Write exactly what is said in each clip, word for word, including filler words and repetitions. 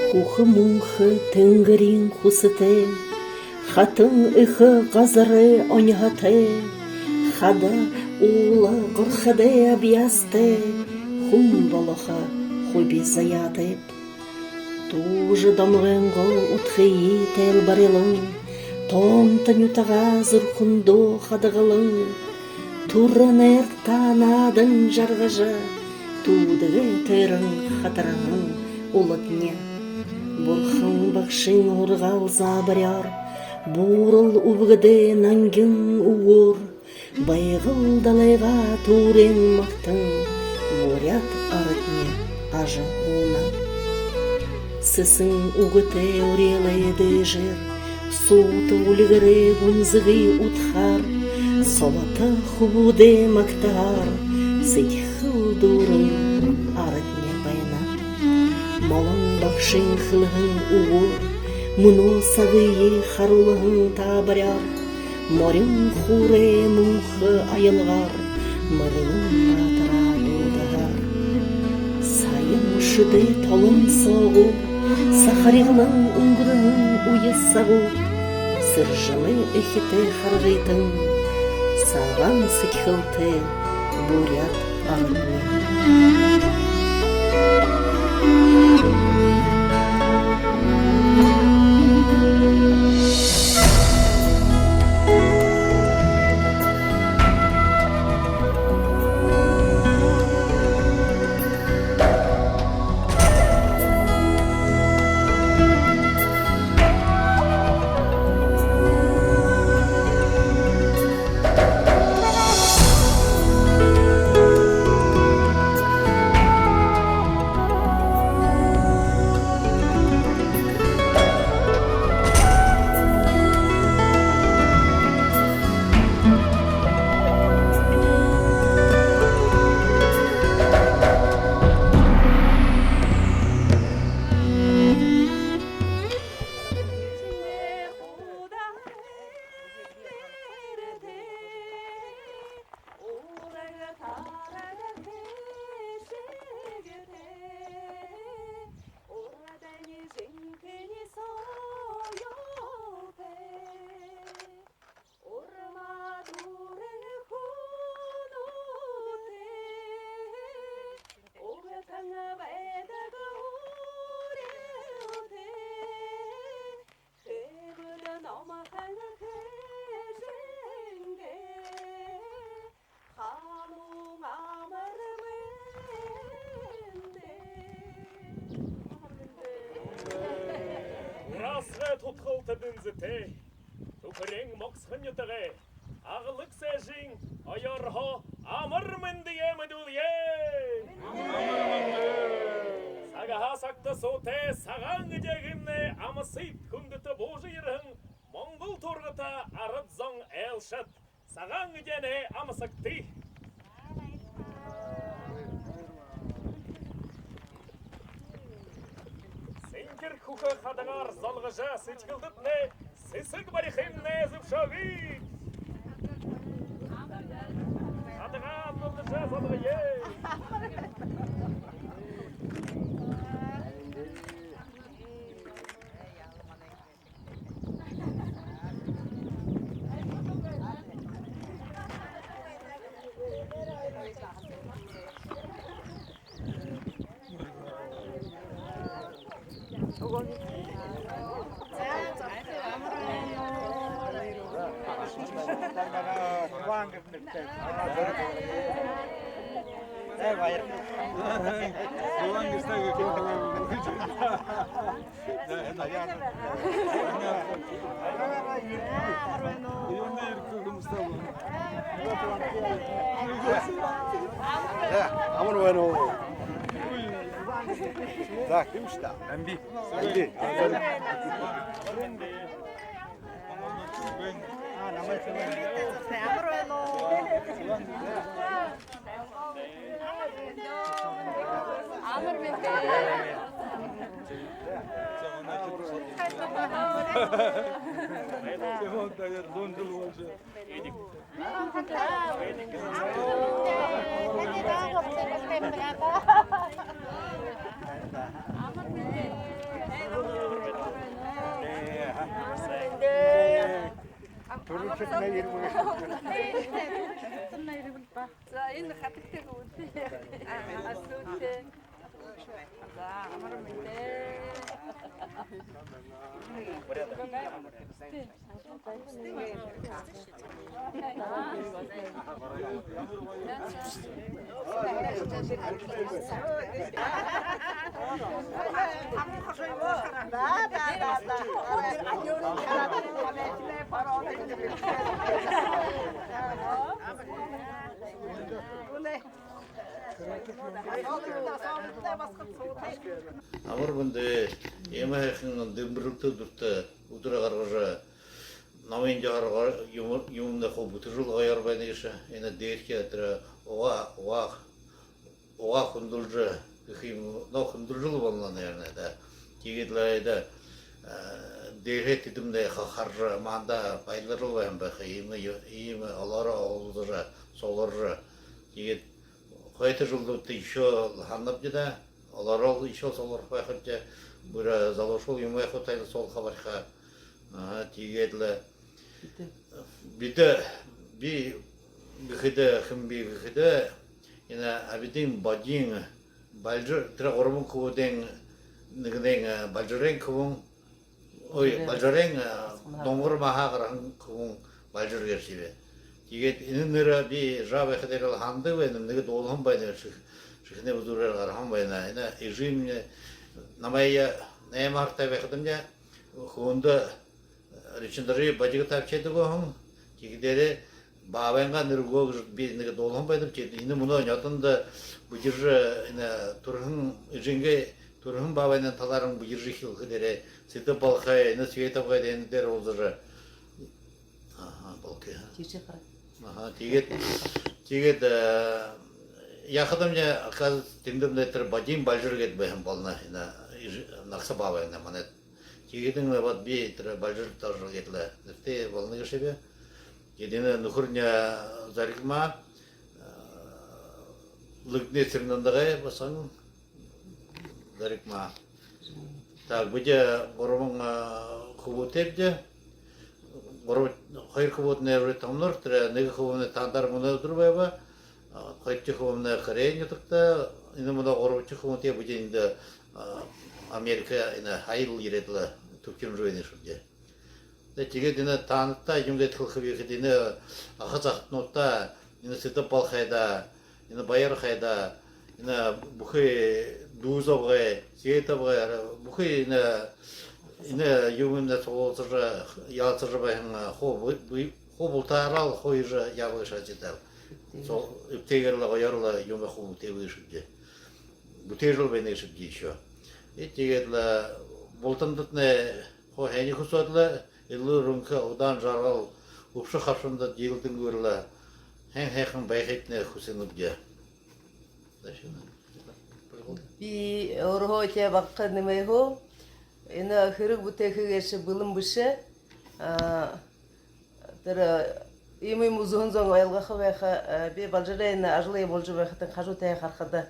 Хүхэ мүнхэ тэнгэриин хүсэтэй, хатан эхэ газарай оньһотой, хада уула горходой абьяастай хүн болохо хуби заяатайб. Туужа домогойнгоо удхые тайлбарилан, тоонто нютагаа зүрхэндөө хадагалан, түрэ найртаа наадан жаргажа, түүдэгээ тойрон хатарһан уладни. Бурхан багшын һургаал заабаряар, буурал үбгэдэй нангин үгөөр, Байгал далайгаа түүрэн магтан, буряад арадни ажаһууна. Сэсэн үгэтэй урилгын дээжээр, суута үльгэрэй гүнзэгы удхаар, солото хүбүүдэй магтаһаар сэдьхэл дүүрэн арадни байна. Молон багшын хэлэһэн үгөөр, мүнөө сагые харуулһан таабаряар, морин хуурай мүнхэ аялгаар, мэргэн наатараа дуудаһаар. Саяын шэдэ толон соогуур, сахариглан үнгэрһэн үе сагууд, Сэржэмэй эхитэй харгытан, сагаан сэдьхэлтэй буряад арадни. Ураасгай тутахал тэдэн зэтэй, түхэреэн могсохон нютагай аглаг сээжын оёорһоо амар мэндые мэдүүлье. Сагһаа сагта суутай сагаан эдеэмнай амсыт хүндэтэ буужа ерэһэн монгол туургата арад зон, айлшад, сагаан эдеэнэй амсагты. Сэнхир хүхэ хадагаар золгожо, сэдьхэлдэтнай сэсэг барихыемнай зүбшөөгыт. Хадагаа амгалдажа золгоё. За, амар байна уу? За, хэн бэ? Амби. Амби. За, энэ хатагтай гү? Асуудаг. За, амар мэндэ. Амар мэндэ. Иимэ һайхан дэмбэрэлтэй үдэртэ үдэрөө гаргажа, номой дээрэ юм, юумэнээ хуу бүтэжэл гоёор байна гээшэ. Энэ дээрэхи тэрэ угаа, угаа, угаа хүндэлжэ гэхэ юм, но хүндэлжэл болоно, наверное, да. Тиигээд лэ эдэ, э, дээрэхи тэдэмнай ха-, хаража, манда баярлажал байһан байха. Иимэ ё-, иимэ олоороо уулзажа, сугларжа. Тиигээд хойто жэлнүүдтэ ещё һананабди даа. Олоороо ещё сугларха байхабди. Бүри залуушуул юм байха, тайлсуулха байха. Аха, тиигээд лэ бидэ, би гэхэдэ, хэн би гэхэдэ, энэ абидын бодиин Балжар, тэрэ гурбан хүбүүдэй нэгэнэй, э, Балжарын хүбүүн, ой, Балжарын, э, Дунгар мааһаа гараһан хүбүүн Балжар гээшэб. Тиигээд энэ нэрэ би жаа байхадаа лэ һанадаг байнаб, нэгэ дуулаһан байна, шэх-, шэхэнэй үзүүрээр гараһан байна. Энэ эжымни намайе наймаһартай байхадамни хүбүүндэ Ричиндры бодиго табижа үгөөһэн. Тиихэдээрээ баабайнгаа нэрэ үгөө гэжэ би нэгэ дуулаһан байнаб. Тиигээд энэ мүнөө нёдондо бэдэржэ, энэ түрэһэн эжынгээ, түрэһэн баабайнай талаараа бэдэржэ эхилхэдээрээ Сэдэб Балхай, энэ Света абгай энэ дээрэ уулзажа. Аха, Балхай. Тиишээ хара. Аха, тиигээд, тиигээд, э, яахадамни, оказывается, тэндэмнай тэрэ бодиин Балжар гээд байһан болоно, энэ эжы-, нагаса баабайнай манай. Тиигээд лэ вот би тэрэ Балжар тоже гээд лэ нэрэтэй болоно гээшэб. Тиигээд энэ нүхэрни Зоригмаа, э, Лыгны Цырендагай басаган Зоригмаа. Так, бидэ гурбан, э, хүбүүтэйбди. Гурба-, хоёр хүбүүднай уже томнор, тэрэ нэгэ хүбүүмнай таанадаар мүнөө үдэр байба. А, хоёрдохи хүбүүмнай Корея нютагта, энэ мүнөө гурбадахи хүбүүтэй бидэ эндэ, а, Америка, энэ һаял ерээд лэ түбхинжэ байна гээшэбди. Тэ, тиигээд энэ таанадта юун гэжэ хэлэхэб гэхэдэ, энэ аха захатануудта, энэ Сэдэб Балхайда, энэ Баяр ахайда, энэ бүхы Дүүзэ абгай, Света абгай, бүхы энэ, энэ юумэндэ суглуулсажа, яалсажа байһан, хуу бу-, бу-, хуу бултаараа лэ хуу иижэ ябаа гээшэ ажал. Со-, эбтэйгээр лэ, гоёор лэ юумэ хуу бүтээбэ гээшэбди. Бүтээжэл байна гээшэбди ещё. Э, тиигээд лэ бултандатнай хуу һайниие хүсөөд лэ, элүүр энхэ, удаан жаргал, үбшэ хабшанда диилдэнгүйгөөр лэ һайн һайхан байхыетнай хүсэнэбди. Би өөрһөө тээ бага нэмэхэ. Энэ хэрэг бүтээхэ гээшэ бэлэн бэшэ. А, тэрэ, э, иимэ юумэ үзэһэн зон ойлгохо байха, э, би Балжарай энэ ажалые боложо байхадань хажуу тээ харахада,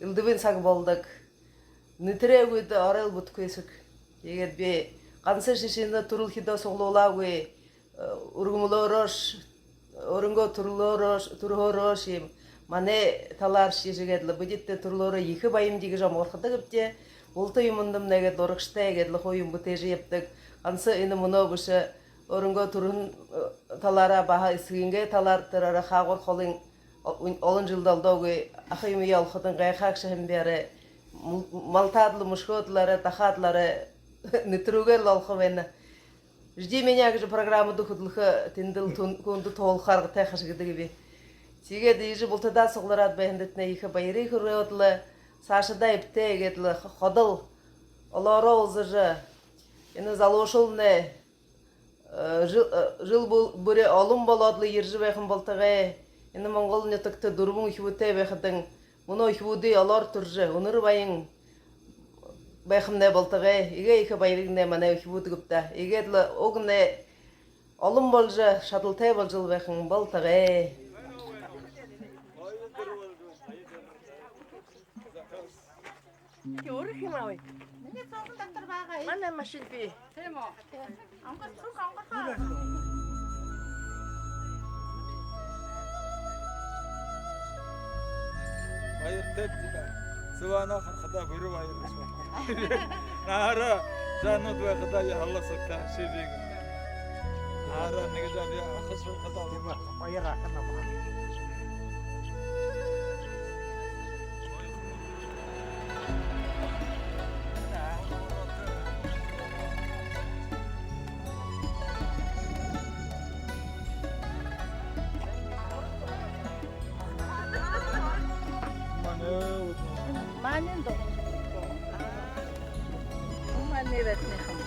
элдэбын саг болодог. Нэтэрээ үгыдэ орой лэ бүтэхэгүй һэн. Тиигээд би ганса шэшээнээ түрэлхидөө суглуулаагүй, э, үргэмөөрөөшье, өөрынгөө түрэлөөрөөшье, түрэһөөрөөшье юм. Манай талааршье иигээд лэ бидэ түрэлөөрөө ехэ баямди гэжэ омогорходог гээбди. Булта юумэндэмнай гээд лэ урагшатай гээд лэ хуу юумэ бүтээжэ ябадаг. Ганса энэ мүнөө бэшэ, өөрынгөө түрэһэн, э, талаараа баһа эсэгынгээ талаар тэрэ арай хаагуур холын о-, олон жэлдэ олдоогүй аха юумэеэ олоходонь гайхаагша һэм бэрэ. Мал-, малтаад лэ, мүшхөөд лэ арай, дахаад лэ арай, нэтэрүүгээр лэ олохо байна. «Жди меня» гэжэ программада хүдэлхэ, тэндэл түн-, хүндэ туһалха аргатай ха гэжэ гэдэг би. Тиигээд иигэжэ бултадаа суглараад байһандатнай ехэ баярые хүргөөд лэ, саашадаа эбтэй гээд лэ ходол олоороо уулзажа, энэ залуушуулнай, э, жэл, э, жэл бү-, бүри олон болоод лэ ерэжэ байхань болтогой. Энэ Монгол нютагта дүрбэн үхибүүтэй байхадань, мүнөө үхибүүдые олоор түрэжэ, үнэр баян байхамнай болтогой. Иигээ ехэ баярыгнай манай үхибүүд үгэбэ даа. Иигээд лэ угнай олон боложо, шадалтай боложол байхань болтогой. Өөрөө хэмээгүй. Манай машин бии. Тиимэ гү? Онгор, цуг онгорхоо. Баяртай даа. Зугаанаа харахада бүри баярлаа. Наһаараа зугаанууд байхада яһала сугтаа шэбиг. Наһаараа нэгэ жаа яахаш байхада. Тиимэ, баяр ахана. Манай доо. Манай дээтнэ юм.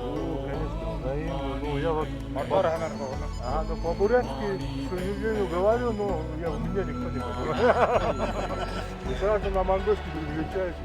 Ну, конечно, взаимно. Ну, я вот... Ага, ну, по-бурятски, к сожалению, говорю, но я, у меня никто не понимает. И сразу на монгольский переключаюсь.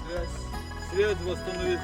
Связь, связь восстановить.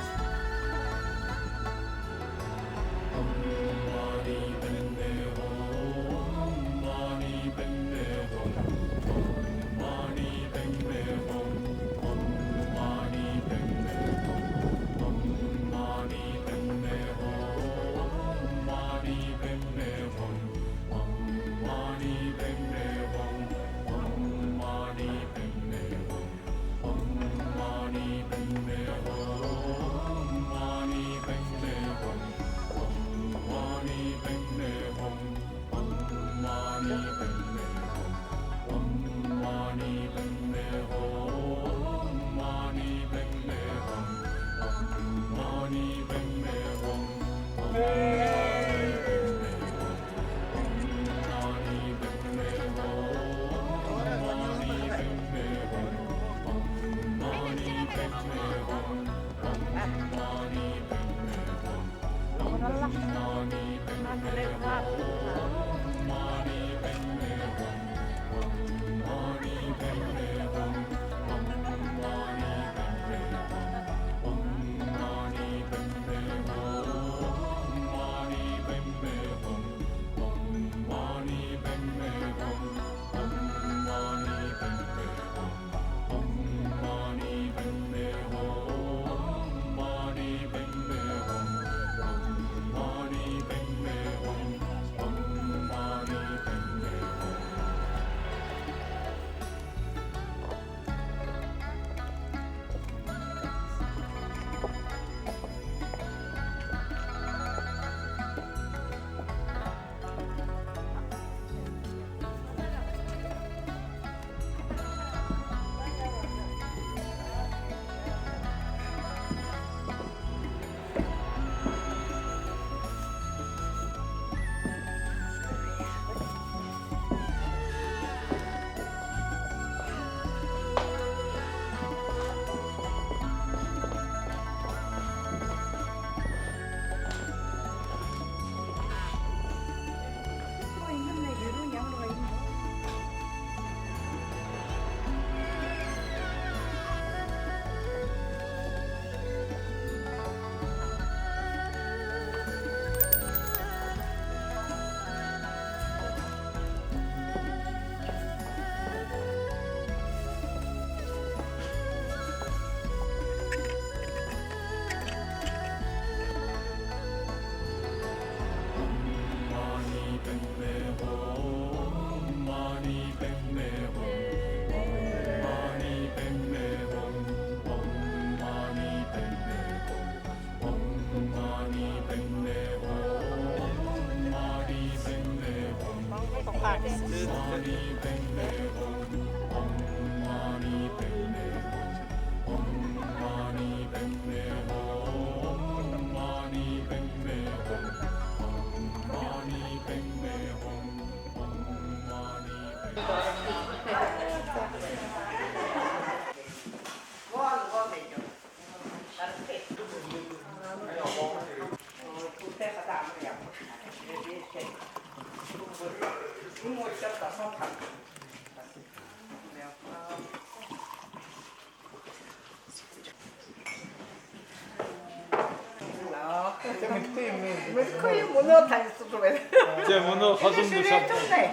Мэдэхэгүй юм, мүнөө танилсажа байна. Тээ, мүнөө хажуунда шүрээтэм нэ.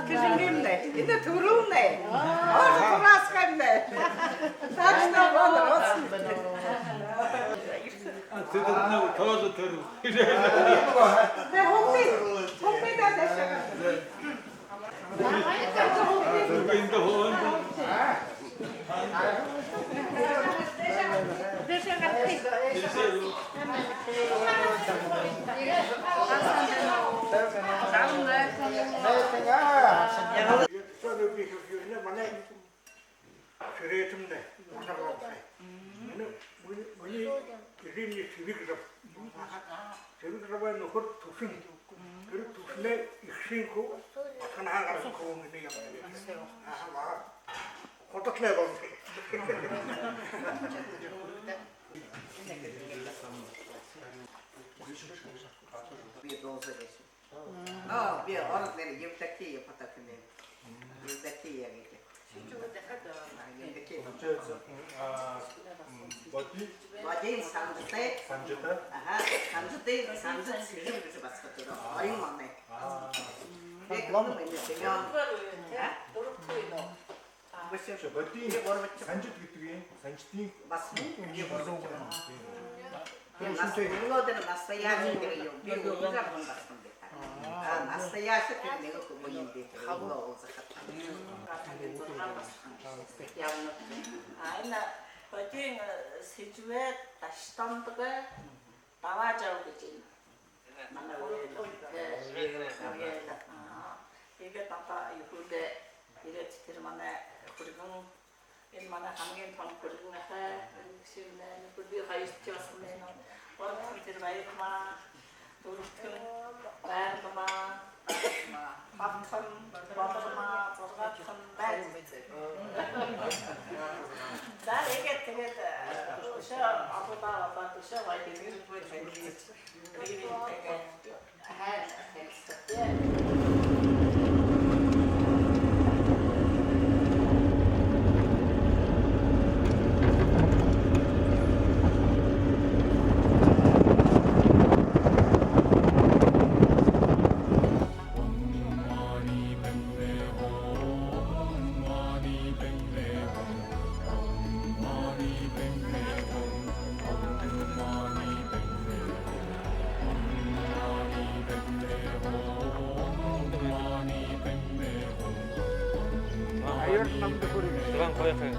Гэжэ юм нэ. Эндэ түрүүн нэ. Ошо тураас гэнэ. Таашна бан роц. Тэдэнэй тоже түрүү. Тээ, хумби. Хумби даа, дээшээ. Манай шүрээтэм нэ, Батар Ромсай. Энэ минии, минии эжымни Сэбэгжаб. Сэбэгжабай нүхэр Түшэн. Тэрэ Түшэнэй эгшын хүү Батарһаа гараһан хүбүүн энэ юм. Аха, бага. Худалнай болоно. Би Донзо гээшэб. Оо, би ород нэрэ Евдокия Потапкина. Евдокия гэдэг. А, Евдокия. Получается, м, а, м, Бадин? Бадин Санжитай. Санжитай? Аха, Санжитай, Санжит Сэжэн гэжэ басаган түрөө. Орин манай. А. Би гэнэ юм энэ Семён. А? Бэшэ. Бадин Санжит гэдэг юм. Санжитын бас юм. Бас мүнөө тэрэ настоящий тэрэ юм. Би уже абан басаган бэ. А, настоящий тэрэ нэгэ хүбүүн юм бэ. Тэрэ уулзахада. Явна. А, энэ Бадин, э, Сэжэбэй Дашитондогой Даваажаб гэжэ юм. Манай үеын. Э, үеын. Аа. Тиигээд одоо юундэ ерээд тэрэ манай хүргэн, энэ манай хамгийн томо хүргэн аха, шимнэ, нүхэр би хоёрдохи басаган байна. Гурбадахи тэрэ Баярма, дүрбэдэхи Байрма, Бабтхан, Бадарма, зургаадахи Байд. За, иигээд тиигээд, э, үшөө абуудаа болоод, үшөө гоё гэр бүлэ танилсажа, гэр бүлэ тиигээд. Аха, танилсажа. Аюул намда хүргэн. Зугаан гоё хэн.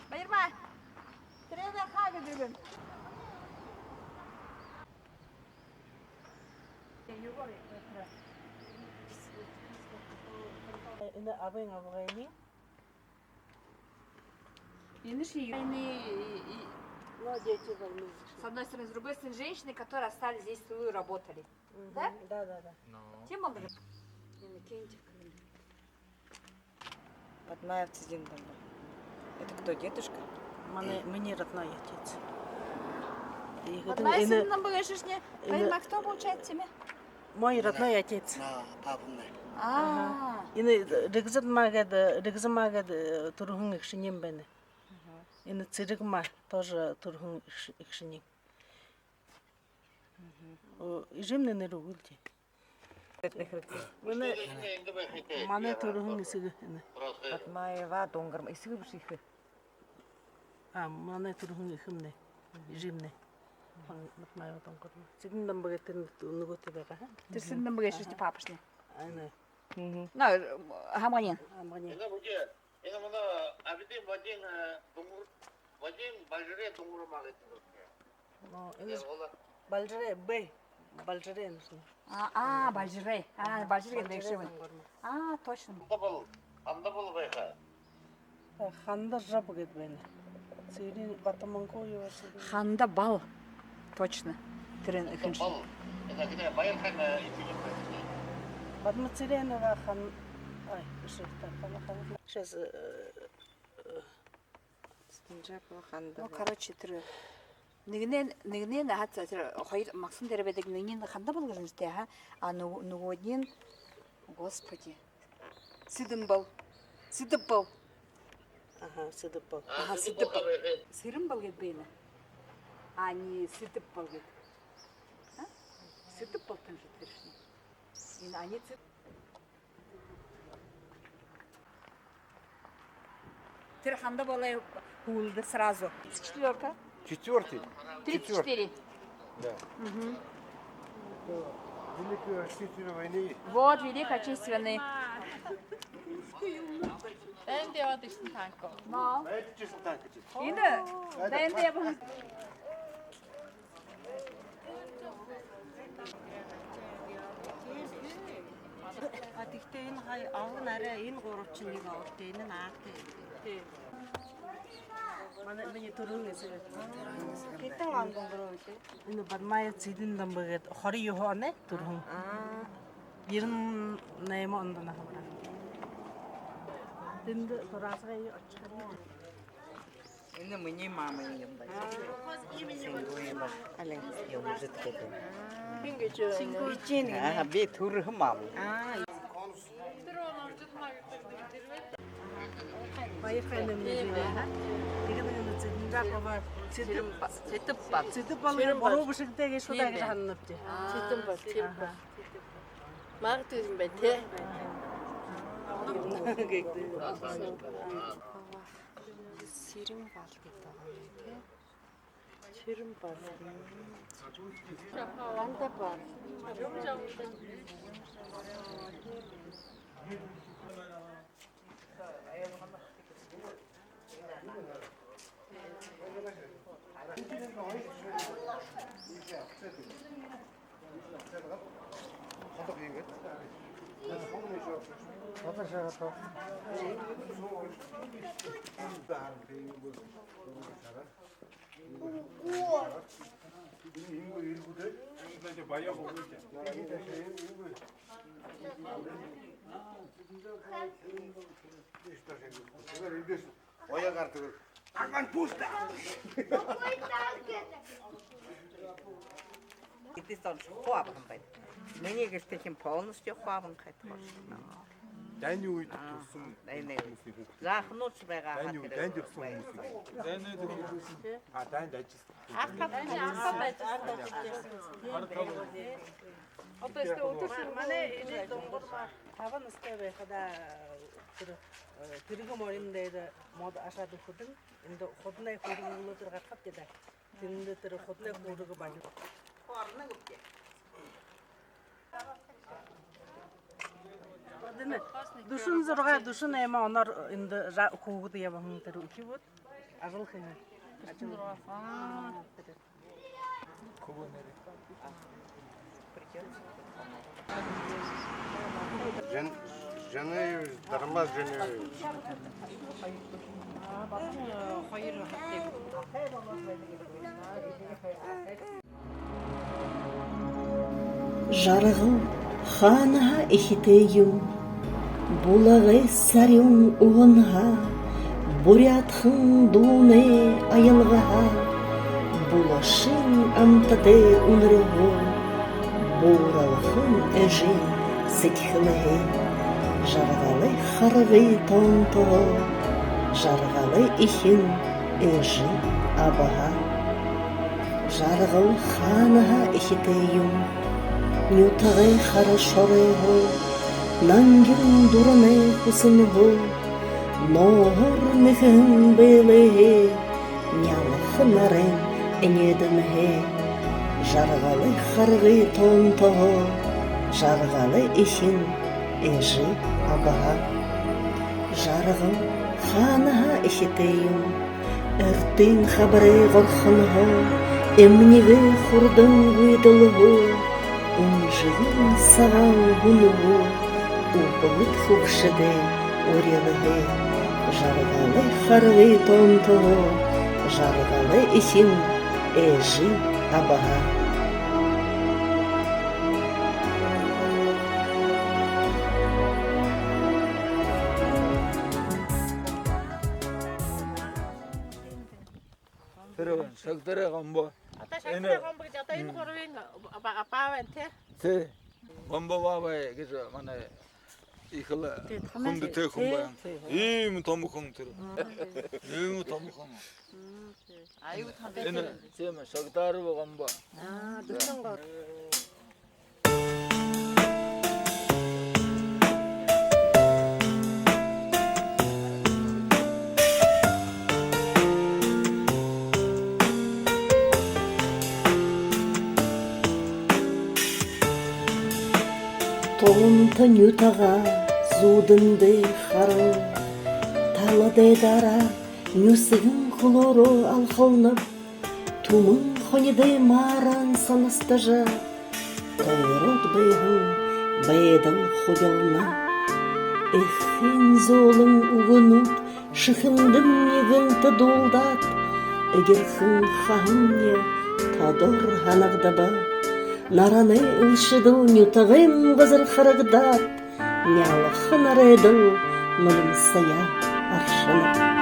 Баярмаа. Тэрээндэ хаа гэдэг юм. Энэ абын абгайнь. Энэ ши... Ну, дети больные. С одной стороны, с другой стороны, женщины, которые остались здесь, в тылу работали. Да? Да, да, да. Тиимэ болоо. Энэ Кентик. Бадмаев Цыден Дамба. Это кто, дедушка? Манай, минии родной отец. Бадмаев Цыден Дамба гээшэшни, энэ... Бадмаев кто получается, имя? Мой родной отец. На, папа мой. А. Аха. Энэ Ригзад маа гээд, Ригзад маа гээд, э, түрэһэн эгшэнь байна. Аха. Энэ Цэрэг маа тоже түрэһэн эгш-, эгшэнь. О, эжымни нэрэ үгы л даа. Манай, манай түрэһэн эсэгэ энэ. Бадмаева Дунгарма, эсэгэ бэшэ, эхэ. А, манай түрэһэн эхэмни, эжымни. Бадмаева Дунгарма. Цыден Дамба гээд тэрэ нүгөөтэ байгаа, а? Тэрэ Цыден Дамба гээшэ ши папашни. Ана. Мгм. На, хамганиин. Хамганиин. Энэ мүнөө абидын Вадим, э, Дунгар, Вадим Бальжирей Дунгарма гэдэг. Но, энэ Балжирей, бэ, Балжирей нужно. А, а, Бальжирей. А, Бальжирей гэдэг ши байна. А, точно. Ханда Бал, Ханда Бал байха. Э, Ханда Жаб гээд байна. Цырен Батаманкоева. Ханда Бал. Точно. Тэрэнь эхэншни. Бал. Это где Баярхан, э, эсэгэ. Бадма Цыренова Хан-, ай, бэшэ, Ханда Хан. Сейчас, э, э, Стенжапова Ханда. Ну, короче, тэрэ нэгэнь, нэгэнь, аха, тэрэ хоёр Магсан дээрэ байдаг, нэгэниинь Ханда Бал гэжэ нэрэтэй, аха. А нүг-, нүгөөдэнь, господи. Сэдэн Бал. Сэдэб Бал. Аха, Сэдэб Бал. Аха, Сэдэб Бал. Сэрэн Бал гээд байна. А не Сэдэб Бал гээд. А? Сэдэб Бал тэнжэ тэршни. Энэ они Сэд- Тэрэ Ханда Балай һүүлдэ сразу. Тридцать четвёртый? Четвёртый. Тридцать четыре. Да. Мгм. Великой Отечественной войны. Вот, Великой Отечественной. Дайнда ябаад ирэһэн танк. Но. Дайнда ябаад ирэһэн танк. Энэ дайнда ябаа. А, тэгтээ энэ хай-, олон арай энэ гурбашни нэгэ олон, тэ, энэ наадатай. Тэ. Манай, минии түрэһэн эсэгэ. Хэдэн ондо өнгөрөө гээшэ? Энэ Бадмаев Цыден Дамба гээд хорин юһэн оной түрэһэн. А. Ерэн найман ондо наһа бараа. Тэндэ тураасгай ошохо. Энэ минии мамын юм байна. Сингуева. Алин. Юм жэдхэдэ. Хин гэжэ? Сингуева. Аа, би түрэһэн мама. Аа. Баярхай нэмнэ. Тиигээд нэгэ Цыденжапова, Цыдэб-, Цыдэб Бал. Цыдэб Бал. Цыдэб Бал. Буруу бэшэгтэй гээшэ даа гэжэ һананабди. Цыдэб Бал. Цыдэб Бал. Магадгүй юм байна, тэ? Сэрэн Бал гэдэг байгаа юм, тэ? Сэрэн Бал. Ханда Бал. Оёо гаргагты. Арман пуста. Эдис он хуу абаһан байна. Минии гэртэ хин полностью хуу абаһан хайтар. Дайнай үедэ туһаһан. Дайнай үедэ. Захнууд байгаа. Дайнай үедэ туһаһан. Дайнай үедэ. А, дайнай үедэ. Одоо эстэ үдэшэ манай эжы Донгор ба табан настай байхадаа тэрэ, э, Тэргэ морин дээрэ модо ашаад үхэдэнь, эндэ Худанай хүүрэг үлөөдэр гарахабди даа. Тэндэ тэрэ Худанай хүүрэг баһа. Дүшэн зургаа, дүшэн найман оноор эндэ жа-, хүүгэд ябаһан тэрэ үхибүүд ажал хэһэн. Дүшэн зургаа. Аа, тэрэ. Жан-, Жанаевич, Дармас Жанаевич. Жаргал хаанаһаа эхитэй юм? Булагай сарюун уһанһаа, буряадхан дуунай аялгаһаа, булашын амтатай үнэрһөө, бууралхан эжын сэдьхэлһээ. Жаргалай харгы тоонтоһоо, жаргалай эхин эжы абаһаа. Жаргал хаанаһаа эхитэй юм? Нютагай хара шоройһоо, нангин дуранай хусанһаа, нооһоор нэхэһэн бэлэйһээ, нялха нарин энеэдэнһээ. Жаргалай харгы тоонтоһоо, жаргалай эхин эжы абаһаа. Жаргал хаанаһаа эхитэй юм? Эртын хабарай горхонһоо, эмнигэй хурдан гүйдэлһөө, үнжэгэн сагаан һүнэһөө, үбгэд хүгшэдэй урилһаа. Жаргалай харгы тоонтоһоо, жаргалай эхин эжы абаһаа. Тэрэ байна, Шагдарай Гомбо. Одоо Шагдарай Гомбо гэжэ одоо энэ гурбын ба-, ба-, баабай, тэ? Тэ. Гомбо баабай гэжэ манай ехэл хүндэтэй хүн байна. Иимэ томо хүн тэрэ. Иимэ томо хүн. Аюу танда. Энэ тиимэ, Шагдарай Гомбо. Аа, дүшэн гур. Тоонто нютагаа зүүдэндээ харан, таладай дараа нюсэгэн хүлөөрөө алхалнаб. Түмэн хонидой мааран санастажа, тойроод байһан байдал хубилна. Эхын зөөлэн үгэнүүд шэхэндэмни гэнтэ дуулдаад, эгэрхэн хаһамни тодор һанагдаба. Наранай элшэдэл нютагайм газар харагдаад, нялха нарайдал нулимсаяа аршана.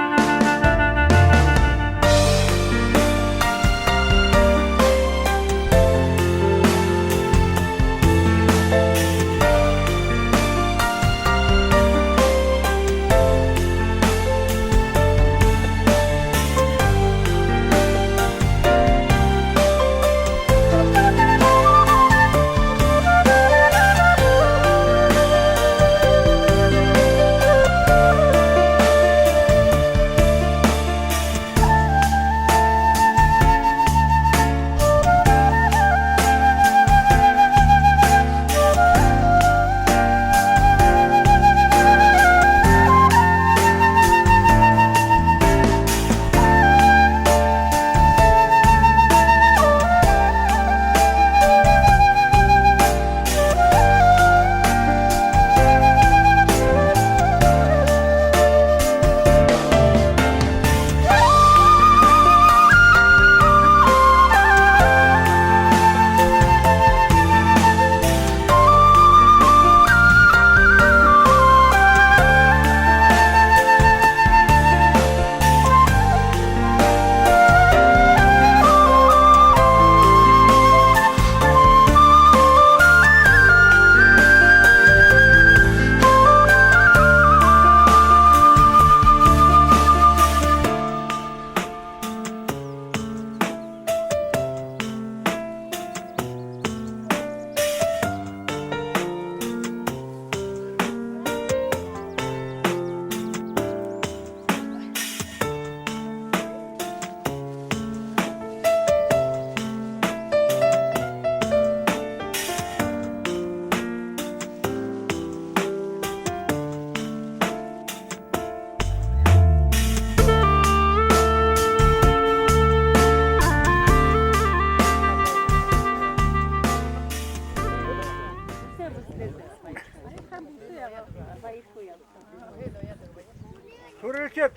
Түрэлшэд.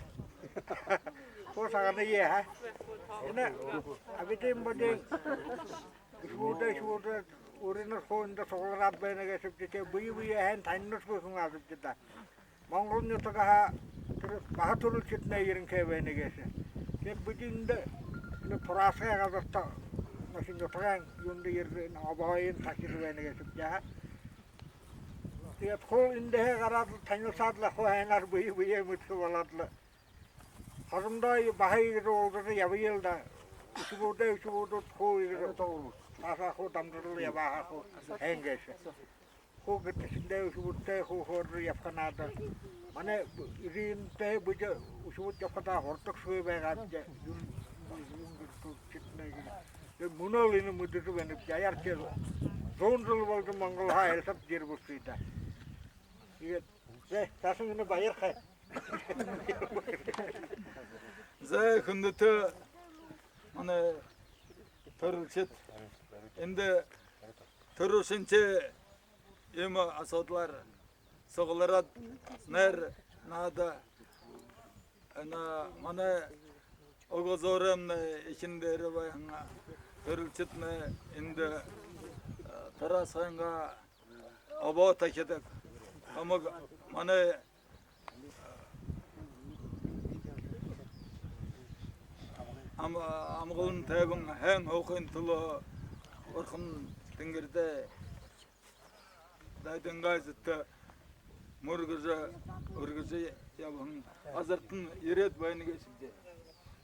Хуу сагаан ээ, ха? Энэ абиды, бодиды, үхибүүдэй, үхибүүдэй, өөрынь хуу эндэ суглараад байна гээшэбди, тээ бэе бэеһээнь танилсаха һэн гээшэбди даа. Монгол нютагһаа тэрэ баһа түрэлшэднай ерэнхэй байна гээшэ. Тээ бидэ эндэ, энэ Тураасхай газарта, машин нютагай юундэ ерээд, энэ обоогыень сахижа байна гээшэбди, ха? Тиигээд хуу эндэһээ гараад лэ, танилсаад лэ, хуу һайнаар бэе бэеэ мэдэхэ болоод лэ, хожомдоо баһа иигэжэ уулзажа ябаял даа. Үхибүүдэй үхибүүд хуу иигэжэ саашаа хуу дамжажал ябаха хуу һайн гээшэ. Хуу гэртэхиндээ үхибүүдтэй хуу хөөржэ ябаха наада. Манай эжынтэй бидэ үхибүүд ябахадаа һурадаг шуу байгаабди. Юун, юун гэртэ читнэ гэжэ. Тээ мүнөөл энэ мэдэжэ байнабди. Аяар тээ зуун жэл болжо Монголһоо айлшад ерээ бэшэ даа. Тиигээд, зэ, саашань энэ баяр хай. Зэ, хүндэтэ манай түрэлшэд, эндэ түрүүшынхиеэ иимэ асуудалаар суглараад, найр наада, энэ манай уг зуураймнай эхин дээрэ байһан түрэлшэднай эндэ, э, Тураасхайнгаа обоо тахидаг хамаг манай ам-, амгалан тайбан һайн һуухын түлөө Бурхан тэнгэридээ дайдынгаа эзэдтэ мүргэжэ, үргэжэ ябаһан газартань ерээд байна гээшэбди.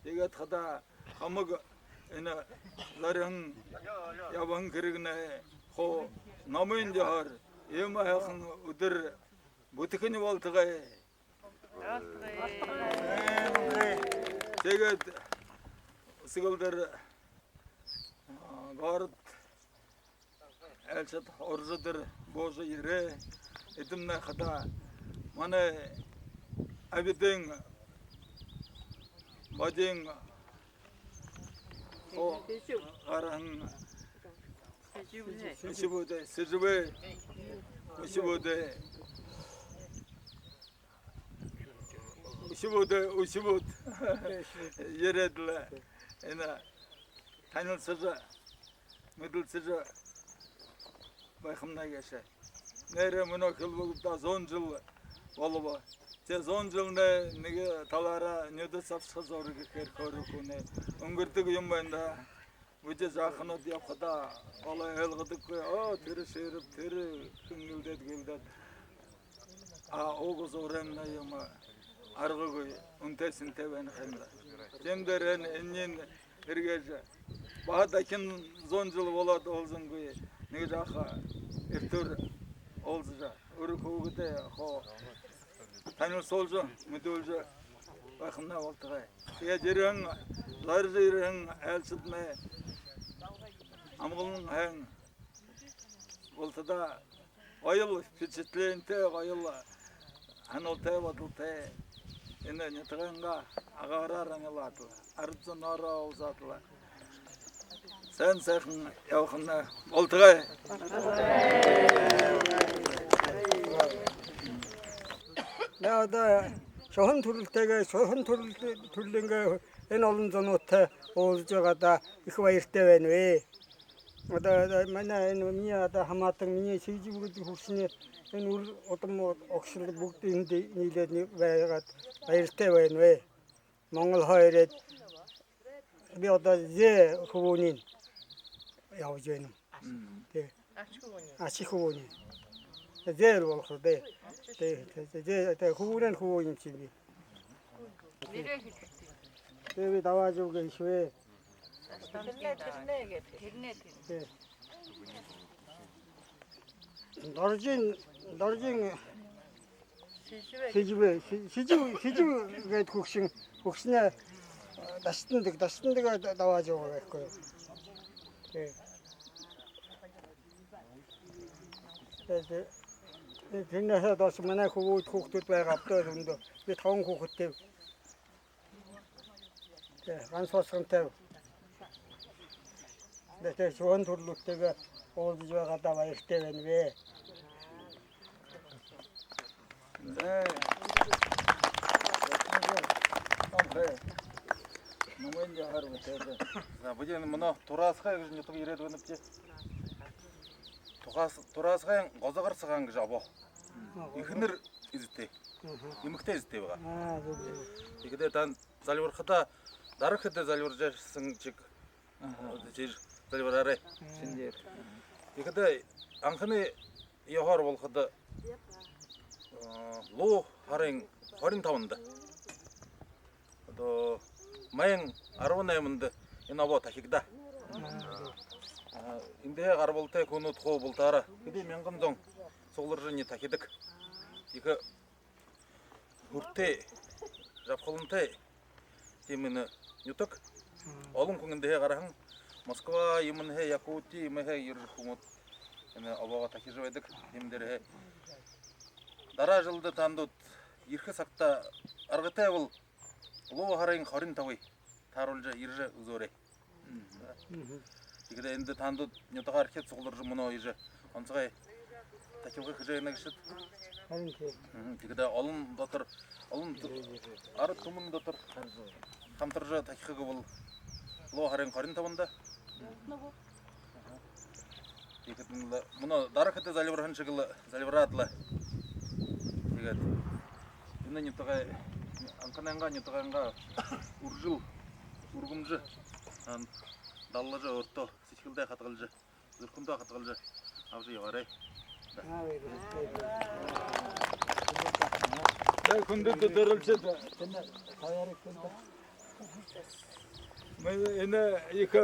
Тиигээд хадаа хамаг энэ зориһон ябаһан хэрэгнай хуу номой ёһоор иимэ һайхан үдэр бүтэхэнь болтогой. Тиигээд үсэгэлдэр, а, город айлшад орожо, эдир буужа ерээ. Эдэмнай хадаа манай абидын, бодиин хуу гараһан үхибүүдэй, сэжэбэй үхибүүдэй, үхибүүдэй үхибүүд ерээд лэ, энэ танилсажа, мэдэлсэжэ байхамнай гээшэ. Нээрээ мүнөө хэлэбэл даа, зуун жэл болобо. Тээ зуун жэлнай нэгэ талаараа нюдэ сабшаха зуура гэхээр хөөрхэнэй үнгэрдэг юм байна даа. Бидэ жааханууд ябахадаа голой ойлгодоггүй. Оо, тэрэ шэриб, тэрэ хэнгэлдээд, гэлдээд. А уг зуураймнай юм аргагүй үнэтэй сэнтэй байна ха юм даа. Тиимэ дээрэнь энэниинь эрьежэ, баһа дахин зуун жэл болоод уулзангүй, нэгэ жаахан эртээр уулзажа, үри хүүгэдээ хуу танилсуулжа, мэдүүлжэ байхамнай болтогой. Тиигээд ерэһэн, зорижо ерэһэн айлшаднай амгалан һайн болтодоо, гоёл впечатленитэй, гоёл һаналтай бодолтой энэ нютагайнгаа агаараар амилаад лэ, арад зоноороо уулзаад лэ, сайн сайхан ябахамнай болтогой. Наа, одоо шуһан түрэлтэйгээ, шуһан түрэл-, түрэлтэйгээ энэ олон зонуудтай уулзажа байгаадаа ехэ баяртай байнаб. Одоо, одоо манай энэ, минии одоо хамаатан, минии сэжэб гэдэг хүгшэн энэ үри удам огшон бүгдэ эндэ ниилээд байгаад баяртай байнаб. Монголһоо ерээд, би одоо зээ хүбүүниинь ябажа байнам. Тээ. Аша хүбүүниинь. Зээ болохо даа. Тээ, тээ, тээ, хүбүүниинь хүбүүниинь юм шэнги. Тээ, би дабаажа үгэхэб. Тэрэнэй, тэрэнэй. Тээ. Доржын, Доржын сэжэб, сэжэб, сэжэб гээд хүгшэн, хүгшэнэй дашдандаг, дашдандаг дабаажа үгэхэ. Тээ. Тээ, тээ. Тэрэнһээ доош манай хүбүүд, хүүгэд байгаа бэд даа, үндэ. Би табан хүүгэдтэй. Тээ, ганса басагантай. Тээ, шуһан түрэлтэйгээ уулзажа байгаадаа баяртай байнаб. Зэ. Номойн дээһээр бэшээб. За, бидэ мүнөө Тураасхай гэжэ нютаг ерээд байнабди. Тугаас-, Тураасхайн Гозогор Сагаан гэжэ обоо. Эхэнэр эзэтэй. Эмэгтэй эзэтэй байгаа. Тиихэдээ танда зальбархадаа, дара хэдэ зальбаржа байһан шэг, тиижэ зальбараарай. Тиихэдээ анханай ёһоор болоходо, луу һарын хорин табанда, одоо майын арбан найманда энэ обоо тахигдаа. Эндэһээ гарбалтай хүнүүд хуу бултаараа хэды мянган зон сугларжа энэ тахидаг. Ехэ һүртэй, жабхалантай тиимэ энэ нютаг. Олон хүн эндэһээ гараһан, Москва юумэнһээ, Якути юумэнһээ ерэжэ, хүнүүд энэ обоогоо тахижа байдаг. Тиимэ дээрэһээ дараа жэлдэ тандууд ерэхэ сагта аргатай бол луу һарын хорин табые тааруулжа ерэжэ үзөөрэй. Тиихэдээ эндэ тандууд нютагаархид сугларжа, мүнөө иигэжэ онсогой тахилга хэжэ байна гээшэт. Тиихэдээ олон дотор, олон арад түмэн дотор хамтаржа тахиха гэбэл луу һарын хорин табанда. Тиихэдэнь лэ мүнөө дара хэдэ зальбарһан шэг лэ зальбараад лэ. Тиигээд энэ нютагай, анханайнгаа нютагайнгаа үржэл, үргэмжэ даллажа, өөртөө сэдьхэлдээ хадгалжа, зүрхэндөө хадгалжа абажа ябаарай. Хүндэтэ түрэлшэд, энэ ехэ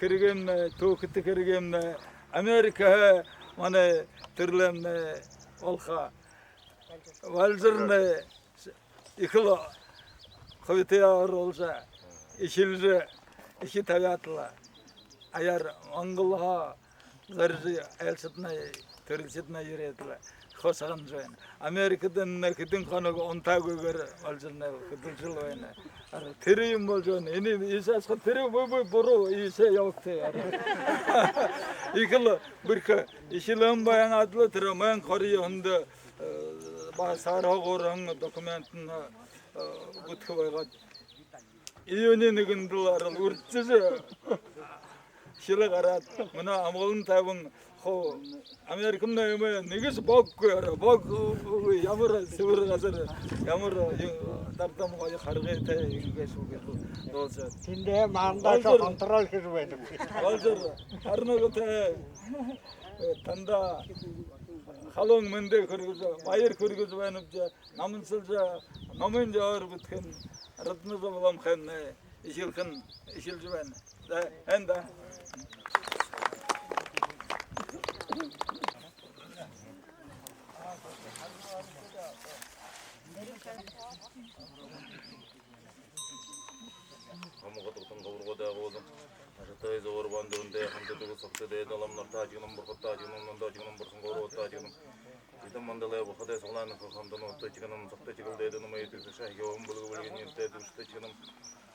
хэрэгэмнай, түүхэтэ хэрэгэмнай, Америкаһаа манай түрэлнай болохо Вальжирнай ехэл хубитаяа оруулжа, эхилжэ, эхи табяад лэ, аяар Монголһоо зорижо, айлшаднай, түрэлшэднай ерээд лэ, хуу шагнажа байна. Америкада энэ хэдэн хоног унтаагүйгөөр Вальжирнай хүдэлжэл байна. Тэрэ юм болжо байна. Энэ иишээ ашхаа тэрэ бэе бэе буруу иишээ ябагты. Ехэл бэрхэ эхилэн байгаад лэ, тэрэ майн хорин юһэндэ баһа саарһа гуурһан документнай бүтэхэ байгаад, июниин нэгэндэл орол үрдижэ, шэлэ гараад, мүнөө амгалан тайбан хуу. Америкамнай юумэ нэгэшье боггүй ороо, бог үгы, ямар сэбэр газар, ямар дардам гоё харгытай юм гээшэб гээд дуулжа. Тэндээ мандаа контроль хэжэ байдаг. Вальжир, харана гүт, танда халуун мэндэ хүргэжэ, баяр хүргэжэ байнабди. Наманшалжа, номой дээһээр бэшэһэн Радна Заболомхойн эхилхэнь эхилжэ байна. За, һайн даа. Хамаг хатагтан хабарга даагуулан, ашатай зобор баан дүрэндээ хамта түгэс согто дээдэ ламанартаа тигнэм, бурхадтаа тигнэм, номдоо тигнэм, бурхан хабаргатаа тигнэм. Эдэ мандалай бурхадай суглаан нүхэр хамта нуурта тигнэм, согто тигэл дээдэ номой түгэс шахи ом бэлгэ бэлгэнь юртэ түгэштэ тигнэм.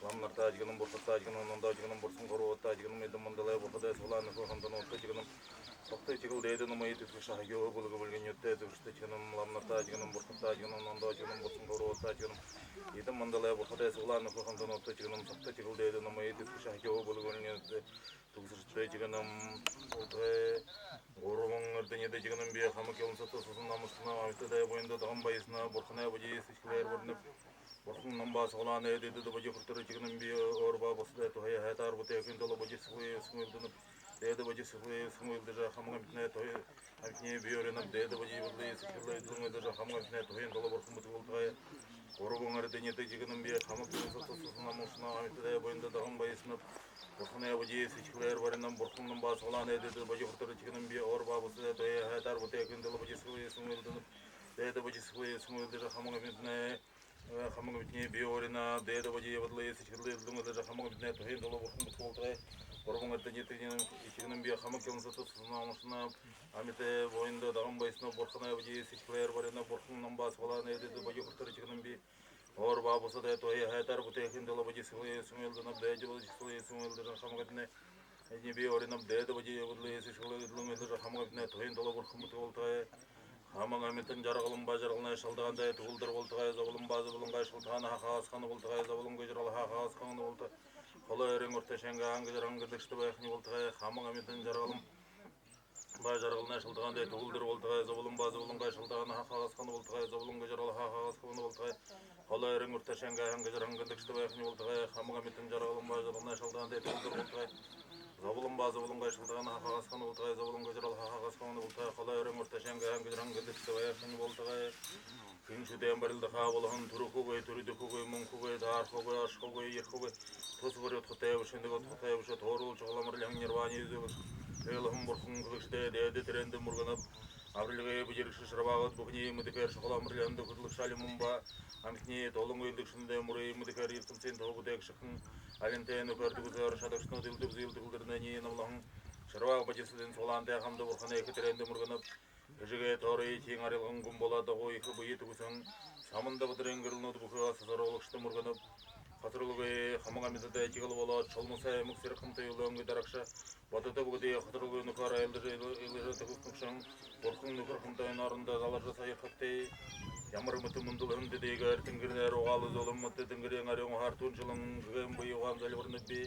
Ламанартаа тигнэм, бурхадтаа тигнэм, номдоо тигнэм, бурхан хабаргатаа тигнэм. Эдэ мандалай бурхадай суглаан нүхэр хамта нуурта тигнэм, согто тигэл дээдэ номой түгэс шахи ом бэлгэ бэлгэнь юртэ түгэштэ тигнэм. Ламанартаа тигнэм, бурхадтаа тигнэм, номдоо тигнэм, бурхан хабаргатаа тигнэм. Эдэ мандалай бурхадай суглаан нүхэр хамта нуурта тигнэм, согто тигэл дээдэ номой түгэс шахи ом бэлгэ бэлгэнь юртэ түгэсэртэ тигнэм. Гурбан эрдэниидэ тигнэм би, хамаг юумэн соотнай, сусанай амаршалнаб, амитадай буйнда даган баясанаб, бурханай бодие сэдьхэлээр баринаб. Бурхан намба суглаанай дээдэ бодие хүрэтэр тигнэм би, өөр ба бусадай туһые һайтар бүтээхын тула бодие сэдьхэлээ эсэгэн үйлдэнэб. Дээдэ бодие сэдьхэлээ эсэгэн үйлдэжэ, хамаг амитанай туһые, амитание бии уринаб. Дээдэ бодие бодолые сэдьхэлээ эдлэн үйлдэжэ, хамаг амитанай туһын тула бурхан бүтэг болтогой. Гурбан эрдэниидэ тигнэм би, хамаг юумэн соотнай, сусанай амаршалнаб, амитадай буйнда даган баясанаб, бурханай бодие сэдьхэлээр баринаб. Бурхан намба суглаанай дээдэ бодие хүрэтэр тигнэм би, өөр ба бусадай туһые һайтар бүтээхын тула бодие сэдьхэлээ эсэгэн үйлдэнэб. Дээдэ бодие сэдьхэлээ эсэгэн үйлдэжэ, хамаг амитанай, хамаг амитание бии уринаб. Дээдэ бодие бодолые сэдьхэлээ эдлэн үйлдэжэ, хамаг амитанай туһын тула бурхан бүтэг болтогой. Гурбан эрдэниидэ тигнэм би, хамаг юумэн соотнай, сусанай амаршалнаб, амитадай буйнда даган баясанаб, бурханай бодие сэдьхэлээр баринаб. Бурхан намба суглаанай дээдэ бодие хүрэтэр тигнэм би, өөр ба бусадай туһые һайтар бүтээхын тула бодие сэдьхэлээ эсэгэн үйлдэнэб. Дээдэ бодие сэдьхэлээ эсэгэн үйлдэжэ, хамаг амитанай амитание бии уринаб. Дээдэ бодие бодолые сэдьхэлээ эдлэн үйлдэжэ, хамаг амитанай туһын тула бурхан бүтэг болтогой. Хамаг амитан жаргалан ба жаргалнай шалтагаантай түгэлдэр болтогой. Зоболон ба зоболонгой шалтагаанһаа хагасхана болтогой. Зоболонгой жаргалһаа хагасхана болтогой. Холой эрын урда шэнги һайн гэжэ һайн гэдэгшэдэ байхань болтогой. Хамаг амитан жаргалан ба жаргалнай шалтагаантай түгэлдэр болтогой. Зоболон ба зоболонгой шалтагаанһаа хагасхана болтогой. Зоболонгой жаргалһаа хагасхана болтогой. Холой эрын урда шэнги һайн гэжэ һайн гэдэгшэдэ байхань болтогой. Хамаг амитан жаргалан ба жаргалнай шалтагаантай түгэлдэр болтогой. Зоболон ба зоболонгой шалтагаанһаа хагасхана болтогой. Зоболонгой жаргалһаа хагасхана болтогой. Холой эрын урда шэнги һайн гэжэ һайн гэдэгшэдэ байхань болтогой. Хэн шүтээн барилдахаа болоһон, түрэхэгүй, түрэдэхэгүй, мүнхэгүй, таарахагүй, ошохогүй, ерэхэгүй, тус бүри удхатай бэшэ, нэгэ удхатай бэшэ, туурал шухала амаралһан нирваанын үзүүлэгшэ, элһэн бурхан хэлэгшэдэ дээдэ тэрээндэ мүргэнэб. Амаралгын бэдэрэгшэ шарбаагууд бүхэниие мэдэхээр шухала амаралһанда хүтэлэгшэ али мүн ба амитанай долоон үйлэдэгшэндэ мүрые мэдэхээр ертөнцын туһа бүтээгшэ хэн, алинтай нүхөөр түгэсөөр шадагшанууд элдэб зээл түгэлдэрнэниие намлаһан шарбааг бодисадын суглаантай хамта бурханай эхэ тэрээндэ мүргэнэб. Хэжэгэй тооры тиин арилган гүн болоод, агуу ехэ бэе түгэсэн саманда бадарай гэрэлнүүд бүхы сасаруулагшада мүргэнэб. Хатаралгүй хамаг амитадай тигэл болоод, шолмосой мүг сэрхэмтэй үлөөнгүй дарагша бодото бүгэдые хатаралгүй нүхөөр айлдажа, ил-, илгажа түгэснэгшэн бурхан нүхэр хамта энэ орондо заларжа саяхагты. Ямар мэтэ мүндэлһэн тэдыгээр тэнгэринэй угаал үзүүлэн мэтэ, тэнгэриин арюун уһаар түншэлэн гэгээн бэе угаан зальбарнаб би.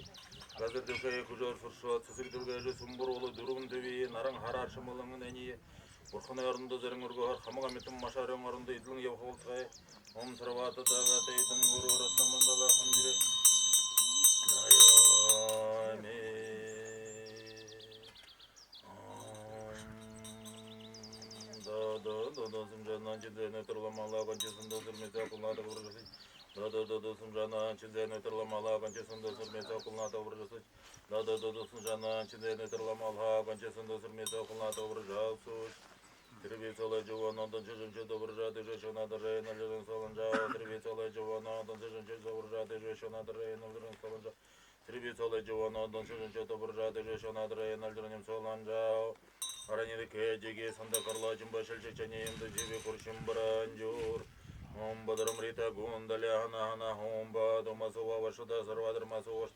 Газар дэлхэй хүжөөр сүршөөд, сэсэг дэлгээжэ сүмбэр болоод, дүрбэн түби наран һараар шэмэлэн энэниие бурханай орондо зорин үргөөр хамаг амитан машаарин орондо эдлэн ябаха болтогой. Ом Сарва Татхагата Идам Гуру Ратна Мандала Хандире. Даями. Ом. Да, да, да, да, сумжана, чинзэнэ, тарлама, ла, кончи, сунда, сурмица, кулата, вржасич. Да, да, да, да, сумжана, чинзэнэ, тарлама, ла, кончи, сунда, сурмица, кулата, вржасич. Да, да, да, да, сумжана, чинзэнэ, тарлама, ла, кончи, сунда, сурмица, кулата, вржасич. Трибицалай жувана, дончо жончо добржа, дыжа шона дыжа, нальжан солонжа. Трибицалай жувана, дончо жончо добржа, дыжа шона дыжа, нальжан солонжа. Трибицалай жувана, дончо жончо добржа, дыжа шона дыжа, нальжан солонжа. Аранид кэдиги санда карлажин башалча чани эмдэ жиби куршим баранжур. Ом бадарам рита гундали хана хана хом ба домасува вашуда сарвадар масуваш.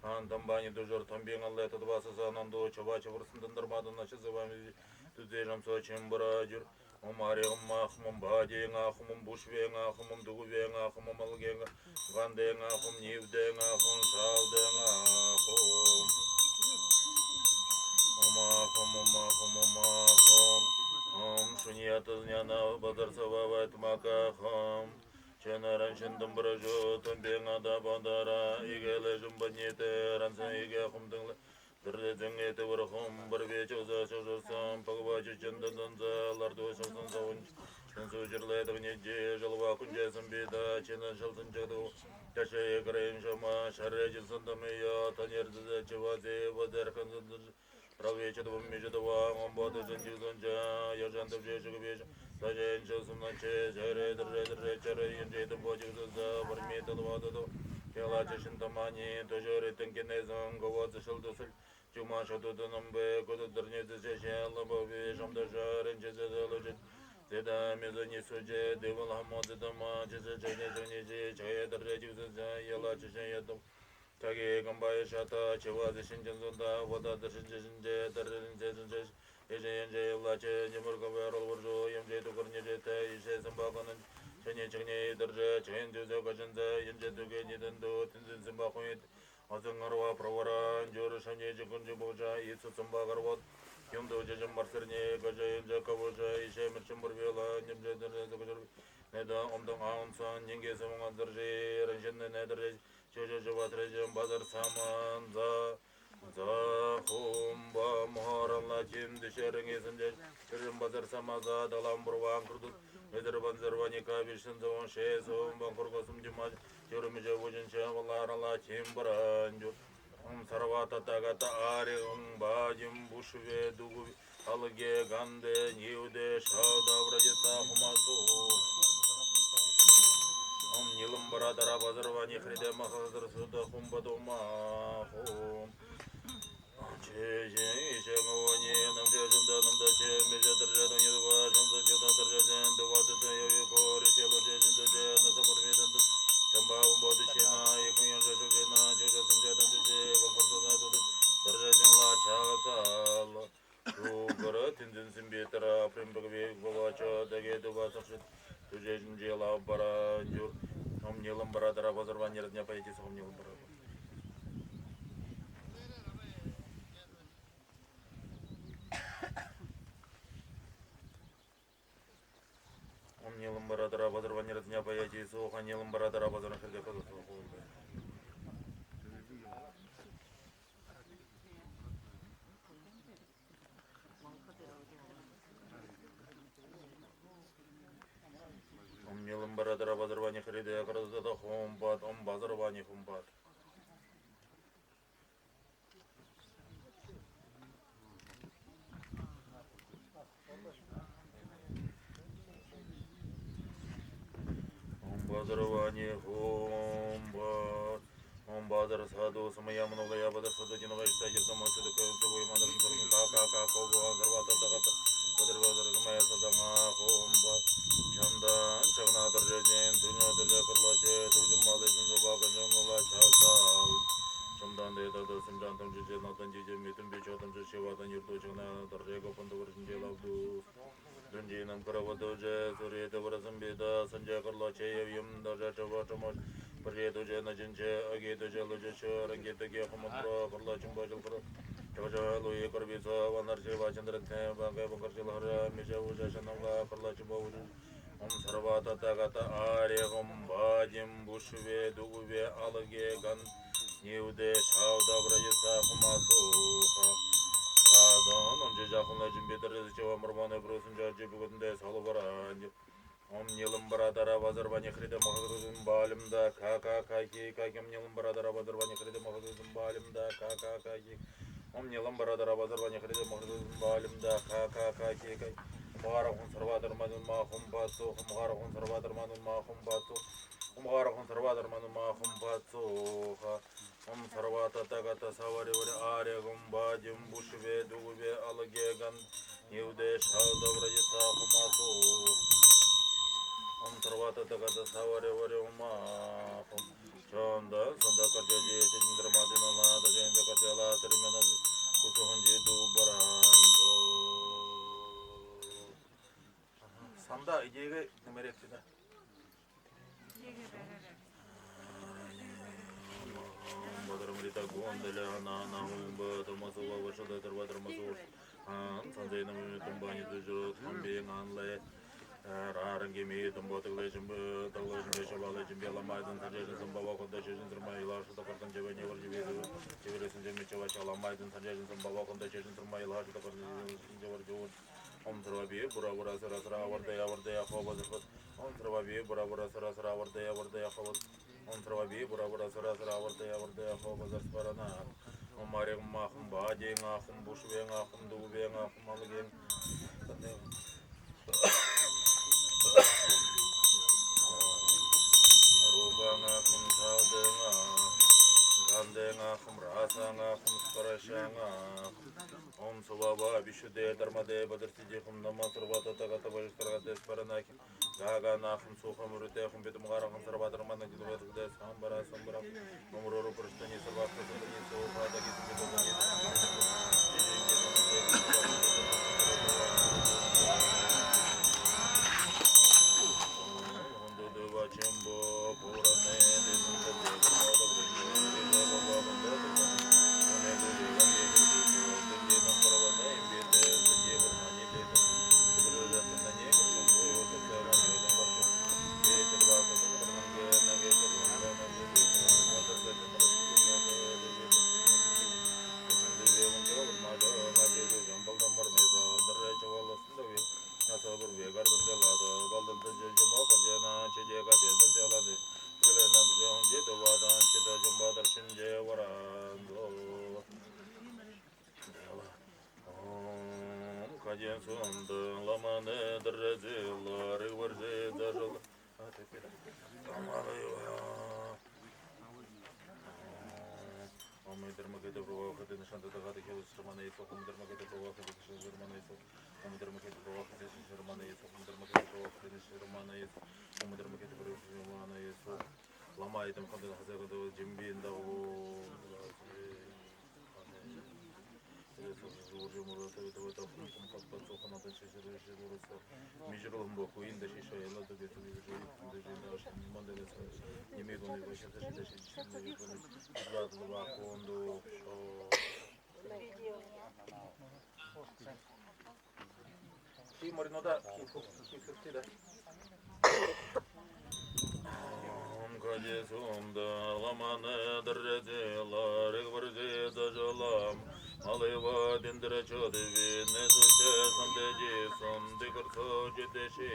Антамбани дужур тамбин алле татваса сананду чава чаврсан дандармадан наша завами. Тудзежам сочим бараджур. Ом Ариин ах, ом Бадиин ах, ом Бушвиин ах, ом Дугвиин ах, ом Алгиин ах, ом Гандиин ах, ом Нивдиин ах, ом Шалдиин ах, ом. Ом ах, ом, ом ах, ом, ом ах, ом. Ом Шуньята Зняна Бадарсава Вайтмака ах, ом. Ченаран Шиндам Баражу Тамбиин Ада Бандара Игелэ Жумбаниты Рансан Иге Хумдынглэ. Дэрдэзэн эдэ бэрхом бэрбэжэ уза шожорсон, пагбажа чэндэндэнзэ лардуушалсан савынш. Тэнсүү жэрлэдэг нидэ жалва хүнжэсэн бидэ, чинэн шалсан жагду. Ташай гэрэн шама, шарэ жинсэн дамыя, танер зэзэ чивази, базэр хэнзэн зэнжэ. Ралвеча дабам мижа дава, омбоды зэнжэ зэнжэ, яжан дабжэ жэгбэжэ. Сажэн шэлсэн нанчэ, жэрэ дэрэ дэрэ чэрэ, янжэ дабо жэгзэзэ, барми талва дадо. Ялача шин тамани, тожоры тэнкинэзэн, говозы шэлдэсэл. Чума шатуданамбэ, кудударнеды шэшэлэбэ, шамдажарин чэзэдэлэжэд. Зэдэ мезэни сужэ, дэвэл хамоды дама, чэзэ чэне чэне чэ, чая дэрэ чэзэ, яла чэшэ ядам. Таги гамбай шата, чэвазы шинжэн зунда, вода дэршин чэшэнжэ, дэрэн чэшэнжэ, эжэ янжэ ялачэ, нэмэр гавэр олборжо, ямжэ тугарни жэтэ, ишэ самбаганын, чэне чэгни дэржэ, чэген чэзэ гажэнзэ, янжэ тугэ нидэнду, тэнзэн самбахуйт. Азан арва праваран жоры шамни жигүн жибужа, ицу цумба гарват. Юндо жижим марсырни гажа янжа кавужа, ише мэрчим барвела, нимжа дэрэ загажар. Неда омдон аунсан, нинге сэмэн анзаржи, ранжинны недэрэ, чожо жаватрэ жим базар саман, за, за, хумба, мхаран латин, дышерэн эсэмжэ, чожим базар самаза, далам бурван курдут. Эдэр банзар ваника, вишэн заван шэ, сом бан кургосум димаж, Чурмыжа вужинча валарала чимбаранжу. Ом Сарва Татхагата Ариин Бадим Бушве Дугу Алге Ганде Нивде Шада Врадита Хумасу. Ом Нилам Барадара Базарвани Хриде Махазар Суда Хумбадума Хум. Угара тэнзэн сэмбитэр априм бэгвиг бабачо дагэ дубасаршит тужэжэн жила баран жур. Ом нилам барадара базарва нирдня паяти сохом нилам барадара. Ом нилам барадара базарва нирдня паяти сохом нилам барадара базарна хэрдэ хадаса хулда. Ом нилам барадара базарва нихриде хадаса хумбат ом базарва нихумбат. Ом базарва нихумбат. Ом базар саду самая мнула я базар саду динова иштагирда мосуду кэнсу вой манар саду ка ка ка ко бу анзарва та та та базар базар самая саданга хумбат. Чамдан чагна дэржэжэн, түнэ дэржэ кэрлаче, түжэм малы зэнзэ бага жэмнула чагтал. Чамдан дэ да да сэмжан тэмжэжэ, надан жэжэ, мэтэн бичо тэмжэ, шивадан юрдо чагна дэржэ гопон дэ вэржэн жэлабду. Дүнжэнэм кэрэбэ дужэ, сүритэ бэрсэн бидэ, сэнжэ кэрлаче, ябьем дужэ чэбэ чэмэш. Бэржэ дужэ, наджэнжэ, аги дужэ, лужэшэ, рангитэ гэ хумутро, кэрлачэм бажал кэро. Чожо луи кэрбисо, ванар чэбэ чандран тэн, бангай бангар чэлхара, мижэ ужа шанамга, кэрлачэм бажал. Ом сарва татагата аригум бадим бушве дугве алгэган нивдэ шауда брадиса хумасуха. Садан омжи жахунла жимбитэр зичева мормоны брусун жаджи бугутндэ салубаранди. Ом нилам барадара базарва нихриде махадудын балимда ка ка ка хи ка хи ом нилам барадара базарва нихриде махадудын балимда ка ка ка хи. Ом нилам барадара базарва нихриде махадудын балимда ка ка ка хи ка. Умгара хун сарва дарманын ма хумбатсу, умгара хун сарва дарманын ма хумбатсу, умгара хун сарва дарманын ма хумбатсуха. Ом сарва татагата савари вари аригум бадим бушве дугве алгэган нивдэ шауда брадиса хумасу. Ом сарва татагата савари вари ума хум. Чанда санда кардяди чечиндрамадинала даденда кардяла саримена кусухунди дубаранзо. Санда идега намерекчида. Бадарам рита гондаля на на умба тормозова вашада тарва тормозов. Ан санзайна муми тумбани дужурот хамбин анле. Раранги ми тумба тагле жимбе тагле жимбе шабале жимбе ламайдан санжайжин самбава конда чежин сарма илаша такартан жабе невар жибе. Чевресин жимбе чава чаламайдан санжайжин самбава конда чежин сарма илаша такартан жевар жевар. Ом сарва би бура бура сара сара аварда аварда хобазархот. Ом сарва би бура бура сара сара аварда аварда хобаз. Ом сарва би бура бура сара сара аварда аварда хобазарспарана. Ом аригма хум бадинга хум бушвенга хум дубенга хум алгин. Рубанга хум сауденга хум ганденга хум расанга хум спарашанга. Ом субава бишуде дармаде бадарсиди хум нама сарва татагата бажистаргадеспарана хим. Гаганахам сухам рутехам битумгарахам сарватармана дилватагде самбара самбара. Умрору пурштани сарватармани сухадаги сумитогани. Чембо пуране динунда дегмода бренге динунда бабабанда динунда динунда динунда Ом каден сунда ламаны дырзы лары варзы дажыл. Ом дырмагыда бруа хадын шанда дагада хилыс шырмана исо. Ом дырмагыда бруа хадын шырмана исо. Ом дырмагыда бруа хадын шырмана исо. Ом дырмагыда бруа хадын шырмана исо. Ом дырмагыда бруа хадын шырмана исо. Лама итам хадын хазагада жимбин дагу. Хии моринуудаа хии-, хии-, хии-, да. Ом кадисунда ламаны дэрзэлэ ригбэрзэ дажалам. Малыва дендэр чод винэ сучэ сандэ дисун дикарсо жидэши.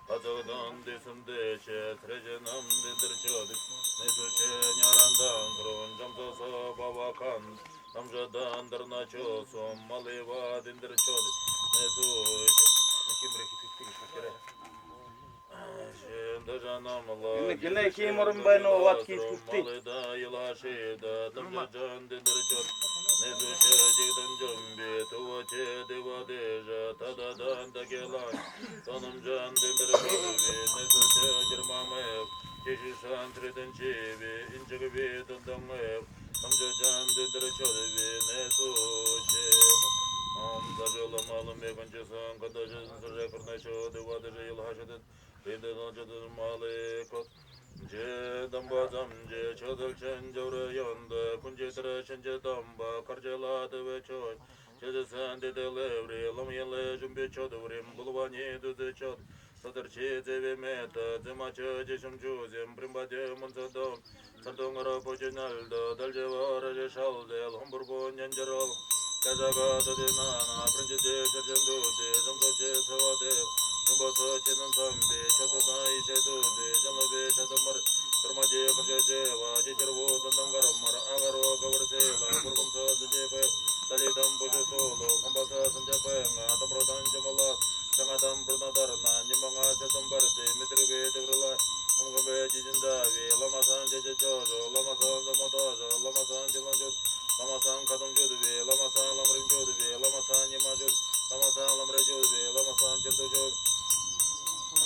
Хазагдан дисун дэчэ среженам дендэр чод винэ сучэ нярандан крун жамсасо бавакан. Намжадан дарначо сом малыва дендэр чод винэ сучэ. Химрэ хипхипхи шутера. Гинэ, гинэ хии морин байна, уугаад хии шүхэгты. Бидэ нажадан малыко. Жэ дамба замжэ чодолчэн жавры ёндо. Күнжэ тэрэ шэнжэ дамба каржалаад бэчой. Чэдэсэн дэдэлэбри ламьялэ жумби чодврим булвани дүзэ чод. Садарчи зэвэ мэтэ зэмача жэшэмжүзэм примбадэ мунзадон. Сардунгара пожиналда дальжавара жэшалдэл хумбурбон нянжарал. Казага дадинана принжэдэ сэржэндүдэ жамсачэ савадэ. Жамбаса чэнэн самбе чатана ишэдүдэ жамлабе шатамар. Кармаде каржажева жэжэрво дандангармар агаро гаварсэла гургамса зэжэбэ. Далидам бужусоло хамбаса санжабэнга дамрадан жамалад. Сангадам бурнадарна ниманга сэтэмбэрдэ мэдрибэ дэврэлэ. Хамгамбэ жэжэндаве ламасан жэжэжожо ламасан замадажо ламасан жэлэнжод ламасан кадамжодве ламасан ламримжодве ламасан нимажод ламасан ламрежодве ламасан жэрдэжод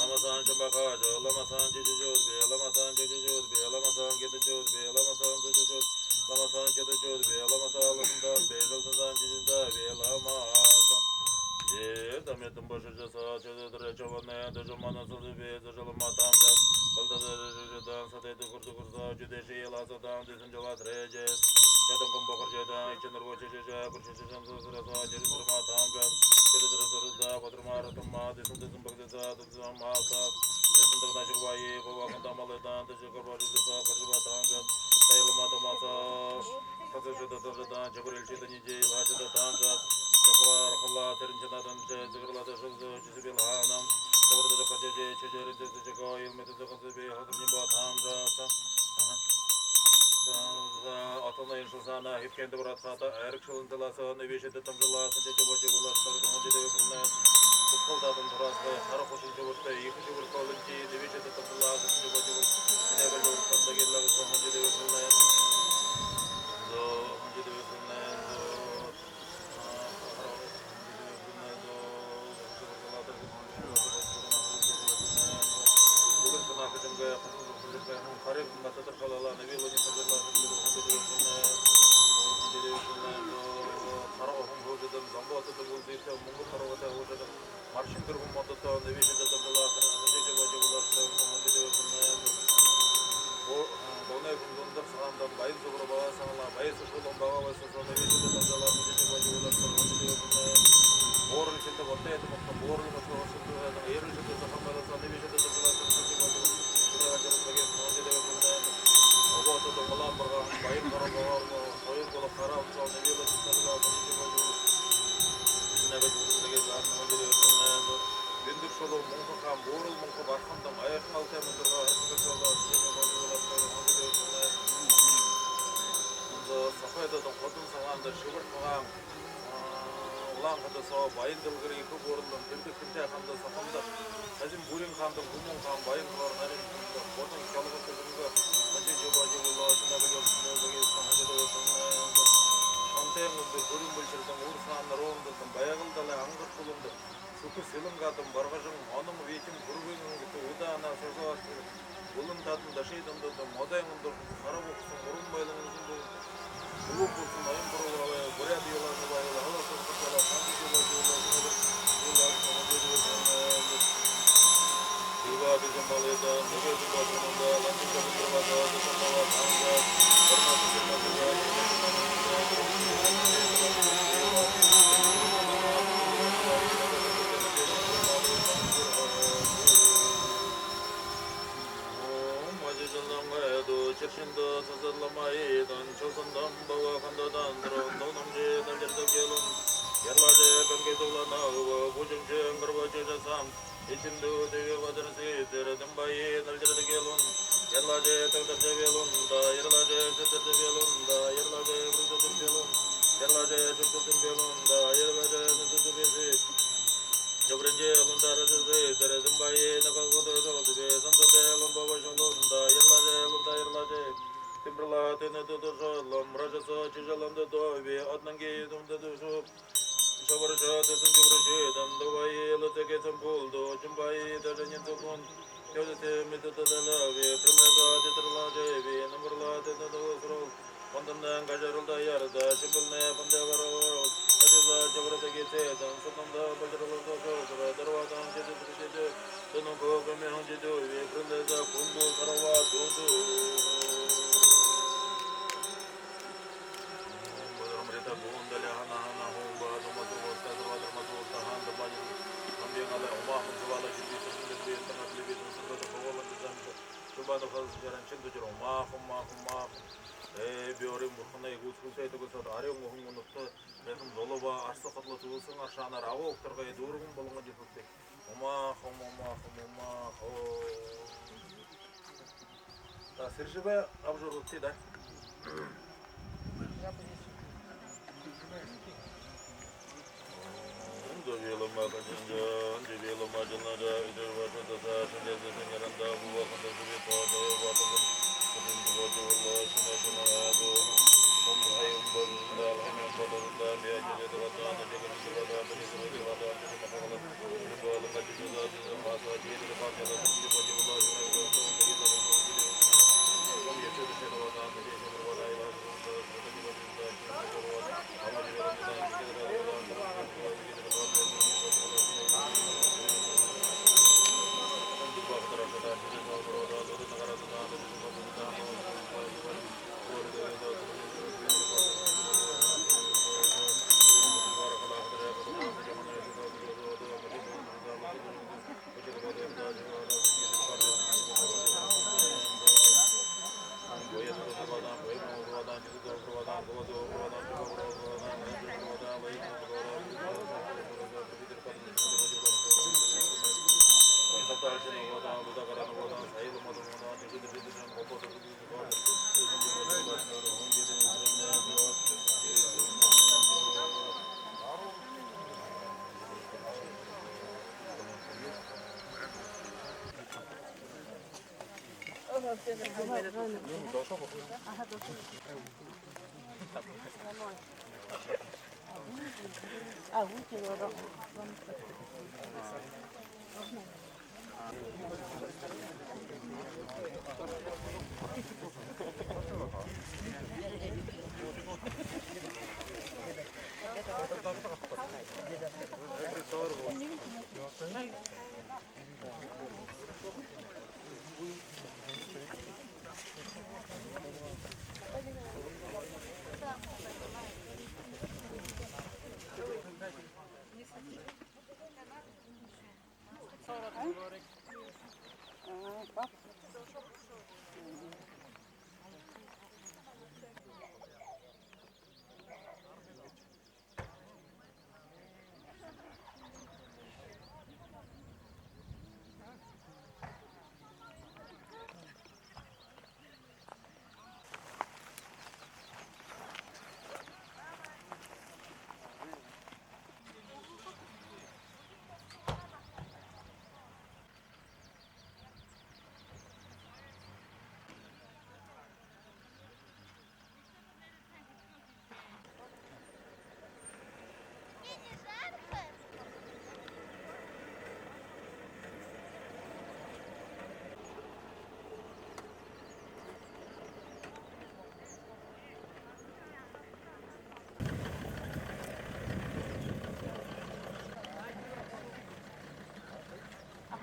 ламасан шамбакажо ламасан жэжэжодве ламасан жэжэжодве ламасан гэдэжодве ламасан зэжэжод ламасан чэдэжодве ламасан ласандаве жэлсэндан жэжэндаве ламасан. Жэ дамитан башажаса чэдэдэрэ чаванэ дэжэ манасалве зэжэлэ матамдас. Балдадэ жэжэдан садэдэ гурдугурса жэдэши ласадан дэсэн жэлас рэжэс. Чадан гомбо харжадан ичэн рвочэ жэжэ гурчэ жэжэн зэзэраса жэрин дэрма тамгас. Жэрин дэрэ зэрэда батарма ратарма дэсэн дэсэн багдаса дэсэн масас. Дэсэн дэгнэ жэгвайи баваканда малыдан дэжэ гэрбажэ дэсэ харжаба тамгас. Тайлма тамаса. Хасажада дажадан жабрилчида нидил хасада тамгас. Жабар хала тэрэнчэ надан жэ зэгрэлада жэзэ жэзэбил ханам. Жабрада жэ харжажэ чэжэрин дэсэ жэго илмэдэ зэхэ зэбэ хасар нимба тамгас. Атана иншалсана хипкенде братхата эрик шылын таласа нэвишэдэ тамжаласа жэжэ божо булаштар гонжо дэвэ гүрнэ. Сутхалдадын турасхай хара хушын жэбэртэй ехэ жэбэр колонти нэвишэдэ тамжаласа жэжэ божо бул. Нэгэ жэбэр санда гирлага гонжо дэвэ гүрнэ. До гонжо дэвэ гүрнэ. Маршин дэргэн модото нэвишэдэ тамжаласа жэжэ божо булаштар гонжо дэвэ гүрнэ. Бо-, а, бонай хүндэ сагаандан баян зүгөөр бага сагаалаа, баян сашуулан бага баясаа нэвишэдэ тамжалаа, нэвишэдэ бажуулаа, нэвишэдэ. Буурал шэнтэ бото эдэ мохто, буурал мохто шэнтэ эдэ, эрэл шэнтэ сахан байласа, нэвишэдэ тамжалаа, нэвишэдэ бажуулаа, нэвишэдэ бажуулаа, нэвишэдэ бажуулаа. Обоото дунгалаан баргаан, баян гараа бага, соён боло хараа унсаа, нэвишэдэ тамжалаа, нэвишэдэ бажуулаа. Нэвишэдэ бажуулаа, нэвишэдэ бажуулаа. Бэндэр шулуу мунха хаан, буурал мунха бархандам, аяхан алтай мандурга, архига шалаа, нэвишэдэ бажуулаа, нэвишэдэ бажуулаа. Ондо сахайдадам, хотон сагаанда, шэбэр сагаан, а, Улаан-Хадада соо баян дэлгэр ехэ бууралдан, тэрдэ хэнтэй ханда сахамда, сажин бүрин хаанда, гүмэн хаан, баян хоор нарин хүндэ, ботон шалган тэлэнгэ, хажи жэбэ жэбэ лоошон абилёрсмол дэгэс, хажи дэгэс, шонтын үндэ, хүрин бэлшэрдэн, үр саан, рондотон, Байгал далай, Ангар хуланда, Сүхэ Сэлэн гадам, Баргажан, Онон, Витим, Хүргэн ангита, Удаа, Анаа, Сажалаа, Булан Тадан, Даши Дандада, Модой Мундар, Хара Бухсан, Уран Байлан, Үзэн Булан, Үбэн Булсан, Ноён Буруу, Буряад Юлааны Баял, Ала Сулхатала, Санжи Э, биорын бурханай гүйсгэлтэй төгсөөд, арюун уһан үнэтэй, байһан зулаа арса хадалаад, үбһэн аршаанаар агуу угтаргы дүүрэн болонгон жэшүүтэй. Умаа хум, умаа хум, умаа хум. За, сэржэбэ абжуургагты даа.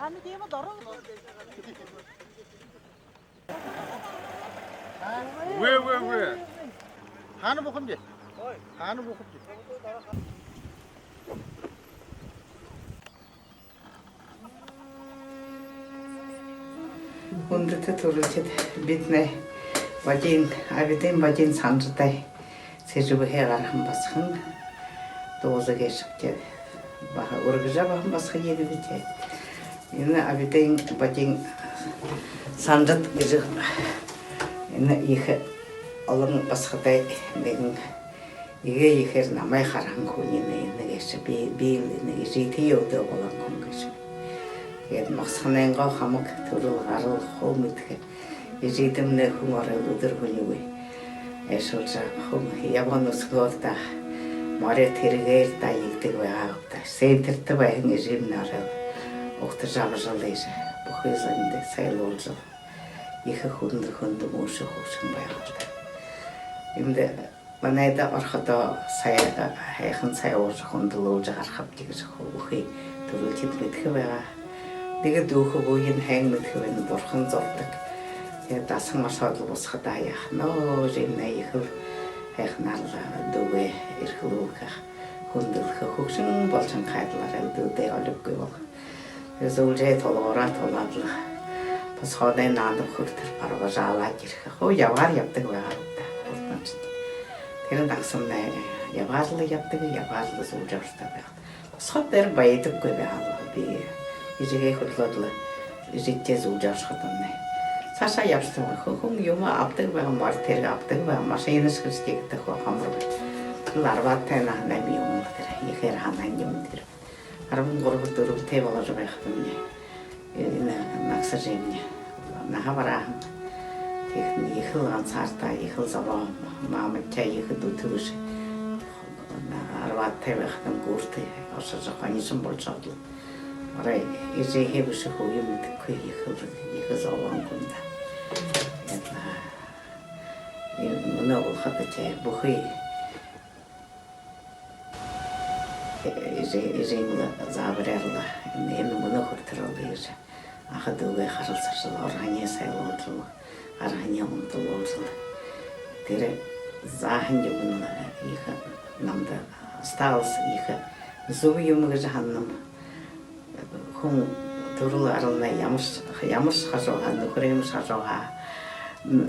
Аханы тиимэ дороо. Үгы, үгы, үгы. Хаана бууха юм бэ? Хаана бууха юм бэ? Хүндэтэ түрэлхид, бидэнэй бодиин, Абидай бодиин Санжатай Сэжэбһээ гараһан басаган дууза гээшэбди. Баһа үргэжэ абаһан басаган ябабди. Энэ Абидай бодиин Санжад гэжэ энэ ехэ олон басагадай нэгэн. Эгээ ехээр намайе хараһан хүн энэ, энэ гээшэ. Би, би лэ энэ эжытэеэ үдөө болоһон хүн гээшэб. Тиигээд могсохонойнгоо хамаг, түрэл гарал хуу мэдэхэ. Эжыдэмнай хүн оройл үдэр һүнигүй. Айлшалжа хүн ябаһан үсөөр даа, морёо тэргээр даа ябадаг байгаа ааб даа. Центртэ байһан эжымнай оройл угтажа абажал иижэ, бүхы зондо сайлуулжал, ехэ хүндэ, хүндэ, мүшэ, хүгшэн байгаал даа. Эндэ манайда орходоо сай, һайхан сай уужа, хүндэлүүлжэ гарахабди гэжэ хуу бүхы түрэлхид мэдэхэ байгаа. Нэгэ дүүхэ буян һайн мэдэхэ байна, бурхан зурадаг. Тиигээд дасан ошоод лэ бусахадаа яаха, нөө, эжымнай ехэл һайханаар лэ дүүгээ эрхэлүүлхэ, хүндэлхэ, хүгшэн болошон хадаа лэ дүүдээ олиггүй болохо. Зүлжээ толгоороо тулаад лэ, бусахадаа наадам хүрэтэр барбажаалаад ерэхэ. Хуу ябаар ябадаг байгаа ааб даа, урданшье. Тэрэ нагасамнай ябаар лэ ябадаг, ябаар лэ зүлжэ ошодог байгаа. Бусахада тэрэ байдаггүй байгаа. Би эжыгээ хүдэлөөд лэ, эжытэеэ зүлжэ ошоходомнай, саашаа ябашадаг байгаа. Хүн юумэ абадаг байгаа, морин тэрэг абадаг байгаа, машинашье гэжэ тиигэдэг хуу хамар байгаа. Тэрэл арбаадтай наһанайм юумэн тэрэ, ехээр һанаһан юумэн тэрэ. Арбан гурба, дүрбэтэй боложо байхадамни, э, энэ нагаса эжымни наһа барааһан. Тиихэдэнь ехэл гансаардаа, ехэл зобоо, мамадтаяа ехэ дүтэ бэшэ. Арбаадтай байхадам гүүртэ ошожо, хонишон болошоод лэ, орой эжыһээ бэшэ хуу юумэ мэдэхэгүй, ехэл, ехэ зобоон хүн даа. Тиигээд, а, э, мүнөө болоходо тээ бүхы эжы, эжымни заабаряар лэ, энэ мүнөө хүрэтэр лэ иижэ аха дүүгээ харалсажал, урганиие сайлуулжал, гараһаниие хүндэлүүлжэл, тэрэ зааһан юумэн ехэ намда осталось, ехэ зүб юумэ гэжэ һананам. Хүн түрэл гаралнай ямаршье, ямаршье хажууһаа, нүхэрэмшье хажууһаа, м,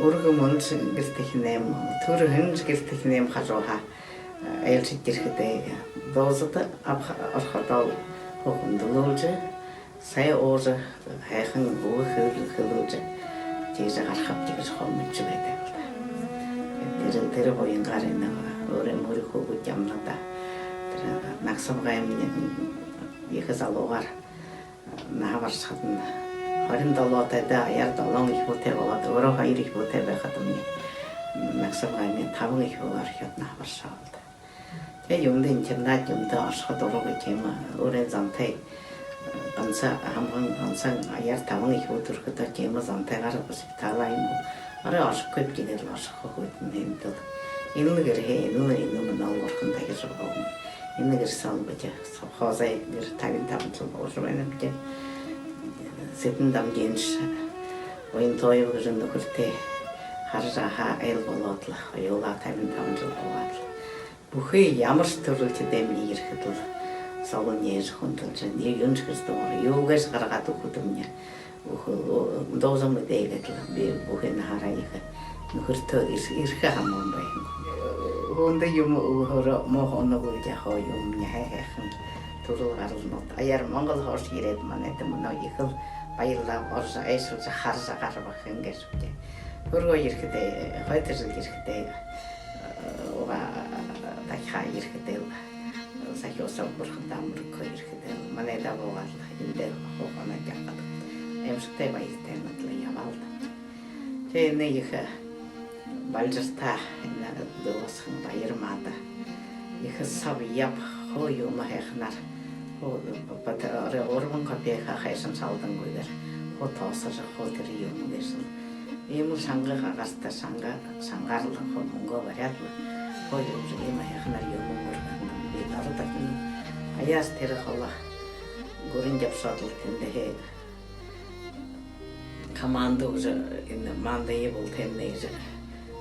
үргэн мүншье гэртэхинэйм, түрэһэншье гэртэхинэйм хажууһаа айлшажа ерэхэдээ, дуузада абаха, орходоол хүндэлүүлжэ, сай уужа, һайхан үгэ хэл-, хэлүүлжэ, тиижэ гарахабди гэжэ хуу мэдэжэ байдаг лэ даа. Тэрэ, тэрэ буянгаар энэ өөрын мүрэ хүүгэдтэ амнада. Тэрэ нагаса абгаймни ехэ залуугаар наһа баршахадань, хорин долоотойдо аяар долоон үхибүүтэй болоод, өөрөө хоёр үхибүүтэй байхадамни, нагаса абгаймни табан үхибүүгээр орхёод наһа баршаа болдо. Тээ юундэ интернат юумэндэ ошохо дурагүй, тиимэ өөрын зантай, ганса, һамган, гансахан аяар табан үхибүү түрэхэдөө, тиимэ зантайгаар госпиталаа юм гү, орой ошохогүйбди гээд лэ ошохо хойто юм даа. Энэл гэрһээ, энэл, энэл мүнөөл бурхан дахижа үгэһэн. Энэ гэр соонь бидэ совхозой гэр табин табан жэл болжо байнабди. Цыден Дамдинович Буянтоев гэжэ нүхэртэй хаража һаа, айл болоод лэ, хоюулаа табин табан жэл болоод лэ. Бүхы ямаршье түрэлхидэймни ерэхэдэл, соло нээжэ хүндэлжэ, юуншье хэжэ дуугаагүй, юу гээшье гаргаад үгэхэдэмни, үхэ-, дууза мэдээ гээд лэ, би бүхы наһаараа ехэ нүхэртөө ир-, эрхэ һамган байһан. Хүндэ юумэ үгэхөөрөө муу һуунагүй, яаха юм, һай-, һайхан түрэл гаралнууд. Аяар Монгол хоошье ерээд, манайда мүнөө ехэл баярлаа, орожо, айлшалжа, хаража гарбаха һэн гээшэбди. Түргөө ерэхэдээ, хойто жэл ерэхэдээ, угаа дахяа ерэхэдээл, сахюусал бурхандаа мүргэхөө ерэхэдээл, манайдаа буугаад лэ, эндээ хуу хоноод ябахада, аймшагтай баяртай наадал ябаал даа. Тээ энэ ехэ Балжарта, энэ дүүргэһэн баяр манда. Ехэ саб яб, хуу юумэ һайханаар, хуу бата-, орой гурбан копейка хайшан шалдангүйгөөр хуу тоосожо, хуу тэрэ юумэ гээшэл. Иимэл шанга агарта, шанга, шангаар лэ хуу мүнгөө баряад лэ, хуу юумэ иимэ һайханаар юумэ мүргэһэн. Би доро дахин аяар тэрэ холо гүрэн ябашоод лэ, тэндэһээ Команда уже энэ манда ебэл тэмнэ уже.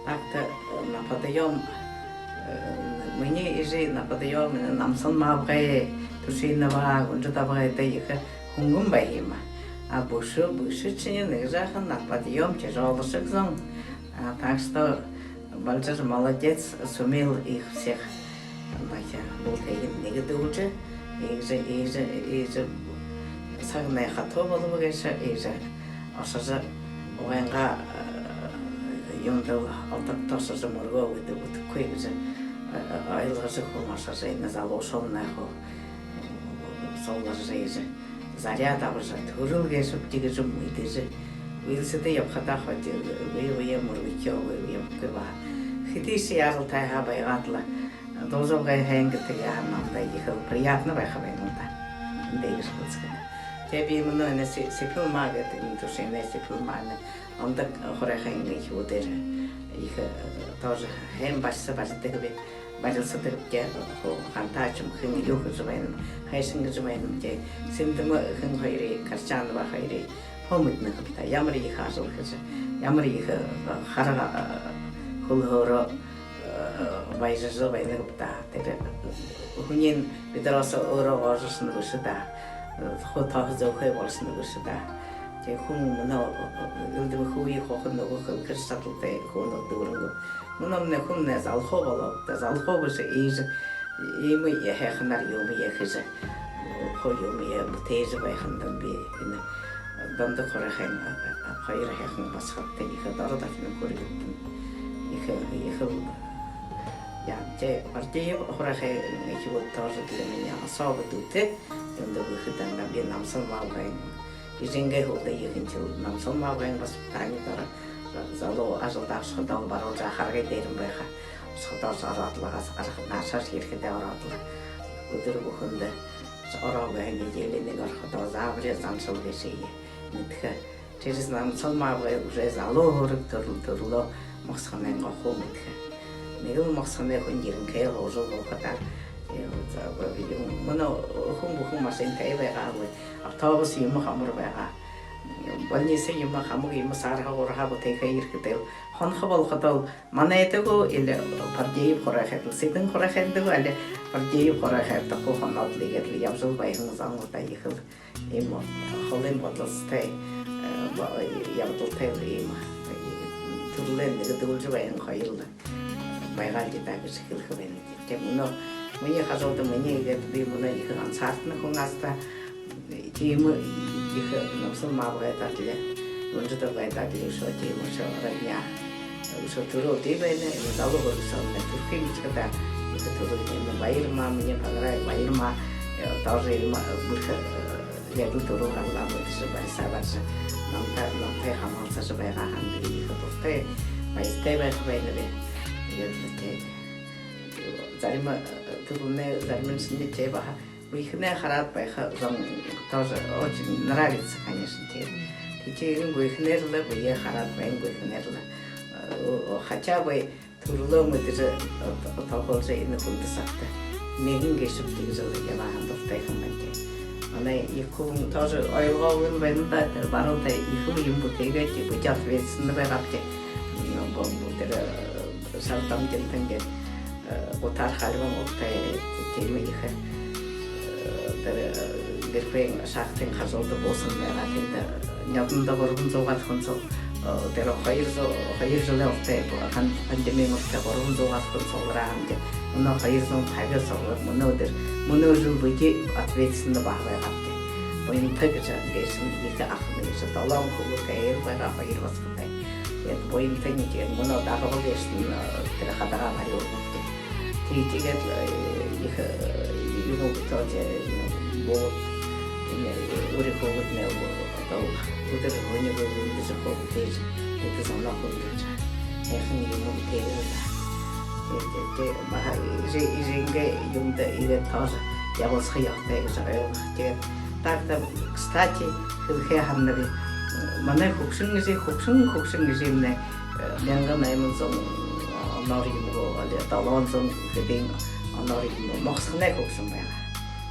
Так-то, э, на подъём, э, минии эжы на подъём, энэ Намсал Мабгай, Тушинова, Гүнжэд абгайда ехэ хүнгэн байха юм. А бэшэ, бэшэшни нэгэ жаахан на подъём тяжёлошог зон. А, так что Бальжар молодец, сумел их всех. Батя бултыень нэгэдүүлжэ, иигэжэ, иигэжэ, иигэжэ сагнай хатуу болобо гээшэ, иигэжэ ошожо, угайнгаа, э, юундэл олдогто ошожо мүргөө гэдэг үдэхэгүй гэжэ, э, ойлгожо хүн ошожо, энэ залуушуулнай хуу сугларжа, иигэжэ заряд абажа, түрэл гээшэбди гэжэ мэдэжэ, үйлсэдэ ябахадаа хоть үе үе мүргэхөө, үе үе ябахагүй баһа. Хэдышье яаралтай һаа байгаад лэ, Дулжа абгай һайн гэдэг яһан намда ехэл приятно байха байна даа. Эндэ иигэжэ хэлсэхэдэ. Тээ би мүнөө энэ Сэ-, Сэпэлма гэдэг, энэ Тушинай Сэпэлма, энэ Ондог хурайхайн үхибүүдээр ехэ, э, тоже һайн барьса барьдаг би, барилсадаг би, хуу хантаашье юм, хэн юу хэжэ байнаб, хайшан гэжэ байнаб, тээ Сэмдэмэ хэн хоёрые, Карчанова хоёрые хуу мэдэнэ ха юм даа, ямар ехэ ажал хэжэ, ямар ехэ, э, хара, э, хүлһөөрөө, э, баяжаржа байнаб даа. Тэрэ хүниинь бидэ ороһоо өөрөө гоожошоно бэшэ даа. Хуу тооһо зөөхэй болошоно бэшэ даа. Тээ хүн мүнөө элдэб хуу ехэ хоног үгы хэлэхэ шадалтай хүнүүд дүүрэн гү. Мүнөө мүнөө хүн мүнөө залхуу болоо даа. Залхуу бэшэ, иигэжэ иимэ ехэ һайханаар юумэ ехэ хэжэ, хуу юумэ ехэ бүтээжэ байхандань би энэ Дондог хурайхайн хоёр һайхан басагадта ехэ доро дахин хүргэгдэнэ. Ехэ, ехэл яа, тээ Бардиев хурайхай үхибүүд тоже для меня особо дүтэ. Юундэ гэхэдэ, би Намсал Мабгайн эжынгээ һүүлдэ ехэнхидээ Намсал Мабгайн воспитание доро залуу ажалдаа ошоходоо баруун жаа харгы дээрэнь байха. Ошоходоошье ороод лэ, гас арга наашаашье ерэхэдээ ороод лэ, үдэр бүхэндэ ороогүй һаа, неделиин нэгэ орходоо заабари заншал гээшые мэдэхэ. Через Намсал Мабгай уже залуу һураг түрэл-, түрэлөө Могсохон аймагай хуу мэдэхэ. Нэгэл Могсохоной хүн ерэнхэй, һуужал болохо даа. Тээ, за, б-, юм, мүнөө хүн бүхэн машинатай байгаа һаа, автобус юумэ хамар байгаа. Больница юумэ, хамаг юумэ саарһа, гурһаа бүтээхэ ерэхэдээл, хонохо болоходоол манайда гү, или Бардиев хурайхайда, Сэдэн хурайхайда гү, али Бардиев хурайхайда хуу хоноод лэ, иигээд лэ ябажал байһан зон лэ даа, ехэл иимэ холын бодолтой, э, бо-, ябадалтай иимэ, э, түрэлөө нэгэдүүлжэ байһан хоёр лэ байгаал даа гэжэ хэлэхэ байнаб. Тээ мүнөө минии хажууда, минии иигээд би мүнөө ехэ гансаардана хүн аста, тиимэ ехэ Намсал Мабгайда адли, Гүнжэд абгайда адли үшөө тиимэ, үшөө родня, үшөө түрэл дии байна. Энэ залуу һураг соомнай түрэхэ юм гэхэдэ, ехэ түрэл юм. Баярма, минии багарай Баярма, э, тоже юм, э, бэрхэ, э, ядуу түрэл гаралаа, бэрхэ барьсаа барьжа, намтай, намтай хамһалсажа байгаа һаань, би ехэ дуратай, баяртай байха байнаб. Иигээд лэ тээ, зарим, э, түрэлнай, заримынь шэнги тээ баһа. Гүйхэнэй хараад байха зон тоже очень нравится, конечно, тээ. Тиигэжэ гүйхэнээр лэ, бэеэ хараад байһан гүйхэнээр лэ, э, о-, хотя бы түрэлөө мэдэжэ, э, то-, тоолжо, энэ хүндэ сагта нэгэн гээшэб гэжэ лэ ябаһан дуратай хүн байна, тээ. Манай ехэ хүн тоже ойлгоогүй байна даа, тэрэ баруун тээ ехэл юм бүтээгээ, тээ, бэшэ ответственна байгаабди. М, бо-, бо-, тэрэ, э, Шара Дамдинтан гээд, э, гутаар хальбан угтай, тиимэ ехэ, э, тэрэ, э, гэрбэн шахтын хажууда буусан байгаа. Тэндэ нёдондо гурбан зуугаад хүн су-, э, тэрэ хоёр зуу-, хоёр жэлэй урда, пан-, пандемиин урда гурбан зуугаад хүн суглараа һаань, мүнөө хоёр зуун табяад суглараа. Мүнөө үдэр, мүнөө жэл бэшэ ответственна баһа байгаабди. Буянта гэжэ гээшэнь ехэ ахамни гэжэ, долоон хүбүүтэй, эр байгаа, хоёр басагатай. Тиигээд буянтань, тиигээд мүнөө Дагба гээшэнь, э, тэрэ хадагаа барюулнабди. Тии-, тиигээд, э, ехэ, э, юумэ бүтээжэ, э, бод, энэ, э, үри хүүгэднай, э, одоо үдэр хүнүүдые үндэжэ, хүүгэдые эдэ зоноо хүндэлжэ, һайхан юумэ бүтээгээ даа. Тиигээд, тиигээд баһа эжы-, эжынгээ юумэндэ иигээд тоже ябалсаха ёһотой гэжэ ойлгоо. Тиигээд так-то, кстати, хэлэхэ һананаб, манай хүгшэн эжы, хүгшэн, хүгшэн эжымнай, э, мянга найман зуун оноор юм гү, али долоон зуун хэдэн оноор юм гү, Могсохоной хүгшэн байгаа.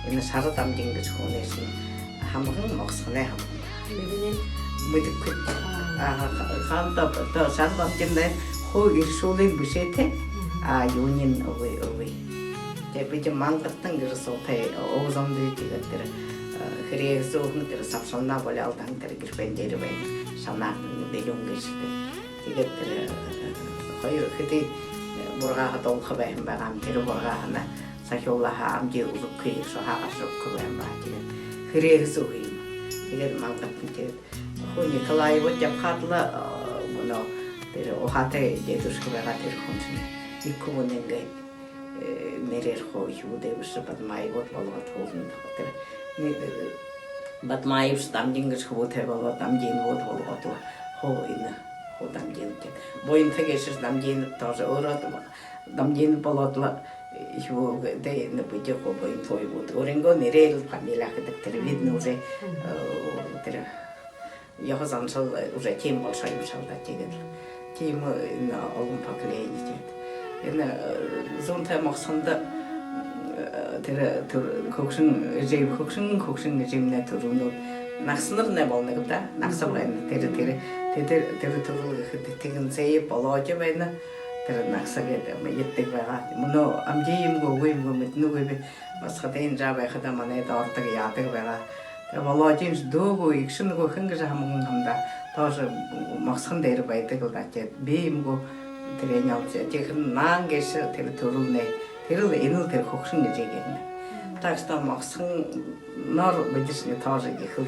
Энэ Шара Дамдин гэжэ хүнэйшни һамган Могсохоной һамган. Мэдэнэ. Мэдэхэгүй. А, ха-, хаанта, то, шара дамжинда хуу эрэшүүлэн бэшээтэй. А, юунэй үгы, үгы. Тэ, бидэ мангадтан гэжэ суутай, уг зондо тиигээд тэрэ, э, хэрээһээ һууһан тэрэ сабшалнаа болёолдоһон тэрэ гэрхэн дээрэ байна. Шанаа дэлюун гээшэтэй. Тиигээд тэрэ, э, хоёр хэды, э, бургааһа дуулаха байһан байгаа юм. Тэрэ бургааһанаа сахюулааһаа амжи үзэхэгүй, шуһаа гаража үгэхэгүй юм байгаа. Тиигээд хэрээһээ һууһан юм. Тиигээд мангадтан тиигээд хуу Николаевууд ябахадла, э, мүнөө тэрэ ухаатай дедушка байгаа, тэрэ хүншни. Ехэ хүбүүнэйнгээ, э, нэрээр хуу ехэ хүбүүдээ бэшэжэ, Бадмаевууд болгоод һууһан. Тэрэ, э, Бадмаевшье Дамдин гэжэ хүбүүтэй болоод, Дамдиновууд болгоодла хуу энэ, хуу Дамдинов тиигээд. Буянтай гээшэ Дамдинов тоже өөрөө Дамдинов болоодла, э, ехэ хүбүүдээ энэ бидэ хуу Буянтуевууд. Өөрынгөө нэрээр лэ фамилия хэдэг, тэрэ видно уже, э, тэрэ ёһо заншал уже тиимэ болошоо юм шэл даа, тиигээд лэ. Тиимэ, э, энэ олон поколени тиигээд. Энэ, э, Зүүнтэй Могсохондо, э, тэрэ түр-, хүгшэн эжы, хүгшэн, хүгшэн эжымнай түрэлнүүд. Нагасанарнай болоно гү даа, нагаса байна. Тэрэ, тэрэ, тэрэ, тэрэ түрэл гэхэдэ Тыгынцеев Володя байна. Тэрэ нагаса гээд, м, эдидэг байгаа. Мүнөө амжи юм гү, үгы юм гү, мэдэнэгүйб. Басагадынь жаа байхада манайда ородог, яадаг байгаа. Тэрэ Володинь дүү гү, эгшэ гү, хэн гэжэ һамган һэм даа. Тоже Могсохон дээрэ байдаг лэ даа. Тиигээд би юм гү, тэрэнээ олжо. Тиихэдэ наан гээшэ тэрэ түрэлнай. Тэрэл, энэл тэрэ хүгшэн эжы гэнэ. Так что Могсохоноор бидэшни тоже ехэл,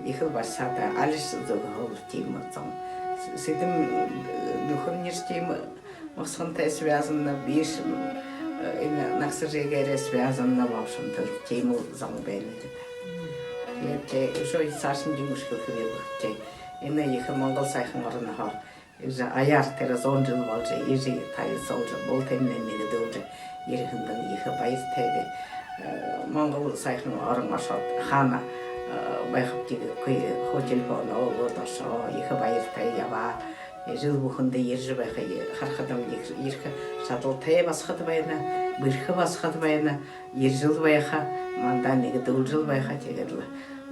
ехэл барсаа даа, алишье зүгһөөл тиимэ зон. Сэдэм, э, нүхэрнишье тиимэ Могсохонтой связана, бишье, э, энэ нагаса эжыгээрээ связана, в общем-то, тиимэл зон байна гэдэг. Тиигээд үшөө саашань юумэ хэлэхэб гэхэдэ, энэ ехэ Монгол һайхан оронһоо иигэжэ аяар тэрэ зуун жэл боложо, иигэжэ танилсуулжа, бултыемнай нэгэдүүлжэ ерэһэндэнь ехэ баяртайб. Э, Монгол һайхан орон ошоод, хаана, э, байхаб гэхэдэ, хуу телефоноо үгөөд ошоо, ехэ баяртай ябаа. Э, жэл бүхэндэ ерэжэ байха, э, харахадам ехэ, ерэхэ шадалтай басагад байна, бэрхэ басагад байна, ерэжэл байха, мандаа нэгэдүүлжэл байха, тиигээд лэ.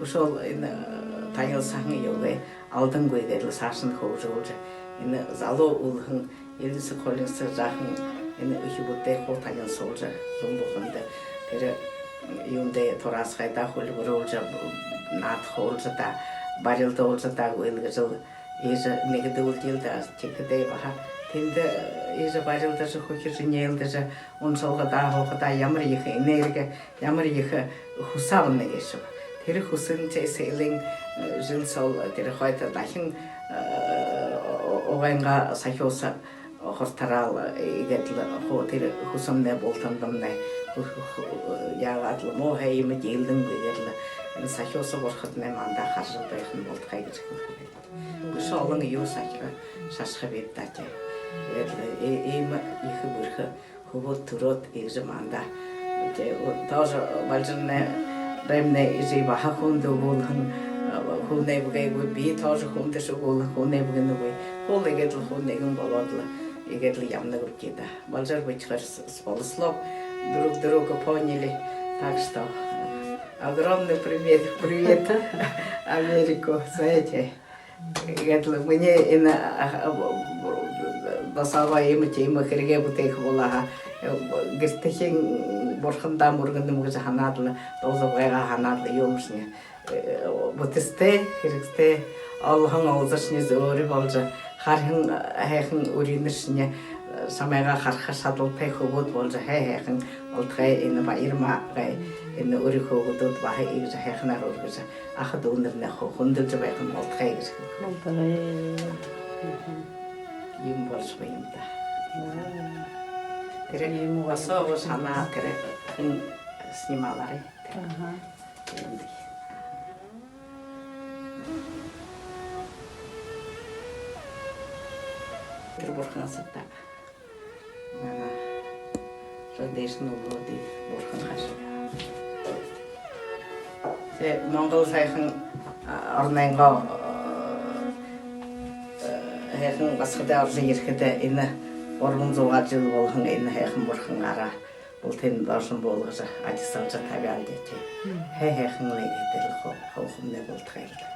Үшөөл энэ, э, танилсаһан юугээ алдангүйгөөр лэ саашань хүгжөөлжэ, энэ залуу үлэһэн, элинсэг хулинсаг жаахан энэ үхибүүдтэй хуу танилсуулжа, зүүн бүхэндэ тэрэ юундэ, тураасхайдаа хүльбэрүүлжэ, наадахуулжа даа, барилдуулжа даа, гүйлгэжэл иигэжэ нэгэдүүлжэл даа, тиихэдээ баһа тэндэ иигэжэ барилдажа, хүхижэ, нээлдэжэ, уншалгадаа, һуухадаа ямар ехэ энерги, ямар ехэ хүсэ абана гээшэб. Тэрэ хүсэнтэй сэлин, э, жэл соол, тэрэ хойто дахин, э, угайнгаа сахюуса хуртараал, э, иигээд лэ хуу тэрэ хүсэмнай, бултандамнай ху-, ху-, ху-, яагаад лэ муу һайн юумэ диилдэнгүй, иигээд лэ энэ сахюуса бурхаднай мандаа харажал байхань болтогой гэжэ хэлэхэб. Бэшэ олон юу сахира шашахаб даа, тээ. Иигээд лэ, э, иимэ ехэ бэрхэ хүбүүд түрөөд, иигэжэ мандаа. Тэ, о, тоже Балжарнай, Баймнай эжы баһа хүндэ үгүүлһэн, э, хүнэй бүгэйгүй, би тоже хүндэшье үгүүлһэн, хүнэй бүгэйгүй. Хуу иигээд лэ хүн нэгэн болоод лэ, иигээд лэ ябанабди даа. Балжар бэшэхэ с-, с-, болослоо, друг друга поняли. Так что, э, огромный привет, привет, Америку, знаете. Иигээд лэ минии энэ, а, а, б-, б-, б-, досоогоо иимэ тиимэ хэрэгээ бүтээхэ болоо һаа, э, гэртэхин бурхандаа мүргэнэм гэжэ һанаад лэ, дуу зугаагаа һанаад лэ, юумэшни, э, бүтэсэтэй, хэрэгтэй, олоһон олзошни зөөри болжо, харин, э, һайхан үреэнэршни, э, шамайгаа хараха шадалтай хүбүүд болжо, һай-, һайхан болтогой, энэ баяр маагай, энэ үри хүүгэдүүд баһа иигэжэ һайханаар үргэжэ, аха дүүнэрнай ху-, хүндэлжэ байхань болтогой гэжэ хэлэхэ. Болтогой. Мгм. Юм болошоо юм даа. Мм. Тэрэ юм уу, особо болошоо. Һанаа, тэрэ хүн снималаарай. Аха. Юм даа. Тэрэ бурхан асарта. Аа, шондыш нуглоди бурхан хашаг. Тэ, Монгол һайхан, а, орнойнгоо, а, һайхан басагадай орожо ерэхэдэ, энэ гурбан зуугаад жэл болоһон энэ һайхан бурхангаараа бултыень доорошонь буулгажа, адисалжа табяал даа, тэ. Мм. Һай-, һайхан лэ иигээд лэ ху-, хуухамнай болтогой лэ даа.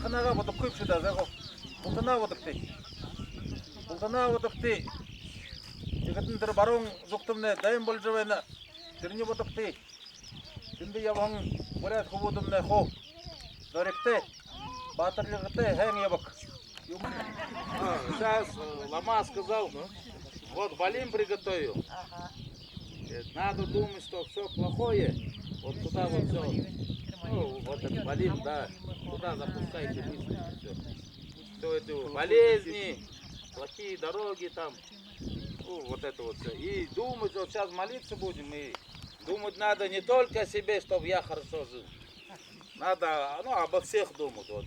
Амарханаагаа бодохогүйбши даа, заа гү. Бултанаа бодогты. Бултанаа бодогты. Тиигээд энэ тэрэ баруун зүгтэмнай дайн болжо байна. Тэрэниие бодогты. Тэндэ ябаһан буряад хүбүүдэмнай хуу зоригтой, баатарлигатай, һайн ябаг. Юм. А, сейчас, э, Лама сказал, вот Балим приготовил. Э, надо думать, что всё плохое, вот туда вот всё. Ну, вот этот Балим, да, туда запускайте мысли, всё. Всё это болезни, плохие дороги там. Ну, вот это вот всё. И думать, вот сейчас молиться будем, и думать надо не только о себе, чтоб я хорошо жил. Надо, ну, обо всех думать, вот.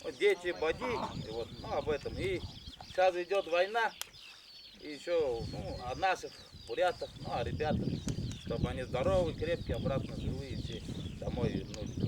Вот дети, бади, и вот, ну, об этом. И сейчас идёт война, и ещё, ну, о наших бурятах, ну, о ребятах, чтобы они здоровые, крепкие, обратно живые все домой вернулись.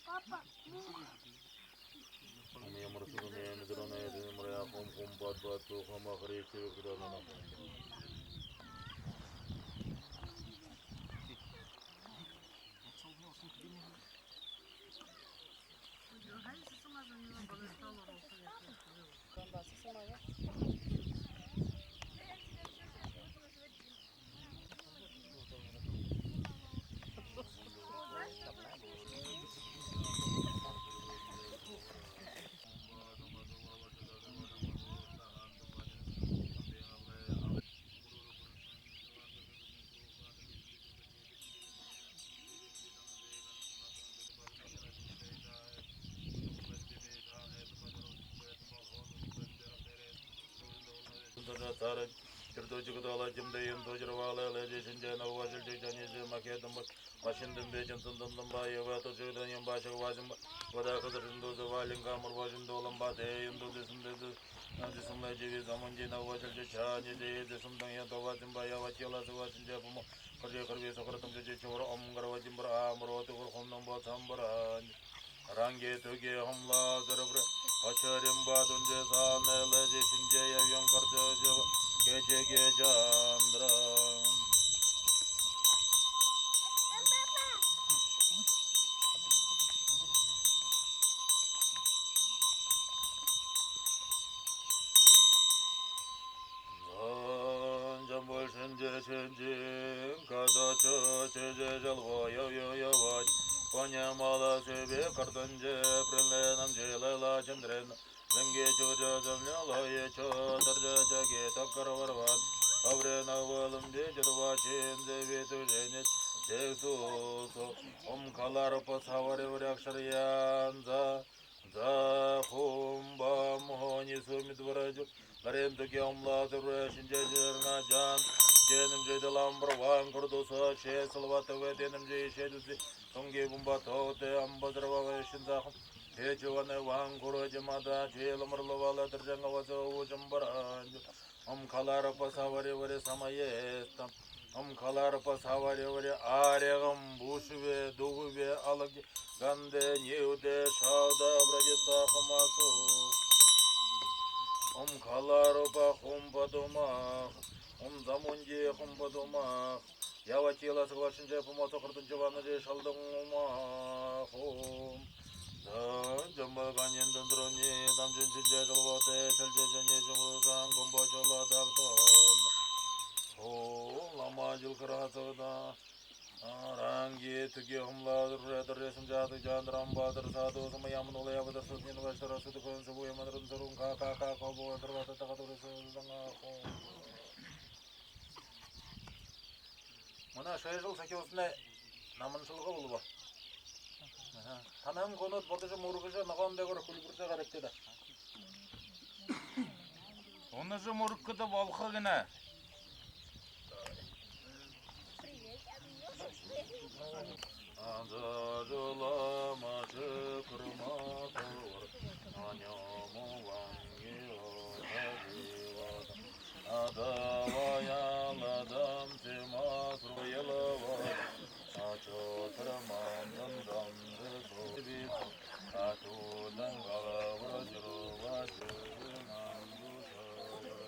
Папа, ну. Ум ямар сэрэмэй мэдэрэнэ, эдэ ямар яахам, хум бад бад, тухам ахарыг, чэбэг дадана хум. Чэрдөө жигдөө лэ жэмдээ юм тожор валэ лэ жэшэнжэ ногва шэлжэ жани жэ махедэн бат машин дэмбэ жэнсэн дэмдэн ба ева тожор дэн юм башаг вазим ба вада хазар жэндөө зэ валин камар вазим долан ба тэ юм дэ дэсэн дэ дэ дэсэн лэ жэви замун жэ ногва шэлжэ чани жэ дэсэн дэн янто вазим ба ява чила зэ вазим жэ пумо Кыржы кырби сохор томжо жэ чор ом гарва жимбар амро төгөр хумнам ба самбар ранги түги хумла зэрбрэ очорим ба дунжэ сан элэ жэшэнжэ явьён картэ жэва кэчэгэ жандран. Жамбал шэнжэ шэнжэн кадача чэжэ жалва яв яв явач. Понимала себе картанжэ прилэнам жэлэла чэндрэн. Лэнгэ чэжэ замляла ечо таржа чаги такар варван. Аврена вэлэмжэ жэдва чэнзэ витужэнэт. Чэгсусо ум каларпа савари вряг шарьянза. За хум бам хони сумит варажу. Нарен туги омла зурэ шинжэ жэрна жан. Жэнэмжэ дэлам бар ван курдуса шэ салвата вэ дэнэмжэ ишэ дуси. Тунги бумба тоте амба зрава вэ шин захум. Тэчуваны ван кура жэмада жэл амарлавала дэржэн аваза ужам баранжу. Ум каларпа савари вари самаестам. Ум каларпа савари вари арягам бушве дугве алаг ганде ниуде шауда брадиса хумасу. Ум каларпа хумпа думах. Ум замунди хумпа думах. Ява чила саглашинжэ пумо сохортон чувана жэ шалдан умахум. Жамбал ганин дандрони дамжин чинжэ жалвате шалжэ жани жумруган гумбо чула дагдан. О, лама жил карахасагда. Ранги туги хумла дурре дурре сумжаты жандрам бадар саду сама яман улая бадар сутнин ваштара сутукон субу яманрун сурун ка ка ка ка бу андрвата така дурре сузанга хум. Мана шэжэл сахиусна наманшалга болубо. Танан хонод бодожо мургажа ногоон дээгүүр хүлбэржэ гарагты даа. Унажа мургахада болохо гэнэ. Анзажала мачы курматовар аняму ванги отадивада. Адавая ладам симас руялава. Ачо трамандан дамжы бит. Атудан галавра жирува жирын анду шавра.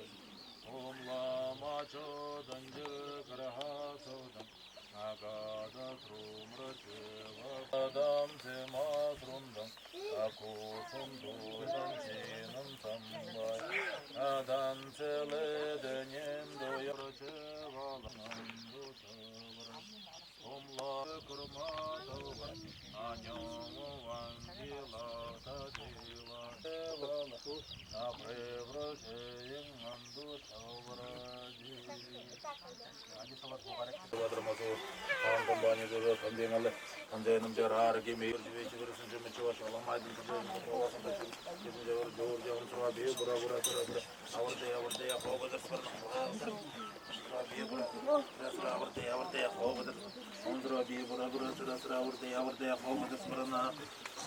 Умла мачо данжы караха содан. Агада трумра чева адам симас рундан. Акусан дудан чинан самбай. Адан целэ дэнин дуяр чева лананду савра. Умла курматовар аняму вангила тадила. Эвала на превращение анду савра. Компания зэбэ, компания нэмжэ арги мир жэбэ чэбэр сэнжэ мичэва шалам айдан сэнжэ мичэва сэнжэ жэбэр жэбэр жэбэр сэнжэ бии бура бура сура сура. Аварда аварда я хобо дэр сура. Сура бии бура сура сура аварда аварда я хобо дэр. Сура бии бура бура сура сура аварда аварда я хобо дэр сура на.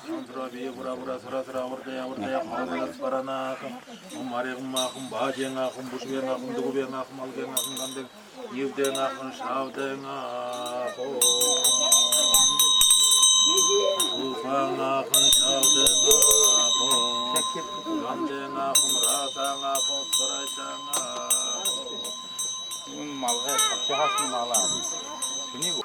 Андро бии бура бура сура сура аварда аварда хобо дэр сура на. Ум аригма хум баджинга хум бушвенга хум дугвенга хум алгенга хум гандын нивденга хум шавденга хум. Ухаан ахын, шалтан ахын, гамдан ахын, расан ахын, сарайсан ахын. Үн малгай, хашаһаас малаа. Шинии гү?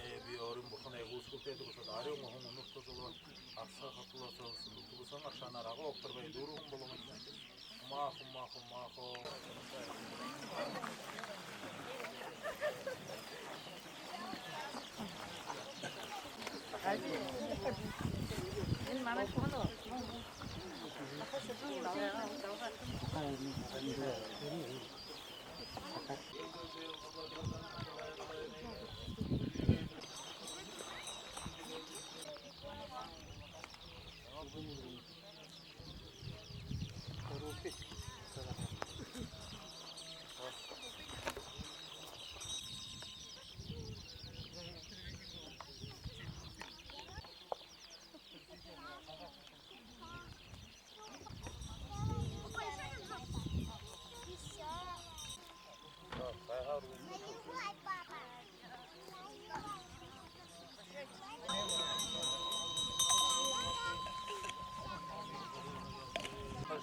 Ээ, би өөрын бурханай гүйсгэлтэй дурсаад, арюун уһан үнэртөө зулаа, арса хаталаа, сэлсэн дутугасан аршаанаар агуу угтарбай, дүүрэн болон юм. Мах, мах, мах. Энэ манай хүн үү?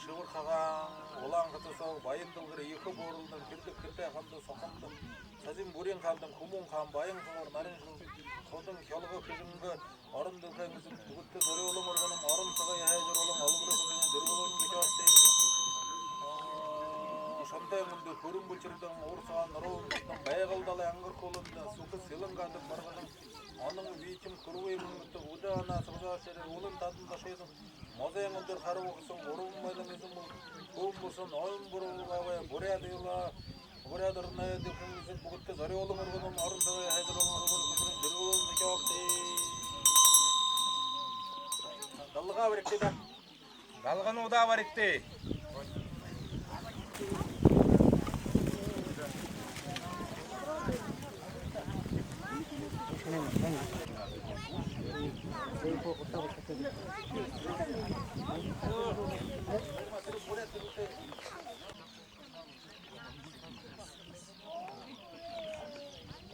Шэбэр хагаан, Улаан-Хада соо, Баян-Дэлгэр, Ехэ Буралдан, Хэрдэг, Хэрдээ-Ханда, Сухамдан, Сазим-Бүриин-Хандан, Хүмүүн-Хаан, Баян-Хогор, Нарин-Шэлэн, Худан, Хёлго, Хэжэнгэ, Орон Дэлхэйн эзэд, бүгэдэхи зорюулан үргэнэм, орон сагые һайжаруулан, олбори хүзүүн дэрбэлүүлэн гэжэ ябагты. Шамтай мүндэ хүрэн бэлшэрдэн, уур сагаан нороо үндэстэн, Байгал далай ангар хүлэндэ, сүхэ сэлэн гадар баргадан, онон бэетэм хүрбые мүнгэтэ, үдэ анаа сагзаар шэрээ, үлэн тадан дашыдан, мозойн үндэр хара бүхэсэн, уран майлан эзэн бү-, хүн бүсэн, ойн буруу бабай, буряад юла, буряад оронойдо хүн эзэд, бүгэдэхи зорюулан үргэнэм, орон сагые һайжаруулан, олбори хүзүүн дэрбэлүүлэн гэжэ ябагты. Даллага баригты даа. Даллагануудаа баригты.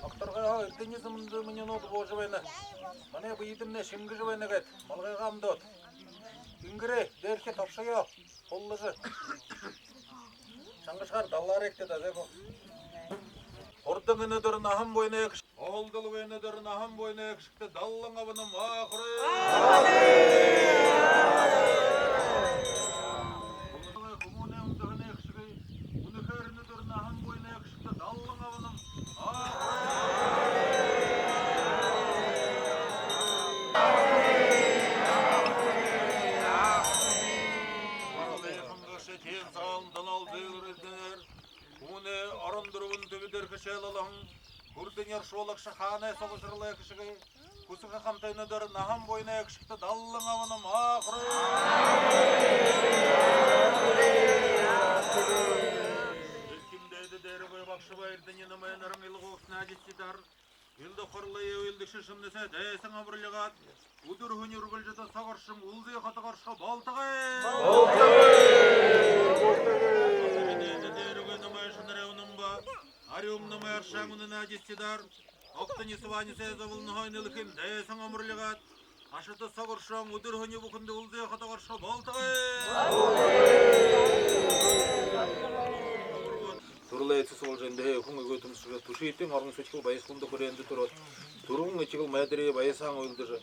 Огторгойһоо эрдэниин мэндэ мүнөө боложо байна. Манай бэедэмнай шэнгэжэ байна гээд, малгайгаа үмдөөд. Энгэрээ, дээрэхи тобшоёо хуллажа, шангашагаар даллаарайгты даа, зай гү. Хурдан энэ үдэр наһан буйнай гэгшэ, һолдолгүй энэ үдэр наһан буйнай гэгшэ. Даллан абанам, аа, хүрөө. Хүмүүнэй үндэһэнэй гэгшэ, үнэхөөр энэ үдэр наһан буйнай гэгшэ, даллан абанам, аа, хүрөө. Баралай хангашэ тиин саалан данал зээлэр эдэнэр. Үүнэй орон дүрбэн түбэдэр хэшээл олоһон хүрдэнэр шуулагша хаанай согшоролой хэшэгэй. Хүсэхэ хамтын үдэр наһан буйнай гэгшэ, даллан абанам, аа, хүрөө. Эльхим дээдэ дээрэгүй багшабай эрдэни намай наран илгуугты наадисыдар. Элдэб хорлой үйлэдэгшэ шэмнисэй дайсан абарилгаад, үдэр һүни үргэлжэтэ согоршон үлзы хотогоршохо болтогой. Болтогой. Дээдэ дээрэгүй намай шэнэрэй үнэн ба арюун намай аршаан үнэн наадисыдар. Огто нисваа нисээ зоболонһоонь эльхим дайсан амарилгаад, ашата согоршон үдэр һүни бүхэндэ үлзы хотогоршохо болтогой. Түрэлэй эсэс болжо, эндэһээ хүн эгээ түмсэжэ, түшийтэн орон сэдьхэл баясхаланда хүрээндэ түрөөд, түргэн этигэл майдарые баясаан үйлэдэжэ,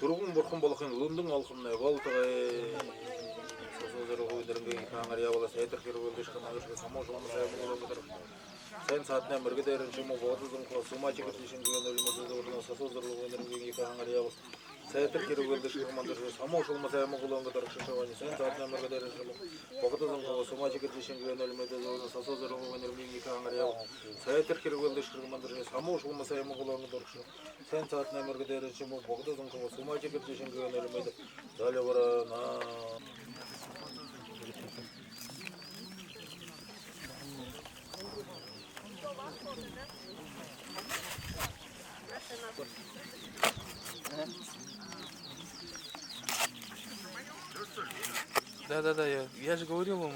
түргэн бурхан болохын лүндэн олохомнай болтогой. Сасуу зорилгогүй нэрэнгэйнгээ ехэ һанаар ябуулаа. Сайтар хэрэгэлдэшхэ мандаржа, самуу шулма сай амгалан үнгэргэшэ. Сайн саатанай мэргэ дээрэнь шэмүү богдо зонхо сумаачи гэржэ шэнгэгээ нөлмөдөө зоборно. Сасуу зорилгогүй нэрэнгэйнгээ ехэ һанаар ябуулаа. Сайтар хэрэгэлдэшхэ мандаржа, самуу шулма сай амгалан үнгэргэшэ шабаани. Сайн саатанай мэргэ дээрэнь шэмүү богдо зонхо сумаачи гэржэ шэнгэгээ нөлмөдөө зоборно. Сасуу зорилгогүй нэрэнгэйнгээ ехэ һанаар ябуулаа. Сайтар хэрэгэлдэшхэ мандаржа, самуу шулма сай амгалан үнгэргэшэ. Сайн саатанай мэргэ дээрэнь шэмүү богдо зонхо сумаачи гэржэ шэнгэгээ нөлмөдөө зоборно. Да, да, да, я, я же говорил вам.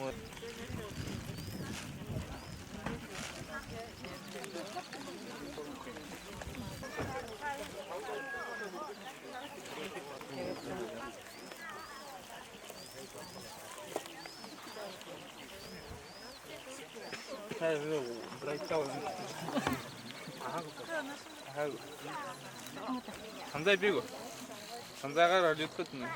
Санзай бигу. Санзайгаар алютхат нэ.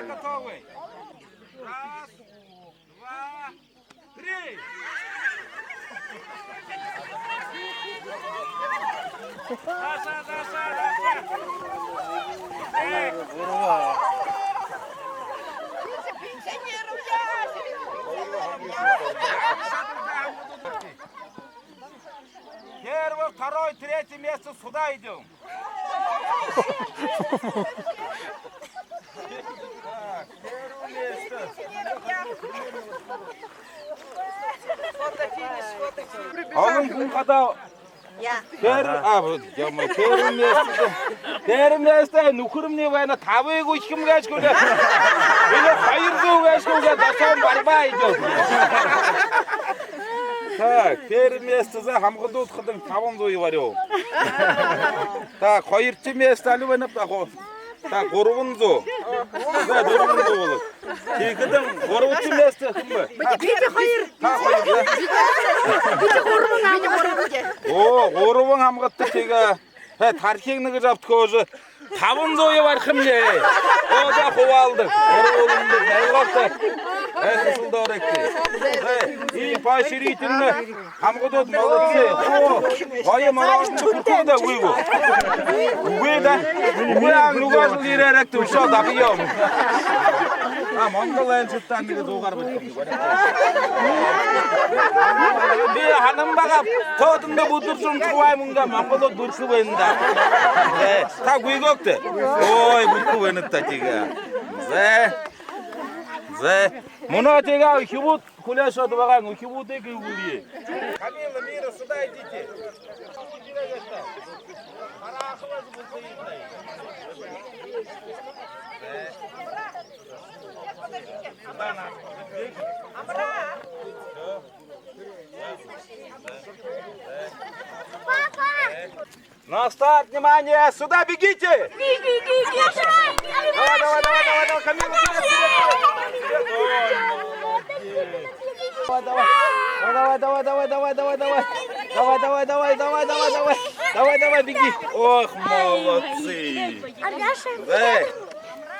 Готовы? Раз, два, три. Саша, Саша, Саша. Эй. Первое, второе, третье место сюда идём. Так, первое место. Фото-финиш, фото-финиш. Олон хүн хадаа. Яа. Первое, а, вот, ё-моё, первое место. Первое место нүхэрни байна, табыг үгэхэ юм гээшэ гү, лэ. Или хоёр зуу гээшэ гү, лэ, досоонь борьба идёт. Так, первое место за хамгадууд хадань табан зуу бариу. Так, хоёрдохи место али байнаб даа, хо-, так, гурбан зуу. За, гурбан зуу болоо. Тиихэдэнь гурбадахи место хэн бэ? Бидэ хоёр. Та хоёр, да? Бидэ гурбан, бидэ гурбан. О, гурбан хамгадта тиигээ. Хэ, тархинь нэгэ жабтаха уже. Табан зуу бариха юм лэ. Оо, за, хубаалдаг. Оруулдаг, айлгаатай. Э, хүсэл доройгты. Э, и поощрительно. Хамгадууд молодцы. О, гоё мороженое хүрхүү даа, үгы гү? Үгы даа. Үгы, аа, нүгөө жэл ерээрэгты, үшөө дабьём. А, Монгол аймшагтаа нэгэ зуугаар бэлдээ. Би һанан байгааб, тоондо бүдэржэ унтахагүй мүнөө монголнууд бэрхэ байна даа. Э, та үгы гүт? Ой, бэрхэ байна даа тиигээ. Зэ. Зэ. Мүнөө тиигээ үхибүүд хүлеэшэд байгаа, үхибүүдые үгылэе. Камила, Мира, сюда идите. На старт, внимание, сюда бегите! Давай, давай, давай, давай, давай, Камила, вперёд, вперёд, вперёд, вперёд. Давай, давай, давай, давай, давай, давай, давай. Давай, давай, давай, давай, давай, давай. Давай, давай, беги. Ох, молодцы. Эй.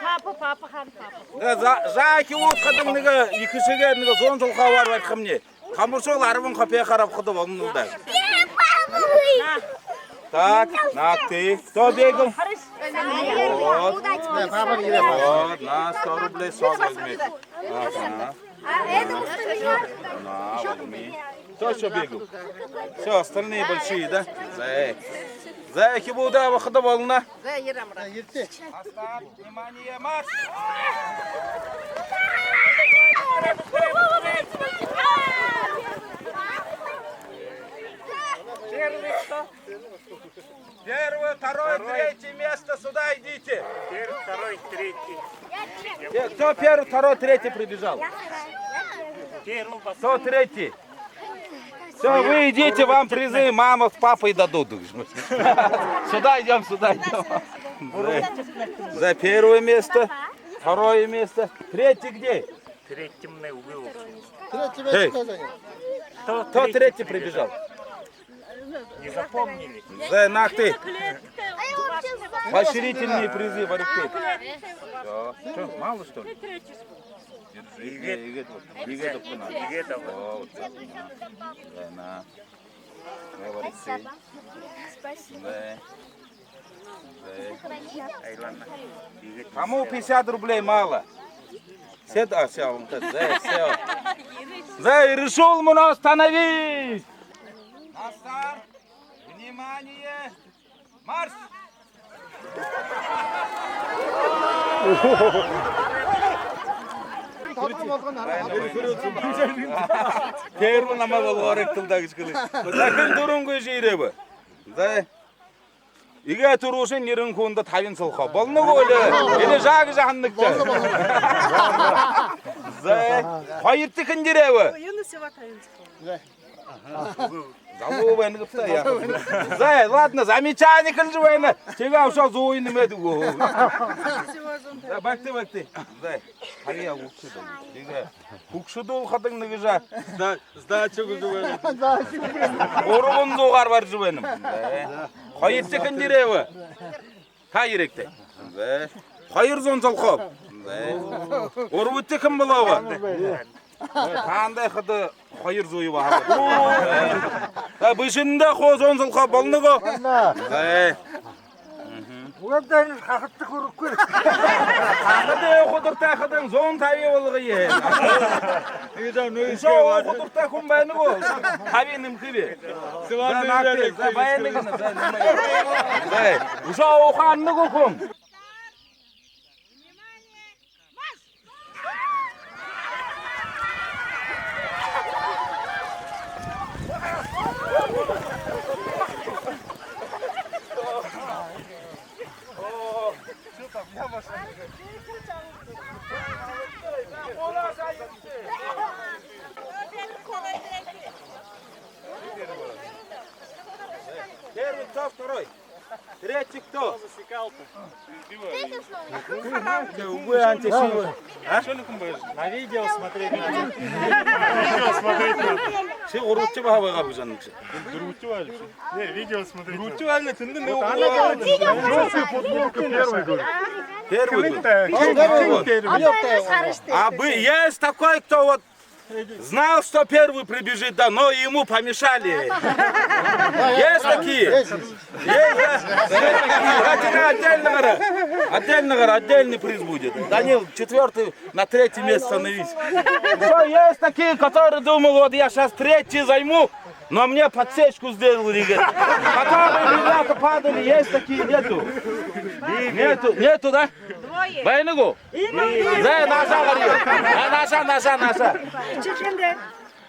Папа, папа, хан, папа. Э, за, за, хи вот ходом нэгэ, ехэ шэгээр нэгэ зуун солхообоор бариха юм. Хамаршуул арбан копейкаар абахада болоно даа. Так, наагты. Кто бегал? Вот. Вот, на сто рублей сок возьми. Ага. На, возьми. Кто ещё бегал? Всё, остальные большие, да? За. За, хи буда абахада болоно. За, ерэ амараа. Внимание, марш! Первое, второе, третье место, сюда идите. Первый, второй, третий. Те, кто первый, второй, третий прибежал? Первый, кто третий? Всё, вы идите, вам призы мама с папой дадут. Сюда идём, сюда идём. За, за первое место, второе место, третье где? Третье мне убил. Эй, кто третий прибежал? Не запомнили? За, наагты. Поощрительные призы, барыгты. Всё. Чё, мало, что ли? Держи. Игээд. Игээд вот. Игээд вот. Игээд вот. О, вот так. Да, на. Говори, ты. Спасибо. Да. Да. Кому пятьдесят рублей мало? Сед, а, всё, он так, да, всё. Да, и решил, мной остановись. На старт. Внимание. Марш! Первый намайе болгоорой тэлдэ гэжэ хэлээ. Дахин түрүүн гүйжэ ерээб. За. Игээ түрүүшын ерэн хүндэ табин солхоо. Болоно гү, али? Или жаа гэжэ һананагты? За. Хоёрдохи хэн ерээб? Юундэ сэбэ табин солхоо? Залуу байна гээбта, яа. За, ладно, замечание хэлэжэ байна. Тиигээ үшөө зууе нэмээд үгөө. За, багты, багты. За, харин яа, хүгшэд. Тиигээ хүгшэд бол хадаа нэгэ жаа. Сда-, сдача гэжэ байна. Гурбан зуугаар барижа байна. За. Хоёрдохи хэн ерээб? Та ерэгты. За. Хоёр зуун солхооб. За. Гурбадахи хэн болооб? Ой, таанадта хадаа хоёр зууе баһа. За, бэшэндэ хуу зуун солхооб, болоно гү? Болоно. За. Мгм. Угандаа энэ хахадта хүрэхэгүй. Хахадта яваха дуртай хадаа зуун табяа болгоё. Үшөө ууха дуртай хүн байна гү? Табяа нэмэхэб. За, наагты. За, байна гэнэ. За, нэмэе. За, үшөө ууха һанана гү хүн? Внимание! Марш! Кто второй? Третий кто? Ты, Анти, сила. А? На видео смотреть надо. Видео смотреть надо. Ши уруччу баһа байгаа бу жанныкшы. Не, видео смотреть надо. Жёлтую футболку первый, говорит. Первый, говорит. А вы, есть такой, кто вот знал, что первый прибежит, да, но ему помешали. Есть такие? Есть, да? Есть такие. Отдельно, говорю. Отдельно, говорю, отдельный приз будет. Данил, четвёртый, на третье место становись. Что, есть такие, которые думают, вот я сейчас третье займу, но мне подсечку сделали, говорит. Которые ребята падали, есть такие, нету? Нету, нету, да? Байна гү? Зэ, наашаа гарая. А, наашаа, наашаа, наашаа.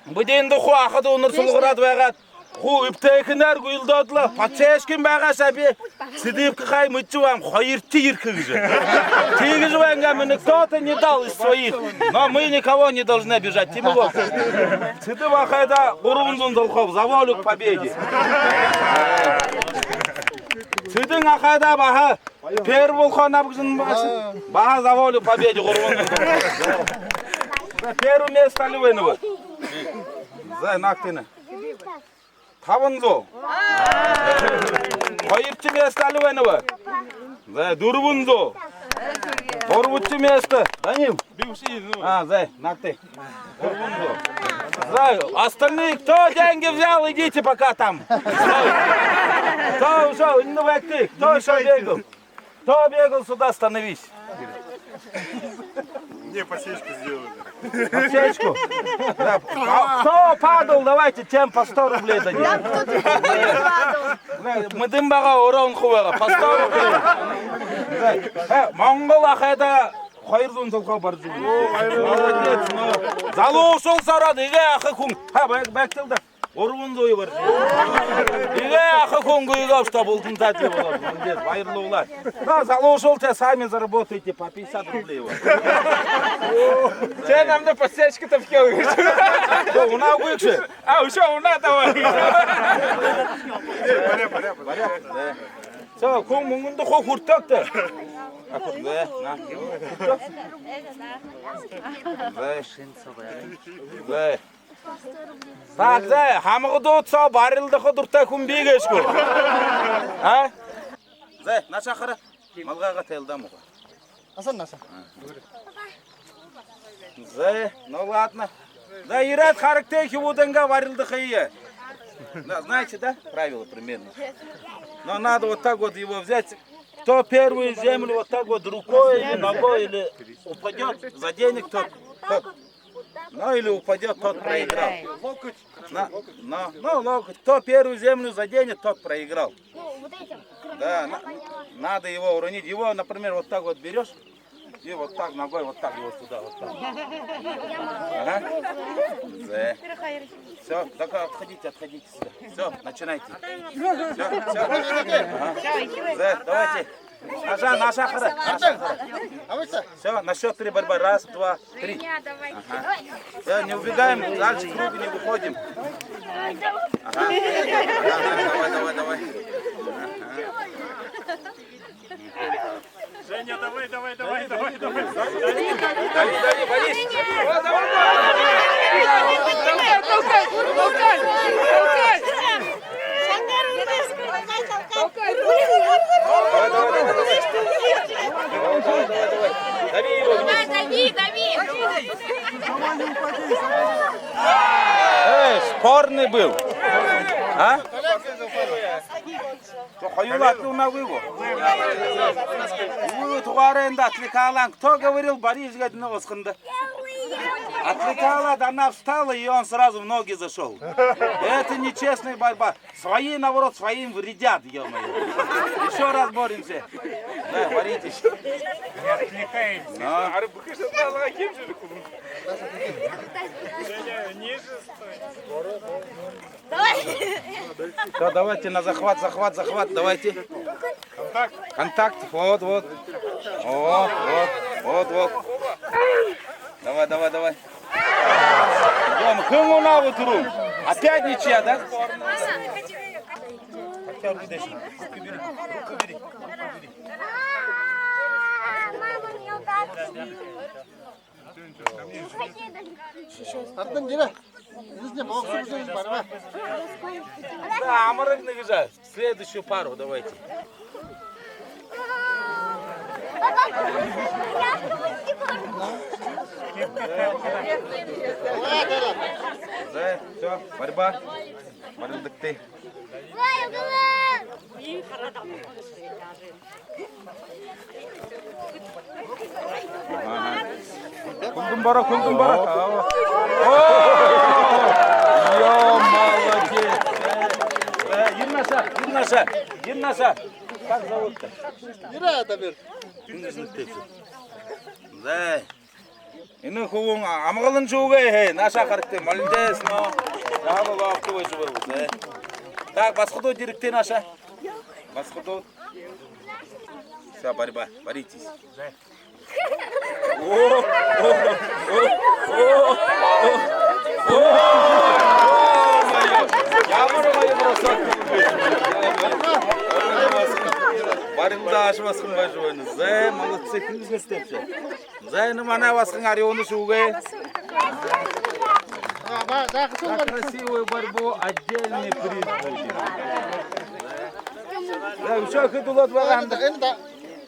Бидэ эндэ хуу аха дүүнэр сулгараад байгаад, хуу эбтэйхэнээр гүйлдөөд лэ, подсечкын байгаа шаа, би сэдыпкэ хай, мэдэжэ байгааб, хоёрто ерэхэ гэжэ. Тиигэжэ байна гээ, мэнэ кто-то не дал из своих. Но мы никого не должны обижать, тиимэ гү? Сэдэб ахайда гурбан зуун золхооб, за волю к победе. Цыден ахайда баһа первый болохоноб гэжэ баһа, баһа за волю к победе гурбан зуун. За, первое место али байнаб? За, наагты. Табан зуун. Хоёрдохи место али байнаб? За, дүрбэн зуун. Гурбадахи место. Данил. А, за, наагты. За, остальные, кто деньги взял, идите пока там. Кто ушёл, не давайте. Кто ещё бегал? Кто бегал сюда, становись. Мне подсечку сделали. Подсечку? Да. А кто падал, давайте тем по сто рублей дадим. Мэдэһэн байгаа, уран хубага, по сто рублей. Да. Э, монгол ахайда хоёр зуун золхоо барижа үгөө. Молодец, ну. Залуушуул сороод, эгээ аха хүн. Ха, бай-, байгты л даа. Гурбан зуун барижа үгөө. Эгээ аха хүн гүйгөөб, что бултантайт болоо. Молодец, баярлуулаа. Да, залуушуул, те сами заработайте по пятьдесят рублей. Тэ намда подсечка-то вкёл. Что, унаа гү, иши? А, ещё унаа давай. Баря, баря. Всё, хүн мүнгэн даа, хуу хүртөөгты. А, хүртөө, на. Хүртөө. Зэ. Зэ. Так, зэ, хамагадууд соо барилдаха дуратай хүн бии гээшэ гү? А? Зэ, наашаа хара. Малгайгаа тайлдаа муухай. Асан наашаа. Зэ, ну ладно. Зэ, ерээд харагты, хүбүүдэнгээ барилдахые. Да, знаете, да, правила примерно? Но надо вот так вот его взять. Кто первый в землю вот так вот рукой или ногой, или упадёт, заденет, тот, тот. Ну, или упадёт, тот проиграл. На, на, ну, локоть. Кто первый в землю заденет, тот проиграл. Да, на-, надо его уронить. Его, например, вот так вот берёшь. И вот так ногой, вот так его сюда, вот так. Ага. Зэ. Всё, так отходите, отходите сюда. Всё, начинайте. Всё, всё. Ага. Зэ, давайте. Наашаа, наашаа хара. Наашаа хара. Всё, на счёт три борьба. Раз, два, три. Ага. Всё, не убегаем, дальше круга не выходим. Ага. Ага, давай, давай, давай. Ага. Женя, давай, давай, давай, давай, давай. Дави, дави, Борис. Давай, давай, давай. Толкай, толкай, толкай, толкай. Толкай, толкай. Давай, давай, давай, давай. Дави его. Давай, дави, дави. Эй, спорный был. А? Что, хоюулаад унаагүй гү? Үй, тугаараа эндэ отвлекалаан. Кто говорил, Борис, говорит, ну, восхында. Отвлекалаад, она встала, и он сразу в ноги зашёл. Это нечестная борьба. Свои, наоборот, своим вредят, ё-моё. Ещё раз боремся. Да, боритесь. Не отвлекаемся. А? Ниже стой. Давай. Всё, давайте на захват, захват, захват, давайте. Контакт. Контакт, вот, вот. О, вот, вот, вот. Давай, давай, давай. Идём, хэн унаа гү түрүүн? Опять ничья, да? Руку бери, руку бери, руку бери. А, мама, мне удавки. Артан, иди. Иди, мог сюда, барва. Да, амараг на гижа. Следующую пару давайте. Да, всё, борьба. Барилдагты. Ага. Хүндэн бараа, хүндэн бараа. О, ё, молодец. Э, э, иди, Наша, иди, Наша, иди, Наша. Как зовут-то? Ира, это бир. Да. Энэ хүбүүн амгалан шүүгээ, хэ, наашаа харагты, молодец, но. Яһала лоогто байжа байбал, э. Так, басагадууд ерэгты наашаа. Басагадууд. Всё, борьба, боритесь. О, о, о, о, о, о, ё-моё. Ямар гоё бросок. Барилдаа, аша басаган байжа байна. Зэ, молодцы, хэн эзэнэстэйбши. За, энэ манай басаган Арюуна шүүгээ. За, красивую борьбу, отдельный приз будет. За, үшөө хэд үлөөд байгаа юм даа? Энэ да.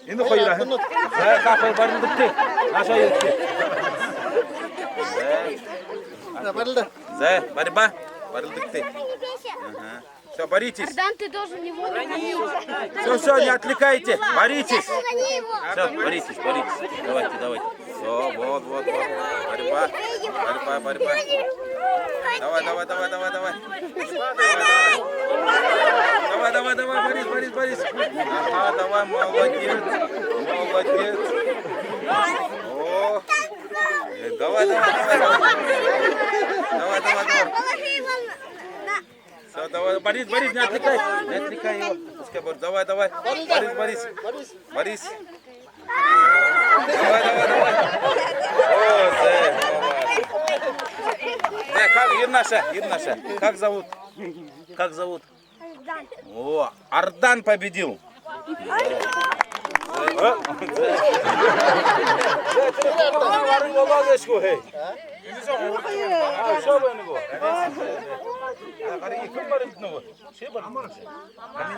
Энэ хоёр аа. За, хаа, хоёр барилдагты. Наашаа ерэгты. За, барилда. За, борьба. Барилдагты. Ага. Всё, боритесь. Ардан, ты должен его. Всё, всё, не отвлекайте. Боритесь. Всё, боритесь, боритесь. Давайте, давайте. Всё, вот, вот, вот. Борьба. Борьба, борьба. Давай, давай, давай, давай, давай. Давай, давай, давай, борись, борись, борись. Ага, давай, молодец. Молодец. О. Э, давай, давай, давай, давай. Давай, давай, давай. Всё, давай, Борис, Борис, не отвлекай. Не отвлекай его. Пускай Борис, давай, давай. Борис, Борис. Борис. Давай, давай, давай. О, да, давай. Да, как, Ирнаша, Ирнаша. Как зовут? Как зовут? О, Ардан победил.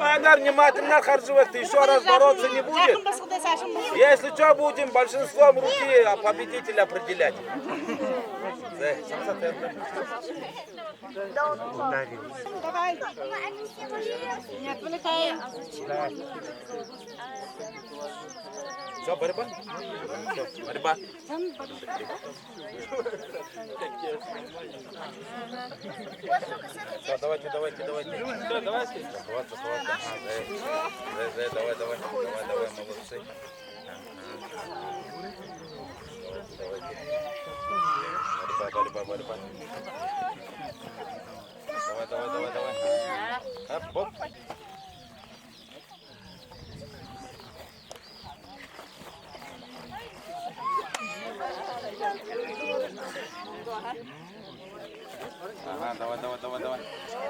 Она внимательно харжа байгты, ещё раз бороться не будет. Если чё, будем большинством руки, а, победителя определять. Не отвлекаем. Всё, борьба? Всё, борьба. Всё, давайте, давайте, давайте. Всё, давайте. Захват, захват. Ага, да, да, да, давай, давай. Давай, давай, молодцы. Борьба, борьба, борьба. Давай, давай, давай, давай. Оп, оп. Ага, давай, давай, давай, давай.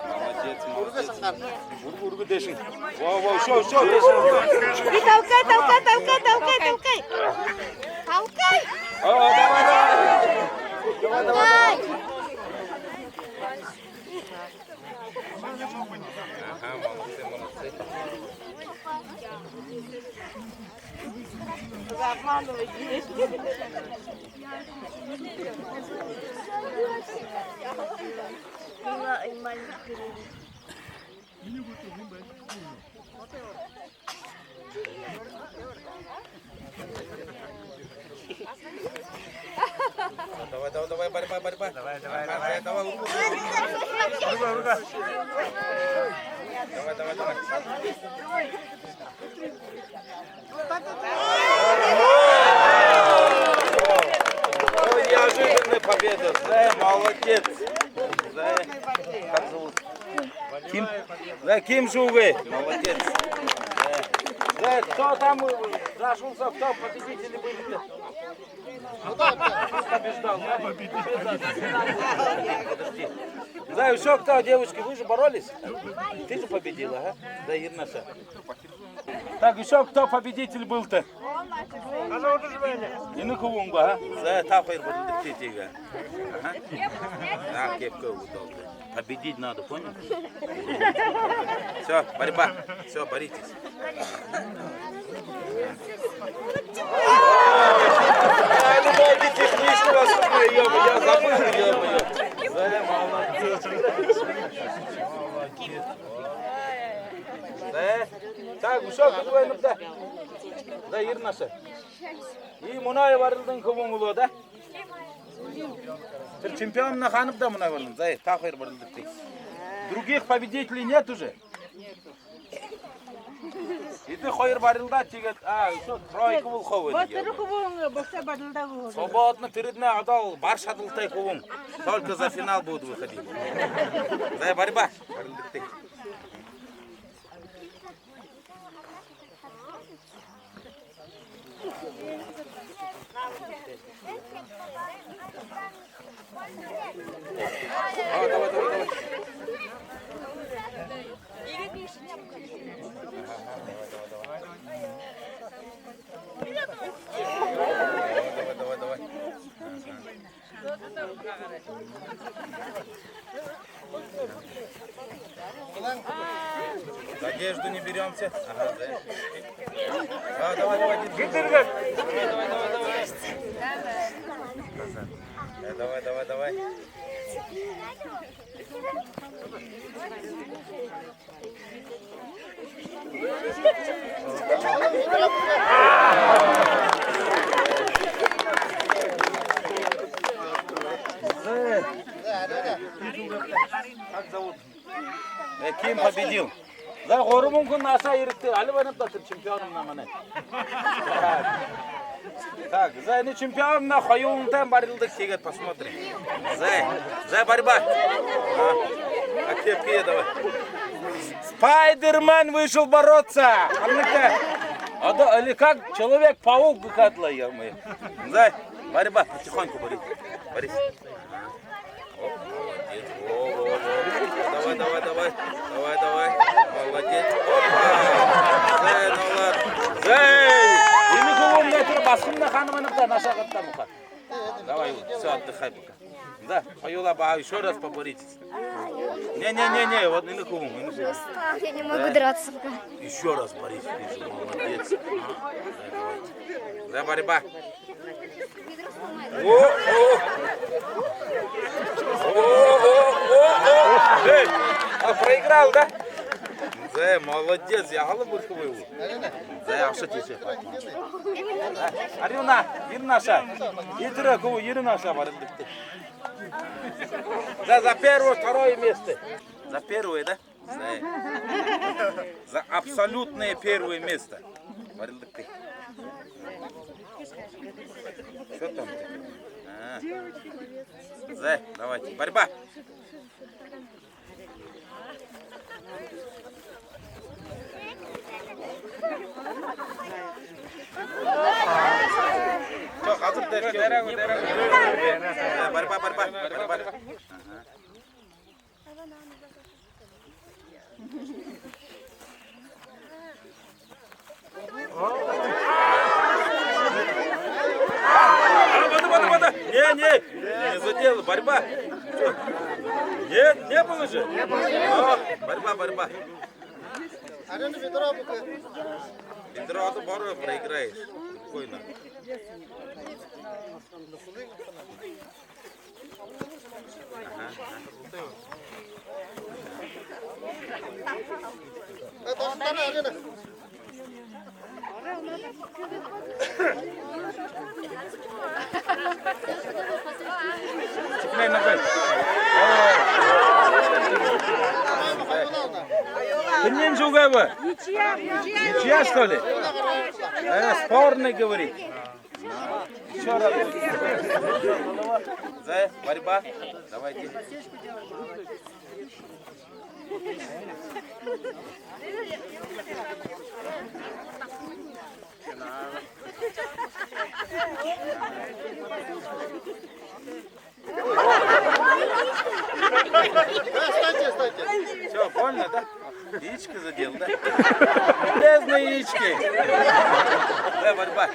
Молодец, молодец. Ург, ург, дээшэнь. Во, во, всё, всё, дээшэнь. И толкай, толкай, толкай, толкай, толкай. Толкай. О, давай, давай. Давай, давай, давай. Ага, молодцы, молодцы. Вы обманываете. Давай, давай, давай, борьба, борьба. Давай, давай, давай. Давай, давай, давай. Давай, давай, давай. Ой, неожиданная победа. Зэ, молодец. Зэ, как зовут? Ким? Да, Ким шүүгээ. Молодец. Да. Да, кто там, э, зашёлся, кто победители были? Побеждал, да? Подожди. Да, ещё кто, девушки, вы же боролись? Ты же победила, а? Да, Ирнаша. Так, ещё кто победитель был-то? Энэ хүбүүн гү, а? За, та хоёр барилдагты тиигээ. Ага. А, кепка удалды. Победить надо, понял? Всё, борьба. Всё, боритесь. Ай, ну, дайте технично вас, ё-моё, я забыл, ё-моё. Да, молодец. Молодец. Да. Так, ещё кто-нибудь, да? Да, Ирнаша. И мүнөө барилдаһан хүбүүн үлөө, да? Тэрэ чемпионнаа хаанаб даа мүнөө барилдаһан. За, та хоёр барилдагты. Других победителей нет уже? Эдэ хоёр барилдаа, тиигээд, а, ещё тройка болохо байна. Вот тэрэ хүбүүн баһа барилдаагүй. Свободно, тэрэднай одоо бар шадалтай хүбүүн. Только за финал будут выходить. За, борьба. Барилдагты. Давай, давай, давай, давай. Давай, давай, давай. Надежду не берёмся. Ага, да. А, давай, давай, держи. Давай, давай, давай, давай. Э, давай, давай, давай. Как зовут? Э, ким победил? За, гурбан хүн наашаа ерэгты, али байнаб даа тэрэ чемпионнай манай. Так, за, энэ чемпионнай хоюулантай барилдаг, тиигээд посмотрим. За, за, борьба. А, а кепка, давай. Спайдермен вышел бороться. Харагты. А да, или как Человек-паук гэхэ адли, ё-моё. За, борьба, потихоньку борись. Борись. Оп, молодец. Во, во, во. Давай, давай, давай. Давай, давай. Молодец. Опа. Зай, ну ладно. Зай. Энэ хүбүүн тэрэ басаганай хаана байнаб даа, наашаа гарагты, муха. Давай, всё, отдыхай пока. Да, хоюулаа баа, ещё раз поборитесь. Не, не, не, не, вот энэ хүбүүн, энэ хүбүүн. Устал, я не могу драться пока. Ещё раз борись, ты же молодец. А, да, давайте. Да, борьба. О, о. О, о, о, о. Эй, а проиграл, да? Зай, молодец, яһала бэрхэ бэлэй. Зай, абаша тиишээ. Арюна, Ирнаша. Итэрэ, хуу, Ирнаша барилдагты. За, за первое, второе место. За первое, да? За, за абсолютное первое место. Барилдагты. Что там ты? А. За, давайте. Борьба. Что, хазар дээрэ? Борьба, борьба, борьба. Ага. А, вода, вода, вода. Не, не, не задел, борьба. Не, не было же. А, борьба, борьба. Ведро, а то порой проиграешь. Спокойно. Цепляй ногой. Тэрэнэй юугээ бэ? Ничья. Ничья, что ли? Э, спорный, говорит. Ещё раз. За, борьба. Давайте. Стойте, стойте. Всё, больно, да? Яичко задел, да? Бесполезные яички. Да, борьба.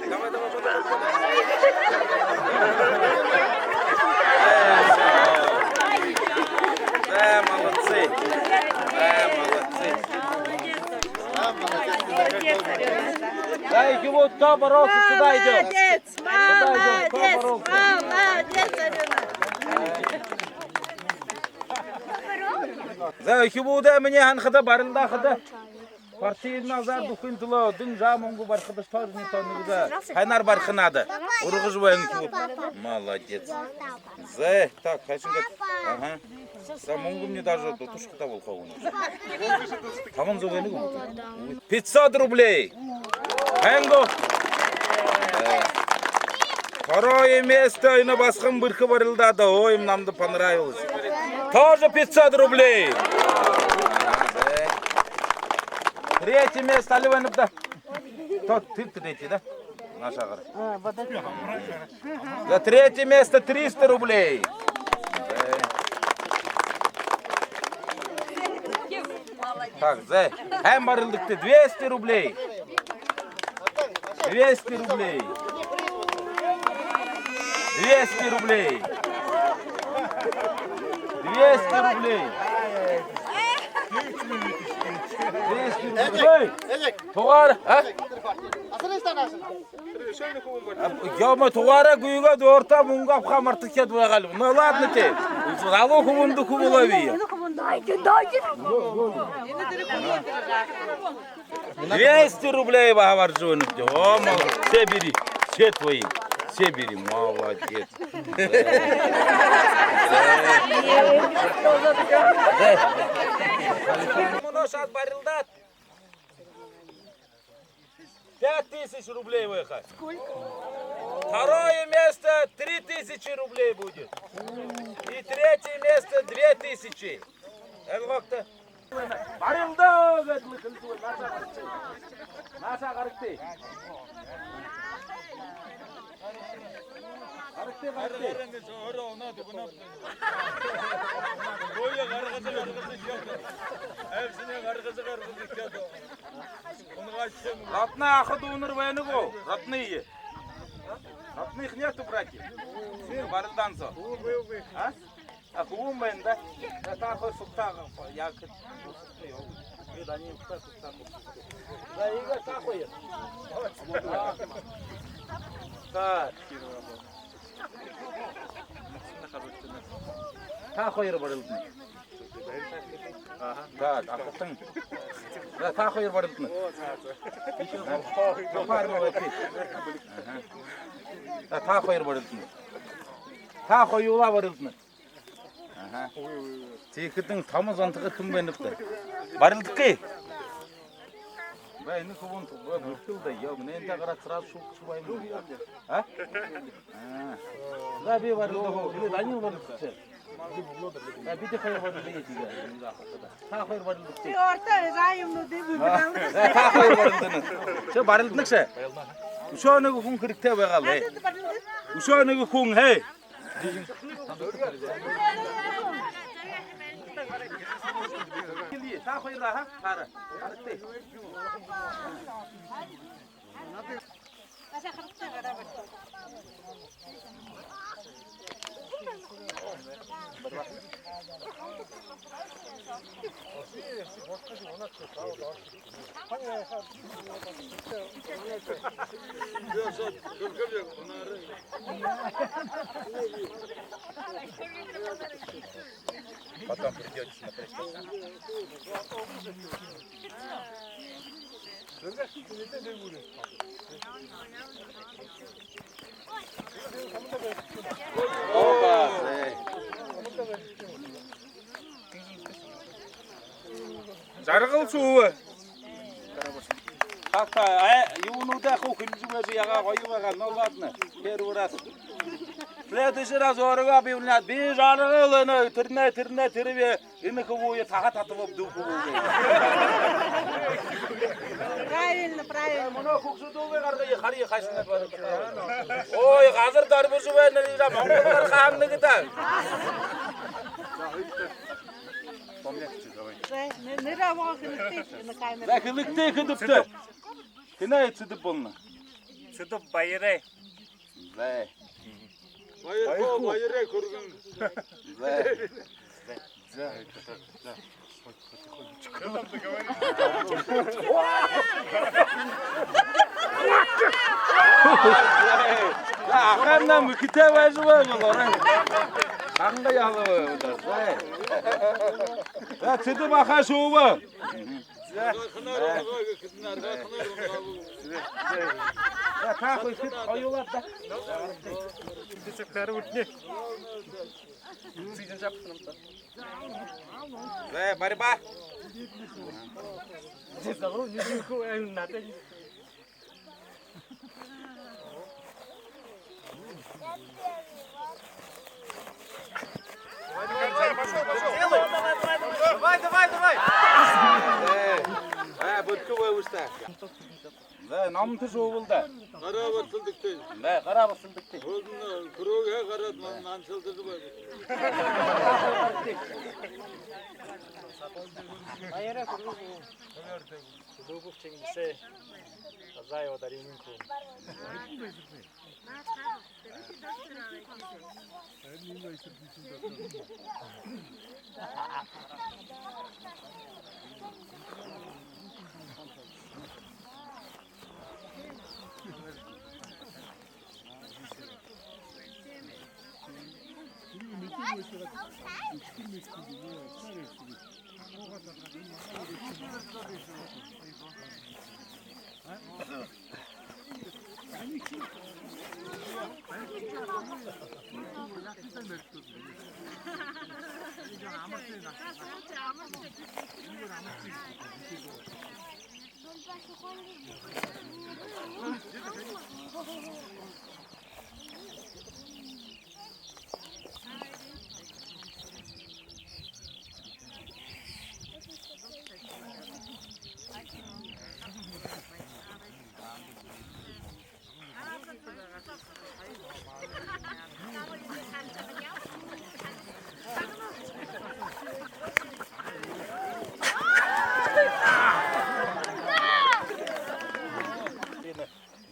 Давай, давай, давай, давай. Да, молодцы. Да, молодцы. Да, и вот кто боролся, сюда идём. Молодец, молодец, молодец, Алёна. За, үхибүүдээ минии һанахада, барилдахада. Партиин азаар бүхын түлөө дүн жаа мүнгэ барихада тоже не то, нэгэ заа. Һайнаар бариха надо. Ургажа байна үхибүүд. Молодец. За, так, хайшан гээд. Ага. За, мүнгэмни даже дутушката болохо гү. Табан зуун байна гү? Пятьсот рублей. Һайн гү? Э, второе место, энэ басаган бэрхэ барилдаа даа. Ой, им намда понравилось. Тоже пятьсот рублей. Третье место, али байнаб даа? Тот, ты третий, да? Наашаа гар. За третье место триста рублей. Так, за. Һайн барилдагты, двести рублей. Двести рублей. Двести рублей. Двести рублей. Двести рублей. Эй! Тугаар, а? Ёо, ма тугаараа гүйгөөд, өөртөө мүнгэ абахаа мартаад байгаал. Ну ладно тэ. Залуу хүбүүндэ хүбүүл абая. Двести рублей баһа баржа байна. Ёо, ма, все бери. Все твои. Все бери. Молодец. Мүнөө шууд барилдаад. Пять тысяч рублей выход. Сколько? Второе место три тысячи рублей будет. И третье место две тысячи. Ойлгогты. Барилдаа гээд лэ хэлдэг. Наашаа гарагты. Наашаа гарагты. Гарагты, гарагты. Ой, гаргажа, гаргажа, гаргажа. Альсинэ гаргажа, гаргажа. Родной аха дүүнэр байна гү? Родные. Родных нету, братья? Барилдаан соо. А? А, хүбүүн байна, да? Та, та хоёр сугтаа, яг. Даниил, та сугтаа. За, иигээ та хоёр. Так. Та хоёр барилдана. Ага. Так, ахатан. За, та хоёр барилдана. Ага. За, та хоёр барилдана. Та хоёулаа барилдана. Ага. Тиихэдэнь томо зонтогой хүн байнаб даа. Барилдагты. Бай, энэ хүбүүн, бай, бүрхэл даа. Ёо, минии эндэ гараад сразу шүүхэшэ байнаб. А? А. За, би барилдаа. Или Данил барилдаа. За, бидэ хоёр барилдаа. Та хоёр барилдагты. Би орто за юмнуудые выбирал. За, та хоёр барилдана. Ши барилданагши. Үшөө нэгэ хүн хэрэгтэй байгаал, ээ. Үшөө нэгэ хүн, ээ. Та хоёр, аха, хара. Харагты. Потом придёте смотреть. Опа! Жаргал сууба. Так, а, юунуудаа хуу хэмжээ байжа яагаа, гоё байгаа. Ну ладно, первый раз. Следующий раз өөрөө объявлять. Би жаргал энэ, тэрнэ, тэрнэ, тэрбээ, энэ хүбүүе таха татабаб, дүү хүбүүе. Правильно, правильно. Мүнөө хүгшэдүүдые гаргая, харая, хайшан байна. Ой, газар дорбожо байна, иижэ монголоор хаана гэдэг. Нэ-, нэрээ абаа, хэлэгты на камеру. За, хэлэгты, хэлэгты. Хэнэй Цэдэб болоно? Цэдэб Баярай. За. Баяр хуу, баярай хүргэн. За. За. Ахамнай мэхэтэй байжа байгаа бол орон. Ханга яла байгаа. За. За, Цэдэб ахай шүүбэ. За, та хоёр хэд хоюулаад даа. За, борьба. Давай, давай, давай. Э, э, бутку вывести. За, номто шүүбэл даа. Гараа басалдагты. За, гараа басалдагты. Өөдэнь круг гараад, ман-, мансалдажа байг. Баярай хүргэн. Дүүбэш Чингисэй. Азаева Даринын хүн.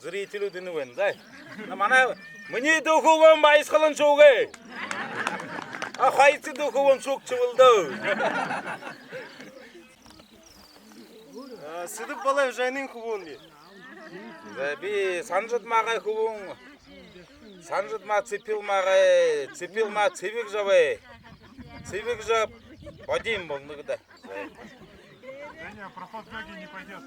Зрителүүд энэ байна. За. Манай, минии дүү хүбүүн баясхалан шүүгээ. А, хоёрдохи дүү хүбүүн шүүгшэбэл даа. А, Цэдэб Балаев Жанин хүбүүн би. За, би Санжид Магай хүбүүн. Санжид Мага, Цэпил Магай, Цэпил Мага, Цэбиг Жабай. Цэбиг Жаб Вадим болоно гэдэг. Да не, проход ноги не пойдёт.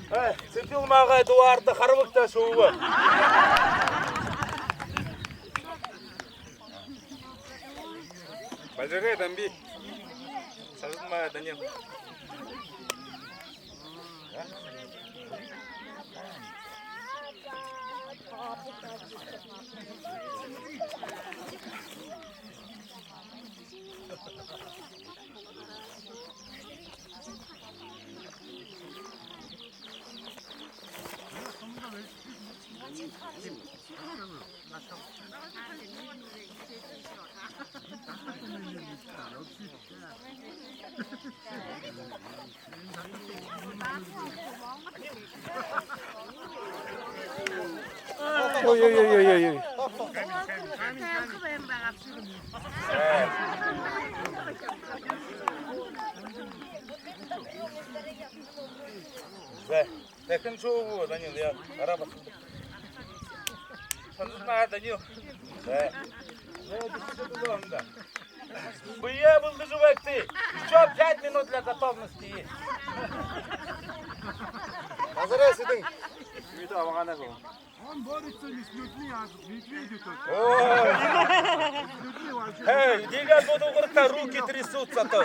Э, Цэпил Магай дуугарда харбагта шүүбэ. Бальжарай Дамби. Санжид Мага Данил. Ой, ой, ой, ой, ой, ой. Зэ. Зэ. Дахин шуу, Данил, я арабас. Санзна, Данил. Зэ. Зэ, дэшэ дулаанда. Бэеэ бэлдэжэ байгты. Ещё пять минут для готовности есть. Азарай, Сидын. Юута, амагана гү? Он борется не с людьми, а с медведями только. О! С людьми вообще. Эй, двигай буду, говорит, руки трясутся-то.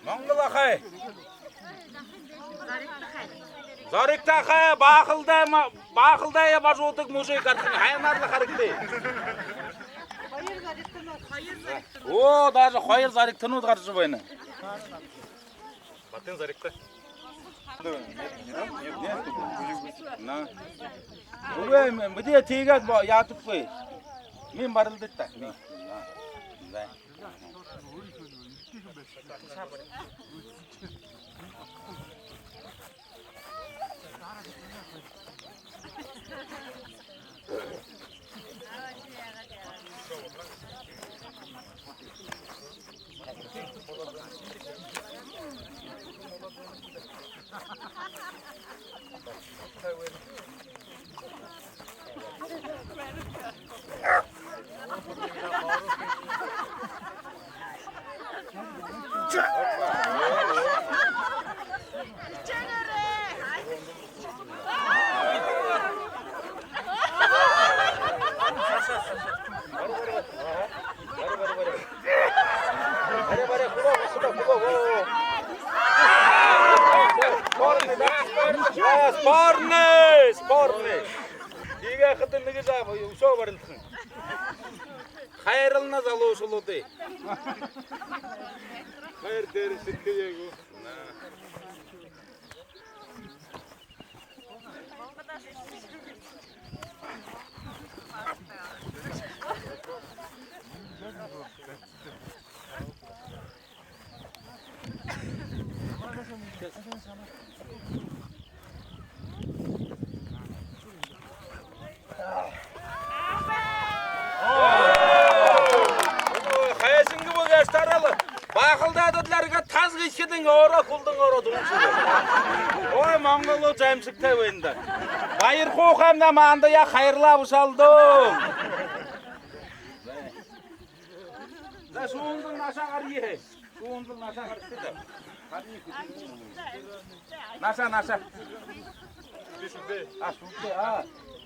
Монгол ахай. Зоригто ахай, баахалдаа ма-, баахалдаа бажуудаг мужик гараһан, хайнаар лэ харагты. О, даже хоёр зоригтонууд гаража байна. Батын зоригто. На. Үгы, м-, бидэ тиигээд ба-, яадаггүй. Мин барилдагты. Мин. На. Зэ. Спорный, да? Спорный, спорный. Иигээд хадаа нэгэ жаа үшөө барилдаха. Хайрлана, залуушуулыш. Хайр дээрэ шэдхэе гү. Хайшан гү, баһа яажа тарал. Баахалдаа даа лэ арга тас гэшхэдэнь, ороо хүлдэнь ороо дүрэншэ. Ой, монголнууд аймшагтай байна даа. Баяр хуу хамнаа манда яа хайрлаа бушаал даа. За, шүүмжэлэл, наашаа гарыш. Шүүмжэлэл, наашаа гарыш даа. Наашаа, наашаа. А, шүүмжэлэл, а.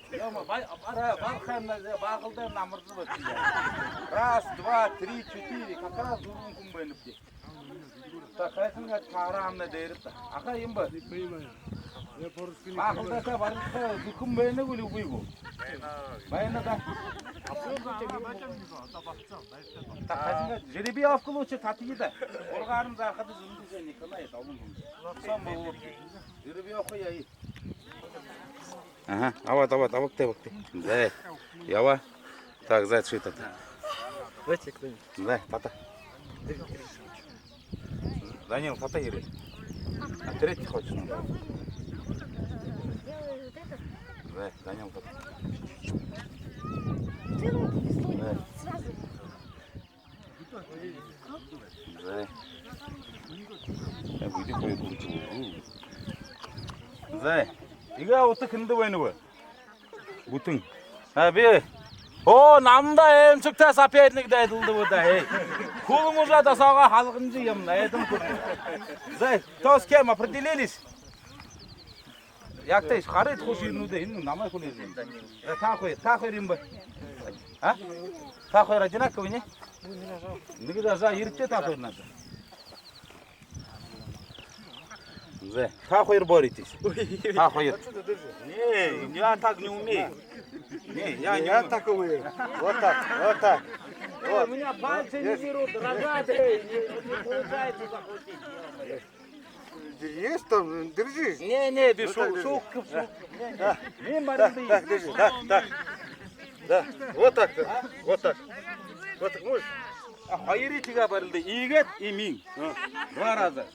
Ёо-мо, бай-, бара, баахалдаа, баахалдаа намаржа байна. Раз, два, три, четыре. Как раз дүрбэн хүн байна бди. Та хайшан гээд тараамнай дээрэ даа. Ахай юм бэ? Баахалдаа та барилдаха зүб хүн байна гү, үгы гү? Байна даа. Та хайшан гээд жеребьёвка лучше татая даа. Ургаарнь заахада зэмдэ жэ, Николай, табан хүн. Сом болоо. Жеребьёвка яая. Аха, абаад, абаад, абагты, абагты. Зэ, яба. Так, зэ, ши тата. Давайте, кто-нибудь. Зэ, тата. Данил, тата, ири. А третий хочешь? Зэ, Данил, тата. Зэ. Зэ. Э, бүдэ хоёр хүн. Зэ. Иигээ ута хэндэ байна бэ? Бүтэн. А, би. О, намда аймшагтай соперник дайдалда бэ даа, э. Хүлмэ ужа досоогоо халганжа юм, найдан хүн. Зэ, кто с кем определились? Ягтайш, харыт хуу ширнүүдээ, энэ намайе хүлеэжэ байна. Э, та хоёр, та хоёр юм бэ? А? Та хоёр одинаковые, не? Нэгэ жаа, жаа, ерэгты та хоёр наашаа. Зэ, та хоёр боритесь. Та хоёр. Не, я так не умею. Не, я не умею. Я так умею. Вот так, вот так. Вот. У меня пальцы не берут, рогатые, не, не получается захватить. Есть там, держи. Не, не, без шуток. Вот так держи. Да. Не, не, так, так, держи, так, так. Да, вот так, да. Вот так. Вот так можешь? А, хоёрые тиигээд барилдаа. Иигээд, и мин. А, два раза.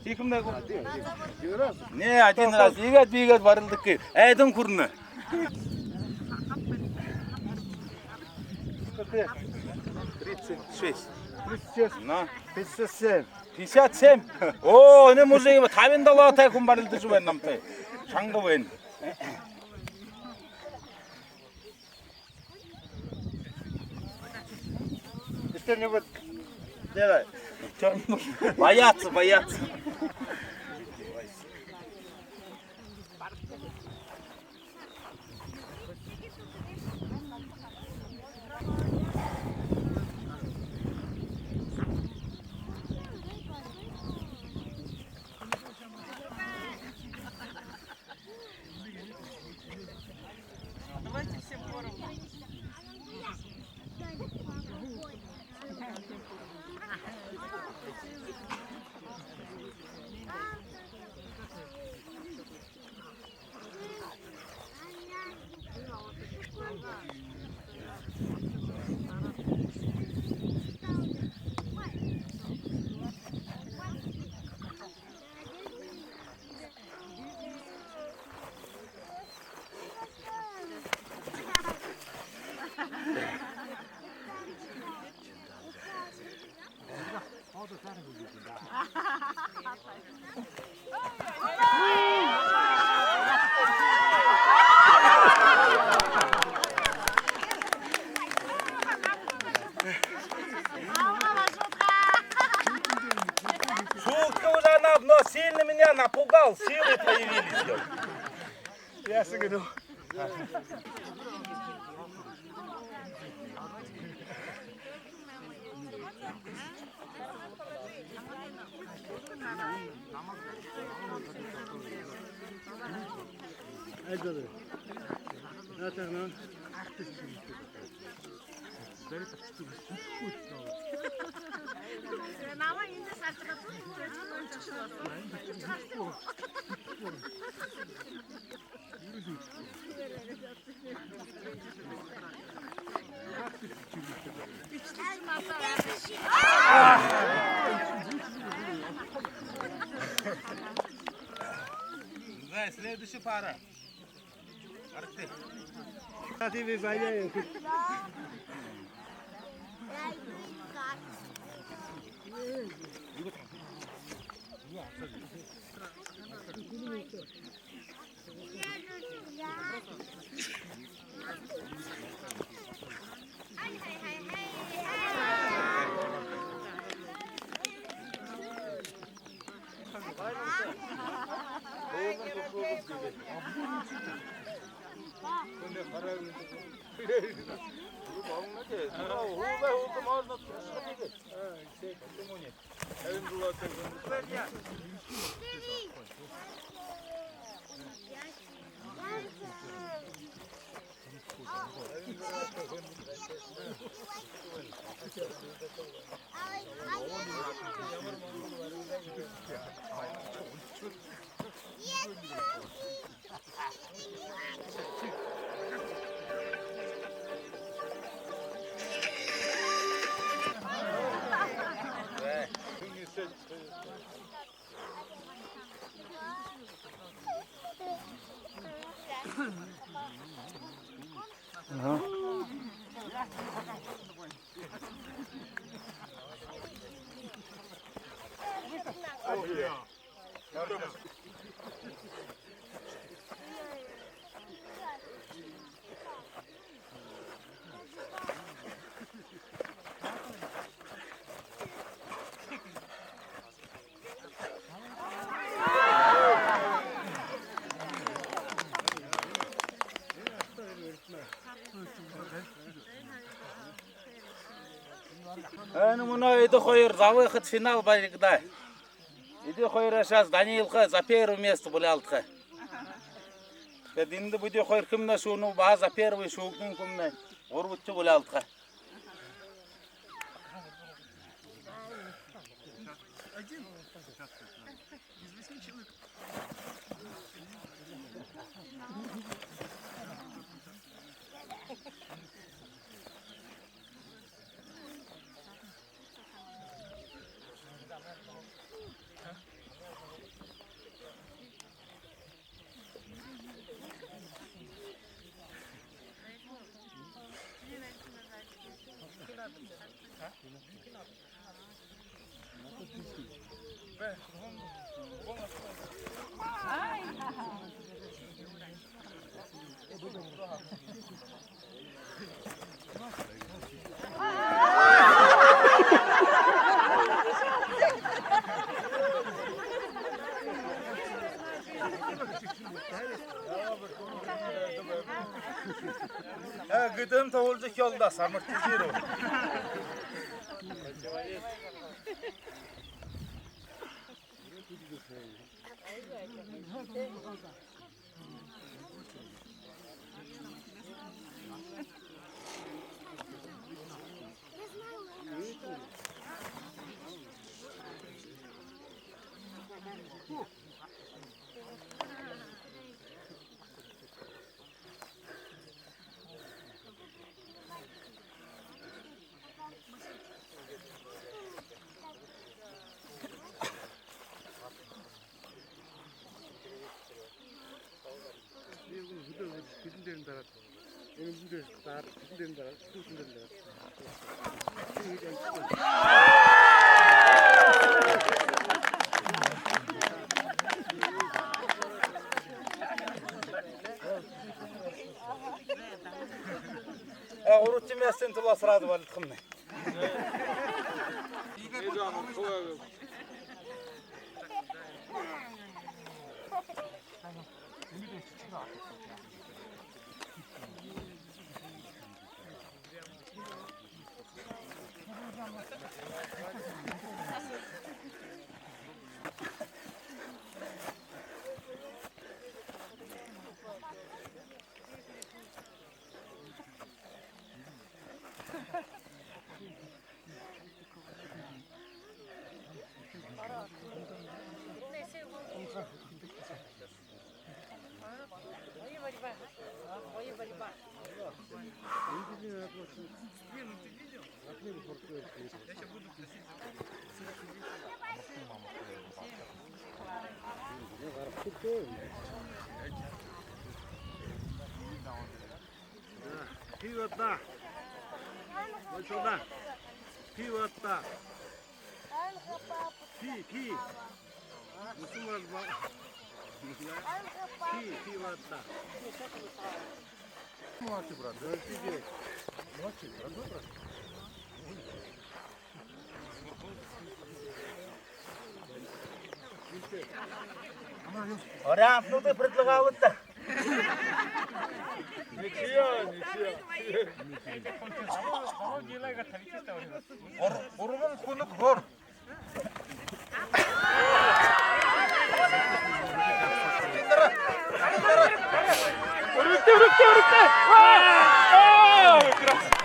Тиихэмнай гү? Не, один раз. Иигээд, иигээд барилдаа. Эдэн хүрнэ. Тридцать шесть. Тридцать шесть. На. Пятьдесят семь. Пятьдесят семь. О, энэ мужик, табин долоотой хүн барилдажа байна намтай. Шанга байна. Что-нибудь делай. Боятся, боятся. Давайте всем хором. Шутка уже, она, но сильно меня напугал, силы появились. Я сыграл. Да, следующая пара. Арты. Кстати, вы валяете. Энэ мүнөө эдэ хоёр забыхад финал баригдаа. Эдэ хоёр сейчас Данилка за первое место булялдха. Тэдээндэ бидэ хоёрхимнай шүүнэ, баһа за первый шүүгдэнэ хүмнай. Гурбадахи булялдха. Э, гыдын тоолжо хёлдо, амортизировал. А, уручи мясцын тула сразу валит хымны. Пиво да. Вот сюда. Пиво да. Пи, пи. Мусульман ба-, пи, пиво да. Младший брат, да? Младший брат, родной брат? Вариантнуудые предлагают-то. Ничего, ничего. Гур-, гурбан хүнэг гур. Үргэлтэ, үргэлтэ, үргэлтэ. Аа! Аа, красиво.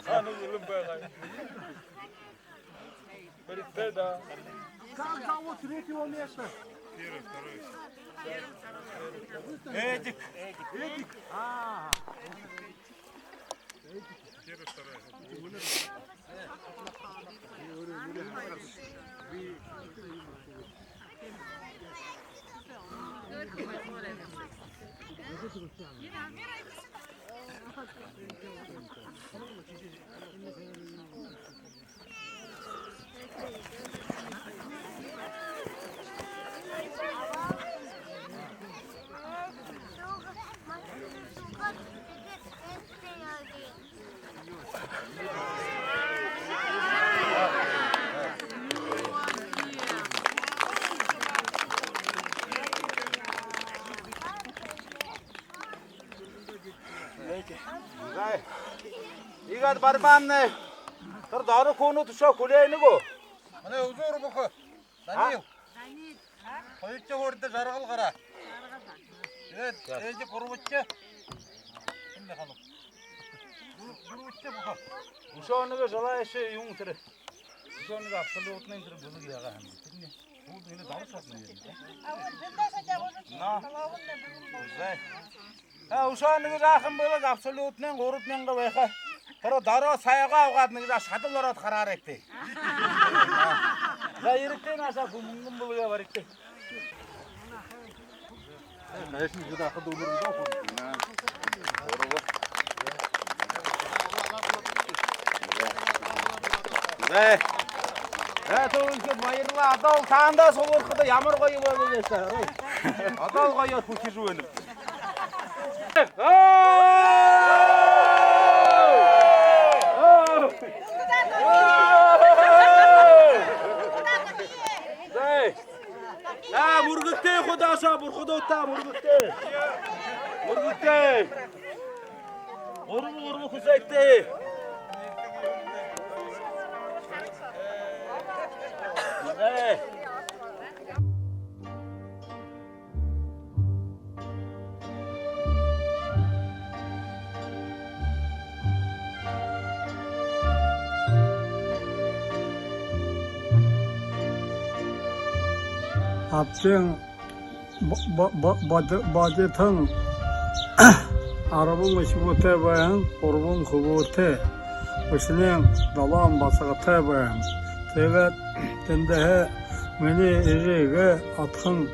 Хаана үлэн байгаа юм? Бэрхтээ даа. Как зовут третьего места? Эдик. Эдик. А. Иигээд баримаамнай. Тэрэ доро хүнүүд үшөө хүлеэнэ гү? Манай үзүүр бүхэ. Данил. Гараа. Э, эдэ гурбадахи. Эндэ ханам. Гур-, гурбадахи баха. Үшөө нэгэ желающий юм тэрэ. Үшөө нэгэ абсолютный тэрэ бэлэг яагаа һэн. Тэрэнь. Бул энэ далаа шатна юм. На. Зай. Э, үшөө нэгэ жаахан бэлэг абсолютный гурбан мянга байха. Тэрэ дороо сайгаа угаад нэгэ жаа шадал ороод хараарайгты. За, ерэгты наашаа, бү мүнгэн бэлэгээ баригты. Э, хайшан жэдэ ахад үлэр. Зай. Э, төгөлхид, баярлаа. Одоол таанадаа суглархада ямар гоё болоо гээшэ. Одоол гоёор хүхижэ байна. Зай. Аа, мүргэлтэй, худааша, бурхадуудта мүргэлтэй. Мүргэлтэй. Гурбан, гурбан хүсэтэй. Зай. Абын бо-, бо-, бо-, боди-, бодитон арбан үхибүүтэй байһан, гурбан хүбүүтэй. Үшөө долоон басагатай байһан. Тиигээд тэндэһээ минии эжы отхон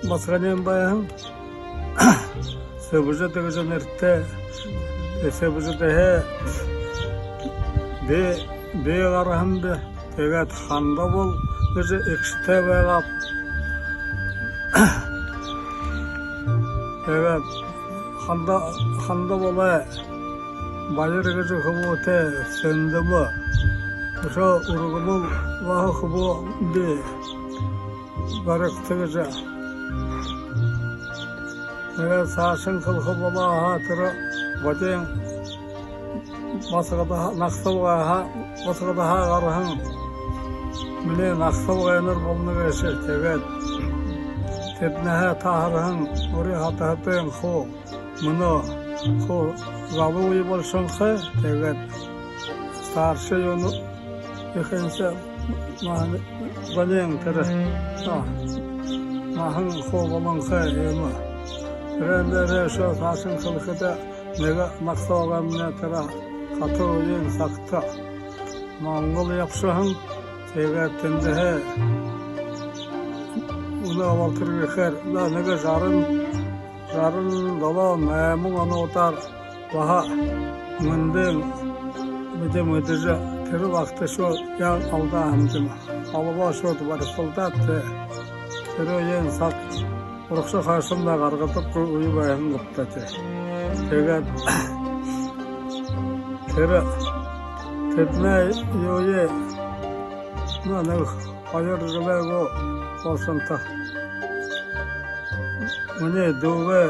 басаганиинь байһан. Сэбэжэдэ гэжэ нэрэтэй. Сэбэжэдэһээ би, би гараһан би. Тиигээд Хандабол гэжэ эгшэтэй байгааб. Тиигээд Ханда-, Хандаболой Баяр гэжэ хүбүүтэй, Сэндэбэ. Үшөө үргэмэл баһа хүбүүмни Баригта гэжэ. Тиигээд саашань хэлэхэ болоо һаа, тэрэ бодиин басагадаа, нагаса абгайһаа, басагадаа гараһан минии нагаса абгайнар болоно гээшэ. Тиигээд тэдэнһээ таһарһан үри хатаһатайнь хуу мүнөө хуу залуу үе болошонхой. Тиигээд старший юун, ехэнхи наһан, зониинь тэрэ, а, наһан хуу болонхой юм. Тэрээн дээрээ үшөө саашань хэлэхэдэ, нэгэ нагаса абгаймни тэрэ хатуу үеын сагта Монгол ябашаһан. Тиигээд тэндэһээ үнөө болотор гэхээр, да, нэгэ жаран, жаран долоо, найман онуудаар баһа мэндэ бидэ мэдэжэ, тэрэ багташуул яа алдаа һэмди юм. Албашууд барисалдаад, тэ. Тэрэ үеын саг урагшаа хойшондоо гаргадаггүй үе байһан гээб даа, тэ. Тиигээд тэрэ тэдэнэй юуе, ну, нэгэ хоёр жэлэй гү, болошонто. Минии дүүгээ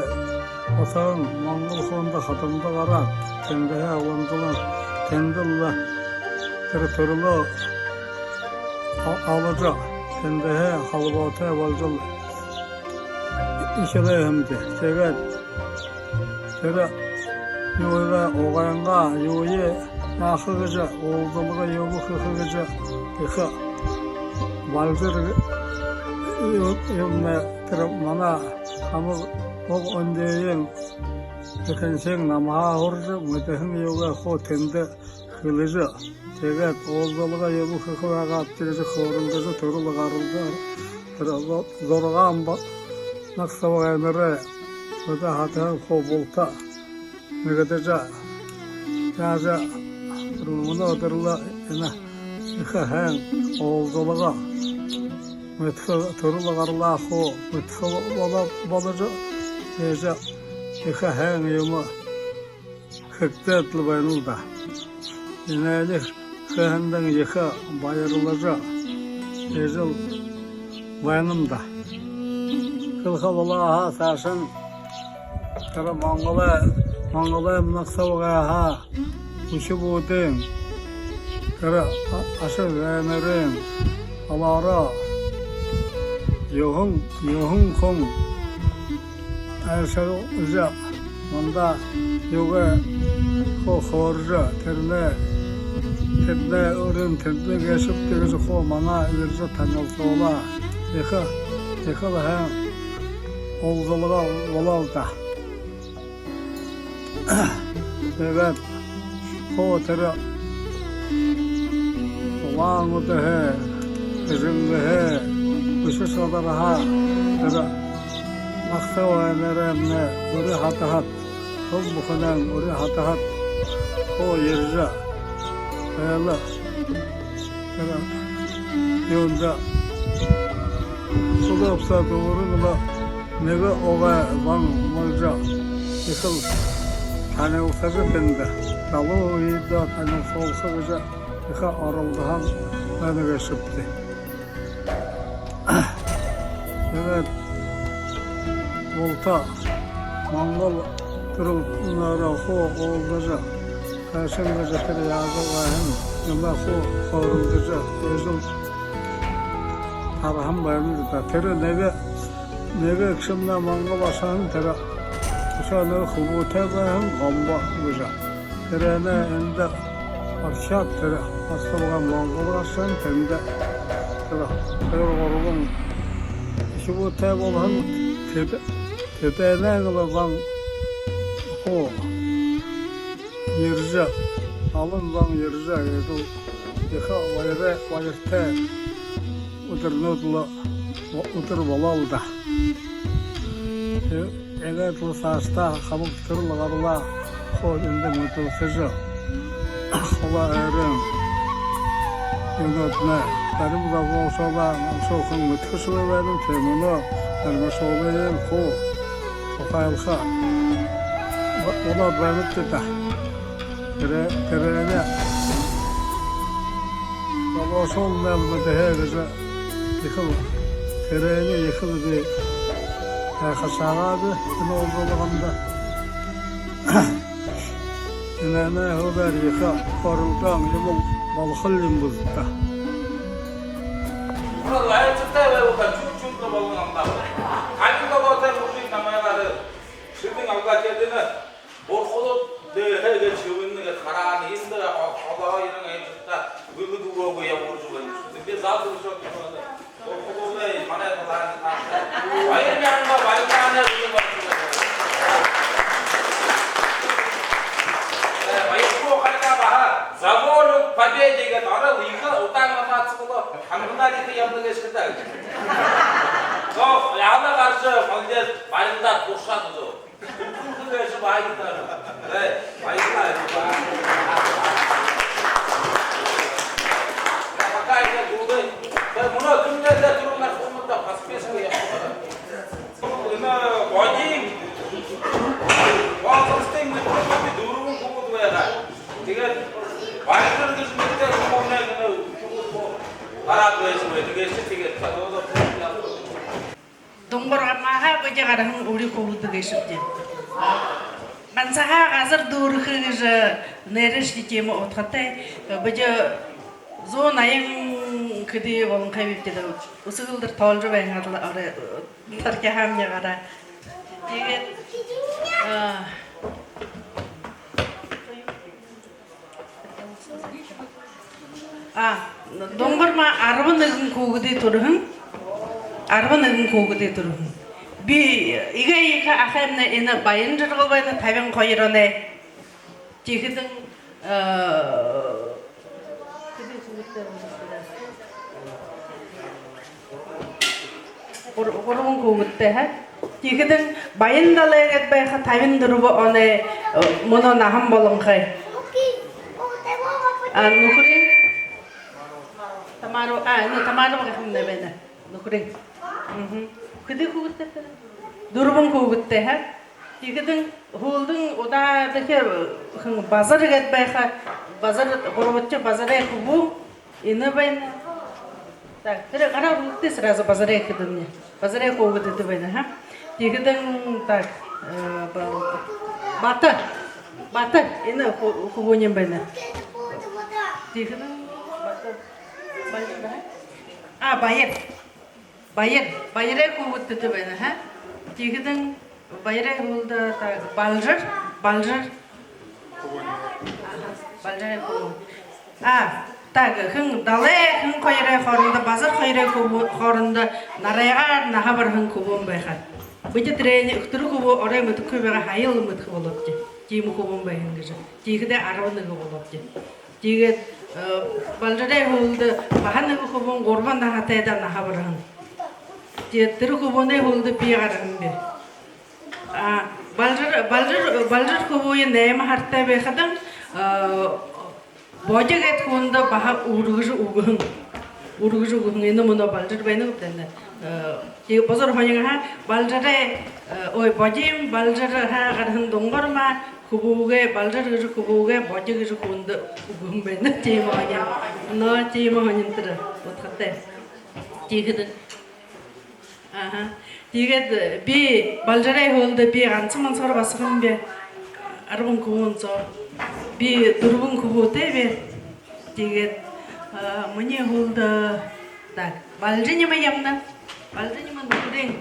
басаган Монгол хүндэ хадамда гараад, тэндэһээ уламжалан, тэндэл тэрэ түрэлөө о-, оложо, тэндэһээ холбоотой боложол эхилээ һэмди. Тиигээд тэрэ юугээ, угайнгаа юуе яаха гэжэ, уулзалга юумэ хэхэ гэжэ ехэ балжар юм, юм, тэрэ манай хамаг уг ондоогой ехэнхинь намһаа һуража, мэдэһэн юугээ хуу тэндэ хэлэжэ. Тиигээд уулзалга юумэ хэхэ байгаад, тиигэжэ хөөрэлдэжэ, түрэл гаралдаа, тэрэ зу-, зургаан ба-, нагаса абгайнарай бидэ хатаһан хуу булта нэгэдэжэ, яажа, мүнөөдэр лэ энэ ехэ һайн уулзалга, мэдэхэ, түрэл гаралаа хуу мэдэхэ боло-, боложо, тиижэ ехэ һайн юумэ хэгдээд лэ байнал даа. Энээниие хэһэндэнь ехэ баярлажа, тиижэл байнам даа. Хэлэхэ болоо һаа, саашань тэрэ Монголой, Монголой нагаса абгайһаа үхибүүдэй, тэрэ а-, аша зээнэрэй олоороо Юһэн, юһэн хүн айлшалжа, манда юугээ хо-, хөөрэжэ, тэрэнээ, тэдэнээ үрин, тэдэнээ гээшэб гэжэ хуу манай ерэжэ танилсуулаа. Ехэ, ехэл һайн уулзалга болоо даа. Тиигээд хуу тэрэ Улаан-Үдэһээ, Эжэнгэһээ, Бэшэ-Шадарһаа тэрэ Нагасабаанараймнай үри хатаһад, хүн бүхэнэймнай үри хатаһад хуу ерэжэ, айлшалжа, тэрэ юундэ, сүлөөбсэ дүүрэн лэ нэгэ угай зон болжо, ехэл танилсажа, тэндэ залуу үедөө танилсуулха гэжэ ехэ оролдоһон байна гээшэбди. Тиигээд булта монгол түрэлтэнөөрөө хуу уулзажа, хайшан гэжэ тэрэ яажа байһан юумэ хуу хөөрэлдэжэ, ээлжээл тараһан байнабди даа. Тэрэ нэгэ, нэгэ гэгшэмнай монгол ошоһон тэрэ үшөө нэгэ хүбүүтэй байһан Гомбо гэжэ. Тэрэнээ эндэ орхёод, тэрэ Москваһаа Монголдо ошоһон, тэндэ тэрэ хоёр-гурбан хүбүүтэй болоһон. Тэдэ-, тэдэнэйнгээ лэ зон хуу ерэжэ, олон зон ерэжэ, ээлжээл ехэ баярай, баяртай үдэрнүүд лэ, үдэр болоо лэ даа. Тии-, тиигээд лэ саашадаа хамаг түрэл гаралаа хуу эндэ мэдүүлхэжэ, холо ойрын юунүүднай, зарим залуушуулаа, залуушуул хэн мэдэхэшьегүй байна, тиимэ мүнөө заримашуулыень хуу тухайлха бо-, болоод байнабди даа. Тэрэ-, тэрэнээ залуушуулнай мэдэхэ гэжэ ехэл, тэрэнээ ехэл би гайхашааб би энэ уулзалганда. Энээнэй һүүлээр ехэ оролдоһон юумэн болохол юм бэзэ даа. Айлшалтай байбал даа, чүг-чүг лэ болоно юм даа. Али болоотой мужик намайгаар шэдэн алгаа тиигээд энэ бурхадууд дээһээ гээд шэбэнэ гээд хараана. Эндэ холоһоо ерэн айлшалтай бэлэг үгөөгүй ябуулжа байна. Би зал дүршөөд байна. Бурхадуудай манай талаар таатай. Баяр мянган баярлаанаар үгөө байна. Э, баяргүй хайгаа баһа. За волю к победе гээд орол ехэ удаан намаацаг болоо. Хамганаар ехэ ябана гээшэ даа. Зоо, яла гаржа, молодец, баярлаад, туршаад үзөө. Үхэрхэ гээшэ баяртай. Э, баярлаа. Пока иигээд дуулая. Тэ, мүнөө түмнээ тэ түрүүн нархамда подписка ябуулаа. Энэ Бодиин возрастын нөөхи дүрбэн хүбүүд байгаа. Тиигээд Баяр гэжэ нэрэтэй хүбүүнэй энэ хүбүүд гараад байжа бай. Тиигээшье тиигээд. Дунгар гамһаа бидэ гараһан үри хүбүүд гээшэбди. Гансахан газар дүүрэхэ гэжэ нэрээшье тиимэ удхатай. Бидэ зуун наян хэды болонхой бибди даа. Үсэгэлдэр тоолжо байхадал орой тархиһаамни гараа. Тиигээд, а, А, Дунгар маа арбан нэгэн хүүгэдэй түрэһэн. Арбан нэгэн хүүгэдэй түрэһэн. Би эгээ ехэ ахаймнай энэ баян жаргал байна, табин хоёр оной. Тиихэдэнь, э, гур-, гурбан хүүгэдтэй, ха? Тиихэдэнь Баян Далай гээд байха табин дүрбэн оной, э, мүнөө наһан болонхой. А, нүхэрынь? Тамара, а, энэ Тамара гэхэмнай байна. Нүхэрынь. Мгм. Хэды хүүгэдтэй? Дүрбэн хүүгэдтэй, ха? Тиихэдэнь һүүлдэнь удаадахи, хэн, Базар гээд байха, Базар, гурбадахи Базарай хүбүүн энэ байна. Так, тэрэ гараа үргэгты сразу, Базарай хүүгэдынь. Базарай хүүгэд эдэ байна, ха? Тиихэдэнь, так, э, Ба-, Бата. Бата, энэ хү-, хүбүүниинь байна. Тиихэдэнь Бата. Баяр, да? А, Баяр. Баяр, Баярай хүүгэд тэдэ байна, ха? Тиихэдэнь Баярай һүүлдэ, так, Балжар, Балжар. Балжарай хүбүүн. А, так, хэн Далай, хэн хоёрой хоорондо, Базар хоёрой хүбүү-, хоорондо нарайгаар наһа бараһан хүбүүн байха. Бидэ тэрэнээ, тэрэ хүбүүе орой мэдэхэгүй байгаа, һаял мэдэхэ болообди. Тиимэ хүбүүн байһан гэжэ. Тиихэдээ арбан нэгэ болообди. Тиигээд, э, Балжарай һүүлдэ баһа нэгэ хүбүүн гурбан наһатайдаа наһа бараһан. Тиигээд тэрэ хүбүүнэй һүүлдэ би гараһан би. А, Балжар, Балжар, Балжар хүбүүе найман һаратай байхадань, э, Бодё гээд хүндэ баһа үргэжэ үгэһэн. Үргэжэ үгэһэн. Энэ мүнөө Балжар байна гү даа. Э, тиигээд Базар һонин һаа, Балжарай, э, ой, Бодиин Балжарһаа гараһан дунгар маа хүбүүгээ, Балжар гэжэ хүбүүгээ Бодё гэжэ хүндэ үгэһэн байна. Тиимэ һонин. Но, тиимэ һонин тэрэ. Удхатай. Тиихэдэ. Аха. Тиигээд, э, би Балжарай һүүлдэ би гансал монсогоор басаган би. Арбан хүбүүн соо. Би дүрбэн хүбүүтэй би. Тиигээд, э, минии һүүлдэ, так, Балжа Нима ябана. Балжа Нима нүхэрэй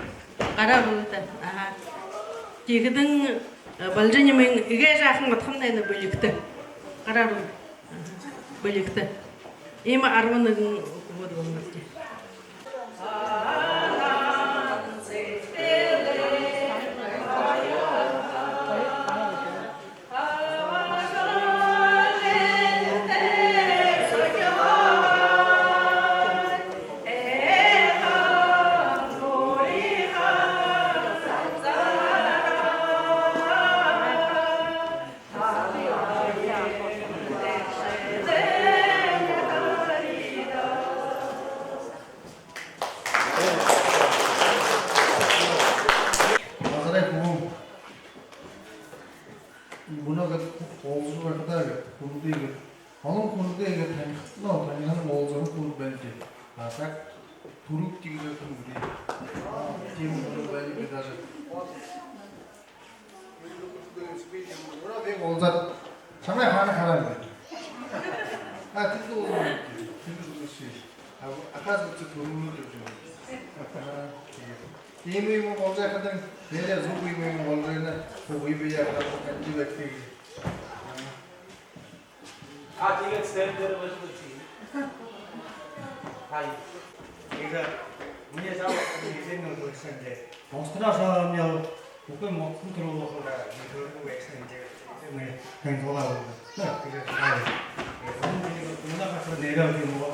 гараа үргөөд. Аха. Тиихэдэнь, э, Балжа Нимын эгээ жаахан удхамнай энэ бэлигтэ. Гараа үргөөд. Аха. Бэлигтэ. Иимэ арбан нэгэн хүбүүд болонобди. Базарай хүбүүн. Мүнөө гээд уулзажа байхадаа гээд, хүнүүдые гээд, олон хүнүүдые гээд таниха, но, таниһан, уулзаһан хүнүүд байна гээд. А так түрүүн тиигэжэ хүн бии. Тиимэ хүн байна гээд даже. Уулзаад, чамайе хаана хараа юм бэ? А, тэндэ уулзаа. Тэндэ уулзаа. А, оказывается, түрүүнүүд юм. Аха, тиигээд. Иимэ юумэ болжо байхадань, нээрээ зүб иимэ юумэ болжо байна. Хүбүүе би яахадаа танижа байгты. А, тиигээд стенд дээрэ болжо үгыш. Хай. Тиигээд минии жаа, минии зэн нүгөө шэндэ. Монсогоор шагаамни, бүхы Монсогой түрүү болоходо, нэрээ үгыш шэндэ. Тиигээд минии танилсуулаа. Тиигээд хай. Мүнөө хасар нэрээ үгы юм уу?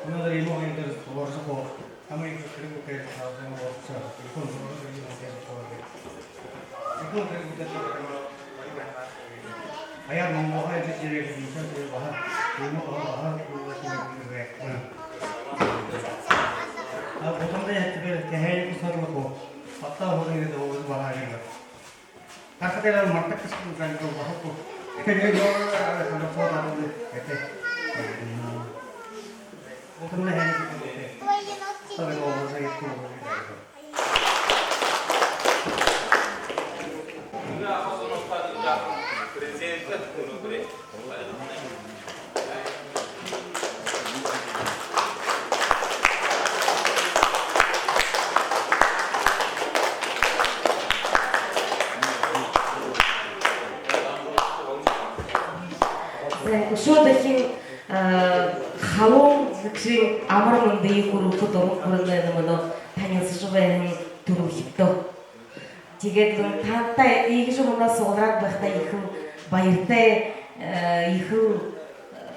Мүнөө дээрэ юм уу, энэ дээрэ болжо хоо. Ама их тэрэ бүтээл хаалгын болсо, ихэн зураг юм, ихэн зураг. Ихэн тэрэ бүтээл хаалгын. Аяар Монголой жижиг юм, ихэн тэрэ баһа, юм баһа, баһа, баһа. А, потом да я тебе тяхень кусарлыку. Патта ходын гэдэг ол баһа юм. Харахада мартагдашагүй юм байна, баһа. Тиигээд ёо, харахада мартагдашагүй. Утамнай хэнэ. Тиигээд ол баһа юм. Президент. Зай, үшөө дахин, э, халуун гэгшын амар мэндые хүргэхэ дуран хүрэнэ мүнөө танилсажа байһан түрэлхидтөө. Тиигээд лэ таанадта иигэжэ мүнөө суглараад байхадаа ехэл баяртай, э, ехэл, э,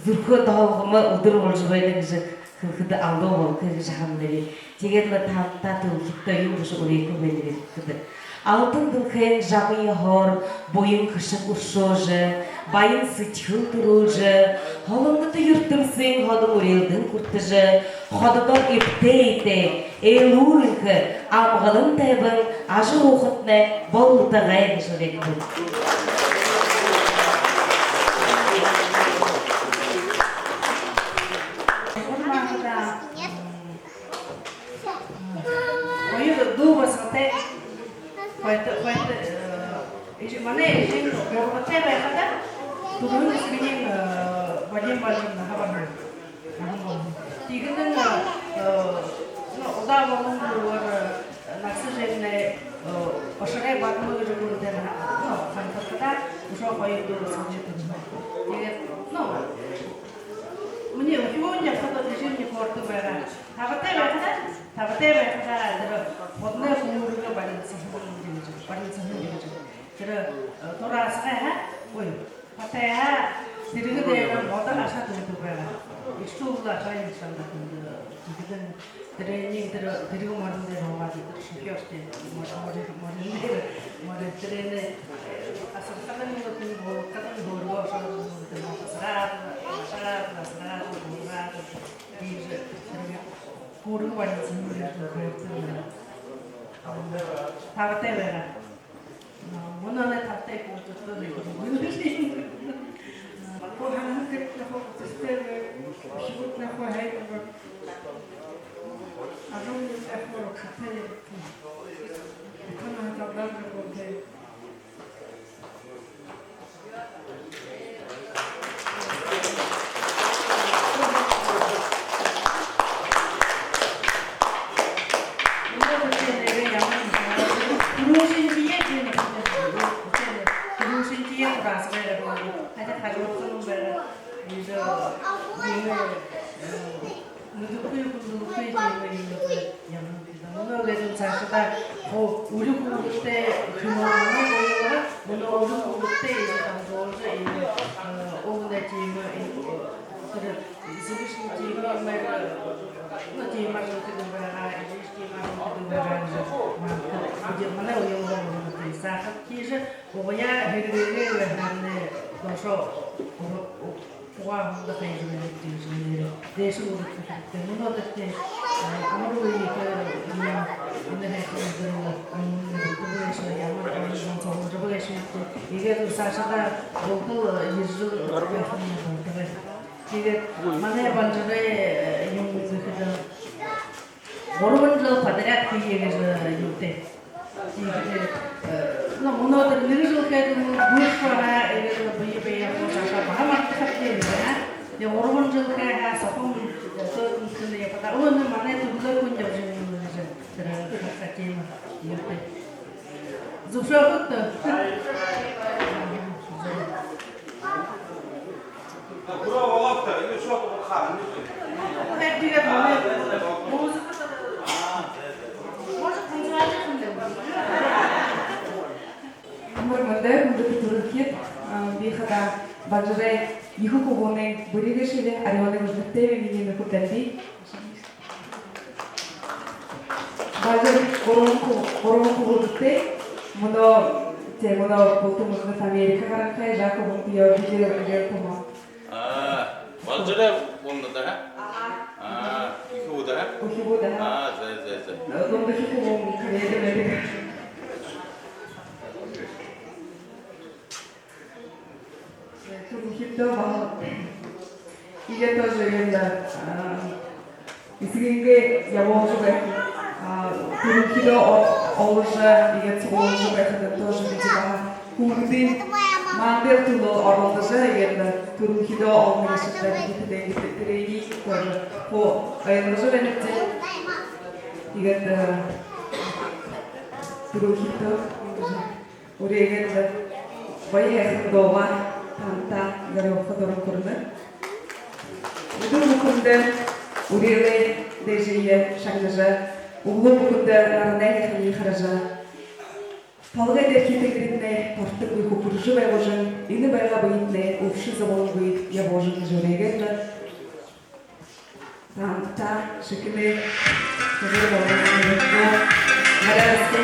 зүрхэ доһолгомо үдэр болжо байна гэжэ хэлэхэдэ алдуу болохогүй гэжэ һананаб. Тиигээд лэ таанадта түрэлхидтөө юун гэжэ үреэхэ байнаб гэхэдэ: алтан дэлхэйн жамын ёһоор буян хэшэг үршөөжэ, баян сэдьхэл түрүүлжэ, холын юртэмсын ходо үрэлдэн хүртэжэ, хододоо эбтэй эетэй, элүүр энхэ, амгалан тайбан ажаһуухатнай болтогой гэжэ үреэхэб. Хоёр дүү басагатай, хоёр, хоёр, э, эжы, манай эжы гурбатай байхада, түрүүн эжымни, э, Вадим Валерьевич наһа бараһан. Тиихэдэнь, э, ну, удаа болонгүй, э, нагаса жэлнай, э, Башарай Бадма гэжэ гүрэнтэй, ну, хамтархадаа үшөө хоёр дуу сахижа түрэһэн. Тиигээд, ну, минии үхибүүн ябахада, эжымни хөөрдэг байгаа. Табатай байхадаа, табатай байхадаа тэрэ ходоной хүүргэ барилсаһан гэжэ, барилсаһан гэжэ. Тэрэ, э, тураасхай, ой, Патайһаа тэргэ дээрэ модо ашаад үгэдэг байгаа. Иштэл ашаа юм шандаа хүндэ. Тиихэдэнь тэрэнэй тэрэ тэргэ морин дээрэ һуугаад, тэрэ шофёршни морин, морин, морин дээрэ, морин тэрэнээ асархадань, нүгөө хүн болоходонь хөөргөө ашаад, тэрэ модо асараад, ашаад, асараад, һуугаад, тиижэ тэрэ хүүргэ барилсаһан гэжэ. Табатай байгаа. Мүнөө табатай хүн зүтөө. Хуу һанаһан гэртнай хуу үстэй бай, үхибүүдтнай хуу һайхан бай. Ажамнай хуу урагшатай. Ханаа талдаа гүрэнтэй. Түрүүшынхиеэ, түрүүшынхиеэ тураасхай байгаа. Хажуудахинь байгаа. Иигээд, иигээд, э, Мэдэнгүй, хүндэлэнгүй юм, юм. Мүнөө гээд саашадаа хуу үри хүүгэдтэй, мүнөө, мүнөө үри хүүгэдтэй иигээд дамжуулжа, иигээд, э, уг найдамнай, э, тэрэ эзэбшни тиимэ, э, ну, тиимэ ажал хэдэг байгаа, эжымни тиимэ ажал хэдэг байгаа гэжэ манда, бидэ манай уялга болоно, тиигээд саашадаа тиижэ угаяа хэрэглэгээ байхадань доошоо уга-, уг- Угаа хүндэ хайжа байна гэжэ нээрээ дээшэнь үргэхэ хэрэгтэй. Мүнөө тэрэ, э, амаргүй ехэ, э, энэ һайхан үдэртэ, э, мүнөө түрүүшын ямар олон зон сугларжа байгаа юм. Иигээд саашадаа булта, э, ерэжэ байхань болтогой. Тиигээд манай Балжарай, э, юун гэхэдэ, гурбан жэл подряд хэе гэжэ юутэй. Тиигээд, э, ну, мүнөөдэр нэгэ жэл хээд, мүнөө гүрш байгаа, иигээд бэе бэеэ хуу саашаа баһа мартахат юм, а? Тиигээд гурбан жэл хээ һаа, сохом, э, төөд үмдэн ябахадаа, өө, ну, манай түбэлэй хүн ябажа байна гэжэ, тэрэ хахатима юутэй. Зүбшөөхэ гүт? Хүрөө болоогты, энэ шууд урхаа. Может, танцевальный хүндэ? Амар мэндэ, хүндэтэ түрэлхид, а, би хадаа Балжарай ехэ хүбүүнэй бэри гээшэб, Арюунай үргэттэйб, минии нүхэд Дамби. Балжар гурбан хү-, гурбан хүбүүтэй. Мүнөө, тээ, мүнөө булта мүнөө Америка гараха, Жако хүбүүнтэй ябажа, иигээд, иигээд туһа. А, Балжарай болоно даа, а? А, ехэ хүбүүд, а? Ехэ хүбүүд, а? А, зай, зай, зай. Дундахи хүбүүн Кореэдэ байдаг. Түрэлхидтөө баһал. Иигээд тоже, иигээд, а, эсэгынгээ ябуулжа байха, а, түрэлхидөө о-, оложо, иигээд суглуулжа байхадань тоже бидэ баһа хүүгэдынь мандал түлөө оролдожо, иигээд түрэлхидөө олоно гээшэ даа, бидэ тэдэнэй, тэрэниие тоже хуу ойлгожо байнабди. Иигээд, а, түрэлхидтөө. Үреэгээд лэ, гоё һайхан дуугаа таанадта зорюулха дуран хүрэнэ. Үдэр бүхэндэ үреэлэй дээжые шагнажа, үглөө бүхэндэ наранай һайханиие хаража, толгой дээрэ тэнгэриин тортог бэе хүхэржэ байгуулжа, энэ байгаа бэетнай үбшэ зоболонгүй ябуулжа гэжэ үреэгээд лэ. Таанадта шэхэнэй хүбүүр болгоно. Гараасхи.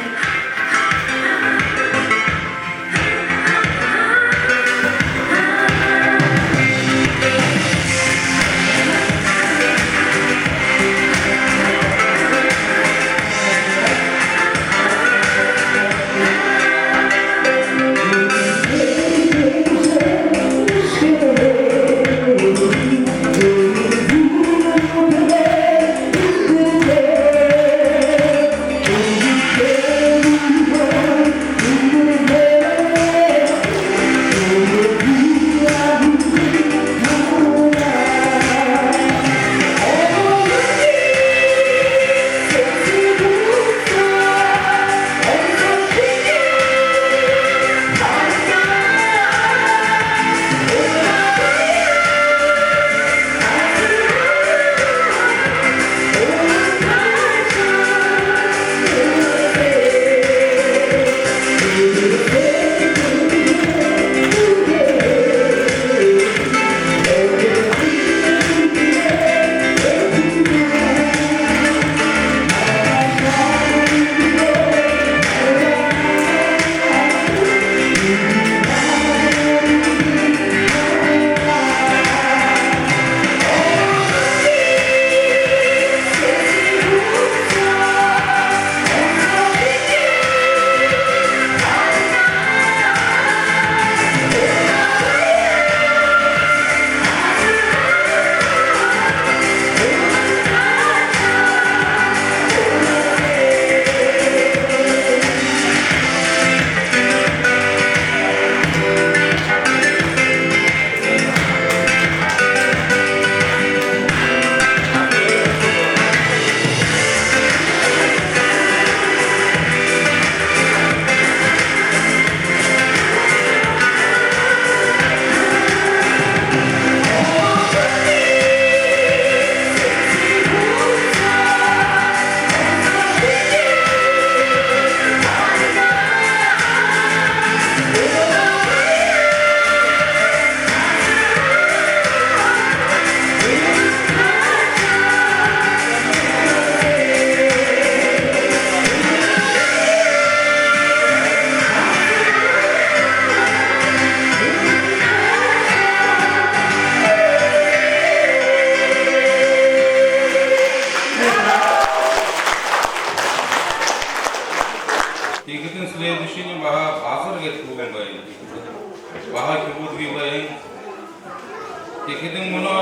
Мүнөө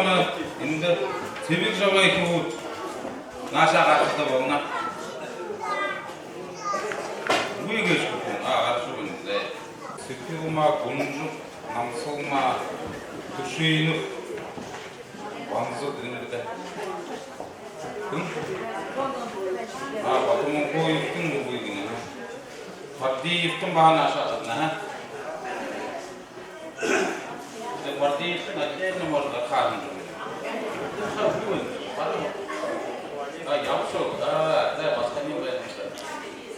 эндэ Сэбэг жабай хүбүүд наашаа гарахада болоно. Үгы гээшэ гү? А, гараха юм даа. Сэхилма, Гунжаб, Намсалма, Тушинов, Банза гэнэ даа. Хэн? А, Батомункуевтэн үгы гэнэ, а. Бардиевтэн баһа наашаа гарана, а. Тэ, Бардиевтэн отдельно можно хаана. А, ябашоо. А, тэ, басаган юм байна.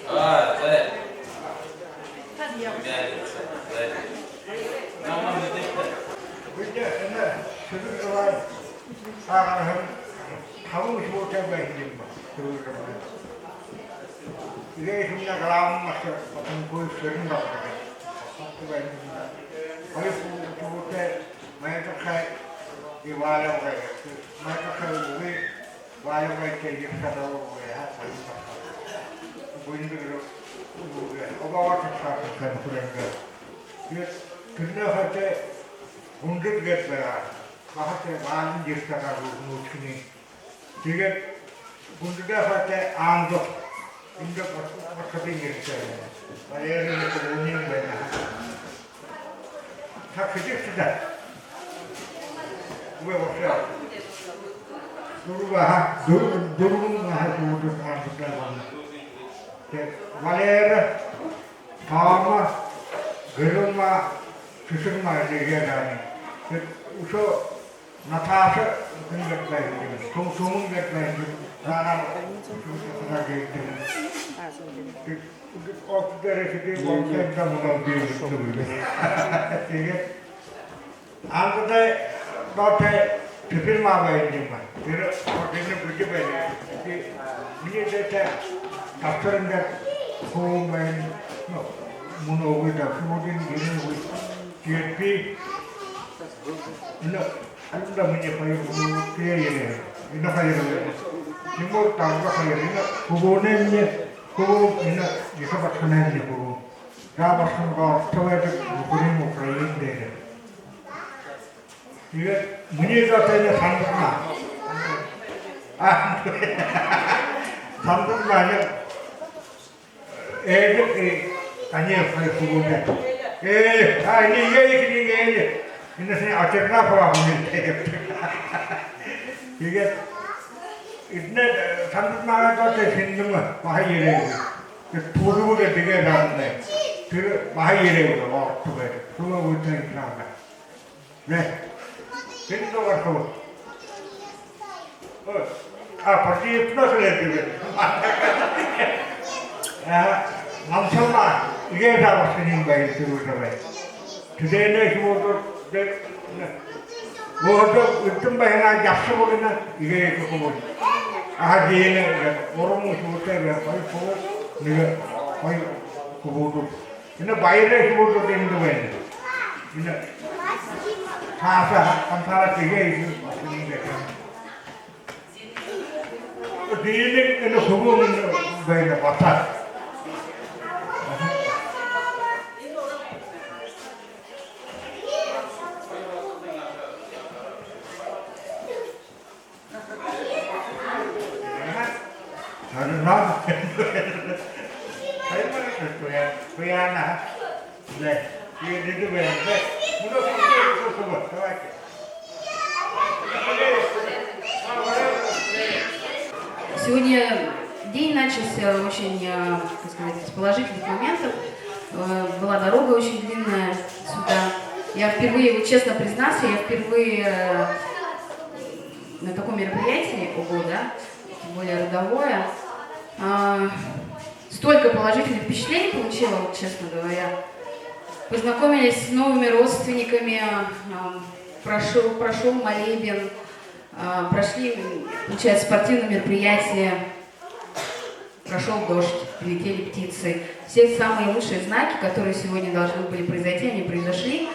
А, тэ. Тэ. Намаа мэдээ. Бидэ энэ Сэбэг жабай сагаан һарын табан үхибүүтэй байһан юм ба. Сэбэг жабай. Иигээд энэ главный маастер Батомункуев Шэрэн байгаа. Хоёр үхибүүтэй, Майдахай и Валя байгаа. Майдахай үгы, Валя байгаа, ехэ шадалаа үгы, ха, хоёр тахта. Бүндэр үгы, обоогоор тахта хэн хүрэнгэ. Иигээд тэрэнэй хойто Гунжаб гээд байгаа. Баһа тэ Валян ехэ шадалаа үгы, нүүшни. Тиигээд Гунжабай хойто Ангаб. Эндэ бас-, басаган юм байна. Баярын хүбүүниинь байна. Та хэдышье даа? Үгы, вообще. Дүрбэн, аха. Дүр-, дүрбэн, аха, хүбүүд Ангабтай байна. Тэ, Валера, Тома, Гэрэлма, Сэсэрма, эндэ иигээд байна. Тэ, үшөө Наташа гэнэ гээд байһан юм, Сум-, Сумэн гээд байһан юм. Наанаа Сумэн гээд. Тиигээд октодорой хэды болтойн даа мүнөө бии. Тиигээд Ангабай доотой Тэпэлма байһан юм ба. Тэрэ орденын бүжэ байна. Тиигээд минии дээдэ Дабсаран гээд хүбүүн байна. Ну, мүнөө үгы даа, хүбүүдынь ерээ үгы. Тиигээд би энэ Анда минии хоёр хүбүүд, тэрэ ерээ. Энэ хоёр ерээ. Тимур, Дабсаран хоёр. Энэ хүбүүнэй минии хүбүүн, энэ ехэ басаганай минии хүбүүн. Жаа басаган орто байдаг, бүхы Украин дээрэ. Тиигээд минии доотой энэ Сандарма. А, Сандарма, энэ Эдик, э, танай хоёр хүбүүд. Э, а, энэ, э, эдик, энэ, э, эдик. Энэ шэнэ очирна пара хүбүүд. Тиигээд эдэнэй, э, Сандармагай доотой Сэнжэм баһа ерээ. Тэ, түрүүн үгы тиигээд һанаа. Тэрэ баһа ерээ, орто байдаг. Түрүүн үгы тиигээд һанаа. Нэ. Хэн даа гараха бэ? Ой. А, партиятнай хэлээд үгы. А, Намсалма, иигээд абарха юм байна, Сэбэг жабай. Тэдэнэй хүбүүд, тэ, нэ. Өөһэдөө үдэн байһан жабшаба гэнэ, иигээд хүбүүд. Аха, дэнэ, уран хүбүүтэй бай, хоёр хүбүүд, нэгэ, хоёр хүбүүд. Энэ баярай хүбүүд эндэ байна. Энэ саашаа хамтаараа тиигээ иигээд. Дэнэ энэ хүбүүн байна, бата. Сегодня день начался очень, э, так сказать, с положительных моментов. Э, была дорога очень длинная сюда. Я впервые, вот честно признаться, я впервые, э, на таком мероприятии, ого, да, тем более родовое. А, столько положительных впечатлений получила, вот, честно говоря. Познакомились с новыми родственниками, а, прошёл, прошёл молебен, а, прошли, м, получается, спортивные мероприятия. Прошёл дождь, прилетели птицы. Все самые лучшие знаки, которые сегодня должны были произойти, они произошли.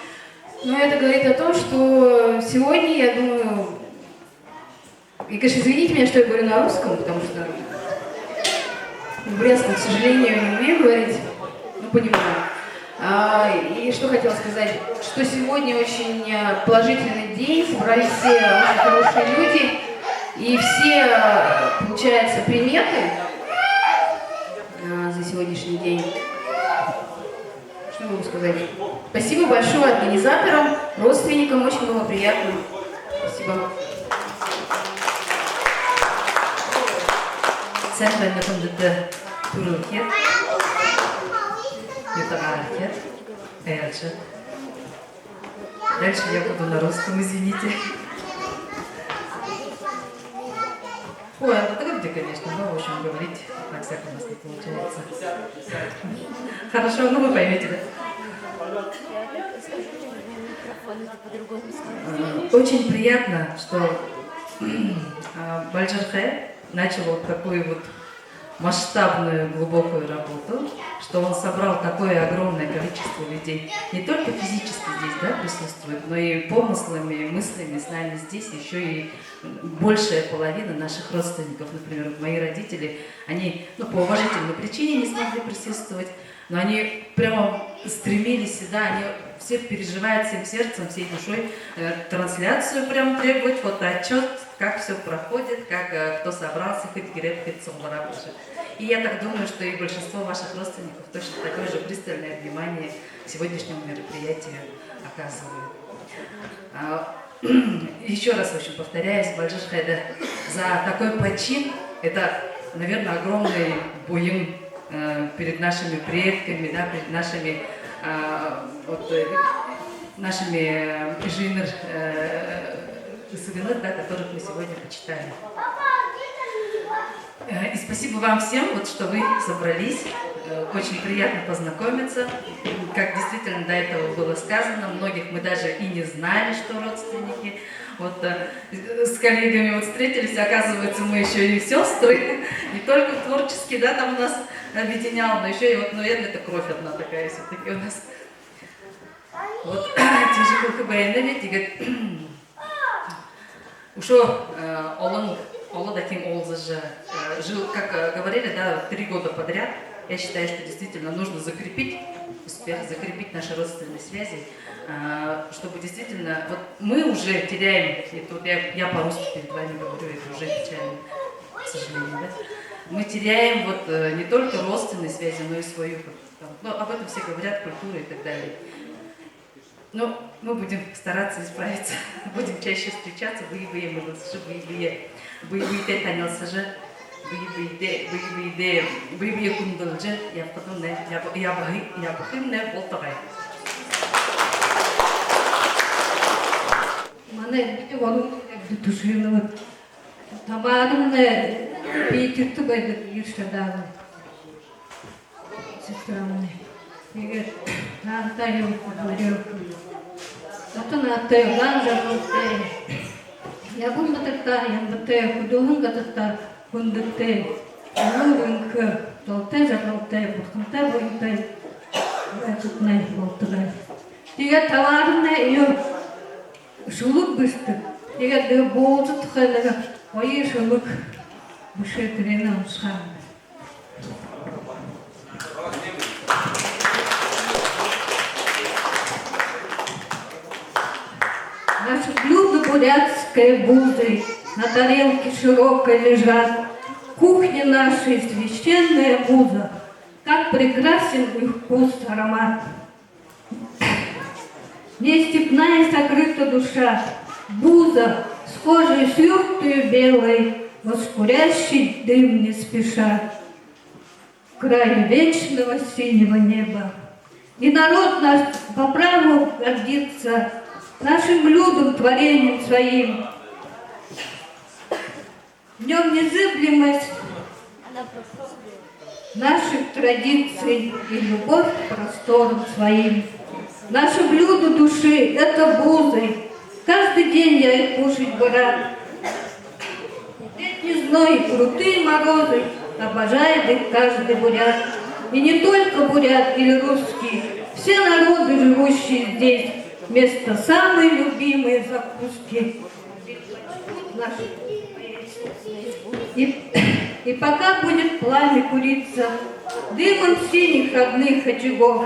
Но это говорит о том, что сегодня, я думаю, и, конечно, извините меня, что я говорю на русском, потому что в Брестном, к сожалению, не умею говорить, но понимаю. А, и что хотела сказать, что сегодня очень э, положительный день, собрались все очень хорошие люди, и все, э, получается, приметы э, за сегодняшний день. Что могу сказать? Спасибо большое организаторам, родственникам, очень было приятно. Спасибо. Сайн байна, хүндэтэ түрэлхид, нютагаархид, айлшад. Дальше я буду на русском, извините. Ой, а вот так где, конечно, ну, в общем, говорить на всяком у нас не получается. Хорошо, ну вы поймете, да? Э, Очень приятно, что а, Балжархай начал вот такую вот масштабную, глубокую работу, что он собрал такое огромное количество людей, не только физически здесь, да, присутствует, но и помыслами, мыслями с нами здесь, еще и большая половина наших родственников, например, вот мои родители, они, ну, по уважительной причине не смогли присутствовать, но они прямо стремились сюда, они все переживают всем сердцем, всей душой э, трансляцию, прям требовать фотоотчет, как все проходит, как э, кто собрался, хоть греб, хоть сумбараб уже. И я так думаю, что и большинство ваших родственников точно такое же пристальное внимание сегодняшнему мероприятию оказывают. А, Еще раз, в общем, повторяюсь, Балжархайда за такой почин. Это, наверное, огромный буян э, перед нашими предками, да, перед нашими, а, вот, э, нашими э, эжынэр, э, эсэгэнэр, да, которых мы сегодня почитаем. Э, И спасибо вам всем, вот, что вы собрались. Э, Очень приятно познакомиться. Как действительно до этого было сказано, многих мы даже и не знали, что родственники. Вот э, с коллегами вот встретились, оказывается, мы еще и сестры. Не только творчески, да, там нас объединяло, но еще и вот, наверное, это кровь одна такая все-таки у нас. Вот, тиижэ хэлэхэ байнаб, тиигээд үшөө э, олон, олон дахин уулзажа, э, жил, как э, говорили, да, три года подряд. Я считаю, что действительно нужно закрепить успех, закрепить наши родственные связи, э, чтобы действительно, вот мы уже теряем, это вот я, я по-русски перед вами говорю, это уже печально, к сожалению, да? Мы теряем вот э, не только родственные связи, но и свою, там, ну, об этом все говорят, культуру и так далее. Но мы будем стараться исправиться. Будем чаще встречаться, бэе бэеэ мэдэлсэжэ, бэе бэеэ, бэе бэетэй танилсажа, бэе бэетэй, бэе бэетэй, бэе бэеэ хүндэлжэ ябахадамнай, яб-, ябахы-, ябахымнай болтогой. Манай эндэ болон эндэ түшэһэн вот. Табаарымнай Питертэ байдаг, Иршадагы. Сестрамнай. Тиигээд наһатай юм, хүдэлөөрөө. Ото наһатай, улаан жаргалтай. Ябан газартаа ямбатай, хүдэлһэн газартаа хүндэтэй. Үнэр энхэ, золтой жаргалтай, бурхантай буянтай байхатнай болтогой. Тиигээд табаарымнай юу шүлэг бэшэдэг. Тиигээд нэгэ Бууза тухай нэгэ гоё шүлэг бэшээ, тэрээнээ уншахам. Наше блюдо бурятское, бузы на тарелке широкой лежат. Кухня наша священная муза, как прекрасен их вкус, аромат. Не степная сокрыта душа, буза, схожая с юртою белой, воскурящий дым не спеша. Краю вечного синего неба. И народ наш по праву гордится нашим блюдом, творением своим. В нём незыблемость наших традиций и любовь к просторам своим. Наше блюдо души — это бузы. Каждый день я их кушать бы рад. Летний зной, крутые морозы, обожает их каждый бурят. И не только бурят или русский, все народы, живущие здесь, вместо самой любимой закуски. И, и пока будет пламя куриться дымом синих родных очагов,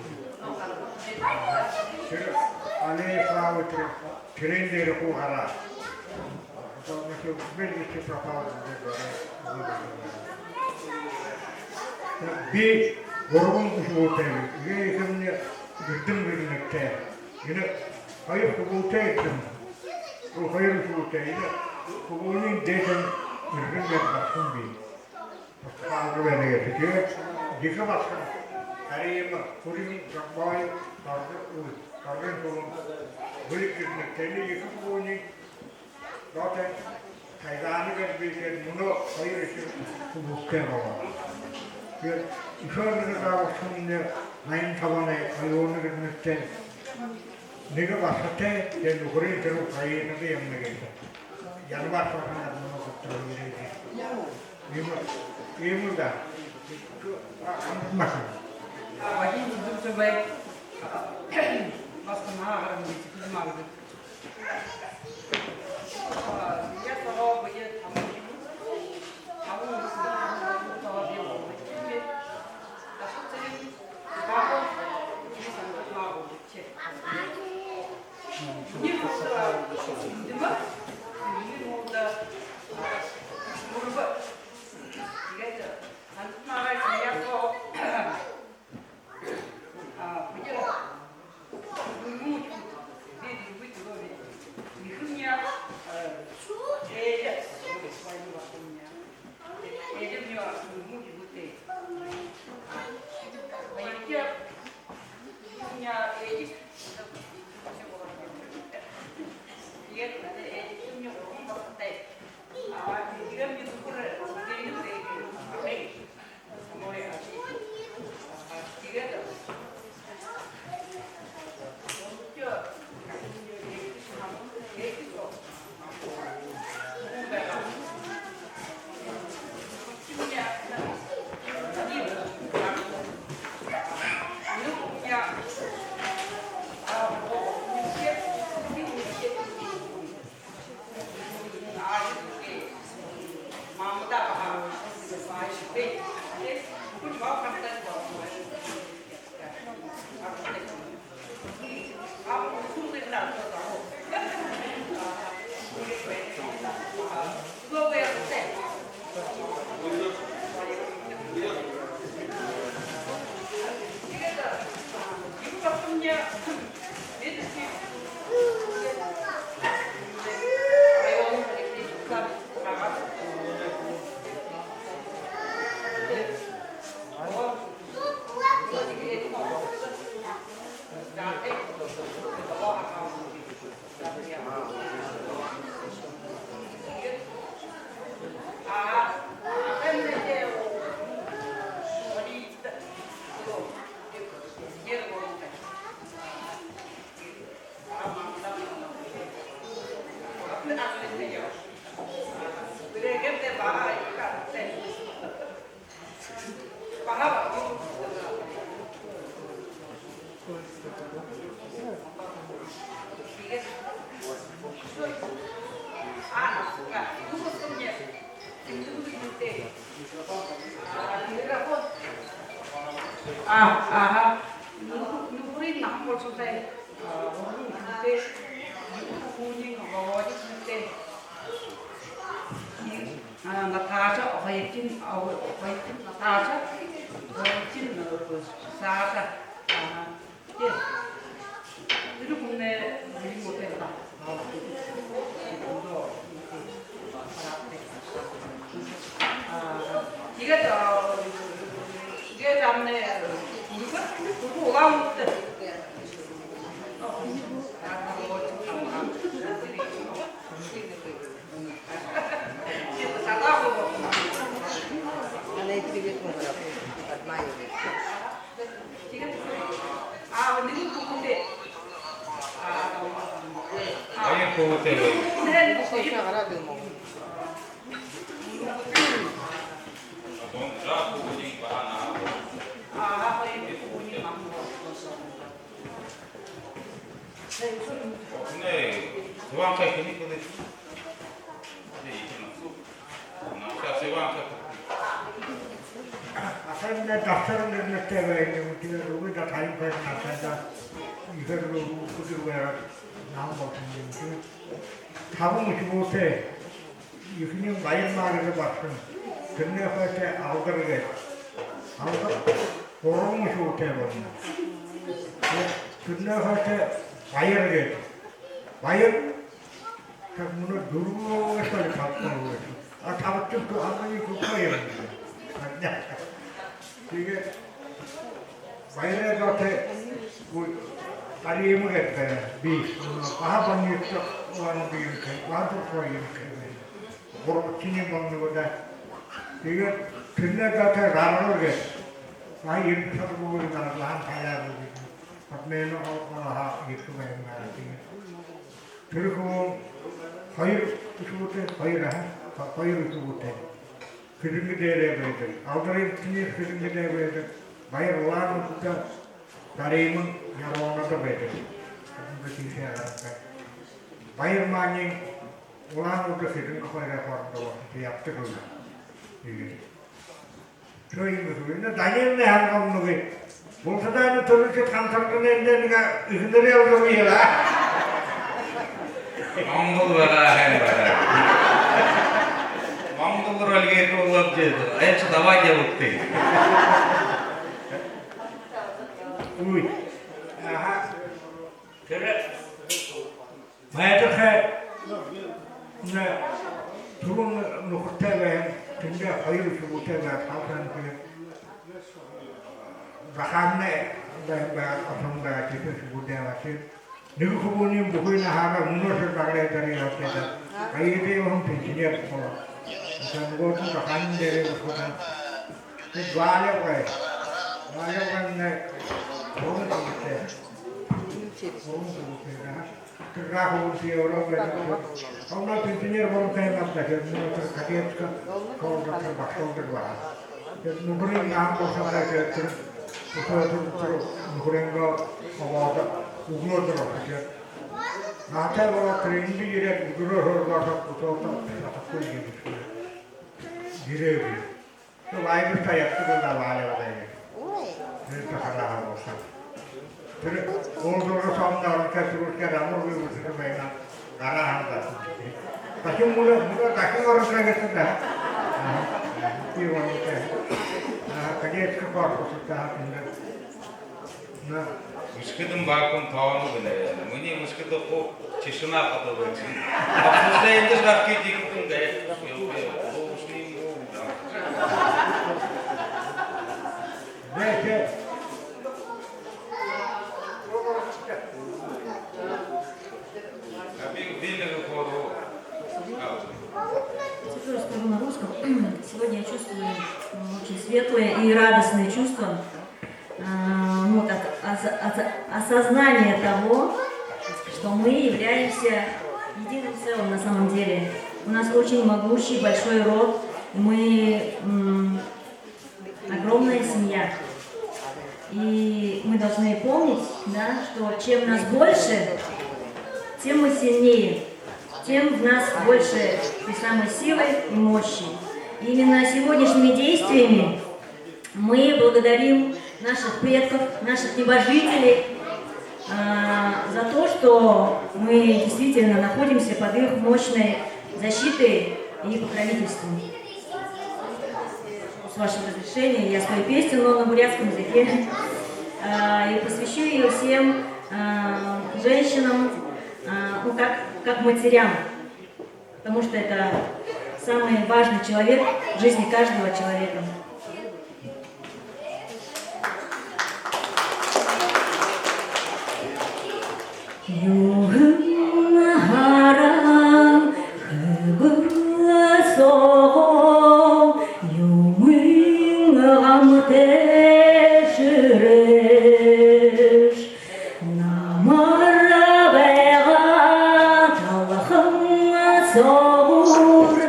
Тэрэ аллея славы тэрэ, тэрээн дээрэ хуу гараа. Бельгийский пропал. Би гурбан хүбүүтэй. Эгээ ехэмни эрдэм гэрнэтэй. Энэ хоёр хүбүүтэй эрдэм. Бу хоёр хүбүүтэй. Энэ хүбүүниинь дээшэнь эрдэм гэр басаган би. Басаган байна гэдэг. Тиигээд ехэ басаган. Харима, Хүрин, Жамбай, Доржо, үй, Доржын Сүлэн. Бэлиг гэрнэтэй. Энэ ехэ хүбүүниинь Доотой Тайганы гэр бии, тиигээд мүнөө хоёр эсэгэ хүбүүтэй болоо. Тиигээд үшөө нэгэ заабаршамни наян табанай, оюуна гэрнэтэй, нэгэ басагатай, тиигээд нүхэрынь тэрэ Украинада ябана гээшэ. Январь саашань мүнөө гутараа ерээд. Иимэ, иимэ даа. Амтан баһа. Вадим Дудусовай басаган, Агын Дудусов. А, где? Нуучи. Видно, быть вроде. Ехэмни, э, эдэ, своими башками. Эдэмни, нуучи, вот эдэ. А, а я, ехэмни, эдэ. Нет, эдэмни, он бахтай. А, ехэмни, духур, эдэмни, эдэмни. А, аха. Нүхэр, нүхэрынь наһан болошонхой. А, уран үхибүүтэй. Нүхэр хүбүүниинь Володя үхибүүтэй. А, Наташа, охоётонь, а, охоётонь Наташа, охоётонь, э, Саша. Аха. Тиигээд тэрэ хүмнай юун үгы даа. Тиигээд, а, тиигээд амнай, э, Улаан-Үдэдэ. Она и привет, Мазуров, от Майи. Хоёр хүбүүтэй. Асарнай Дасаран нэрэнтэй байна юм. Тиигээд үгы даа, тайм байна, асарнай. Ихээр үгы даа, наһан болоһон юм. Табан үхибүүтэй. Ехэнхинь Баяр-Мари гэжэ басаган. Тэрэнэй хойто Алдар гээд. Алдар гурбан үхибүүтэй болоно. Тэрэнэй хойто Баяр гээд. Баяр, как, мүнөө дүрбэн, что ли, табан болоо. А табадахи, а мани хүү хоёр юм. Тиигээд Баярай зотой Дарима гээд, би, баһа больницада, улаан үдэ юм гээ, баһа дурсаа юм гээ. Гурбадахинь болоно гү даа. Тиигээд тэрэнэй зотой Жаргал гээд. Баһа ерэн саада бүри Жаргалһаа таяа бүри. Подмена олохо ерээ байна. Тиигээд тэрэ хүбүүн хоёр үхибүүтэй, хоёр, аха, хоёр үхибүүтэй. Хэжэнгэ дээрээ байдаг. Алдар Эрдэни Хэжэнгэ дээрээ байдаг. Баяр Улаан-Үдэдэ, Дарима Яроонодо байдаг. Хэжэнгэ тиишээ гарадаг. Баяр маниинь Улаан-Үдэ, Хэжэнгэ хоёрой хоорондо болоһон ябадаг юм. Тиигээд. Тиимэ юм. Данилнай һанаа гү, үгы гү? Бултадаа энэ түрүүшын хамтаргын эндэ нэгэ эхэнэрэй үгы юм, аа? Монгол байгаа хэн байгаа. Монгол руу альгер болоод жээд. Эндэ давай ябагты. Үй. Аха. Тэрэ Майдархай, нэ, түрүүн нүхэртэй байһан, тэндээ хоёр үхибүүтэй байһан, халхантай. Захаанай байһан, бай, осон байһан, тэдэ үхибүүдээ абаашаад. Нэгэ хүбүүниинь бүхы наһаараа мүнөөшье Баграй дээрэ ябаад. Аядай уһан пенсионер болоо. Ошоо, нүгөөдэнь Захаанай дээрэ ошоо. Тэдэ Валя гү? Валя гү, нэ, гурбан үхибүүтэй. Гурбан үхибүүтэй, да. Тэрэ хүбүүн Европо байдаг. Ондоо пенсионер болонхой юм даа, тэрэ мүнөө тэрэ кадетскэ школада тэрэ багшалдаг байгаа. Тэрэ нүхэрынь наһан болоһон хойно тэрэ, тэрэ, тэрэ нүхэрэйнгөө обоодо үглөөдэр ошожо. Наһатай болоод тэрэ эндэ ерээд, үдэрөө һөөргөө ошоод, үсөөдэ шадахагүй юм. Ерээгүй. Тэрэ Вайберта ябадаг лэ, Валя Валяевич. Ой. Тэрэ тахалаа болоһон. Тэрэ уулзалга соомнай оронхой түрүүшээр амаргүй үсэжэ байна. Гараа һанаа. Дахин мүнөө, мүнөө дахин оронхой гээшэ даа. Аха. Тиимэ оронхой. Аха, кадетскэ корпусда тэндэ. Үсэхэдэм баһа хүн тооног лэ. Минии үсэхэдэ хуу тишина хадаа байһан. Обсуждение дээрэ гарахагүй, тиихэдэнь гээ. Дээшээ. Сейчас расскажу на русском. Сегодня я чувствую, м, очень светлые и радостные чувства. А, ну, вот от-, ос-, ос-, осознание того, что мы являемся единым целым на самом деле. У нас очень могучий, большой род. Мы, м, огромное Семья. И мы должны помнить, да, что чем нас больше, тем мы сильнее, тем в нас больше той самой силы и мощи. И именно сегодняшними действиями мы благодарим наших предков, наших небожителей, а, за то, что мы действительно находимся под их мощной защитой и покровительством. С вашего разрешения я спою песню, но на бурятском языке. А, и посвящу её всем, а, женщинам, а, ну, как, как матерям. Потому что это самый важный человек в жизни каждого человека. Юун һаран хэбэл соогоо юумэн гамтай шэрэш. Намар байгаа талхан соогуур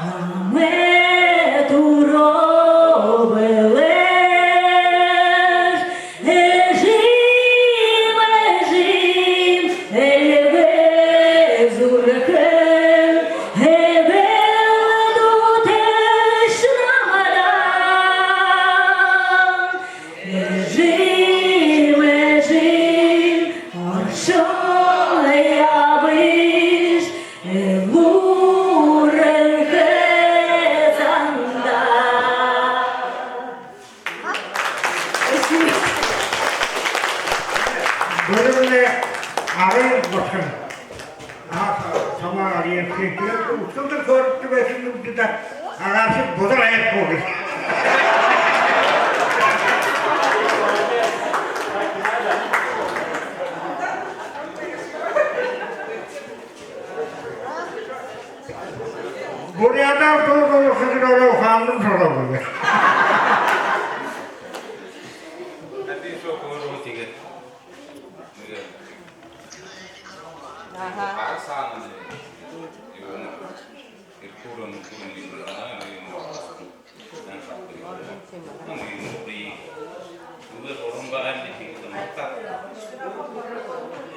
намай түрөө бэлэш. Эжым, эжым, эльгэ зүрхэн, эбэл дүүтэш намда. Эжым, эжым, оршон ябыш, элүүрэн хазанда. Бүрэлдэ арай бошхон. Аа, сама арай хэнтэ. Үсэлдэр көрөөрөө байһан юм даа. Агааршаг бузар аяад буугы. Буряадаар дуу дуулаха гэжэ ороо хаандан шороо бэ. Хатин шоо хөөрөө тиигээд. Аха. Хара саана. Юу. Иркууран, Иркууран, аа, юу. Юу, һуран байгаа юм даа, тиигээд магтаа.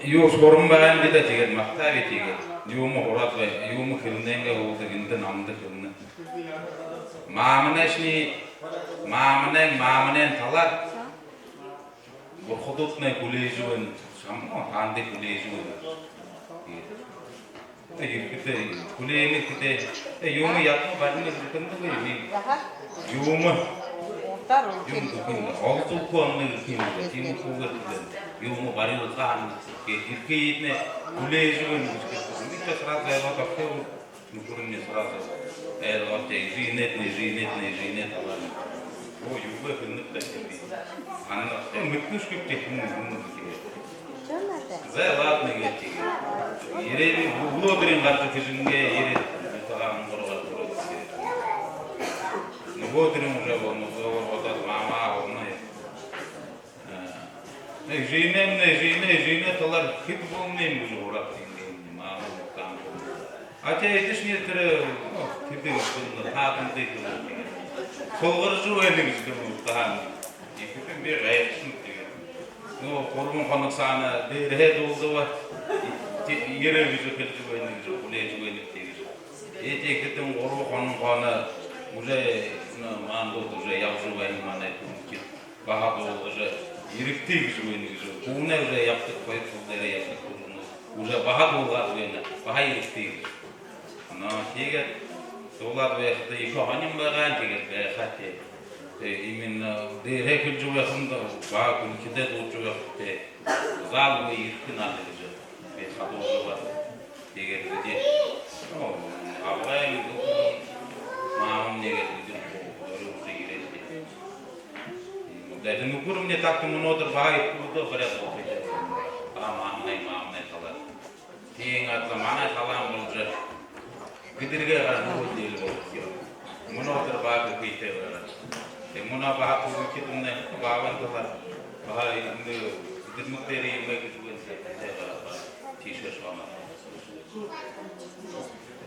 Юу, һуран байгаа юм даа, тиигээд магтаа би, тиигээд. Юумэ һураад бай, юумэ хэлэнэйнгээ һуудаг, эндэ намда хэлэнэ. Мааманайшни, мааманай, мааманайн талаар бурхадууднай хүлеэжэ байна, шам, о, таанадые хүлеэжэ байна. Тиигээд. Э, ерэхэдээ, хүлеэнэ гэхэдээ, э, юумэ ядуу барина гэхэдээ, юумэ. Юумэ гэхэдээ, олзуулха онно гэхэдээ, тиимэ хүүгээр хэлээ. Юумэ бариулха һаань, гээд ерэхэдээ хүлеэжэ байна гэжэ хэлэдэг. Эндэ сразу зайлаад орхёо, нүхэрни сразу. Э, вот, эжынэйнь, эжынэйнь, эжынэйнь, талаар. Оо, юугээ хэлэнэб даа, тиигээд. Ана, э, мэдэнэшгүй, тиихэдэнь, юумэ гэхэдээ. За, ладно, гээд тиигээд. Ерээд, үглөөдэрынь гаража хэжэнгээ, ерээд, утагаа онгоргоод, нүгөөдэрынь уже, вот, ну, зөөр бодоод, мама, һурна. Э, эжынэймнай, эжынэйнь, эжынэйнь талаар хэд болоно юм гэжэ һураад, тиигээд, мама, там. А тээ эдэшни тэрэ, ну, тэдэ гэжэ хэлэнэ, таадандые хэлэнэ, тиигээд. Сулгаржа байна гэжэ хэлэнэ, таһан. Ехэтэй би гайхашанаб, тиигээд. Ну, гурбан хоног саана дээрэһээ дуулдаба. Тии-, ерээ гэжэ хэлэжэ байна гэжэ, хүлеэжэ байна тиигэжэ. Э, тиихэдэнь гурбан хоног хойно уже, ну, маанадууд уже ябажа байна, манай түрэлхид. Баһа дуулгажа, ерэгты гэжэ байна гэжэ. Хүнэй уже ябадаг, хоёр тал дээрээ ябадаг хүнүүд уже баһа дуулгаад байна, баһа ерэгты гэжэ. Но, тиигээд дуулаад байхада ехэ һонин байгаа, тиигээд байха тээ. Э, именно дээрэһээ хэлэжэ байхадань, баһа хүнүүдтэ дуулажа байхада тээ. Заал үгы, ерэхэ надо гэжэ. Би хадуужа байна. Тиигээд бидэ, ну, абгайн, маамамни гээд бидэ өөрөө ерээд. Даа, нүхэрни так мүнөөдэр баһа ерэхэдээ баряад болохо. Баһа маамнай, маамнай талаар. Тиин адли манай талаан болжо гэдэргээ гараха үедэл болохо юм. Мүнөөдэр баһа хэхэтэй байгаа. Тээ мүнөө баһа хүүгэднай баабайн талаар, баһа эндэ гэдэрмэг дээрэ юумэ хэжэ байна, тээ баһа тиишээ шоно.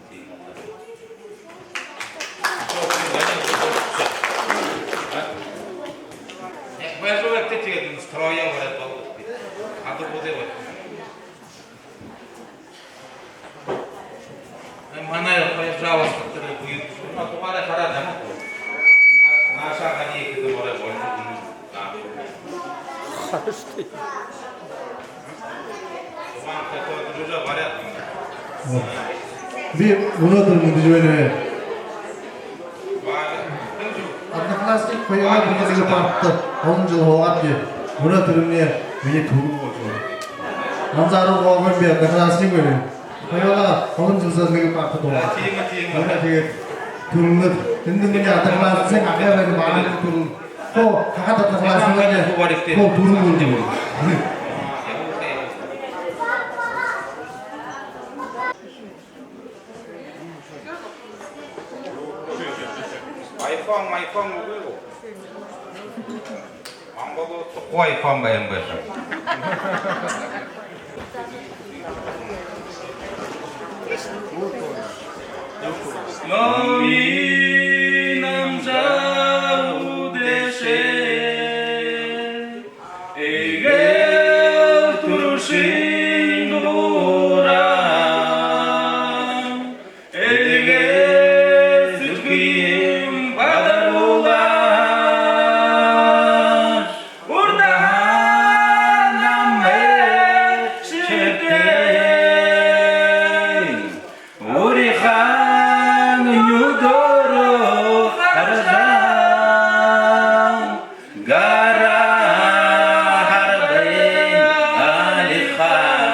Тиин. Хайжуугты, тиигээд энэ строя бариад болоо. Ада бүдэ бод. Манай хоёр жаабаска тэрэ бү. Наа, тугаараа хараад ама. Наа, нааша ханиие гэдэг орой болоо. Наа. Би мүнөөдэр мэдэжэ байнаб. Одноклассник хоёрой бүгэдэ нэгэ партада олон жэл һуугаад би. Мүнөөдэр минии, минии түрэл болжо байна. Намзаруу Гогоин би одноклассник байнаб. Хоёрой олон жэл соо нэгэ партада һуугаад. Тиимэ, тиимэ. Мүнөө тиигээд түрэлнэд. Тэндэ минии одноклассник, ахай байна, баһа түрэл. Хуу, хахад одноклассник. Хуу, түрэл болжо байна. Айфон, айфон үгы гү? Монголдо тухай айфон байһан байха. Номи намжа үдэшэ. Эгээл түрүүшын дуран, эгээл зүдхын бадаруулааш, урдаһаа намайе шэртэн. Өөрынхөө нюдөөрөө хаража, гараа харадай алихан,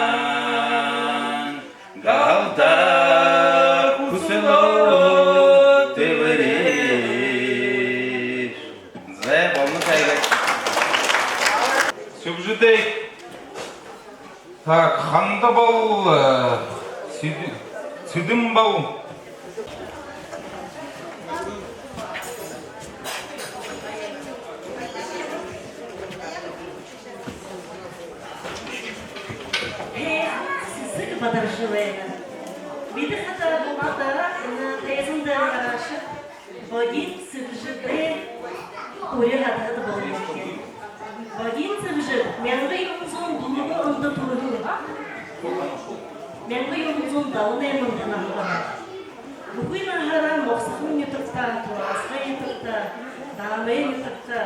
галдаа хүсэлөө тэбэриш. Зэ, болоно, тайгай. Сүбжэдэй. Так, Хандабал, э, Цыд-, Цыдымбал. Сэсэг бадаржа байна. Бидэ хадаа булта энэ тайзан дээрэ гараашье. Богиин Цэбжэдэй үри хадад болоно. Богиин Цэбжэд мянга юһэн зуун дүрбэн ондо түрэһэн. Мянга юһэн зуун далан найман ондо наһа бараа. Бүхы наһаараа Мохсохон нютагта, Тураасхай нютагта, Даамай нютагта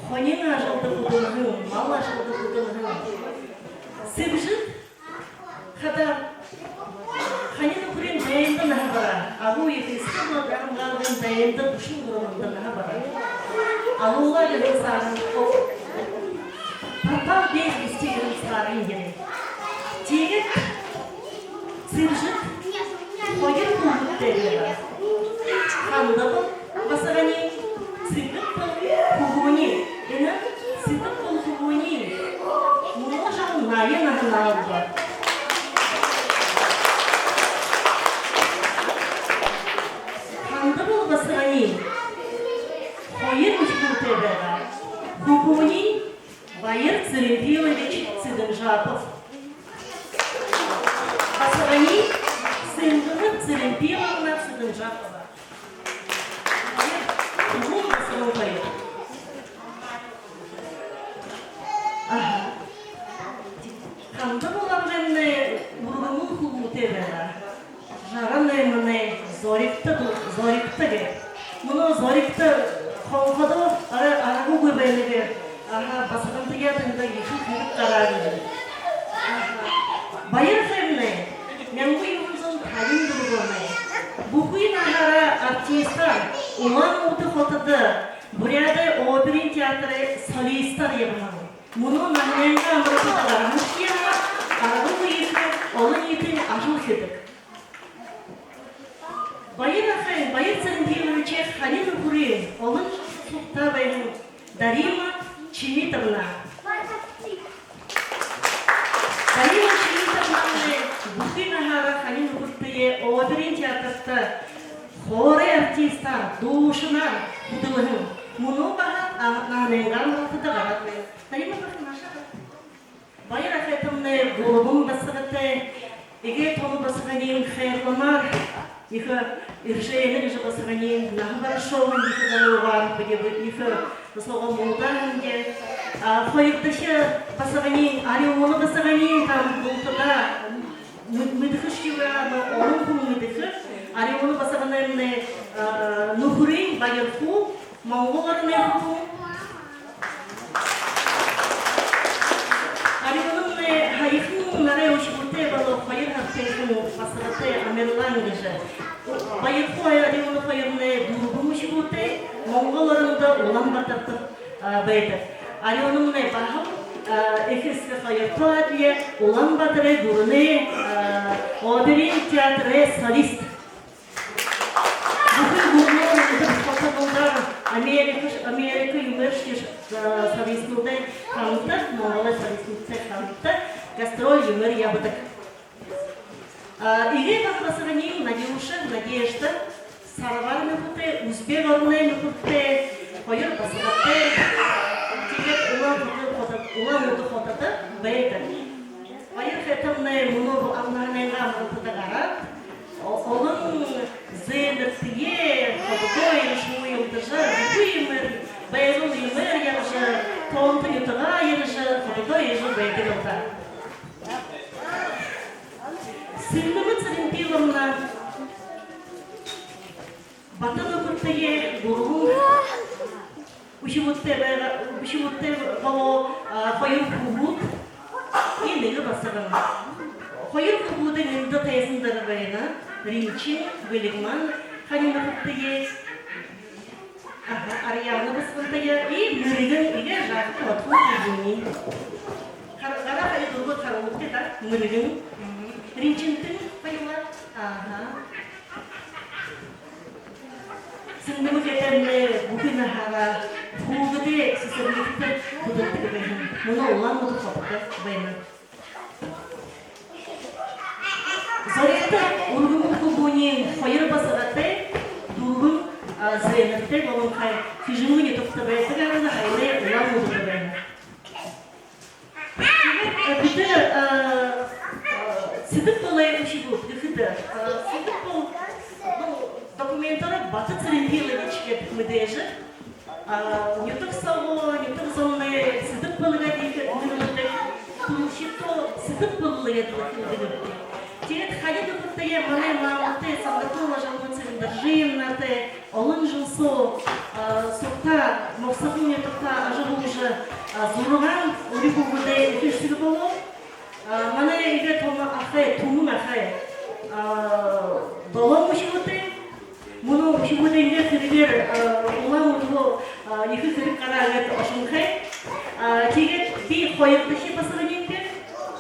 хонин ажалда хүдэлһэн, мал ажалда хүдэлһэн. Цэбжэд хадаа хани нүхэрэй дайнда наһа бараа. Агуу ехэ Эсэгэ Хамгаалгын дайнда, дүшэн гурбанда наһа бараа. Алуулаа гэһэн саарһан хоб, пропал без вести гэһэн саарһан ерээ. Тиигээд Цэбжэд хоёр хүүгэдтэй байгаа. Хандабал басаганиинь, Сэдэббал хүбүүниинь. Энэ Сэдэббал хүбүүниинь мүнөө жэл наян наһа наалба. Хандабал басаганиинь хоёр үхибүүтэй байгаа. Хүбүүниинь Баяр Цыремпилович Цыденжапов. Басаганиинь Сэнгэнэб Цыремпиловна Цыденжапова. Баяр, хүбүүн басаган баяр. Аха. Хандабал абгайнай үргэмэл хүбүүтэй байгаа. Жаран найманай Зоригто, Зоригто гээд. Мүнөө Зоригто хонходоо ара-, аргагүй байна гээд. Аха, басагантаяа тэндэ ехэ хэрэг гараа гээд. Аха. Баяр ахаймнай мянга юһэн зуун табин дүрбэн оной бүхы наһаараа артистаар Улаан-Үдэ хотодо Буряадай оперын театрай солистаар ябаһан. Мүнөө наһанайнгаа амаралтада гараһаншье һаа, аргагүй ехэ олониитын ажал хэдэг. Баяр ахайн, Баяр Цыремпиловичай хани нүхэрынь олон жэл сугтаа байһан Дарима Чимитовна. Дарима Чимитовнамнай бүхы наһаараа хани нүхэртэеэ оперын театрта хоорой артистаар, дуушанаар хүдэлһэн. Мүнөө баһа, а, наһанайнгаа амаралтада гараад байна. Дарима баһа наашаа. Баяр ахайтамнай гурбан басагатай, эгээ томо басаганиинь хайрланаар Ехэ Эржена гэжэ басаганиинь наһа барашоо һэн, ехэ залуугаар, бидэ ехэ соогоо муудаһан даа. А, хоёрдохи басаганиинь, Арюуна басаганиинь, та бултадаа мэ-, мэдэхэшье байгаа, но олон хүн мэдэхэ. Арюуна басаганиинь, а, нүхэрынь Баярхуу, Монгол ороной хүн. Арюунамнай һаяхан наһатай үхибүүтэй болоо, хоёр һарынхи басагатай Амерлан гэжэ. Баярхуу Арюуна хоёрнай дүрбэн үхибүүтэй, Монгол орондо Улаан-Баатарта, а, байдаг. Арюунамнай баһал, а, эхэ эсэгэ хоёртоо адли Улаан-Баатарай гүрэнэй, а, оперын театрай солист. Бүхы гүрэнөөр, энэ хотонуудаар, Америка, Америка юумээршье, э, солистнуудай хамта, Монголой солистнуудтай хамта гастроль юумээр ябадаг. А, эгээ бага басаганиинь Надюша, Надежда, Сарбаар нүхэтэй, Узбек ороной нүхэтэй, хоёр басагатай. Тиигээд Улаан-Үдэ хотод-, Улаан-Үдэ хотодо байдаг. Баяр хэтэмнай мүнөө амнанайнгаа амаралтада гараад, о-, олон зээнэртэеэ, хододоо ерэжэ, уялдажа, бүхы юумээр, байзал юумээр ябажа, тоонто нютагаа ерэжэ, хододоо ерэжэ байдаг лэ даа. Сэндэмэ Цыренпиловна Бата нүхэртэеэ, гурбан үхибүүдтэй байгаа, үхибүүдтэй болоо, а, хоёр хүбүүд, и нэгэ басаган. Хоёр хүбүүдынь эндэ тайзан дээрэ байна. Ринчин, Бэлигман хани нүхэртэеэ. Аха, Ариана басагантаяа, и Мэргэн, эгээ жаахан отхон хүбүүниинь. Хар-, гараа хаяа дүрбөөд харуулыт даа, Мэргэн. Ринчинтэн баялаа. Аха. Сэндэмэ хэтэмнай бүхы наһаараа хүүгэдэй сэсэрлигтэ хүдэлдэг байһан. Мүнөө Улаан-Үдэ хотодо байна. Зоригто үргэмэл хүбүүниинь хоёр басагатай, дүрбэн, а, зээнэртэй болонхой, Хэжэнгын нютагта байдаг, арада һаяна Улаан-Үдэдэ байна. Тиигээд, э, бидэ, э, э, Сэдэб-Болой үхибүүд гэхэдэ, э, Сэдэб-Бол, ну, документаараа Бата Цыренпилович гээд мэдээжэ. А, нютаг соогоо, нютаг зондо Сэдэб-Бол гээд ехэ үгэ нэрлэдэг, түрүүшыдтөө Сэдэб-Бол гээд нэрлэдэг. Тиигээд хани нүхэртэеэ манай мамтай, Сандакова Жалма Цырендоржиевнатай, олон жэл соо, а, сугтаа Могсохон нютагта ажаһуужа, а, зургаан үри хүүгэдэй эхэ эсэгэ болоо. А, манай эгээ томо ахай, түмэн ахай, а, долоон үхибүүтэй. Мүнөө үхибүүдэйнгээ хэрэгээр, а, Улаан-Үдэһөө, а, ехэ хэрэг гараа гээд ошонхой. А, тиигээд би хоёрдохи басаганиинь,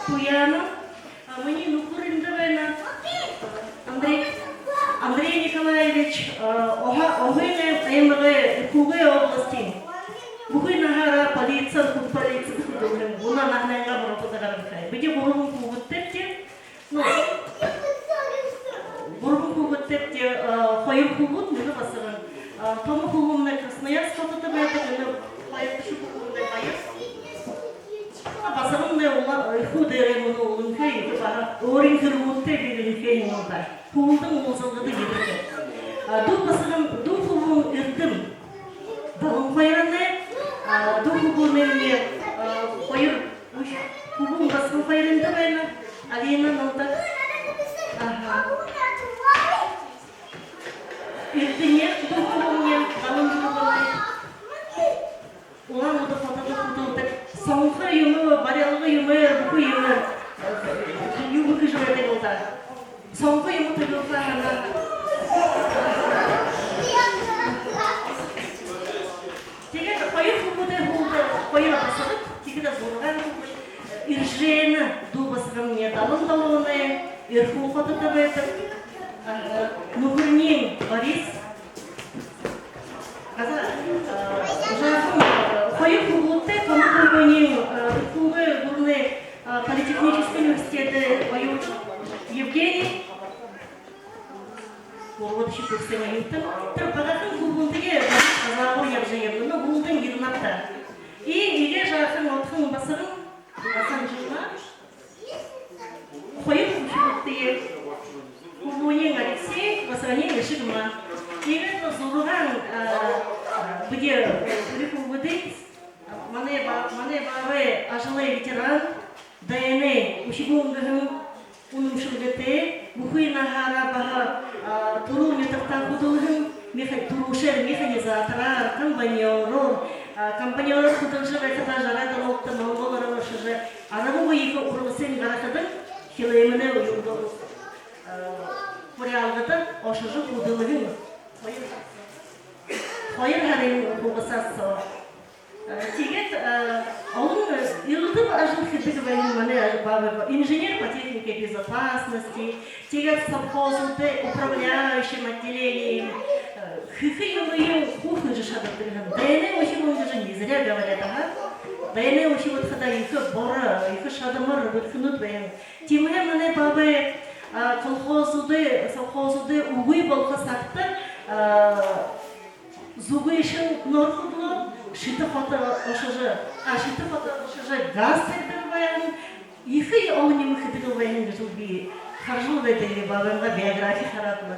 Туяна. А, минии нүхэр эндэ байна. Андрей, Андрей Николаевич, а, Оһо-, Оһын аймагай, Эрхүүгэй областиин. Бүхы наһаараа полицида, хүдэ полицида хүдэлһэн. Мүнөө наһанайнгаа амаралтада гаранхай. Бидэ гурбан хүүгэдтэйбди. Ну, гурбан хүүгэдтэйбди, а, хоёр хүбүүд, нэгэ басаган. А, томо хүбүүмнай Красноярск хотодо байдаг, энэ хоёрдохи хүбүүмнай Баяр. Басагамнай Ула-, Эрхүү дээрээ мүнөө үлэнхэй, ехэ бага өөрын хэрэгүүдтэй бэлэнхэй юм даа. Хүбүүдэй уулзалгада ерэхэ. А, дүү басаган, дүү хүбүүн Эрдэм далан хоёр оноо, а, дүү хүбүүнэймнай, а, хоёр, үш, хүбүүн басаган хоёр эндэ байна. Алина, Нонтог. Аха. Эрдэнэ, дүү хүбүүмнай далан дүрбэн оноо. Улаан-Үдэ хотодо хүдэлдэг. Сонхо юумэ, барилга юумэ, бүхы юумэ, э, юумэ хэжэ байдаг лэ даа. Сонхо юумэ тэлэхэ һанаа. Тиигээд хоёр хүбүүдэй һүүлдэ хоёр басагад, тиигээд зургаан хүбүүд. Эржена дүү басагамнай далан долоон оноо, Эрхүү хотодо байдаг. Аха, нүхэрынь Борис. Газаа, э, жаахан, э, хоёр хүбүүдтэй, томо хүбүүниинь, э, Эрхүүгэй гүрэнэй, э, политехнический университедэй оюутан Евгений. Гурбадахи курсын оюутан. Тэрэ багахан хүбүүнтэеэ газаагуур ябажа ябана. Мүнөө һүүлдэнь ерэнэ даа. И эгээ жаахан отхон басаган Санжина. Хоёр хүбүүдтэеэ. Хүбүүниинь Алексей, бас Ажалай ветеран, дайнай үхибүүн гэһэн үнэмшэлгэтэй, бүхы наһаараа баһа, а, түрэл нютагтаа хүдэлһэн меха-, түрүүшээр механизатораар, комбайнёроор, а, комбайнёроор хүдэлжэ байхадаа жараад оруулта Монгол орон ошожо, аргагүй ехэ ургасын гарахадань, хилээмэнэй уялдал, а, хуряалгада ошожо хүдэлһэн. Хоёр, хоёр һарын хугасаа соо. Э, тиигээд, э, олон, э, элдэб ажал хэдэг байһан манай, э, баабай, инженер по технике безопасности, тиигээд совхозуудай управляющим отделением, э, хэхэ юумыень хуу хэжэ шададаг һэн. Дайнай үхибүүн гэжэ не зря говорят, ага. Дайнай үхибүүд хадаа ехэ боро, ехэ шадамар бэрхэнүүд байһан. Тиимэһээ манай баабай, э, колхозуудай, совхозуудай үгы болохо сагта, э, Зүгышэн Норхо болоод Шэтэ хото ошожо, а, Шэтэ хото ошожо газ сэрдэг байһан, ехэ олон юумэ хэдэг байһан гэжэ би харажал байдаг, баабайнгаа биографи хараад лэ.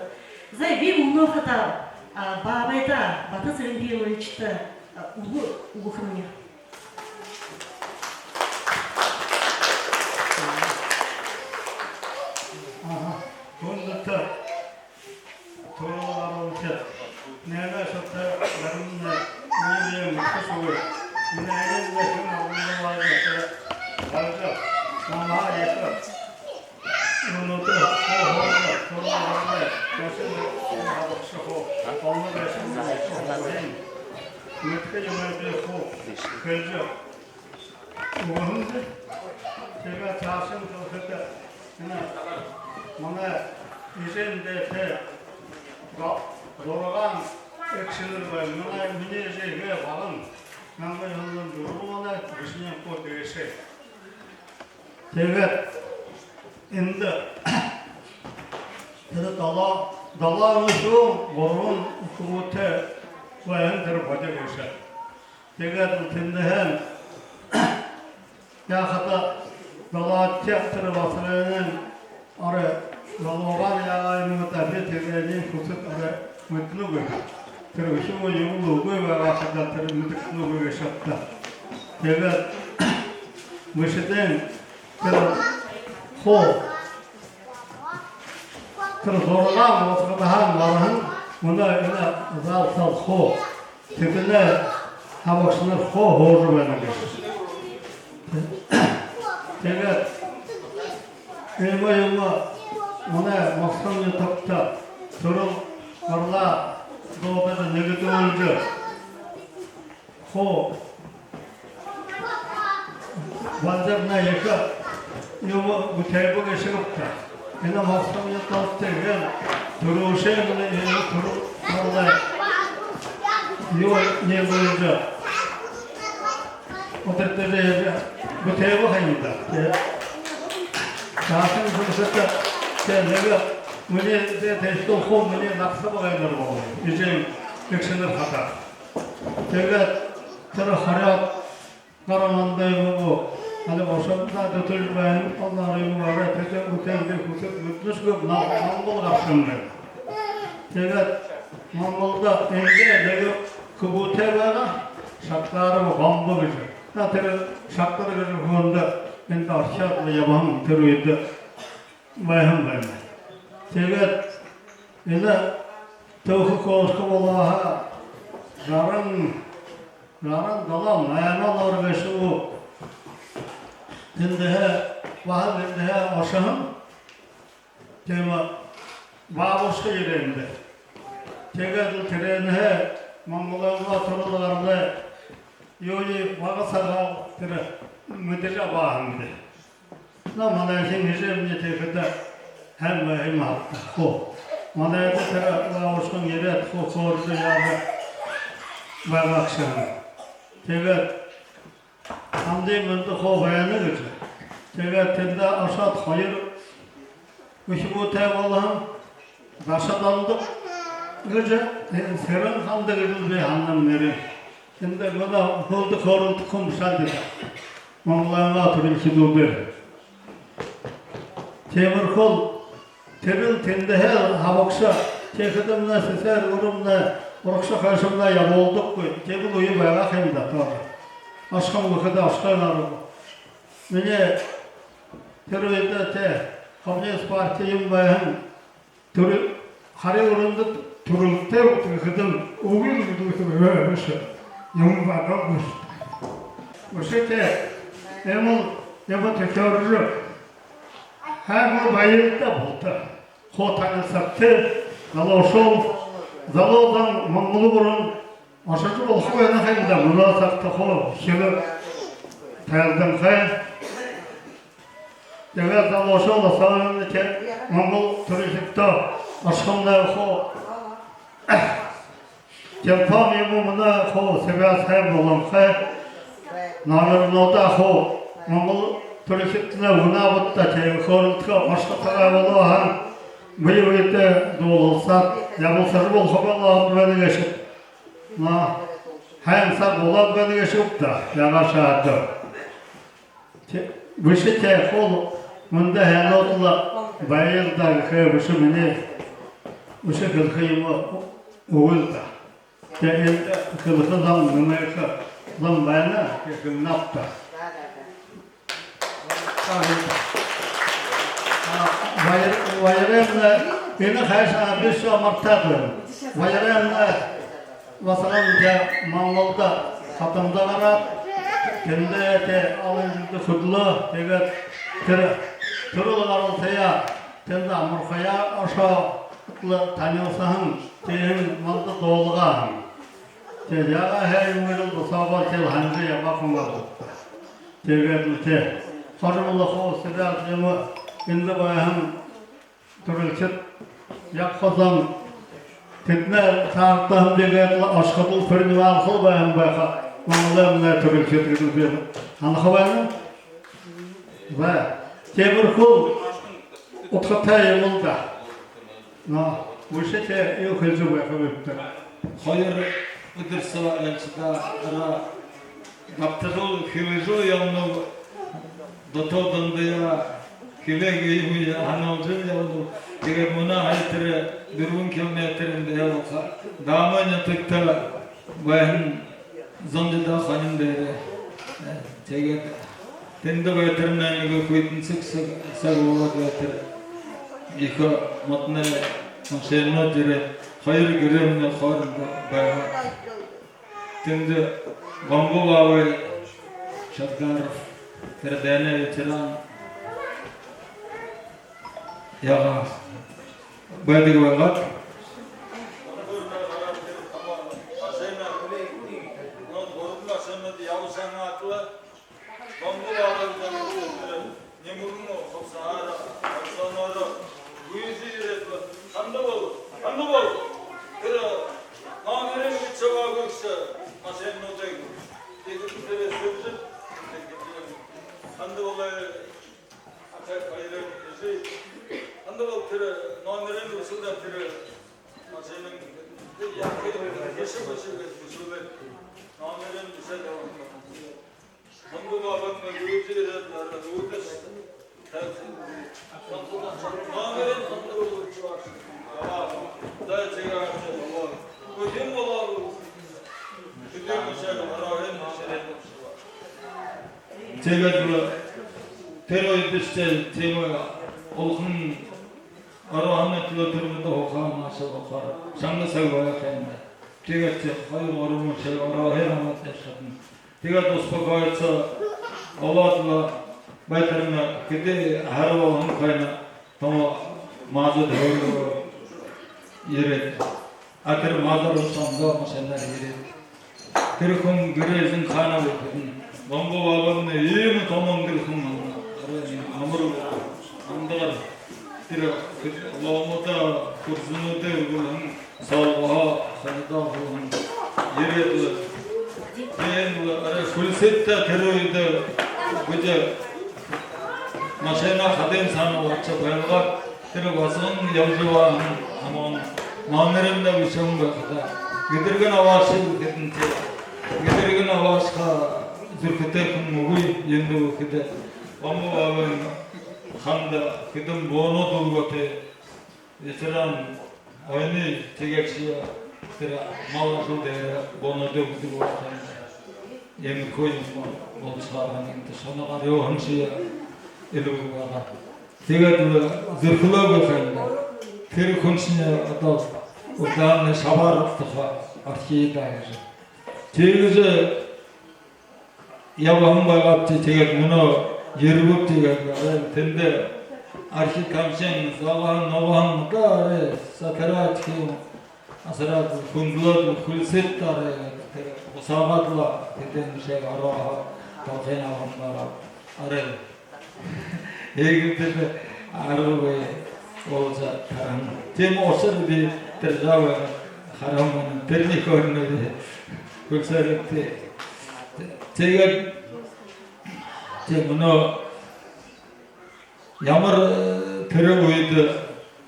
За, би мүнөө хадаа, а, баабайдаа, Бата Цыренпиловичта, а, үгэ үгэхэмни. Аха, хүндэтэ түрэл оруулагшад, наймаашуулта Гарманай Милием Мутхашиевич, энэ аймагай хэн абалдалаажа, баржа, намһаа ехэ. Мүнөөдэр хуу хурса, түрэл оруулагшад, гээшэ хабагша хуу, олон гээшэ хуу, мэдэхэ юумэеэ хуу хэлэжэ үгэһэн даа. Тиигээд саашань хэлэхэдэ, энэ манай эжымни дээдэ га-, гурбан эгшэнэр байна. Манай, минии эжы эгээ багахан, мянга юһэн зуун дүрбэн оной, бишни хуу дээшээ. Тиигээд эндэ тэрэ долоо, долоо үхибүүн, гурбан үхибүүтэй байһан тэрэ бодя гээшэ. Тиигээд тэндэһээн яахада, долоодохи тэрэ Басаганай орой залуугаар яагаа юм даа, би тэрэниие хүсэд орой мэдэнэгүй. Тэрэ үхибүүн юумэл үгы байгаа хадаа тэрэ мэдэгдэнэгүй гээшэ ааб даа. Тиигээд бэшэдээн тэрэ хуу, тэрэ зургаан бусагадаһаань гараһан, мүнөө энэ зал соо хуу. Тэдэнэй хабагшанар хуу һуужа байна гээшэ. Тиигээд иимэ юумэ манай Мосхо нютагта түрэл гурбаа дуудажа, нэгэдүүлжэ, хуу Балжарнай ехэ юумэ бүтээбэ гээшэ ааб даа. Энэ Мосхо нютагта иигээд түрүүшээр энэ түрэл гурбаа юу нээгүүлжэ, удирдажа ябажа бүтээбэ ха юм даа. Тээ. Саашань хэлэхэдэ, тээ, нэгэ минии дээдэ эжы хуу минии нагаса багшанар болоо. Эжымни эгшэнэр хадаа. Тиигээд тэрэ хорёод гаран ондо юм гү, али ошондо дүтэлжэ байһан, олоор юм гү, арай тэдэ үтэн дэ хүсэд мэдэнэшгүй, Монгол гараһан байна. Тиигээд Монголдо эндэ нэгэ хүбүүтэй байгаа, Шагдааров Гомбо гэжэ. На, тэрэ Шагдар гэжэ хүбүүндэ эндэ орхёод лэ ябаһан, тэрэ үедэ байһан байна. Тиигээд энэ түүхэ хөөрхэ болоо һаа, жаран, жаран долоо, найма онуур гээшэ гү, тэндэһээ, баһал эндэһээ ошоһон. Тиимэ баабушка ерээ эндэ. Тиигээд лэ тэрээнһээ Монголойнгоо түрэл гаралай юуе, бага сагаа тэрэ мэдэжэ абаа һэн даа. Но манайхин эжымни тиихэдэ һайн байха юм ааб даа хуу. Манайда тэрэ баабушкань ерээд хуу хөөржэ яажа байгаа гээшэ һэн. Тиигээд Амды мэндэ хуу байна гэжэ. Тиигээд тэндэ ошоод хоёр үхибүүтэй болоһон, Даша-Дондок гэжэ, э, Сэрэн-Ханда гэжэл би һананам нэрыень. Тэндэ мүнөө һүүлдэ хөөрэлдэхэ хүн бэшэ аал даа. Монголойнгоо түрэлхидүүдээр. Тиимэрхүүл тэрэл тэндэһээл хабагша, тиихэдэмнай сэсээр үрэмнай, урагшаа хойшомнай ябуулдаггүй. Тиимэл үе байгаа ха юм даа тоже. Ошохом гэхэдэ ошохын арга. Минии тэрэ үедэ тээ Коммунист партиин юм байһан, түрэл, хари үрэндэ түрэлтэй үгтэхэдэнь үгы гэжэ үгтэхэ бэшэ. Юм байгаа бэшэ. Бэшэ тээ, иимэл юумэ тэхеэржэ, һайн гү, баяртай болтогой. Хуу танилсагты, залуушуул, залуу зон Монгол гүрэн ошожо болохо байна ха юм даа, мүнөө сагта хуу хилэ тайлданхай. Тиигээд залуушуул особенно тээ Монгол түрэлхидтэ ошохомнай хуу телефон юумэ мүнөө хуу связь һайн болонхой. Номернуудаа хуу Монгол түрэлхидтэнь үгэнэ бэд даа, тээ хөөрэлдэхэ ошохо сагай болоо һаа, бэе бэедээ дуулалсаад ябалсажа болохо болоод байна гээшэб. Но һайн саг болоод байна гээшэ гүб даа, яагаашье аад. Тээ, бэшэ тээ, хуу мүндэ һайнууд лэ байг даа гэхэ бэшэ, минии үшөө хэлэхэ юумэ үгы л даа. Тээ, эндэ хэлэхэ зон, нэмэхэ зон байна, тээ, хэлэнэб даа. А, баяр-, баяраймнай, энэ хайшаа, а, би шуу мартаад байнаб. Баяраймнай басаган тээ Монголдо хатамда гараад, тэндэ тээ олон жэлдэ хүдэлөө, тиигээд тэрэ түрэл гаралтаяа тэндэ амархаяа ошоод лэ танилсаһан, тиихэдэнь манда дуулгаа һэн. Тээ яагаа һаа, юумэ гэрэл бусаагаа тиил һанажа ябаа хүн ааб. Тиигээд лэ тээ хожомынь хуу связь юумэ, эндэ байһан түрэлхид, ябаха зон, тэдэнэй саарһан, тиигээд лэ ошоходол принималха байһан байха Монголой манай түрэлхид гэжэ би һанаха байнаб. Зай, тиимэрхүү удхатай юм л даа. Но бэшэ тээ, юу хэлэжэ байха бэбтэ. Хоёр үдэр соо айлшадаа, араа габтажал, хэлэжэл ябанаб, дотоо дондоёо хэлэгээ юм һануулжал ябанаб. Тиигээд мүнөө һая тэрэ дүрбэн километр эндэ ябаха. Дамын нютагта байһан зондо даа хонин дээрэ. Э, тиигээд тэндэ байтарнай нэгэ хүйтэн саг, саг, саг болоод байтар, ехэ модоной машинанууд ерээд, хоёр гэрэймнай хоорондо байгаад, тэндэ Гомбо баабай Шабдаров, тэрэ дайнай ветеран, яагаа, байдаг байгаад. Гомбо баабай тэрэ нэмэрэн хубсаһаараа, хубсаһаараа гүйжэ ерээд лэ: «Хандабал, хандабал! Тэрэ номерынь үгэшөөгүй һэн, машинануудые». Тиигээд тэрэ сүлжээн: «Хандабал, э, Ачаа, баяраа, эжы. Хандабал, тэрэ номерынь үгэшэл даа, тэрэ машинын». Яаха, бэшэ, бэшэ, бэшэ, бэшэ. Номерынь бэшээд ябаһан. Гомбо баабаймнай гүйжэ ерээд лэ, араа үүдэ. Номерынь хандабал. Зай, тиигээ. Үдэр болоо. Үдэр бэшэ, араа һайн бэшэ. Тиигээд лэ тэрэ үедэшье тиимэ улахан арбаһанай түлөө түрмэдэ һууха, наашаа һууха шанга саг байха юм даа. Тиигээд тэрэ хоёр гурбан шэг арбаһа хамаад ябашаһан. Тиигээд успокоиться болоод лэ байтарнай, хэды һара болоһон хойно томо Мазда һөөргөө ерээд. А тэрэ Мазда руу шанга машинаар ерээд. Тэрэ хүн гэрэй эзэн хаана бэ гэхэдэнь, Гомбо баабаймнай иимэ томо үндэр хүн, арай амар үндэр. Тэрэ ломуудаа, хүрзэнүүдээ үргэлһэн, солбоһоо, хонидоо һууһан. Ерээд лэ, тиигээд лэ арай хүлисөөд даа, тэрэ үедэ бидэ машина хадын саана ошожо байлгаад, тэрэ басаган ябажа байһан хамаг номерынь бэшэһэн байха даа. «Гэдэргэнь абаашагүй» гэхэдэнь, тээ гэдэргэнь абаашаха зүрхэтэй хүн үгы юм даа гэхэдэ, Гомбо баабаймнай ханда хэдэн буунууд үгөөтэй, ветеран войны, тиигээдшье тэрэ мал ажал дээрэ буунуудые үгэдэг байха юм. Иимэрхүү юм болошоһон, эндэ шоно гарюуһан шье элүүр байгаа. Тиигээд лэ зүрхэлөөгүй һэн даа. Тэрэ хүншни одоо удаан шабаарха тухай архи даа гэжэ. Тиигэжэ ябаһан байгаабди, тиигээд мүнөө ерэбэб, тиигээд тэндэ архи тамшин заагаһан, нугаһан, одоо арай сатараад, хин асараад, хүндэлөөд, хүлисөөд, арай тэрэ бусаагаад лэ тэдэншье орооһон, талхын абаһан байгаа. Арай иигээд тэрэ аргагүй болжо тараһан. Тиимэ ушар би тэрэ жаа байгаад хараһан байна. Тэрэнэй хөөрөөнүүдые хүлисөөрэгты. Тиигээд, тиимэ, мүнөө ямар, э, тэрэ үедэ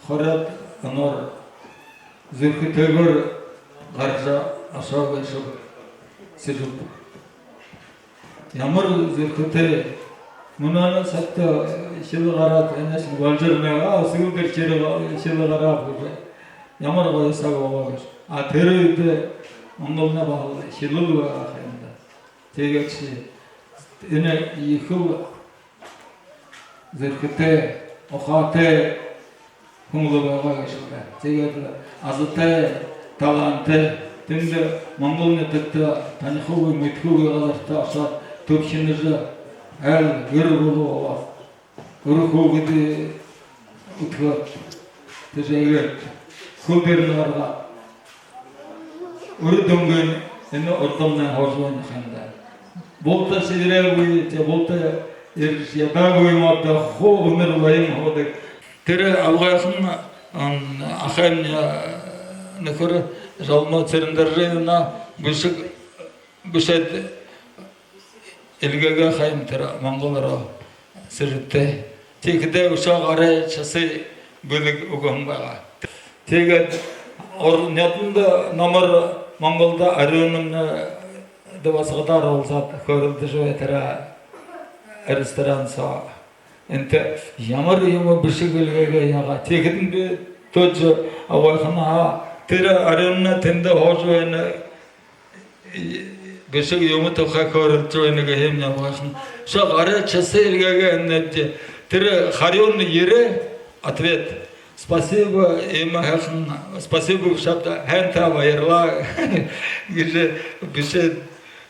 хорёод оноор зүрхэтэйгөөр гаража ошоо гээшэб Сэжэб. Ямар зүрхэтэй. Мүнөөнэй сагта, э, хилэ гараад, энээшни болжор байгаа, а, үсэгэлдэр хилэ, хилэ гараад гэжэ. Ямар гоё саг байгаа гээшэб. А тэрэ үедэ Монголнай баһал хилэл байгаа ха юм даа. Тиигээдшье энэ ехэл зүрхэтэй, ухаатай хүн лэ байгаа гээшэ даа. Тиигээд лэ азатай, талаантай, тэндэ Монгол нютагта танихагүй, мэдэхэгүй газарта ошоод түбхинэжэ, айл гэр бүлэ болоод, үри хүүгэдые үдхөөд, тэжээгээд, хүл дээрэнь гаргаад, үри дүнгын энэ урдамнай һуужа байна ха юм даа. Булта шэбэрээгүй, тэ, булта ерэжэ ядаагүй юм одоо, хуу үнэр лэ юм һуудаг. Тэрэ абгайхан, ам, ахамни, а, нүхэр Жалма Цырендоржиевна бэшэг бэшээд эльгээгээ ха юм тэрэ Монгол руу Сэжэбтэ. Тиихэдээ үшөө гарай часай бэлэг үгэһэн байгаа. Тиигээд ор-, нёдондо номор Монголдо Арюунамнай Дабасагада оролсоод хөөрэлдэжэ байтараа, ресторан соо. Энтэ ямар юумэ бэшэг эльгээгээ яагаа. Тиихэдэнь би төөжэ абгайханһаа: «Тэрэ Арюунамнай тэндэ һуужа байна, бэшэг юумэ тухай хөөрэлдэжэ байна», — гэһэм, абгайхан: «Үшөө гарай часай эльгээгээ», — энэбди. Тэрэ харюун ерээ, ответ. «Спасибо», — иимэ һайхан, «спасибо» бэшээбди, «һайн даа, баярлаа» гэжэ бэшээд,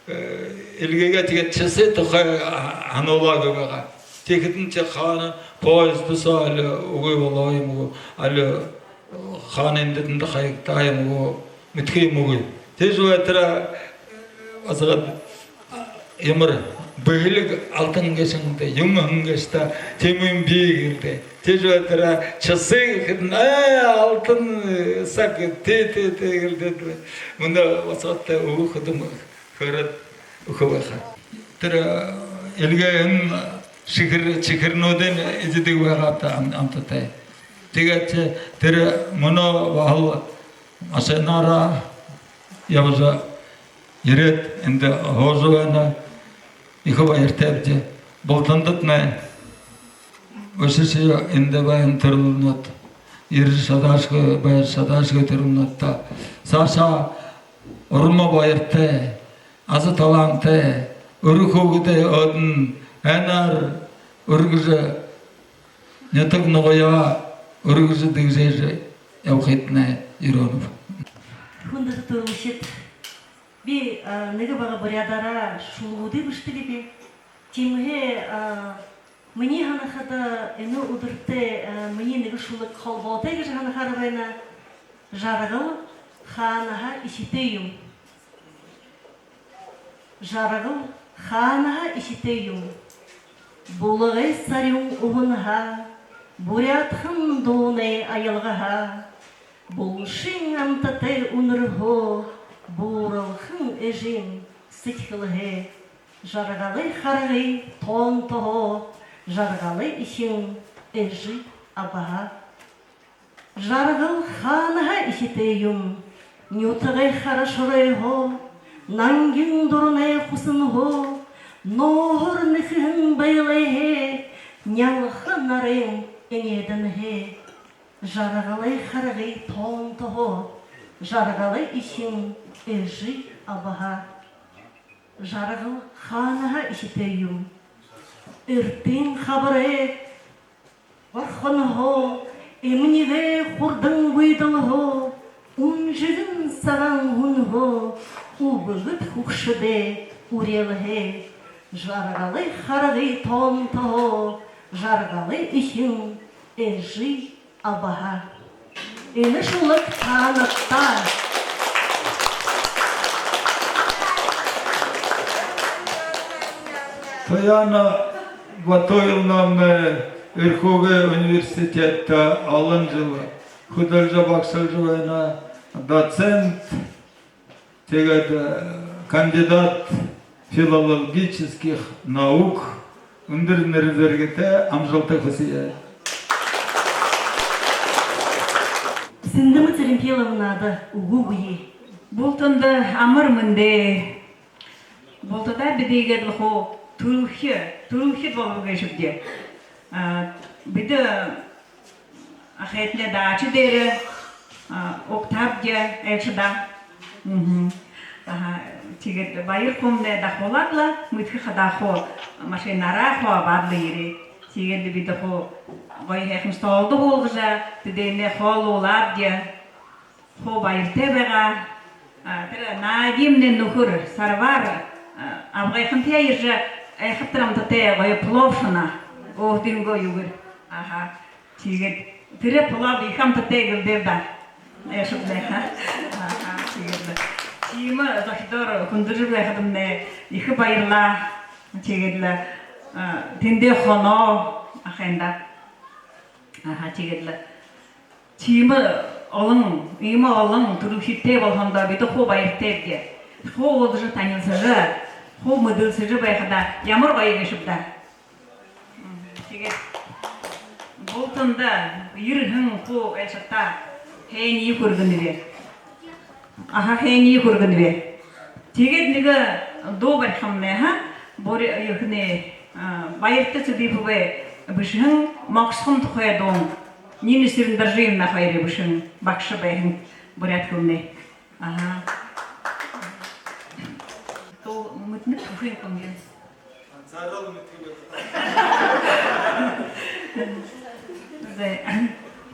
э, эльгээгээ. Тиигээд часай тухай һануулаагүй байгаа. Тиихэдэнь тэ хаана, поезд соо али үгы болоо юм гү, али хаана, эндэ тэндэ хаягдаа юм гү, мэдэхэ юм гү. Тиижэ байтараа басагад: «Ямар бэһэлиг алтан гээшэ даа, юумэ һэн гээшэ даа, тиимэ юм би», — гэлдээ. Тиижэ байтараа часай гэхэдэнь: «Ээ, алтан саг, тэ, тэ, тэ», — гэлдээд, мүнөө басагадта үгэ хэдэн хөөрэжэ үгэхэ байха. Тэрэ, э, эльгээһэн шэхэр, шэхэрнүүдынь эдидэг байгаа даа ам-, амтатай. Тиигээд тэрэ мүнөө баһал машинаараа ябажа ерээд, эндэ һуужа байна. Ехэ баяртайбди. Бултандатнай, үшөө эндэ байһан түрэлнүүд, ерэжэ шадаашагүй, байжа шадаашагүй түрэлнүүдтэ саашаа урма баяртай, аза талаантай, үри хүүгэдээ өөдэнь һайнаар үргэжэ, нютаг нугаяа үргэжэ, дэгжээжэ ябахыетнай ерэнэб. Хүндэтэ түрэлшэд, би, а, нэгэ бага буряадаараа шүлэгүүдые бэшэдэг би. Тиимэһээ, а, минии һанахада, энэ үдэртэй, а, минии нэгэ шүлэг холбоотой гэжэ һанахаар байна. «Жаргал хаанаһаа эшэтэй юм?» Жаргал хаанаһаа эшэтэй юм? Булагай сарюун уһанһаа, буряадхан дуунай аялгаһаа, булшын амтатай үнэрһөө, бууралхан эжын сэдьхэлһээ, жаргалай харгы тоонтоһоо, жаргалай эхин эжы абаһаа. Жаргал хаанаһаа эшэтэй юм? Нютагай хара шоройһоо, нангин дуранай хусанһоо, нооһор нэхэһэн байлайһаа, нялха нарин энеэдэнһээ. Жаргалай харгы тоонтоһоо, жаргалай эхин эжы абаһаа. Жаргал хаанаһаа эхитэй юм? Эртын хабарай горхонһоо, эмнигэй хурдан гүйдэлһөө, үнжэгэн сагаан һүнһөө, үбгэд хүгшэдэй үреэлһээ, Жаргалай харгы тоонтоһоо, Жаргалай эхин эжы абаһаа. Энэ шүлэг таанадтаа. Туяна Батуевнамнай Эрхүүгэй университедтэ олон жэл хүдэлжэ, багшалжа байна. Доцент, тиигээд, э, кандидат филологических наук, үндэр нэрэ зэргэтэй, амжалта хүсэе. Сэндэмэ Цыренпиловнада үгэ үгыт. Бултанда амар мэндэ. Бултадаа бидэ иигээд лэ хуу түрэлхи, түрэлхид болобо гээшэбди. А, бидэ ахайтнай даача дээрэ, а, угтаабди айлшадаа. Мгм. Аха, тиигээд баяр хуумнай дахуулаад лэ, мэдэхэ хадаа хуу машинаараа хуу абаад лэ ерээ. Тиигээд лэ бидэ хуу гоё һайхан столдо һуулгажа, тэдэнээ хоолуулаабди. Хуу баяртай байгаа. А, тэрэ Надимнай нүхэр Сарвар, а, абгайхантаяа ерэжэ, айхабтар амтатай гоё плов шанаа. Өөһэдынгөө юугээр. Аха. Тиигээд тэрэ плов ехэ амтатай гэлдээ даа. Айлшаднай. Аха, тиигээд лэ. Тиимэ зохидоор хүндэлжэ байхадамнай ехэ баярлаа. Тиигээд лэ, а, тэндээ хоноо ахайнда. Аха, тиигээд лэ. Тиимэ олон, иимэ олон түрэлхидтэй болоһондоо бидэ хуу баяртайбди. Хуу уулзажа, танилсажа, хуу мэдэлсэжэ байхада ямар гоё гээшэб даа. М, тиигээд бултанда ерэһэн хуу айлшадтаа һайниие хүргэнэб. Аха, һайниие хүргэнэб. Тиигээд нэгэ дуу барихамнай, ха? Бури-, юухэнэй, а, Баярта Цыдыповай бэшэһэн «Могсохон» тухай дуун. Нина Цырендоржиевна хоёрой бэшэһэн, багша байһан буряад хэлэнэй. Аха. Дуу мэдэнэ гүт, хүхын хонгёо? Зай.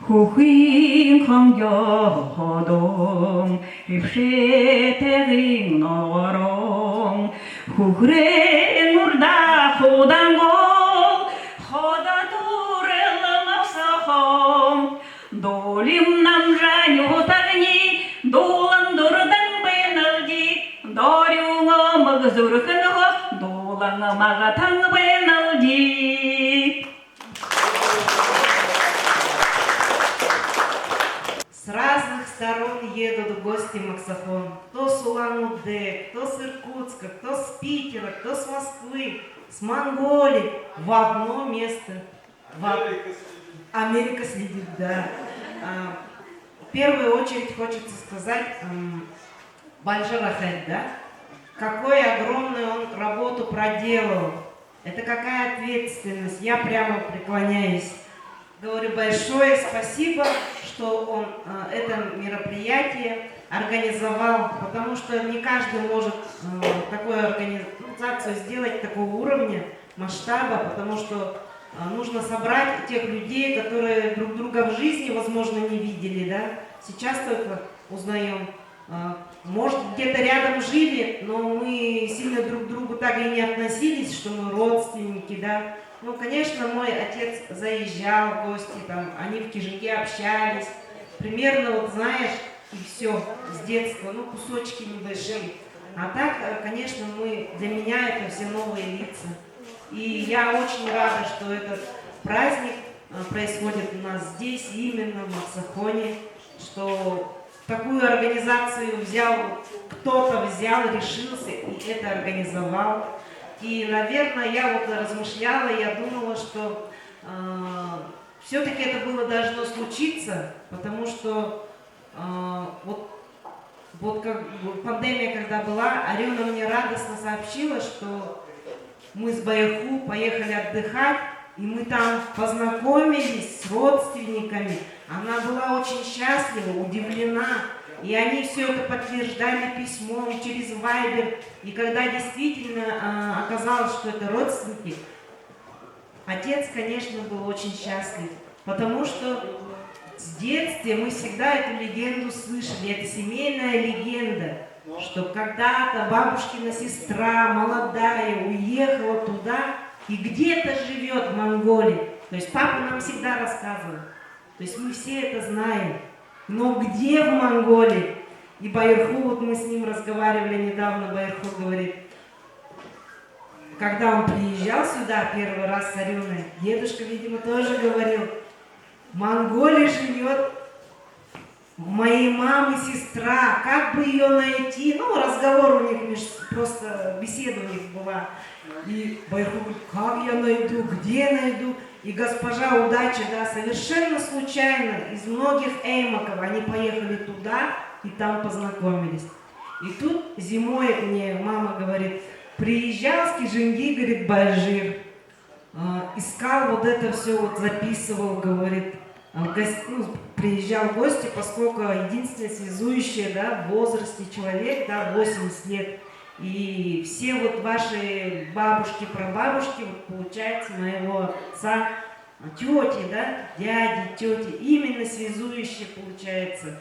Хүхын хонгёо ходон, эбшэ тайгын ногоон, хүхрэн урда худангол, ходо түрэл могсохон. Дуулим Намжа нютагни, дуулан дурдан байнал даа, дорюун омог зүрхэнһөө, дуулан магтан байнал даа. С разных сторон едут в гости Максахон. Кто с Улан-Удэ, кто с Иркутска, кто с Питера, кто с Москвы, с Монголии в одно место. Ва-, Америка следит, да. А, в первую очередь хочется сказать, м, Бальжа Рахет, да? Какой огромную он работу проделал. Это какая ответственность. Я прямо преклоняюсь. Говорю большое спасибо, что он, э, это мероприятие организовал, потому что не каждый может, э, такую организацию сделать такого уровня, масштаба, потому что, э, нужно собрать тех людей, которые друг друга в жизни, возможно, не видели, да? Сейчас только узнаём. А, может, где-то рядом жили, но мы сильно друг к другу так и не относились, что мы родственники, да. Ну, конечно, мой отец заезжал в гости, там, они в Кижике общались. Примерно, вот знаешь, и всё, с детства, ну, кусочки небольшие. А так, э, конечно, мы, для меня это все новые лица. И я очень рада, что этот праздник, э, происходит у нас здесь, именно в Максахоне, что такую организацию взял, кто-то взял, решился и это организовал. И, наверное, я вот размышляла, я думала, что, э, всё-таки это было должно случиться, потому что, э, вот, вот как бы пандемия когда была, Арюна мне радостно сообщила, что мы с Баяху поехали отдыхать, и мы там познакомились с родственниками. Она была очень счастлива, удивлена. И они всё это подтверждали письмом через Вайбер. И когда действительно, а, оказалось, что это родственники, отец, конечно, был очень счастлив, потому что в детстве мы всегда эту легенду слышали, это семейная легенда, что когда-то бабушкина сестра молодая уехала туда и где-то живёт в Монголии. То есть папа нам всегда рассказывал. То есть мы все это знаем. Но где в Монголии? И Байырху, вот мы с ним разговаривали недавно, Байырху говорит, когда он приезжал сюда первый раз с Арюной, дедушка, видимо, тоже говорил: «В Монголии живёт моей мамы сестра, как бы её найти?» Ну, разговор у них меж-, просто беседа у них была. И Байырху говорит: «Как я найду, где найду?» И госпожа Удача, да, совершенно случайно из многих эймаков они поехали туда и там познакомились. И тут зимой мне мама говорит, приезжал с Кижинги, говорит, Бальжир, а, искал вот это всё, вот записывал, говорит, а, в гос-, ну, приезжал в гости, поскольку единственное связующее, да, в возрасте человек, да, восемьдесят лет. И все вот ваши бабушки, прабабушки, вот, получается, моего отца, тёти, да, дяди, тёти, именно связующие, получается.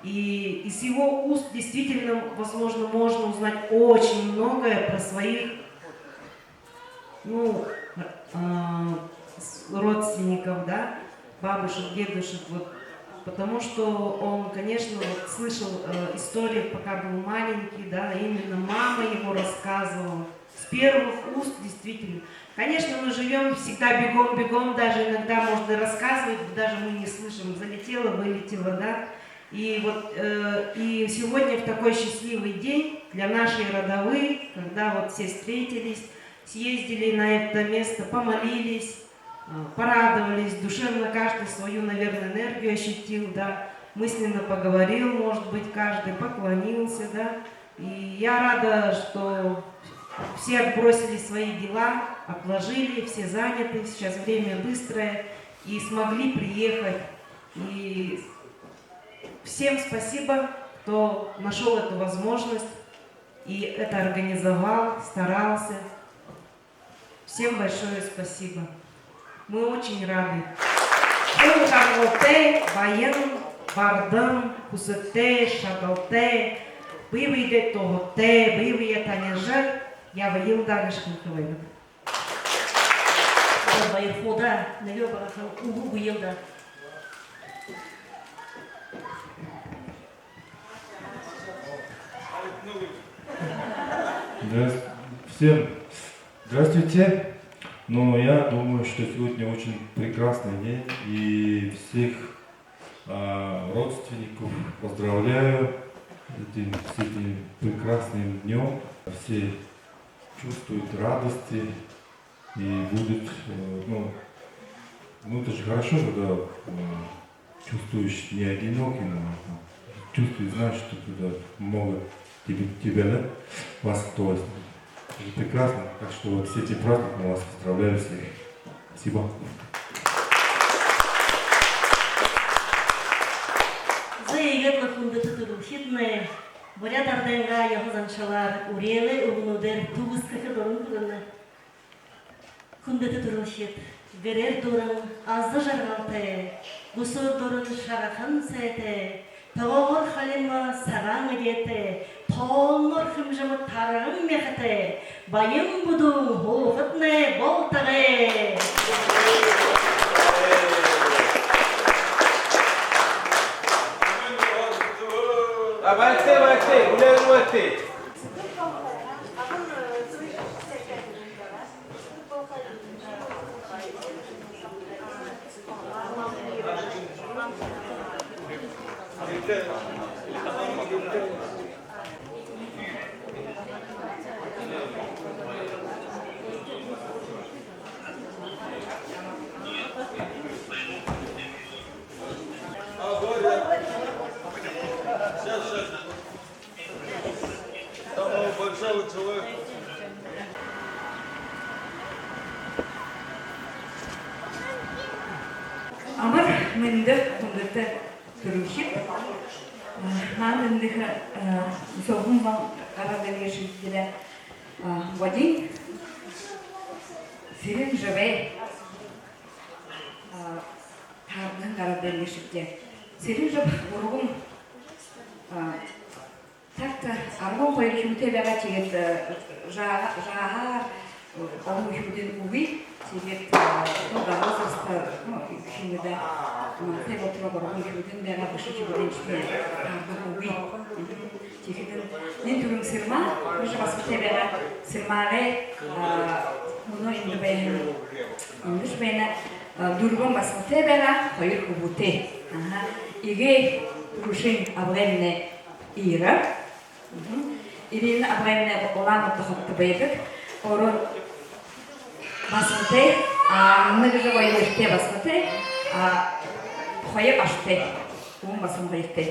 И из его уст действительно, возможно, можно узнать очень многое про своих, ну, а, с-, родственников, да, бабушек, дедушек, вот, потому что он, конечно, вот, слышал, э, истории, пока был маленький, да, именно мама его рассказывала. С первых уст, действительно. Конечно, мы живём всегда бегом-бегом, даже иногда можно рассказывать, даже мы не слышим, залетело, вылетело, да. И вот, э, и сегодня в такой счастливый день для нашей Родовы, когда вот все встретились, съездили на это место, помолились, э, порадовались, душевно каждый свою, наверное, энергию ощутил, да, мысленно поговорил, может быть, каждый поклонился, да. И я рада, что все отбросили свои дела, отложили, все заняты, сейчас время быстрое, и смогли приехать. И всем спасибо, кто нашёл эту возможность и это организовал, старался. Всем большое спасибо. Мы очень рады. Хүн жаргалтай, баян, бардам, хүсэтэй, шадалтай, бэе бэедээ туһатай, бэе бэеэ таняжа ябаял даа гэжэ хэлэхэ байнаб. Баярхуу даа, нэгэ багахан үгэ үгыел даа. Здравс-, всем здравствуйте. Ну, я думаю, что сегодня очень прекрасный день, и всех, а, родственников поздравляю с этим, с этим прекрасным днём. Все чувствуют радости и будут, э, ну, ну, это же хорошо, когда, э, чувствуешь не одиноким, а, а чувствуешь, знаешь, что туда много тебе, тебя, да? Вас, то есть, это прекрасно. Так что вот с этим праздником вас поздравляю всех. Спасибо. За, иигээд лэ, хүндэтэ түрэлхиднай, буряад арадайнгаа ёһо заншалаар үреэлэй үгэнүүдээр түгэсхэхэ дуран хүрэнэ. Хүндэтэ түрэлхид, гэрээр дүүрэн аза жаргалтай, гүсөөр дүүрэн шагахан сайтай, тогоогоор халима сагаан эдеэтэй, тоолноор хэмжээмэ тарган мяхатай, баян бүдүүн һуухатнай болтогой. А, баяртай, баяртай, үлээн баяртай. Сейчас, сейчас. Самого большого человека. Амар мэндэ, хүндэтэ түрэлхид. Маанадые, э, зуун зон гараа дэлгэшэбди даа, э, бодин Сэрэнжаб, э, таардаһан гараа дэлгэшэбди. Сэрэнжаб гурбан, э, тагта арбан хоёр үхибүүтэй байгаа, тиигээд, э, жаа-, жаахан, э, олон үхибүүдынь үгы. Тиигээд, э, ну, до возраста, ну, үхибүүдынь, э, тээ болотор гурбан үхибүүдынь байгаа, бэшэ үхибүүдынь шэнэ таардаһан үгы. Мгм. Тиихэдэнь нэн түрүүн Сэрмаа, бэшэ басагатай байгаа. Сэрмаагай, э, мүнөө эндэ байна, эндэшье байна, э, дүрбэн басагатай байгаа, хоёр хүбүүтэй. Аха. Эгээ түрүүшын абгаймнай Ира. Мгм. Ирина абгаймнай Улаан-Үдэ хотодо байдаг. Өөрөө басагатай, а, нэгэ жэл хоёр үхибүүтэй басагатай, а, хоёр ашатай, үбгэн басаган хоёртой.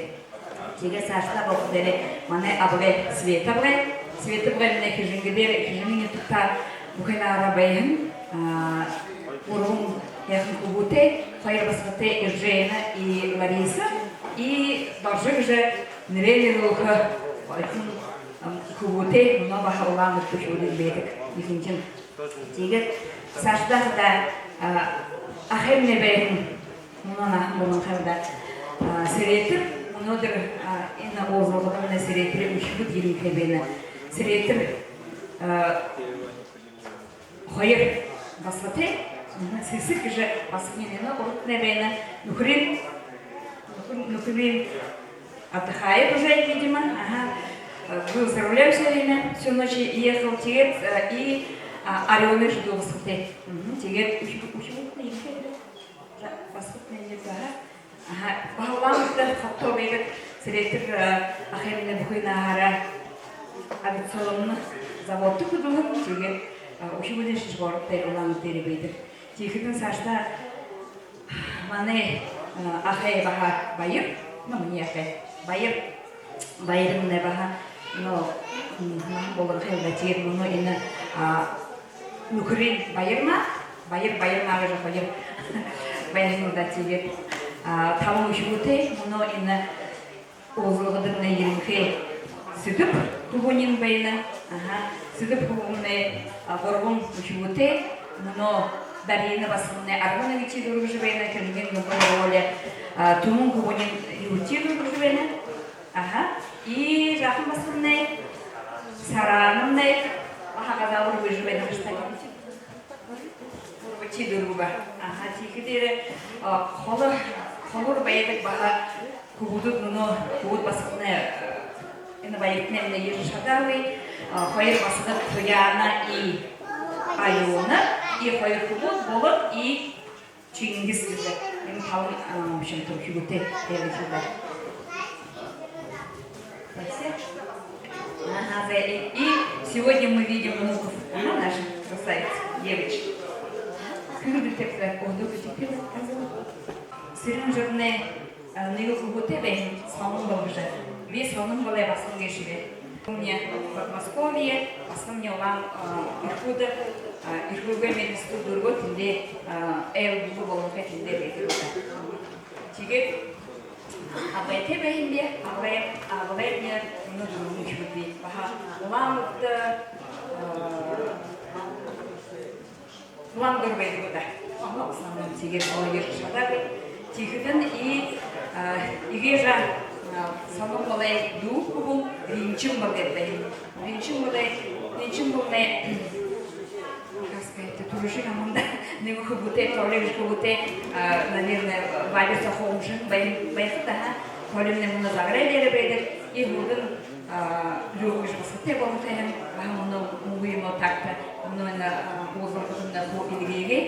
Тиигээд саашадаа болоходоо манай абгай Света абгай. Света абгаймнай Хэжэнгэ дээрэ, Хэжэнгын нютагта бүхы наһаараа байһан, а, гурбан яһан хүбүүтэй, хоёр басагатай Иржена и Лариса, и Доржо гэжэ нэрээ нэрлүүлхэ оюутан, ам, хүбүүтэй, мүнөө баһа Улаан-Үдэдэ үхибүүдынь байдаг, ехэнхинь. Тиигээд саашадаа хадаа, а, ахаймнай байһан, мүнөө наһан болонхой даа, а, Сэрэтэр, мүнөөдэр, а, энэ уулзалгадамнай Сэрэтэрэй үхибүүд ерэнхэй байна. Сэрэтэр, а, хоёр басагатай, мгм, Сэсэг гэжэ басаганиинь энэ урдань байна. Нүхэрынь, нүхэр-, нүхэрынь отдыхает уже, видимо. Ага. Э, был за рулём всё время, всю ночь ехал, тиигээд, э, и, а, Арюунай Жэдү басагатай. Мгм, тиигээд үхиб-, үхибүүднай ерэнхэй байна. Жа-, басагаднай ерэнхэй, ага. Аха, баһа Улаан-Үдэ хотодо байдаг Сэрэтэр, э, ахаймнай бүхы наһаараа авиационно заводто хүдэлһэн, тиигээд, э, үхибүүдынь шэжэ городто Улаан-Үдэ дээрэ байдаг. Тиихэдэнь саашадаа манай, э, ахай баһа Баяр, ну, минии ахай Баяр, Баярымнай баһа, ну, м, наһан болонхой даа, тиигээд мүнөө энэ, а, нүхэрынь Баярма, Баяр, Баярма гэжэ хоёр байһан даа, тиигээд, а, табан үхибүүтэй, мүнөө энэ уулзалгадамнай ерэнхэй Сэдэб хүбүүниинь байна. Аха, Сэдэб хүбүүмнай, а, гурбан үхибүүтэй, мүнөө Дарина басаганмнай арбан нэгэдэхи дүүргэжэ байна, Хэжэнгын Гомбо һургуули, а, Түмэн хүбүүниинь юһэдэхи дүүргэжэ байна. Аха. И жаахан басаганмнай, Сараанамнай, баһа газаабар бэжэ байна, кстати. Гурбадахи дүүргэбэ. Аха, тиихэдээрээ, а, холо-, холуур байдаг баһа хүбүүдүүд, мүнөө хүбүүд басаганмнай, а, энэ баяртамнай ерэжэ шадаагүй, а, хоёр басагад Туяна и Алена, и хоёр хүбүүд Болот и Чингис гэжэ. Энэ табан, а, в общем-то, хүбүүтэй ерэнхэй даа. Ага, за, и, и сегодня мы видим внуков. Ага, наших красавиц, девочек. Кюрдытек, да, о, да, кюрдытек, да, Сэрэнжабнай, а, нэгэ хүбүүтэй байһан, Сономбол гэжэ. Би Сономболой басаган гээшэб. Хүбүүмни Подмосковье, басагамни Улаан, а, Иркутск, а, Иркутск мединститут дүүргээ, тэндээ, а, айл бүлэ болонхой тэндээ байдаг даа. Тиигээд абгайтай байһан би, абгай, абгаймни, мүнөө дүрбэн үхибүүд бии. Баһа Улаан-Үдэ, а, Улаан-Үдэр байдаг даа. В основном тиигээд олоо ерэжэ шадаагүй. Тиихэдэнь и, а, эгээ жаа, а, Сономболой дүү хүбүүн Ринчимбал гээд байһан. Ринчимбалай, Ринчимбалнай, как сказать, түрүүшын аманда нэгэ хүбүүтэй, Толя гэжэ хүбүүтэй, а, наверное, Валя соо хүгжэн бай-, байха даа. Толямнай мүнөө Загарай дээрэ байдаг. И һүүлдэнь, а, Лёва гэжэ басагатай болонхой һэн. Баһа мүнөө мүнөө юумэ тагта, мүнөө энэ, а, уулзалгадамнай хуу эльгээгээ.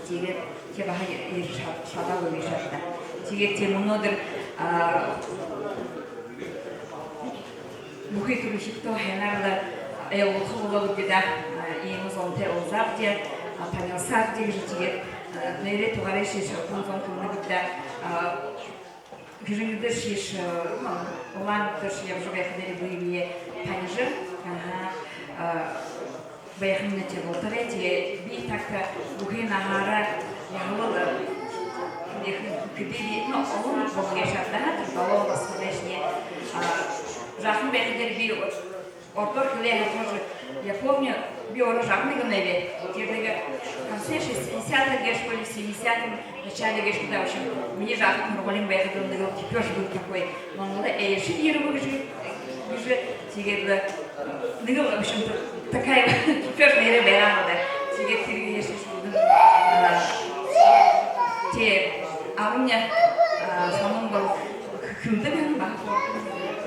Тиигээд тээ баһа ерэжэ шад-, шадаагүй гээшэ даа. Тиигээд тээ мүнөөдэр, а, бүхы түрэлхидтөө һайнаар лэ, э, уулзаха болообди даа, а, иимэ зонтой уулзаабди, а, танилсаабди гэжэ. Тиигээд, а, нээрээ тугаарайшье шалтан зон хүнүүд даа, а, Хэжэнгыдэшье, э, ну, Улаан-Үдэдэшье ябажа байхадаа, бэе бэеэ танижа, аха, а, байхамнай тээ болоторой, тээ би тагта бүхы наһаараа яһала, э, Хэды би, ну, олон болон гээшэ абтаһан, тэрэ долоон басагадайшни. А, жаахан байхадаа би ородоор хэлэхэ тоже, я помню, би өөрөө жаахан нэгэн бэеэ. Тэрэ нэгэ в конце шестидесятых гээшэ, что ли, в семидесятом начале гээшэ, когда, в общем, минии жаахан һургуулиин байхада, нэгэ кипёж был такой. Монголой эшэ ерэбэ гэжэ, гэжэ, тиигээд лэ, нэгэ, в общем-то, такая кипёж нээрээ байгаа юм даа. Тиигээд тэрэ гээшэ шууд, а, тээ, абамни, а, һонин бол хэлэдэг юм, баһа.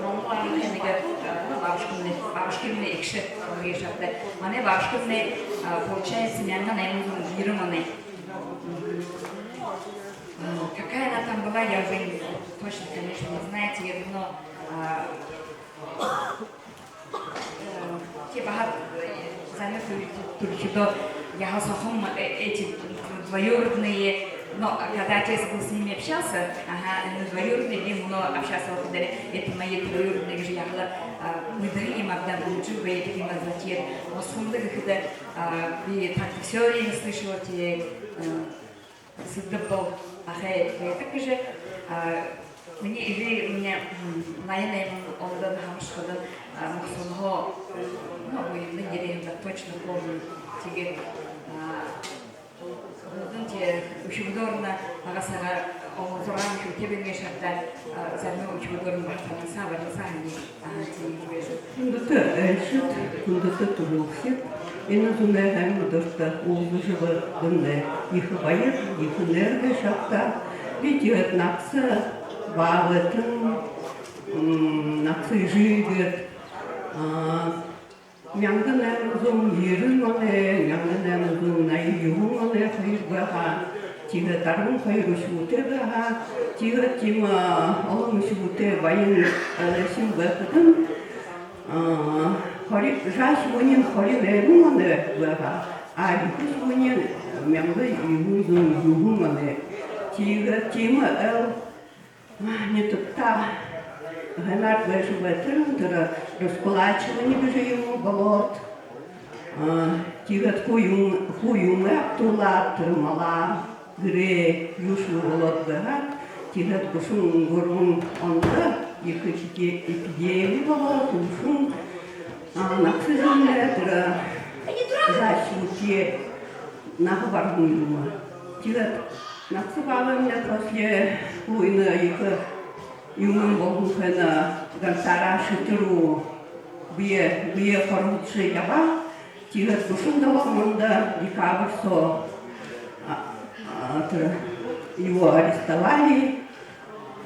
Монгол арадай нэгэ, а, бабушкамни, бабушкамни эгшэ гээшэ абтаһан. Манай бабушкамни, а, получается, мянга найман зуун ерэн оной. А, какая она там была, я уже не, точно, конечно, не знаю, тиигээд, но, а, э, тээ баһа, э, зоной түр-, түрэхэдөө яһала сохом, э, эти двоюродные, но когда отец был с ними общался, ага, ну, двоюродные, би мүнөө общаться болоходоо, это мои троюродные гэжэ яһала, а, мэдэхэ юм абтаһан, мүнөө байдаг юм абтаһан, тиигээд, но һонин гэхэдэ, а, би так всё время слышала, тиигээд, э, Сэдэб бол ахай байдаг гэжэ, а, минии эжы, минии, м, наян найман ондо һамаршахадань, а, Мухсонһоо, ну, военный ерээ юм даа, точно помню. Тиигээд, а, һүүлдэнь тээ үхибүүдээрнь багасаа, он зургаан үхибүүтэй байгаа шагта, а, зоной үхибүүдээрнь багтаһан, сабарнь саһан. Хүндэтэ айлшад, хүндэтэ түрэлхид, энэ зунай һайндэртэ уулзажа байхадамнай ехэ баяр, ехэ энерги шагта. Би тиигээд нагаса баабайтан, м, нагаса эжыгээд, а, мянга найман зуун ерэн оной, мянга найман зуун наян юһэн оной хоёр байха. Тиигээд арбан хоёр үхибүүтэй байха. Тиигээд тиимэ, а, олон үхибүүтэй баян, а, эшэм байхадань, а, хори-, жаахан үбгэниинь хорин найман оной байха. А ехэ үбгэниинь мянга юһэн зуун юһэн оной. Тиигээд тиимэ айл нютагтаа һайнаар байжа байтарынь тэрэ раскулачивание гэжэ юумэн болоод, а, тиигээд хуу юумэ, хуу юумэ абтуулаад, тэрэ малаа, гэрээ, юушье болоод байгаад, тиигээд гушан гурбан ондо ехэ эпиде-, эпидеми болоод, гушан, а, нагаса эжымни тэрэ жаахан үбгэеэ наһа бараһан юм. Тиигээд нагаса баабаймни после хуу энэ ехэ юумэн болоһон хойно гансаараа Шэтэ руу бэе, бэеэ хоргодожо ябаа. Тиигээд гушан долоон ондо декабрь соо, а, а, тэрэ, его арестовали,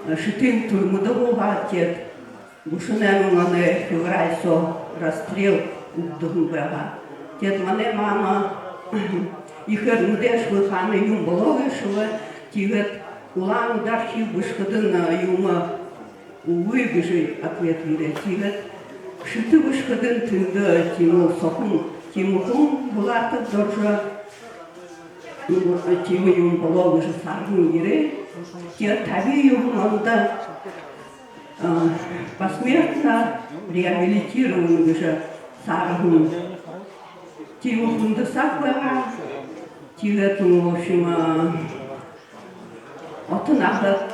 Шэтын түрмэдэ һуугаад, тиигээд гушан найман оной февраль соо расстрел үгдэһэн байгаа. Тиигээд манай мама ехээр мэдээшэбэ хаана юун болоо гээшэб, тиигээд Улаан-Үдэ архив бэшэхэдэнь, а, юумэ үгы гэжэ ответ ерээ. Тиигээд Шэтэ бэшэхэдэнь тэндэ тиимэ сохом, тиимэ хүн Булатов Доржо, ну, тиимэ юумэн болоо гэжэ саарһан ерээ. Тиигээд табин юһэн ондо, а, посмертно реабилитирован гэжэ саарһан. Тиимэ хүндэ саг байгаа. Тиигээд, ну, в общем, а, ото наһа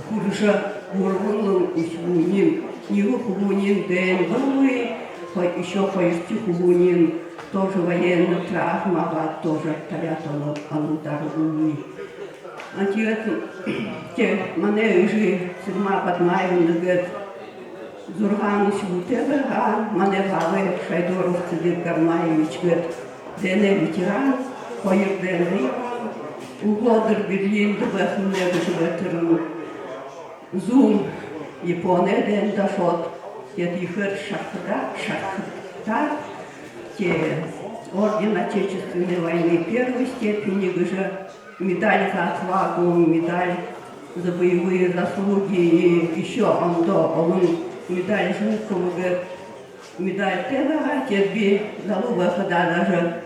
хүрэжэ, гурбан лэ үхибүүниинь, нэгэ хүбүүниинь дайнда үгы, хо-, ещё хоёрдохи хүбүүниинь тоже военный травма абаад, тоже табяад онууд, онуудаар үгы. А тиигээд тээ манай эжы Сэрмэ Бадмаевна гээд зургаан үхибүүтэй байгаа, манай баабай Шойдоров Цыдып Гармаевич гээд дайнай ветеран, хоёр дайнда ябаһан. Үглөөдэр Берлиндэ байхамнай гэжэ байтарынь зүүн Япони дайнда ошоод, тиигээд ехээр шархадаа-, шархадаад, тээ орден Отечественной войны первой степени гэжэ медаль «За отвагу», медаль «За боевые заслуги» и ещё ондоо олон медаль Жукова гээд медальтай байгаа. Тиигээд би залуу байхадаа даже,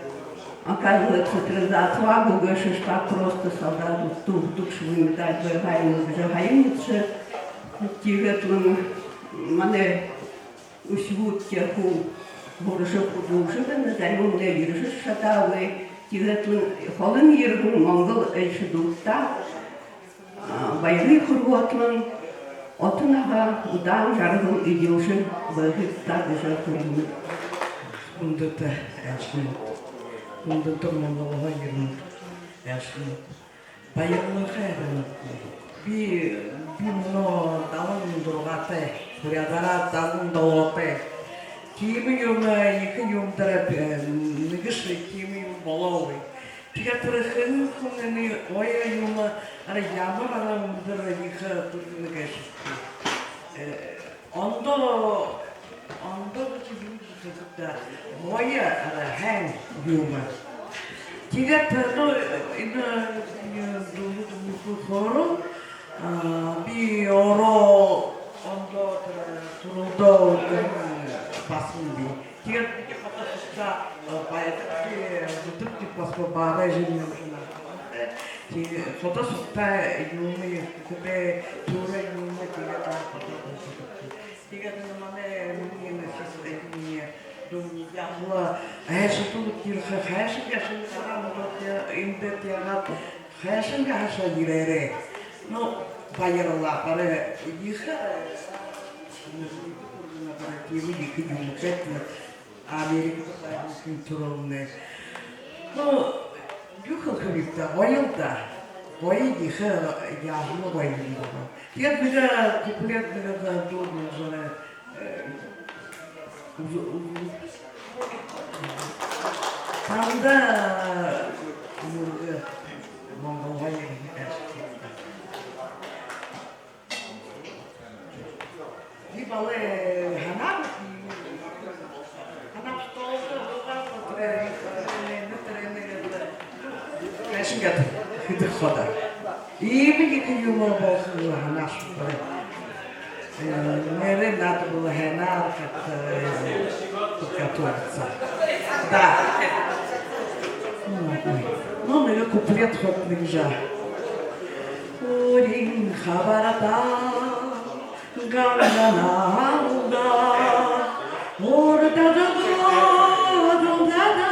оказывается, тэрэ «За отвагу» гээшэ, так просто солдат үгтэ-, үгтэгшэгүй медаль байгаа юм гэжэ һаян мэдэжэ. Тиигээд лэ манай үхибүүд тээ хуу һуража, хүдэлжэ байна, зариманиинь ерэжэ шадаагүй. Тиигээд лэ холын ерэһэн монгол айлшадуудта Баярые хүргөөд лэ, отын аха удаан жаргал эдилжэ байгыт даа гэжэ хэлэнэб. Хүндэтэ айлшан, хүндэтэ Монголһоо ерэнэ айлшан, баярлахаа һананаб. Би, би мүнөө далан зургаатай, буряадаараа далан долоотой. Тиимэ юумэ, ехэ юумэ дээрэ, э, нэгэшье тиимэ юумэ болоогүй. Тиигээд тэрэ хэн хүн энэ гоё юумэ, арай ямар арай үндэр ехэ түргэнэ гээшэб. Э, ондоо, ондоо гэжэ юун гэжэ хэлэхэб даа, гоё, арай һайн юумэ. Тиигээд, ну, энэ, энэ дуу, дуу, дуу, хоро, а, би өөрөө ондоо тэрэ түрэлдөө үгэн басаган би. Тиигээд бидэ ходо сугтаа, э, баяртай, э, зүдэртэ басаган баарай жэнэ юм жэнэ. Тиигээд ходо сугтаа юумэ, ехэ, тиигээд юумэ, тиигээд ходо. Тиигээд энэ манай, минии энэ систэй, минии дүүнэр яахаб, айлшан, тиигээд ерэхэ, хайшан гээшэ, эндэ яагаад, хайшан гээшэ ерээрэй. Ну, баярлаа, барай ехэ, э, тиимэ ехэ юумэ гээд, Америкада байһан түрэлнай. Ну, юу хэлэхэб даа, гоё л даа. Гоё, ехэ, яажа гоё юм бэ. Тиигээд нэгэ куплет, нэгэ дуу, дуу, дуу, э, үз-, үз-, танда, э, Монгол гоё юм. Би балай һанааб, һанааб, что это, хайшан гээд хэдэг ходо. Иимэ ехэ юумэ болохо һанаашье. Э, нээрээ надо было һайнаар как-то, э, подготовиться. Да. Ну, ладно. Ну, нэгэ куплет хоть нэгэ жаа. Урин хабарта ганганаалда, урдада, урдада,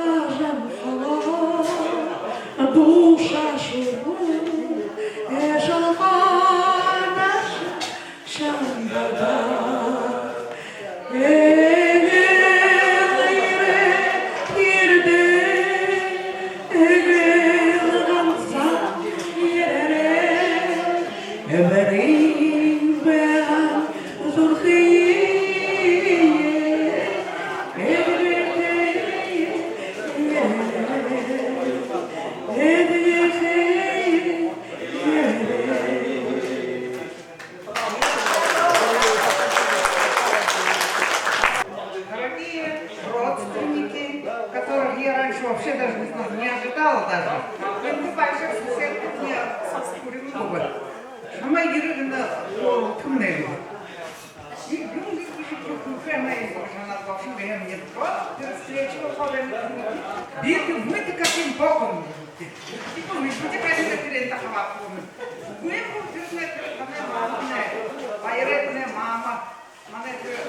ажаһуухай, дуушаа шүүгээ, эжы һанааша шандада. Эгээл ерээ, ерэдэ, эгээл гансахан ерээ. Эбэрын байгаа зүрхые эдгэхэ, эдгэхэ, ерээ. Дорогие родственники, которых я раньше вообще даже не знала, не ожидала даже. Энды больших соседков мне курил бы. Шамай ерэг энэ хөөрэлдэхэмнай. И юун гэжэ хэлэхэмнай, в общем, я не против, встречи выходим. Битый, мы-то каким боком? Типа, мы будем ходить на передний хабар. Үгы, тэрэ манай маманай, баярай манай мама. Манай тэрэ,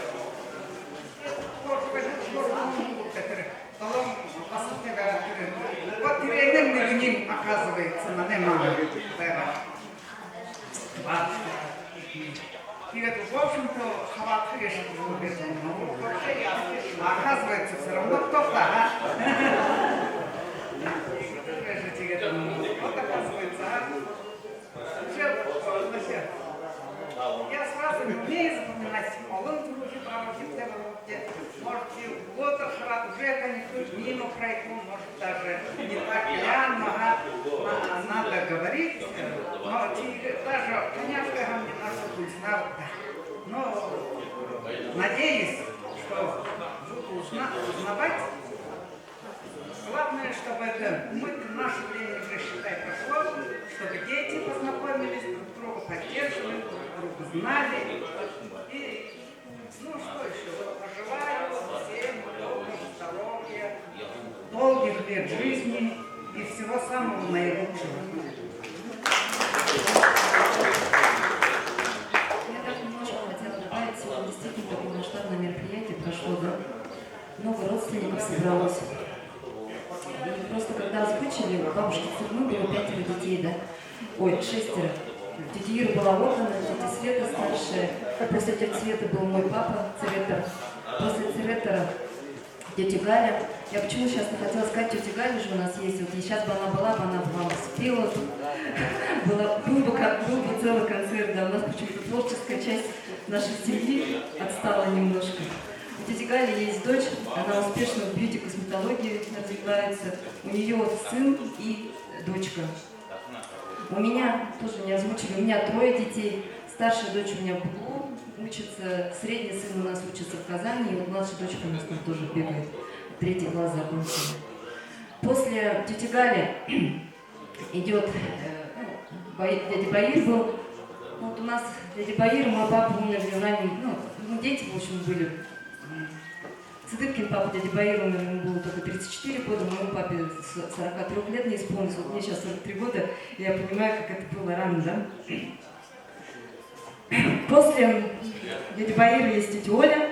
тэрэ долоон басагатай байгаа тэрэ. Вот тэрэнэй нэгэниинь, оказывается, манай мама байгаа. Бабушка. Тиигээд, в общем-то, хабаадаха гээшэ. Оказывается, всё равно кто-то, а? Тиигээд, вот оказывается, а? Вообще, вообще. Я сразу не умею запоминать. Олон түрүүшын, баруушын, тиигээд, может, и вот хабаад уже это не мимо пройду, может, даже не так прямо, ага, на-, надо говорить. Но ти-, даже понятно, не нашу кунсна. Но надеюсь, что буду узна-, узнавать. Главное, чтобы это, мы, наше время уже, считай, прошло, чтобы дети познакомились, друг друга поддерживали, друг друга знали. И, ну, что ещё? Вот пожелаю всем много здоровья, долгих лет жизни и всего самого наилучшего. Я так немножко хотела добавить, сегодня действительно такое масштабное мероприятие прошло, да? Много родственников собралось. И просто когда озвучивали, Бабушка Цырьмы, было пятеро детей, да? Ой, шестеро. Тётя Ира была отдана, тётя Света старшая. После тёти Светы был мой папа, Цветер. После Цветера тётя Галя. Я почему сейчас не хотела сказать, тётя Галя же у нас есть. Вот и сейчас бы она была, бы она бы вам спела тут. Была, был бы, ко- был бы целый концерт, да, у нас почему-то творческая часть нашей семьи отстала немножко. У тети Гали есть дочь, она успешно в бьюти-косметологии развивается. У нее сын и дочка. У меня, тоже не озвучили, у меня трое детей. Старшая дочь у меня в БГУ учится, средний сын у нас учится в Казани, и вот младшая дочка у нас там тоже бегает, третий класс закончила. После тети Гали идет, э, ну, Баи- дядя Баир был. Вот у нас дядя Баир, мой папа умер в раннем, ну, мы дети, в общем, были. М, Цыдыпкин папа, дядя Баир умер, ему было только тридцать четыре года, моему папе с сорока трёх лет не исполнилось, вот мне сейчас сорок три года, и я понимаю, как это было рано, да? После дяди Баира есть тетя Оля.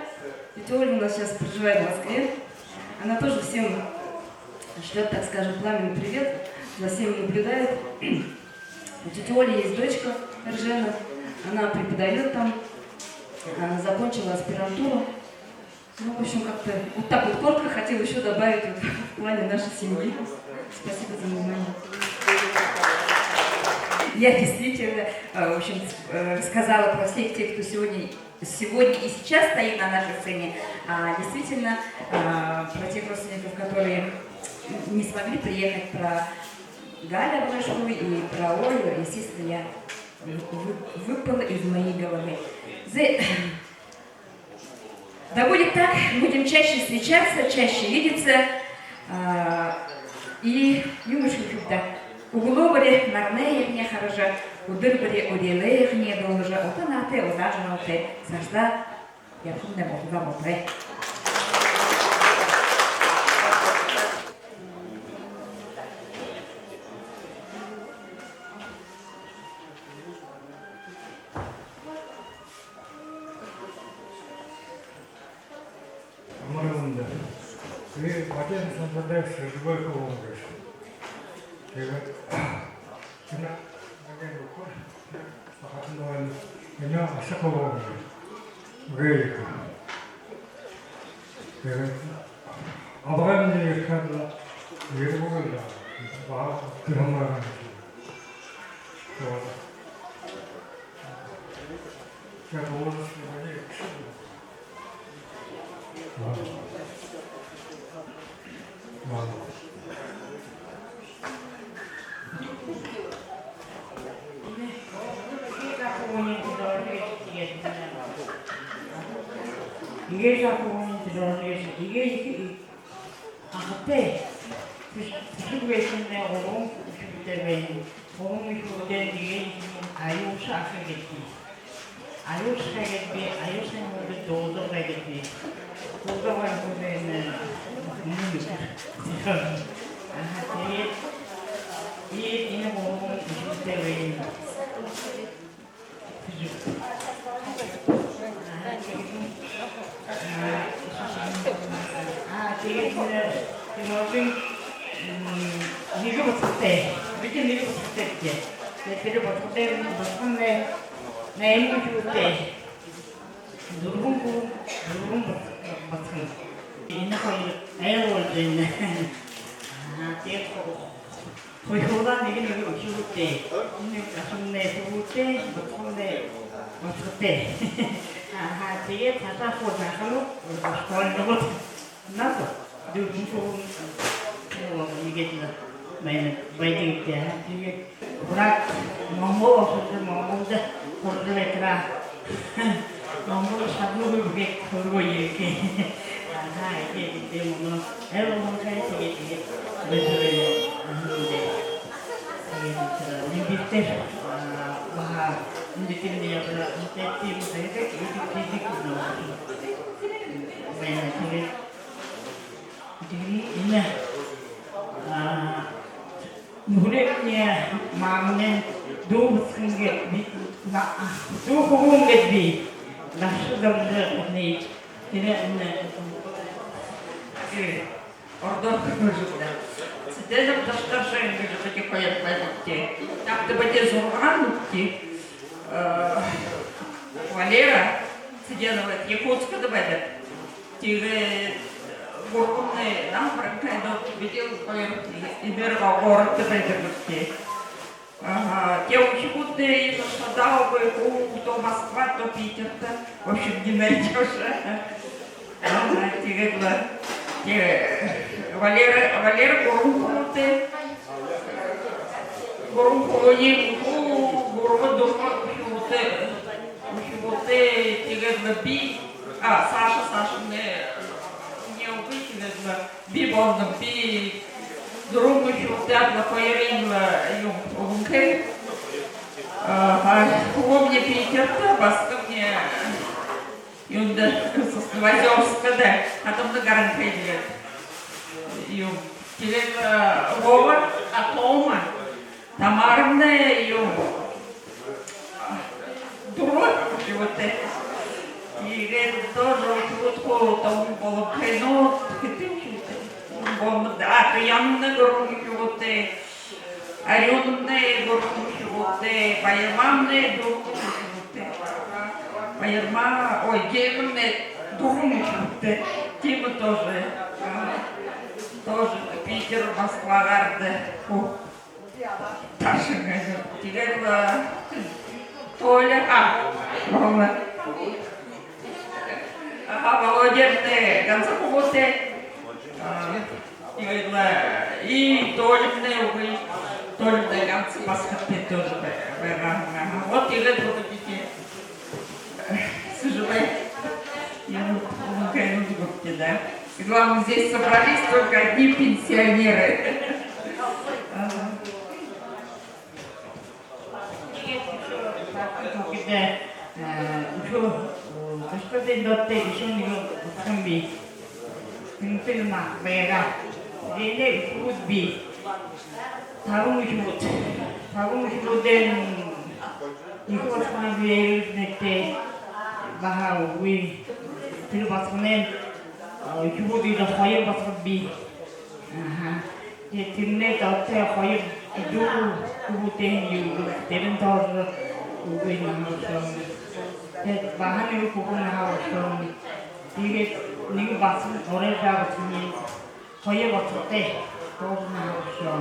Тетя Оля у нас сейчас проживает в Москве. Она тоже всем шлёт, так скажем, пламенный привет, за всем наблюдает. У тети Оли есть дочка Эржена, она преподает там, а, закончила аспирантуру. Ну, в общем, как-то вот так вот коротко хотела ещё добавить вот в плане нашей семьи. Спасибо за внимание. Я действительно, э, в общем, э, рассказала про всех тех, кто сегодня, сегодня и сейчас стоит на нашей сцене. А действительно, э, про тех родственников, которые не смогли приехать, про Галю Абрашеву и про Олю, естественно, я вы- вы- выпала из моей головы. Зэ- Да будет так, будем чаще встречаться, чаще видеться. А, и юумэ шүүхэбди. Үглөө бүри наранай эрьеэ хаража, үдэр бүри үреэлэй эрьеэ дуулажа, ута наһатай, удаан жаргалтай, саашадаа ябахамнай болтогой, болтогой. Амар мэндэ. Би Батен Санжадаев Сэржэбэй хүбүүн гээшэб. Тиигээд энэ Батен Бүхэр, Сахатан байна. Энэ Аша хүбүүн гээшэ. Гээ. Тиигээд абгаймни ерэхэдэ, ерэгүйб даа. Баһа тэрэ морин. Вот. Сейчас возраст не болеет. Ладно. Ладно. Иигээд ахагүй, иигээд ахагүй. Иигээд ахагүй. Ахатай. Хүш- хүшэг байһан гурбан үхибүүтэй байна. Гурбан үхибүүдтээ нэгэ Аюуша аха гээд. Аюуша гээд би, Аюушын хүбүүд Дуудаг гээд би. Дуудаг байна. Аха, тиигээд, тиигээд энэ гурбан үхибүүдтэй байна. Аа, тиигээд, э, Тимуржин, м, нэгэ бусагатай. Бидэ нэгэ бусагатай бди. Тиигээд тэрэ бусагатай, бусаганай найман үхибүүдтэй. Дүрбэн хүбүүн, дүрбэн бус- бусаган. Энэ хоёр айл болжо байна. Аа, тиигээд ху- Хойхоолаа нэгэ нэгэ үхибүүдтэй. Энэ гашуунай хүбүүтэй, бусаганай бусагатай. Аха, тиигээд саашаа хуу жаахан школьнигууд. Нас дүрбэн хүбүүн, ну, иигээд лэ байна, байдаг даа. Тиигээд буряад, монгол ошожо, Монголдо һуража байтараа. Монгол шадалгүй бэшэ, хургуу ерэхэ. Аха, иигээд, иигээд мүнөө айл болонхой, тиигээд, тиигээд бэшэ байна. Аха, иигээд. Тиигээд тэрэ лимбиктэр, аа, баһа индикэмни ябана, индикэм, тиигээд, иигээд, иигээд байна, тиигээд. Тиигээд энэ, аа, нүхэрни, мамамни дүү бусахан гээд, би, на- дүү хүбүүн гээд би. Наша доржо, энэ, тэрэ, энэ, э, ородоор хэлэжэ байна. Зэдэ Дашдаржаевна гэжэ бидэ хоёр байнабди. Тиихэдэ бидэ зургаан үхибүүд. Э, Валера Цыденов Якутскада байдаг. Тиигээд гурбамнай Намбаран Кайдо, бидэ хоёр Энергогородто байдаг бди. Ага, тиигээд үхибүүд иимэ шадаагүй, то Москва, то Питерто. В общем, не найдёшь. Ага, тиигээд лэ, тии, Валера, Валера гурбан хүбүүтэй. Гурбан хүбүүниинь, гу-, гурба, дүрбэ үхибүүтэй, үхибүүтэй, тиигээд лэ би, а, Саша, Сашамнай үни үгы, тиигээд лэ би болоноб, би дүрбэн үхибүүдтээ, аад лэ хоёрынь лэ, юм, үбэнхэй. А, а, хүбүүмни Питерто, басагамни юундэ, Сосновоозёрскада, хадамнай гаранхай, тиигээд юм. Тиигээд, э, Вова, а, Тома, Тамарамнай юм. Дүрбэ үхибүүтэй. Тиигээд тоже үхибүүд хуу томо болонхой, но хэды үхибүүтэй. Болоноб даа, а, Туянамнай дүрбэн үхибүүтэй. Арюунамнай гурбан үхибүүдтэй, Баярмамнай дүрбэн үхибүүдтэй. Баярма, ой, Геймамнай дүрбэн үхибүүдтэй. Дима тоже, а, тоже Питер, Москва гарада. О, ташын. Тиигээд лэ, а, Толя, а, Рома. Ага, Володямнай ганса хүбүүтэй. А, тиигээд лэ, и Толямнай үгы, Толямнай ганса басагадтай тоже бай-, байгаа. Ага, вот тиигээд вот эти, э, сыжабай. Я вот, он, конечно, вот, да. И главное, здесь собрались только одни пенсионеры. Ага. Тиигээд үшөө, э, үшөө, э, Дашдаржаевна доодо үшөө нэгэ басаган бии. Тэнсэл наа байгаа. Энээнэй үхибүүд бии. Табан үхибүүд. Табан үхибүүдэй ехэ басаган бии, эрэ нэгэтэй баһа үгы. Тэрэ басаганай, э, үхибүүд хоёр басаган бии. Аха. Тиигээд тэрэнэй доодо хоёр дүү хүбүүтэй юм. Тэрэнь тоже үгы, наһа урагшаа. Тиигээд баһа нэгэ хүбүүн наһа урагшаа. Тиигээд нэгэ басаган, орой жаа басаган, хоёр басагадтай, тоже наһа урагшаа.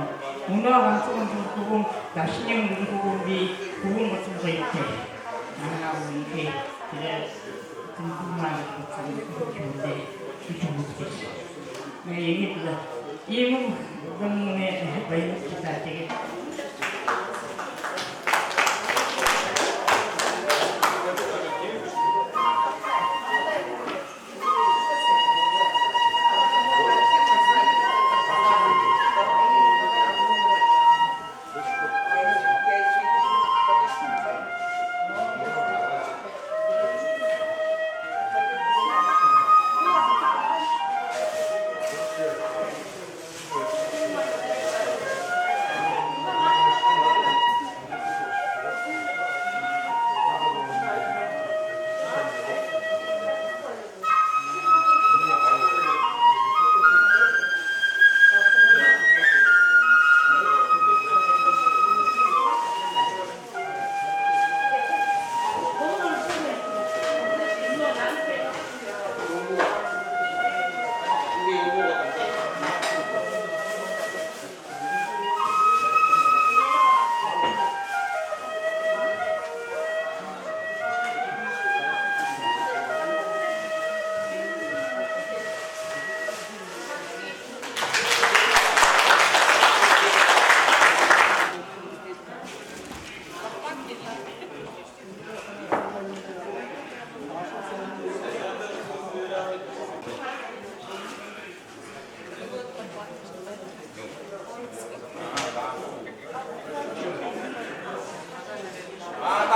Мүнөө ганса, ганса хүбүүн, Дашаниинь, мүнөө хүбүүн бии, хүбүүн басаган гоётой. Наһанай үгы. Тиигээд Тэнсэл наа, басаган үгы. Үгы. Э, иигээд лэ. Иимэ гүрэнэй баян читатигээ.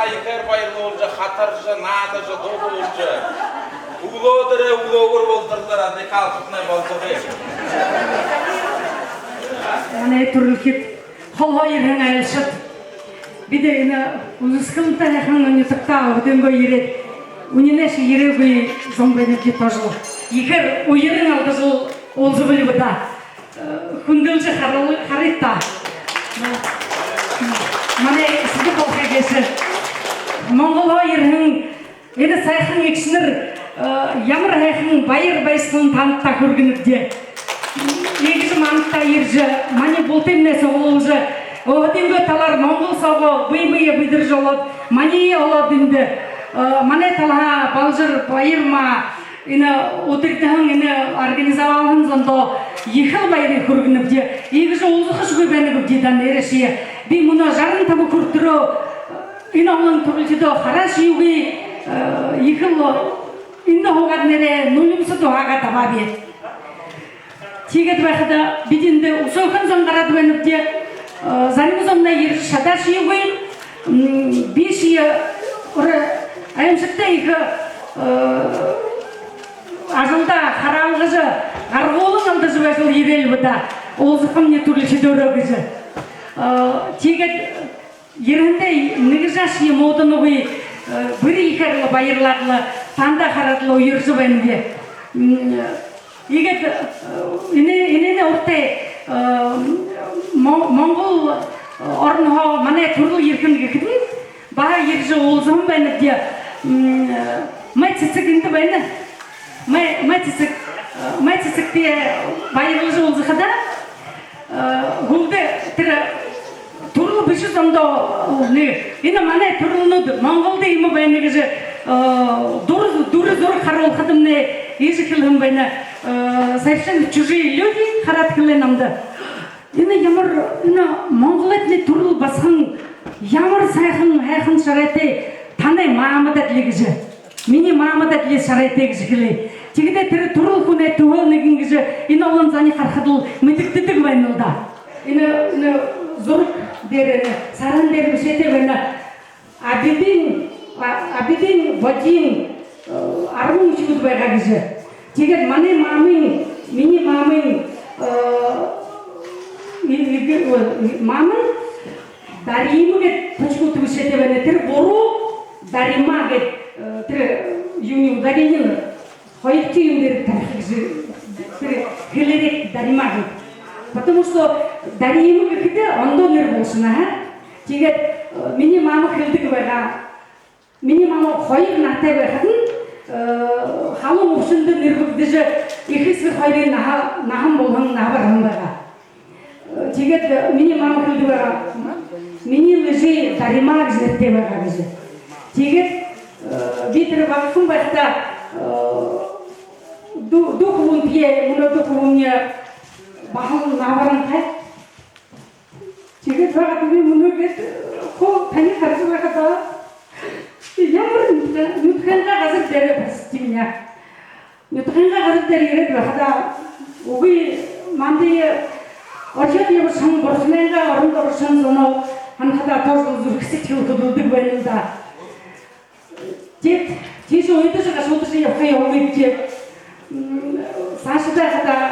Манай ехээр баярлуулжа, хатаржа, наадажа, дуулуулжа, үглөөдэрөө үглөөгүүр болотор лэ радикалшаднай болжо байна. Манай түрэлхид, холо ерэн айлшад. Бидэ энэ Үзэсхэлэнтэ һайхан нютагтаа уһадангөө ерээд, үнинэй шэнги ерээгүй зон байнабди тоже. Ехээр уяран, алдаржа уулзабалби даа. хүндэлжэ харал-, харыт даа. Манай Сэдэб болохо гээшэ. Монголһоо ерэһэн энэ һайхан эгшэнэр, э, ямар һайхан баяр баясхалан танда хүргэнэбди. Иигэжэ манда ерэжэ, манай бултыемнай суглуулжа, өөһэдынгөө талаар монгол соогоо бэе бэеэ бэдэржэ олоод, маниие олоод эндэ, э, манай талаһаа Балжар, Баярма, энэ үдэрдэһэн, энэ организовалһан зондоо ехэл баяр хүргэнэбди. Иигэжэ уулзахашьегүй байна гүбди даа нээрээшье. Би мүнөө жаран таба хүрэтэрөө энэ олон түрэлхидөө хараашьегүй, э, ехэл эндэ һуугаад нээрээ нулимсад уһаагаа табааб. Тиигээд байхада бидэ эндэ үсөөхэн зон гараад байнабди, э, зарим зомнай ерэжэ шадаашьегүй, м, бишье уры аймшагтай ехэ, э, ажалдаа хараалгажа, гаргуулан алдажа байжал ерээлби даа, уулзахамни түрэлхидөө гэжэ. Э, тиигээд ерэһэндээ нэгэ жаашье мууданагүй, э, бүри ехээр лэ баярлаад лэ, танда хараад лэ уяржа байнаб. М, иигээд, э, энэ, энээнэй урда, э, Мон-, Монгол оронһоо манай түрэл ерэхэнь гэхэдэнь, баһа ерэжэ уулзаһан байнабди. М, э, Май Цэцэг эндэ байна. Май, Май Цэцэг, э, Май Цэцэгтэй баярлажа уулзахадаа, э, һүүлдэ тэрэ түрэл бэшэ зондоо, э, нэгэ, энэ манай түрэлнүүд Монголдо иимэ байна гэжэ, э, дүр-, дүрэ зураг харуулхадамнай иигэжэ хэлэһэн байна. Э, совершенно чужие люди хараад хэлээ намда: «Энэ ямар, энэ монголойтнай түрэл басаган ямар һайхан, һайхан шарайтай, танай мамада адли», — гэжэ. «Минии мамада адли шарайтай», — гэжэ хэлээ. Тиихэдээ тэрэ түрэл хүнэй түхэл нэгэн гэжэ энэ олон зониие харахадал мэдэгдэдэг байна лэ даа. Энэ, энэ зураг дээрэ, энэ саарһан дээрэ бэшээтэй байна. Абидын, а-, Абидын Бодиин, э, арбан үхибүүд байгаа гэжэ. Тиигээд манай мамын, минии мамын, э, и-, и-, ой, мамын Дарима гээд точка бэшээтэй байна. Тэрэ буруу, Дарима гээд, э, тэрэ юуниие ударение хоёр юумэн дээрэ тарихые гэжэ, тэрэ хэлээрээ Дарима гээд. Потому что Дарима гэхэдэ ондоо нэрэ болошоно, аа. Тиигээд, э, минии мама хэлэдэг байгаа. Минии мама хоёр наһатай байхадань, э, халуун үбшэндэ нэрбэгдэжэ, эхэ эсэгэ хоёрой наһа-, наһан болоһон, наһа бараһан байгаа. Э, тиигээд, э, минии мама хэлэдэг байгаа: «Минии лэжэ Дарима гэжэ нэрэтэй байгаа», — гэжэ. Тиигээд, э, би тэрэ багахан байхадаа, э, дүү-, дүү хүбүүнтэеэ, мүнөө дүү хүбүүмни баһал наһа бараһан хай. Тиигээд байгаа тэрэ мүнөө гээд, э, хуу таниие хаража байхадаа, ямар нютагайнгаа газар дээрэ басаган юм. Нютагайнгаа газар дээрэ ерээд байхадаа, үгы, мандаа орхёод ябаһан бурханайнгаа орондо оршон зоноо һанахадаа тоже зүрхэ сэдьхэл хүдэлдэг байна лэ даа. Тиигээд тиишээ уйдажа, гашуудажа ябаха ёһотой. М, саашадаа хадаа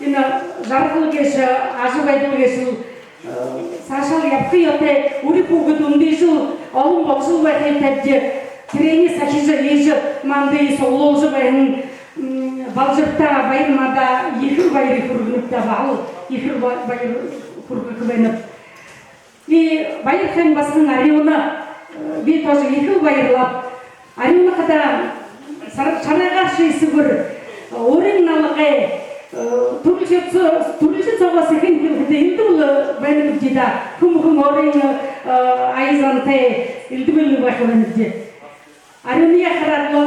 энэ жаргал гээшэ, ажабайдал гээшэл, э, саашаал ябаха ёһотой, үри хүүгэд үндыжэл, олон болжол байха ёһотойбди. Тэрэниие сахижа, иижэ мандаа суглуулжа байһан, м, Балжарта, Баярмада ехэл баяр хүргэнэб даа, баһал ехэл ба-, баяр хүргэхэ байнаб. И баяр хэн басаган Арюна, э, би тоже ехэл баярлааб. Арюна хадаа шар-, шарайгаа шэсэгүүр, э, урин налгай, э, түрэлхи соо-, түрэлхи соогоо сэхэ хэлэхэдэ, элдэб лэ байна гүбди даа. Хүн бүхэн өөрын, э, ая зантай, элдэб лэ байха байна гүбди. Арюнаяа хараад лэ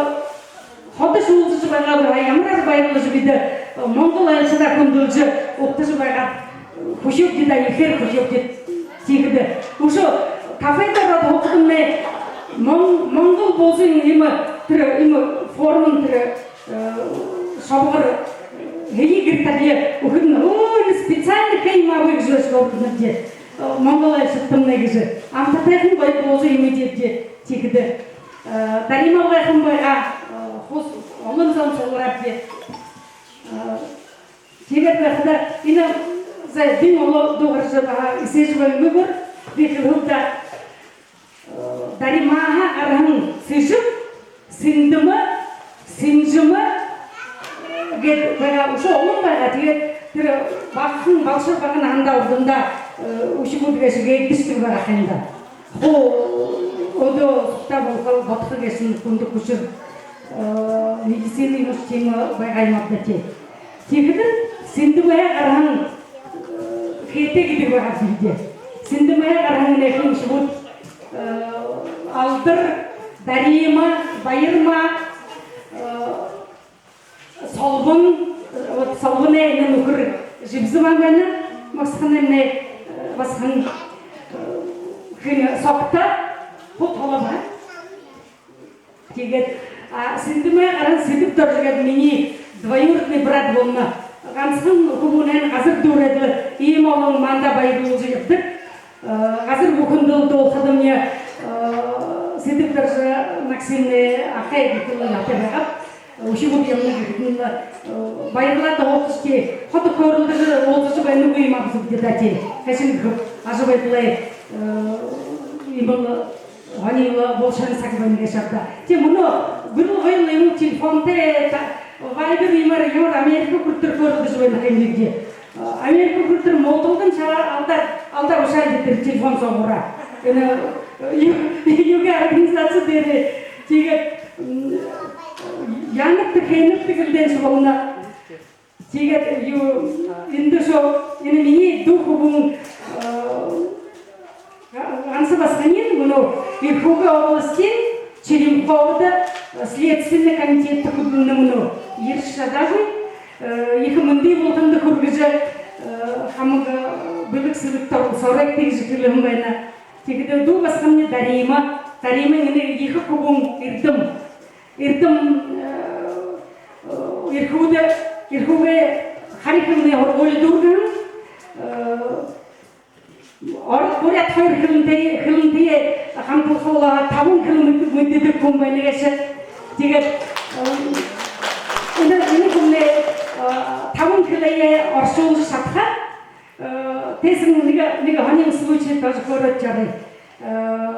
ходо уулзажа байгаагүй, а ямараар баярлажа бидэ, э, монгол айлшадаа хүндэлжэ угтажа байгаад, э, хүхибди даа, ехээр хүхибди. Тиихэдэ үшөө кафедэ ороод һуухадамнай мон-, монгол буузын иимэ, тэрэ иимэ формын тэрэ, э, шобогор, э, һэеы гэр таряа үгэхэдэнь: «Оо, энэ специально хэһэн юм аабы», — гэжэ шоогдонобди. Э, монгол айлшадтамнай гэжэ. Амтатайхан гоё бууза юм эдибди. Тиихэдэ, э, Дарима абгайхан байгаа, э, хус олон зон суглараабди. Э, тиигээд байхада энэ, за, дэн олоо дуугаржа, баһа эсэжэ байнгүйгөөр би хэлэхэб даа. Э, Даримаһаа гараһан Сэжэм, Сэндэмэ, Сэнжэмэ гээд байгаа, үшөө олон байгаа. Тиигээд Тэрэ багахан, балшар бага наһандаа урдандаа, э, үхибүүд гээшэ гээгдэжэ байгаа юм даа. Хуу одоо сугтаа болохол бодохо гээшэ хүндэ хүшэр, э, медицинын юумэшье тиимэ байгаа юм ааб даа, тии. Тиихэдэ Сэндэбэһээ гараһан, э, хээтэй гэдэг байгаа бэзэ даа. Сэндэбэһээ гараһан энэхэн үхибүүд, э, Алдар, Дарима, Баярма, э, Солбон, вот Солбоной энэ нүхэр Жибзэ маа байна, Могсохоной энэ, э, басаган, э, хэн, Согто, хуу толо байгаа. Тиигээд, а, Сэндэбэһээ гараһан Сэдэб-Доржо гээд минии двоюродный брат болоно. Гансахан хүбүүнэйнь газар дүүрээд лэ иимэ олон манда баярлуулжа ябадаг. Э, газар бүхэндэ дуулахадамни, э, Сэдэб-Доржо Максимнай ахай гэхэ лэ яатай байгааб. Үхибүүд ябана гэхэдэнь, э, баярлаад һуугты, ходо хөөрэлдэжэ уулзажа байнаггүй юм аабзабди даа, тии. Хайшан гэхэб, ажабайдалай, э, иимэл һонин лэ болошоһон саг байна гээшэ ааб даа. Тии, мүнөө гүрэл гоёл иимэ телефонтой, та-, Вайбер иимээр, иимээр Америка хүрэтэр хөөрэлдэжэ байна ха юм бибди. Америка хүрэтэр муудалдан шалаа алдаа, алдаа бэшэ ааб даа тэрэ телефон соогуураа. Энэ, э, ю-, юугээ организаци дээрээ. Тиигээд, м, яанабта, хэнэбта гэлдээншье болоно. Тиигээд юу, эндэ шоо, энэ минии дүү хүбүүн, э, Ганса басаганиинь мүнөө Эрхүүгэй областиин Черемхово-до следственный комитедтэ хүдэлнэ, мүнөө ерэжэ шадаагүй. Э, ехэ мэндые бултанда хүргэжэ, э, хамаг, э, бэлэг сэлэгтэ оролсооройгты гэжэ хэлэһэн байна. Тиихэдэ дүү басаганиинь Дарима. Даримын энэ ехэ хүбүүн Эрдэм. Эрдэм, э, э, Эрхүүдэ, Эрхүүгэй хари хэлэнэй һургуули дүүргэһэн. Э, Ород, буряад хоёр хэлэнтэй, хэлэнтэй хамталха болоо, табан хэлэ мэд-, мэдэдэг хүн байна гээшэ. Тиигээд, эм, энэ, энэ хүмнай, э, табан хэлэеэ оршуулжа шадаха. Э, тиихэдэнь нэгэ, нэгэ һонин случай тоже хөөрөөд ябая. Э,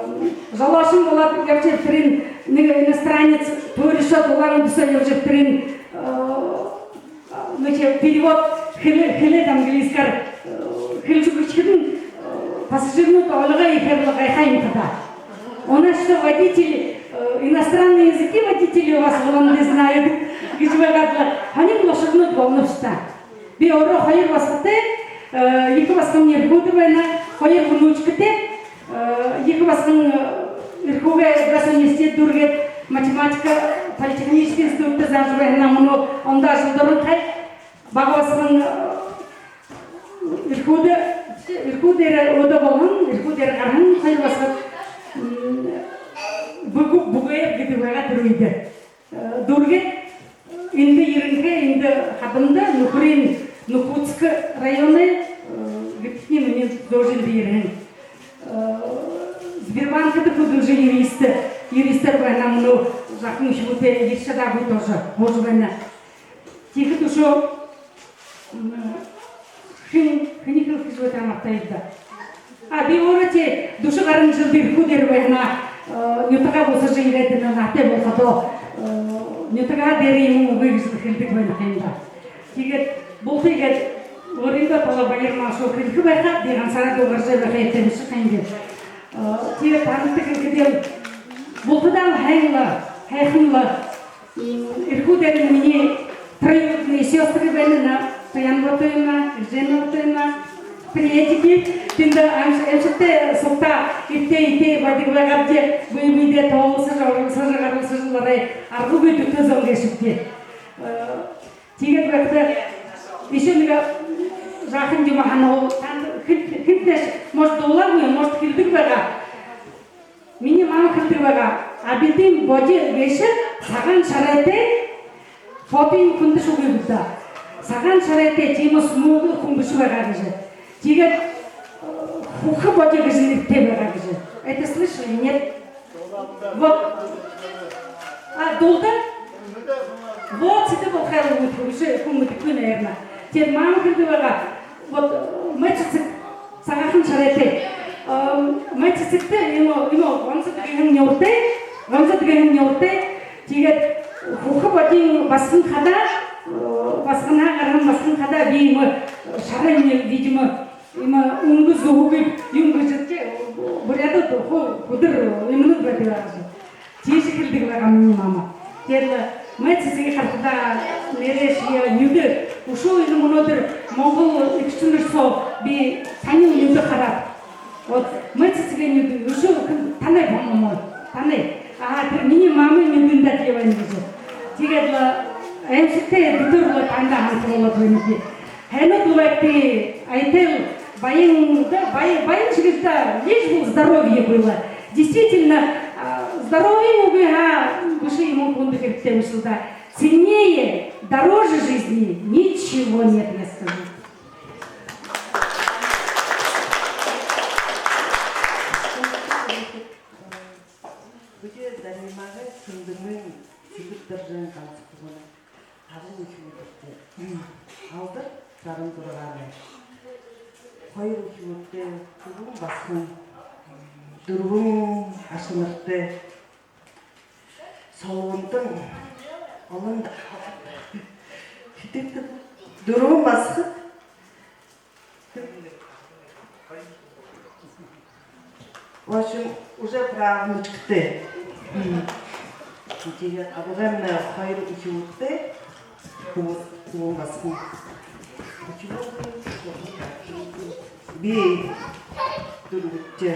жолоошон болоод ябажа ябахадань, нэгэ иностранец төөришөөд, Улаан-Үдэсөө ябажа ябахадань, э, Значит, перевод хэлэ-, хэлээд английскаар, э, хэлэжэ үгэхэдэнь, э, пассажирнууд олгой ехээр лэ гайхаа юм даа. У нас что, водитель, э, иностранные языки водители у вас в Улан-Удэ знают? Гэжэ байгаад лэ, һонин лэ ушарнууд болоно бшуу даа. Би өөрөө хоёр басагатай, э, ехэ басагамни Эрхүүдэ байна, хоёр внучкатай. Э, ехэ басаган, э, Эрхүүгэй госуниверситет дүүргээд, математика, политехнический институтта заажа байһан, мүнөө ондоо ажалда ороһон ха. Бага басаган, э, Эрхүүдэ, Эрхүүдээр одоо болоһон, Эрхүүдээр гараһан, хоёр басагад, м, Бугу-, Бугаев гэдэг байгаа тэрэ үедэ. Э, дүүргээд, эндэ ерэһэн ха, эндэ хадамда, нүхэрынь Нокутск районой, э, гэхэдэнь минии зөөжэ эндэ ерэһэн. Э, Сбербанкда хүдэлжэ, юрист, юристээр байна, мүнөө жаахан үхибүүтэй ерэжэ шадаагүй тоже һуужа байна. Тиихэдэ үшөө, м, хэн, хэниие хэлэхэ гэжэ байгааб, мартааб даа. А, би өөрөө тээ дүшэ гаран жэлдэ Эрхүүдээр байһан, э, нютагаа бусажа ерээд, энэ наһатай болоходоо, э, нютагаа дээрэ юумэ үгы гэжэ хэлэдэг байна ха юм даа. Тиигээд булта иигээд өөрынгөө талаар баяр маа шуу хэлэхэ байха, би гансаараа дуугаржа байха ёһотой бэшэ ха юм даа. Э, тиигээд танагта хэлэхэдээ, бултадаа һайн лэ, һайхан лэ, М, Эрхүүдээр минии троюродные сёстры байна, Туян Батуевна, Жена Батуевна, приветики. Тэндэ аймш-, аймшагтай сугтаа эбтэй эетэй байдаг байгаабди, бэе бэедээ тоололсожо, оролсожо, гаралсажа лэ арай аргагүй дүтэ зон гээшэбди. Э, тиигээд байхада ещё нэгэ жаахан юумэ һанаа, танда хэн-, хэнтэйшье, может, дуулаагүй, может, хэлэдэг байгаа. Минии мама хэлэдэг байгаа, абидын боди гээшэ сагаан шарайтай, фотоень хүндэ шүүгыт даа. Сагаан шарайтай, тиимэ смуглый хүн бэшэ байгаа гэжэ. Тиигээд, э, хүхэ боди гэжэ нэрэтэй байгаа гэжэ. Это слышали, нет? Вот. А, дуулдаг? Вот, сэдэ болохо юм, хүншье хүн мэдэхэгүй, наверное. Тиигээд мама хэлэдэг байгаа, вот, э, май цэцэг, сагаахан шарайтай. Эм, май цэцэгтэ иимэ, иимэ гонзод гэһэн нюуртай, гонзод гэһэн нюуртай. Тиигээд хүхэ бодиин басаган хадаа, э, басаганһаа гараһан басаган хадаа би иимэ Иимэ, иимэ үнгэ зүһэгүй юм гэжэ, буряадууд хуу хүдэр юумэнүүд байдаг байгаа. Тиижэ хэлэдэг байгаа минии мама. Тиигээд лэ май цэцэгые харахадаа, нээрээшье нюдөө. Үшөө энэ мүнөөдэр монгол эгэшэнэр соо би танай нюдөө хараад. Вот май цэцэгэй нюдөө үшөө танай, по-моему, танай. Аа, тэрэ минии мамын нюдөө даа, тиимэ байна гэжэ. Тиигээд лэ аймшагтай, дүтэр лэ танда хамта болоод байна би. Һайн даа, байтал баян, да, бай-, баян шэгшэ даа, лишь бы здоровье было. Действительно, а, здоровье үгы һаа, бэшэ юумэ хүндэ хэрэгтэй бэшэл даа. Ценнее, дороже жизни ничего нет, я скажу. Бидэ Даримагай Сэндэмэй Сэбэр-Доржын ганса хүбүүн. Табан үхибүүдтэй. Алдар жаран зургаанай. Хоёр үхибүүдтэй, хүбүүн басаган, дүрбэн ашанартай. Солбонтон олон даа. Хэдытэй? Дүрбэн басаган. В общем, уже правнучкатай. Тиигээд абгаймнай хоёр үхибүүдтэй, хүбүүн, хүбүүн басаган. Үхибүүд би дүрбэдэхи.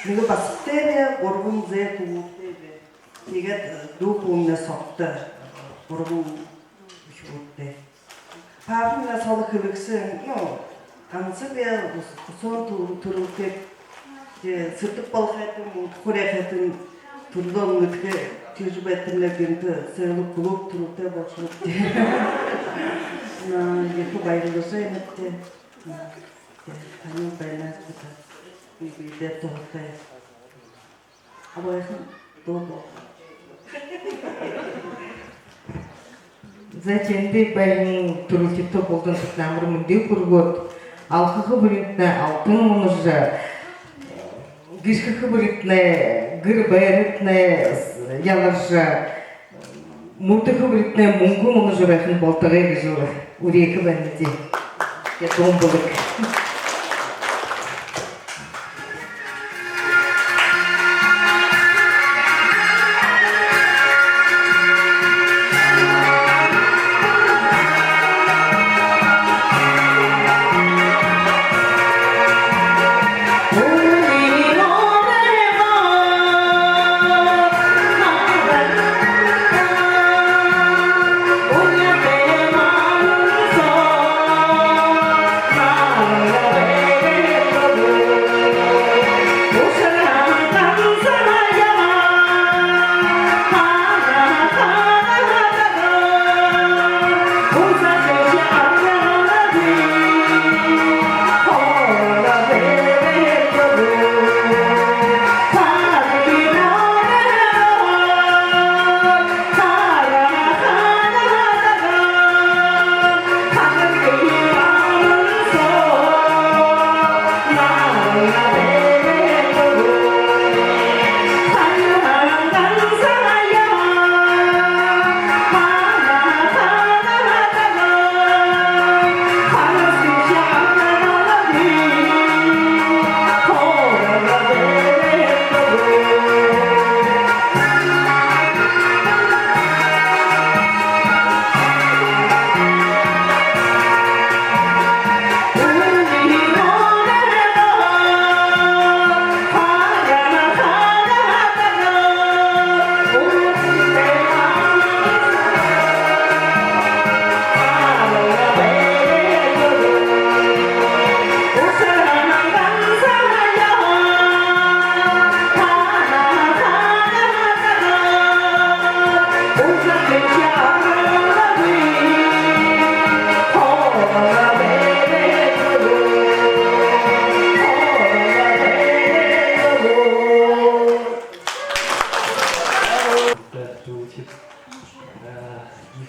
Нэгэ басагатайб, гурбан зээ хүбүүдтэйб. Тиигээд дүү хүбүүмнай согто, гурбан үхибүүдтэй. Папамнай соло хэлэгшэ, ну, ганса бии, ус-, уһан түр-, түрэлтэй. Тээ, сэрдэг болохойтон, үдэхэ хүрээхэйтэн, түрэлөө мэдэхэгүй, тиижэ байтарнай гэнтэ сэлэг хүлөөгөө түрэлтэй болошооб тээ. Но, ехэ баярлажа байнаб тээ. Тээ, таанад байнат бэзэ. Би бэедээ туһатай. Абгайхан дуу дуу. За, тиигээд баян түрэлхидтөө бултандатнай амар мэндые хүргөөд, алхаха бүринтнай алтан унажа, гэшхэхэ бүринтнай гэр байратнай яларжа, мүрдэхэ бүринтнай мүнгэн унажа байхань болтогой гэжэ үреэхэ байнабди. Тээ, дуун бэлэг.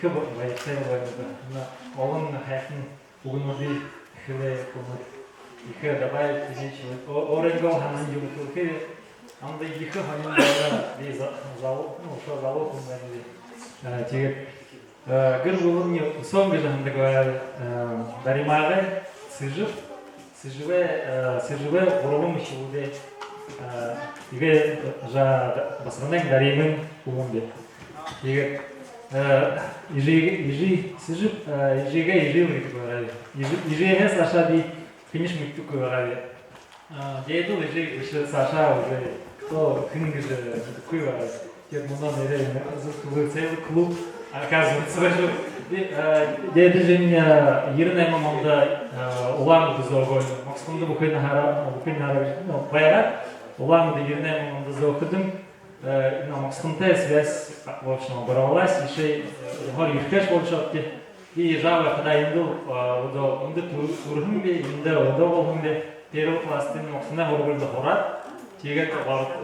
Ехэ баяртай байна. Манай олон һайхан үгэнүүдые хэлээ хүнүүд. Ехэ добавить хэжэ, о-, өөрынгөө һанаа юумэ хэлэхэ. Намда ехэ һонин байгаа, би за-, залуу, ну, үшөө залуу хүн байнаб. А, тиигээд, а, гэр бүлэмни үсөөн гэжэ һанадаг байгаа, а, Даримагай Сэжэб, Сэжэбэй, э, Сэжэбэй гурбан үхибүүдэй, э, эгээ, жа-, Басаганай Даримын хүбүүн бэ. Тиигээд, э, эжы, эжы, Сэжэб, э, эжыгээ эжы лэ гэдэг байгаа. Эжы, эжыһээ саашаа би хэншье мэдэдэггүй байгаа. А, дээдэ лэ эжы бэшэ, саашаа уже хто хэн гэжэ мэдэдэггүй байгаа. Тиигээд мүнөө нээрээ, э, целый клуб, оказывается, бэшэ. Би, э, дээдэ эжынь, э, ерэн найман ондо, э, Улаан-Үдэ зөөгөө. Московдо бүхы наһаараа, бүхы наһаараа, ну, байгаад, Улаан-Үдэ ерэн найман ондо зөөхэдэнь, э, ну, Московтой связь, в общем, оборвалась, ещё, э, хор ерэхэш болошообди. Би ерэжэ байхадаа эндэл, а, одоо эндэ тү-, түрэһэн би, эндэ одоо болоһон би, первый класстань Московой һургуулида һураад, тиигээд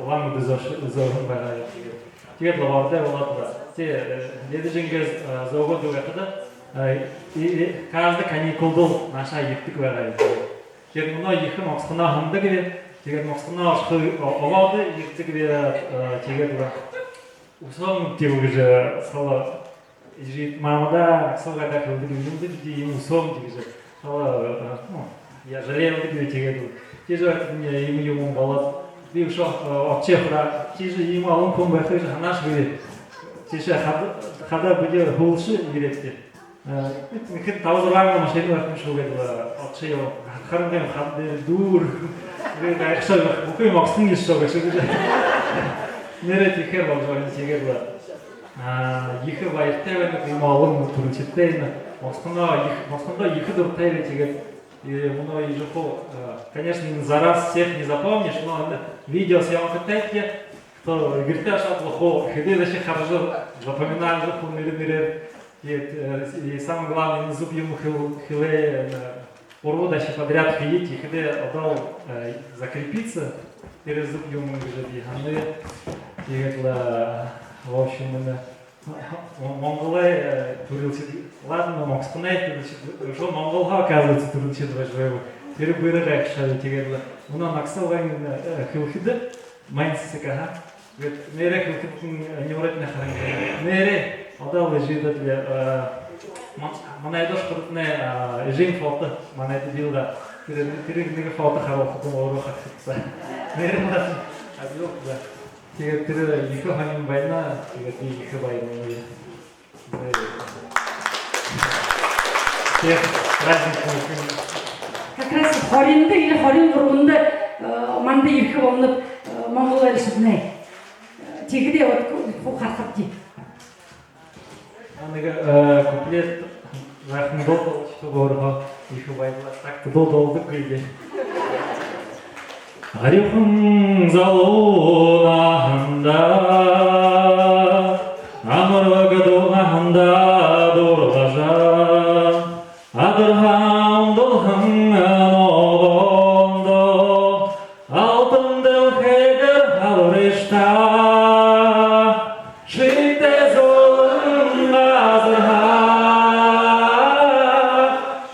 Улаан-Үдэ зөөш-, зөөһэн байгаа юм. Тиигээд, тиигээд лэ Улаан-Үдэ болоод лэ. Тэ, э, дээдэ эжынгээ, э, зөөгөөд байхада, э, и, и каждый каникулда наашаа ерэдэг байгаа юм. Тиигээд мүнөө ехэ Московоо һанадаг би, тиигээд Московоо ошохо, о-, обоодо ерэдэг би, э, тиигээд лэ үсөөн тиигэжэ сала эжы, мамада, сала даа хэлэдэг юм даа, би иимэ үсөөн тиигэжэ. Сала, э, ну, я жалею, тиигээд лэ. Тиижэ байхадань иимэ юумэн болоод, би үшөө, э, ошожо ябахадаа, тиижэ иимэ олон хүн байха гэжэ һанаашьегүй. Тиижэ хада, хада бидэ һүүлшын ерээбди. Э, нэгэ таба-зургаан машина байха юм шуу гээд лэ, ошожо ябаа. Харин гэм хада дээрэ дүүрэн. Би гайхашоо, бүхы Москово ошоо гээшэ гэжэ. Нээрээ тиихээр боложо байна, тиигээд лэ. А, ехэ баяртай байнаб, иимэ олон түрэлхидтэй байна. Московоо ехэ, Московоо ехэ дуратай би, тиигээд, э, мүнөө эжы хуу, э, конечно, за раз всех не запомнишь, но энэ видеосъёмкатай, тиигээд хуу гэртээ ошоод лэ хуу хэдыдэшье хаража, запоминажа хуу нэрэ нэрээр. Тиигээд, э, и самое главное, энэ зүб юумэ хэл-, хэлээ, э, гурбадахи подряд хэе, тиихэдээ одоол, э, закрепится, тэрэ зүб юумэн гэжэ би һананаб. Тиигээд лэ, в общем, энэ Монголой, э, түрэлхид, ладно, Московой түрэлхид, үшөө Монголһоо, оказывается, түрэлхид байжа байба. Тэрэ бэрхэ гайхашоо, тиигээд лэ. Мүнөө нагаса лэ, э, хэлэхэдэ, Майн сэсэг, аха. Гээд нээрээ хэлэхэдэнь, э, нюурынь харин. Нээрээ, одоол эжыдээ, э, ма-, манай дошхоротнай, э, эжын фото, манай дэ бил даа. Тэрэ, тэрэ нэгэ фото харуулхадань өөрөө харахадаа. Нээрээ лэ, абил даа. Тиигээд тэрэ ехэ һонин байна, тиигээд би ехэ баярланаб. Всех с праздником! Как раз хориндо или хорин гурбанда, э, манда ерэхэ болоноб, э, Монгол айлшаднай. Э, тиихэдээ вот ху-, хуу харахабди. А, нэгэ, э, куплет, жаахан дуу болошохо, өөрөө ехэ баярлаа. Так дуу дуулдаггүй би. Арюухан залуу наһандаа, амараг дуу наһандаа дурлажа, адархан ундалхан ногоондо, алтан дэлхэй дээрэ һалхарыш даа. Шэнэхэн зулган газарһаа,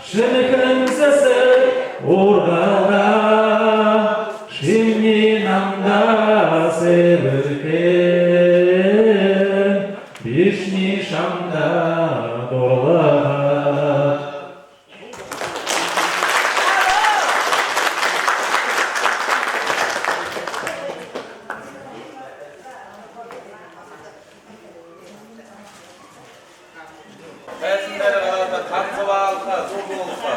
шэнэхэн сэсэг ургаагаа, шимни намда сэбэрхэн, бишни шамда дурлаа. Байсандараа гараад, танцевалха, зүб болхо.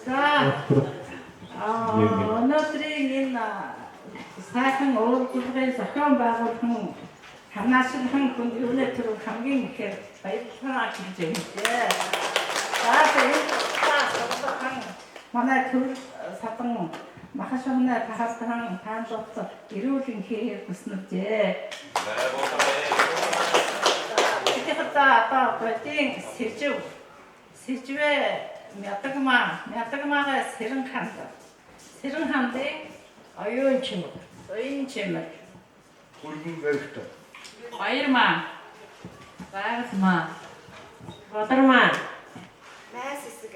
За, а, өнөөдрийн энэ, а, сайхан уулзалгын зохион байгуулсан Хамнашалхан хүн юунэй түрүүн хамгийн ихээр баярлалаа хэлэжэ байна. За, энэ сугларһан манай түрэл садан, махашуунай таһалдаһан таанадта эрүүл энхэ хүсэнэбди. Тиихэдэ одоо бодин Сэжэб. Сэжэбэй Мядагмаа, Мядагмаагай Сэрэнханда. Сэрэнхандын Оюун Чимэг. Оюун Чимэг. Хүргэн Байгта. Баярмаа. Байгсамаа. Бадармаа. Май Сэсэг.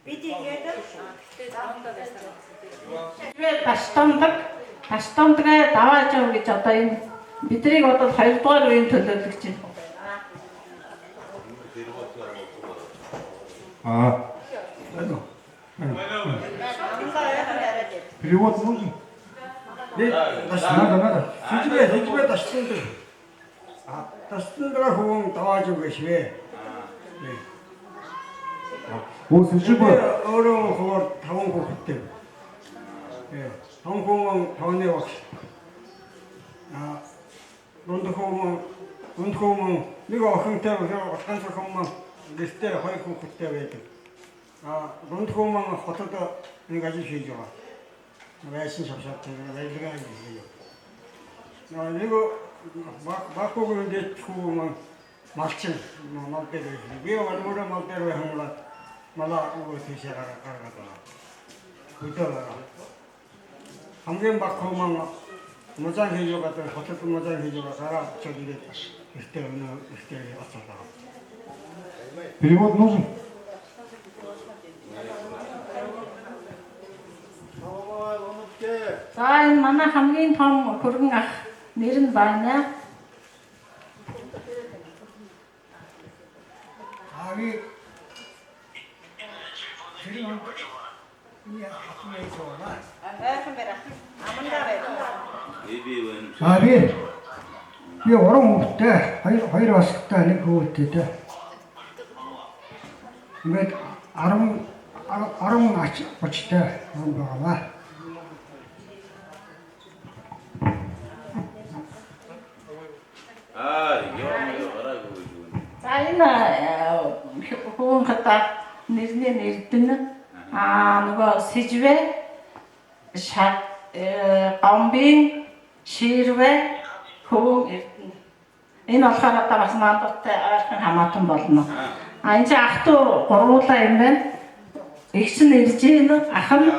Би тиигээд Таштандаг, Таштандагай Даваажаб гэжэ одоо энэ бидэнэй одоо хоёрдугаар үеын төлөөлөгшэ. А. Перевод нужен? Надо, надо. Сэжэбэ, Сэжэбэ Таштандаг. А, Таштандагай хүбүүн Даваажаб гээшэб. Оо, Сэжэбэ. Өөрөө хубаар табан хүүхэдтэй. Э, табан хүбүүн, табанай багша. А, дунда хүбүүн, дунда хүбүүн нэгэ охинтой, ганса хүбүүн гэртээ хоёр хүүхэдтэй байдаг. А, дунда хүбүүн хотодо нэгэ ажал хэжэ байгаа. Байшан шабшааб, тэдэ барилгын ажал хэжэ байгаа. А, нэгэ бага, бага хүүгэндээ хүбүүн малшан, мал дээрэ байһан. Би өөрөө мал дээрэ байһан, малаа үгөө тээшээ гарга-, гаргаад байгаа. Үдөө байгаа. Хамгийн бага хүбүүн мужаан хэжэ байгаа, тэрэ хотодо мужаан хэжэ байгаа, гараа ошоод ерээд гэртээ, өнөө гэртээ ошоод байгаа. Перевод нужен? За, энэ манай хамгийн том хүргэн ах, нэрэ нь байна. Аби. Тэрэ юм. Яа, хатуу яа, чуураа. Аби. Би гурбан хүүхэдтэй, хоёр, хоёр басагатай, нэгэ хүүгэдтэй. Иигээд арбан, ар-, арбан аша гушатай хүн байгааб. Аа, ёо, ёо, гараа гүйж байна. За, энэ, э, хүн хадаа нэрэнь Эрдэнэ. Аа, нүгөө Сэжэбэ, Ша-, э, Гомбын, Ширбэ, хүбүүн Эрдэнэ. Энэ болохоор одоо бас мандаттай ойрхон хамаатан болоно. А, энэ чи ах дүү гурбуулаа юм байна. Эгшэнь Эржинэ, ахань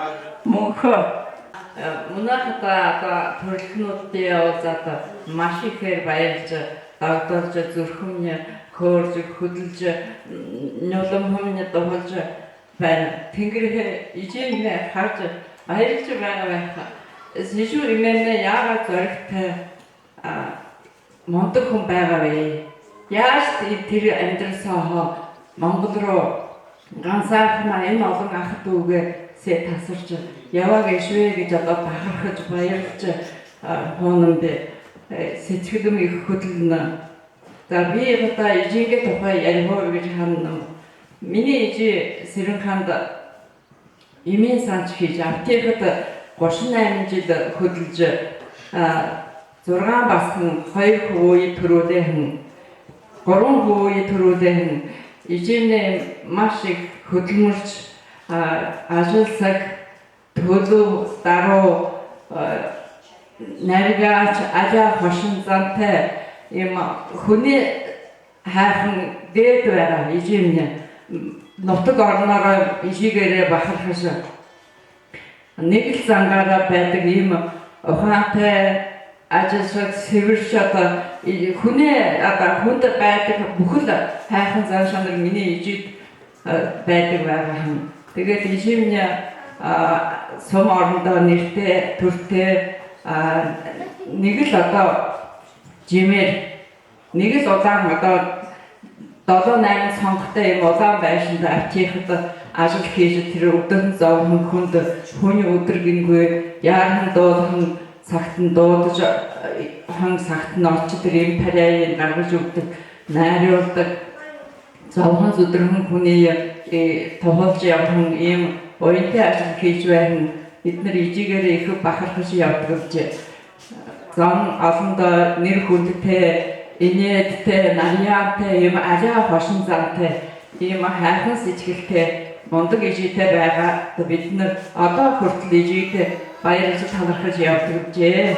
Мүнхэ. Э, мүнөө хадаа одоо түрэлхинүүдтэй уулзаад, маш ихээр баярлажа, догдолжо, зүрхэмни хөөржэ, хүдэлжэ, м, нюламхамни дуһалжа байна. Тэнгэриһээ эжымни хаража, баярлажа байгаа байха. Сэжүү эмээмни яагаад зоригтой, а, мундаг хүн байгаа бэ? Яажа тэрэ, тэрэ амидарал сооһоо Монгол руу гансаарханаа энэ олон аха дүүгээ сэ тасаржа ябаа гээшэб гэжэ одоо бахархажа, баярлажа, а, һуунам би, э, сэдьхэлэйм ехэ хүдэлнэ. За, би одоо эжынгээ тухай ярихаяа гэжэ һананам. Минии эжы Сэрэнханда эмын саншье хэжэ, аптекада гушан найман жэл хүдэлжэ, а, зургаан басаган, хоёр хүбүүе түрүүлээ һэн, гурбан хүбүүе түрүүлээ һэн. Эжымни маш ехэ хүдэлмэршэ, а, ажал саг, түлөө, даруу, а, навигааша, ажаа хошон зантай юм, хүнэй һайхан дээдэ байгаа эжымни. Нутаг орондоо эжыгээрээ бахархажа, нэгэл зангаараа байдаг юм, ухаантай, ажалшад, сэбэршэд, одоо, и-, хүнэй, одоо, хүндэ байдаг бүхэли һайхан зан шанар минии эжыдэ, э, байдаг байгаа һэн. Тиигээд эжымни, а, сум орондоо нэрэтэй, түрэтэй, а, нэгэл одоо жэмээр, нэгэл удаан, одоо долоо-найман сонготой юм, удаан байшанда, аптекада ажал хэжэ, тэрэ үдэһэн зобоһон хүндэ һүни үдэр гэнгүй, яараһан дуудаһан сагтань дуудажа, һайн сагтань ошожо, тэрэ эм таряае гаргажа үгэдэг, найруулдаг. Зобоһон, зүдэрһэн хүниие, э, туһалжа ябаһан, иимэ буянтай ажал хэжэ байһан. Бидэнэр эжыгээрээ ехэ бахархажа ябадаг бшуу. Зон олондоо нэрэ хүндэтэй, энеэдэтэй, нарьяантай, иимэ ажаа хошон зантай, иимэ һайхан сэдьхэлтэй, мундаг эжытэй байгаад, бидэнэр одоо хүртэл эжыдээ баярлажа, талархажа ябадаг бшуу.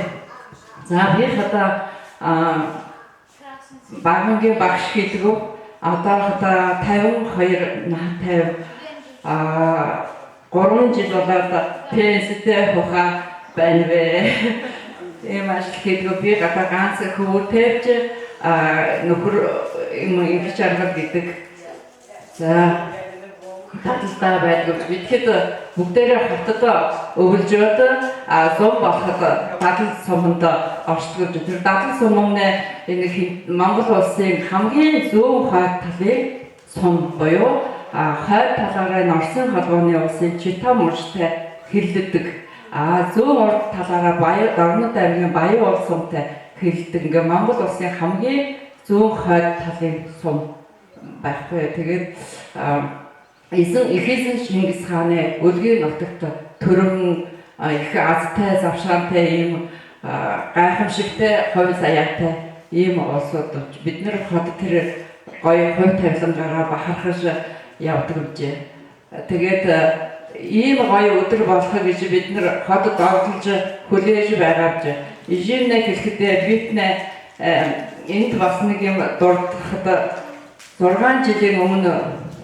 За, би хадаа, а, багангийн багша хэдэг гү, одоо хадаа табин хоёр наһатайб, а, гурбан жэл болоод пенсидэ һууха байнаб. Иимэ ажал хэдэг гү, би хадаа ганса хүбүүтэйбши, а, нүхэр юм, Инхэршаргал гэдэг. За. Дадалдаа байдаг. Бидэ гээд бүгдээрээ хотодо үбэлжөөд, а, зун болоходо дадал суманда ошодог. Тэрэ дадал сумамнай энэ хин-, Монгол улсын хамгийн зүүн хойто талын сум буюу, а, хойто талаараа энэ Оросын холбооной улсын Чита мужитай хэрэлдэдэг. А, зүүн урда талаараа Бая-, Дорнод аймгийн Баян-Уул сумтай хэрэлдэдэг. Ингээ Монгол улсын хамгийн зүүн хойто талын сум байхгүй. Тэгээд, а, эзэн, эхэ эзэн Чингис хаанай Үлгы нутагта түрэһэн, а, ехэ азатай, завшаантай, иимэ, а, гайхамшагтай, хубиин заяатай иимэ улсууд. Бидэнэр ходо тэрэ гоё хубитайгалангаараа бахархажа ябадаг юм даа. Тэгээд, а, иимэ гоё үдэр болохо гэжэ бидэнэр ходо догдолжо, хүлеэжэ байгаа юм даа. Эжымнай хэлэхэдээ, бидэнэр, а, эндэ баһа нэгэ юумэ дурдахада, зургаан жэлэй өмнө,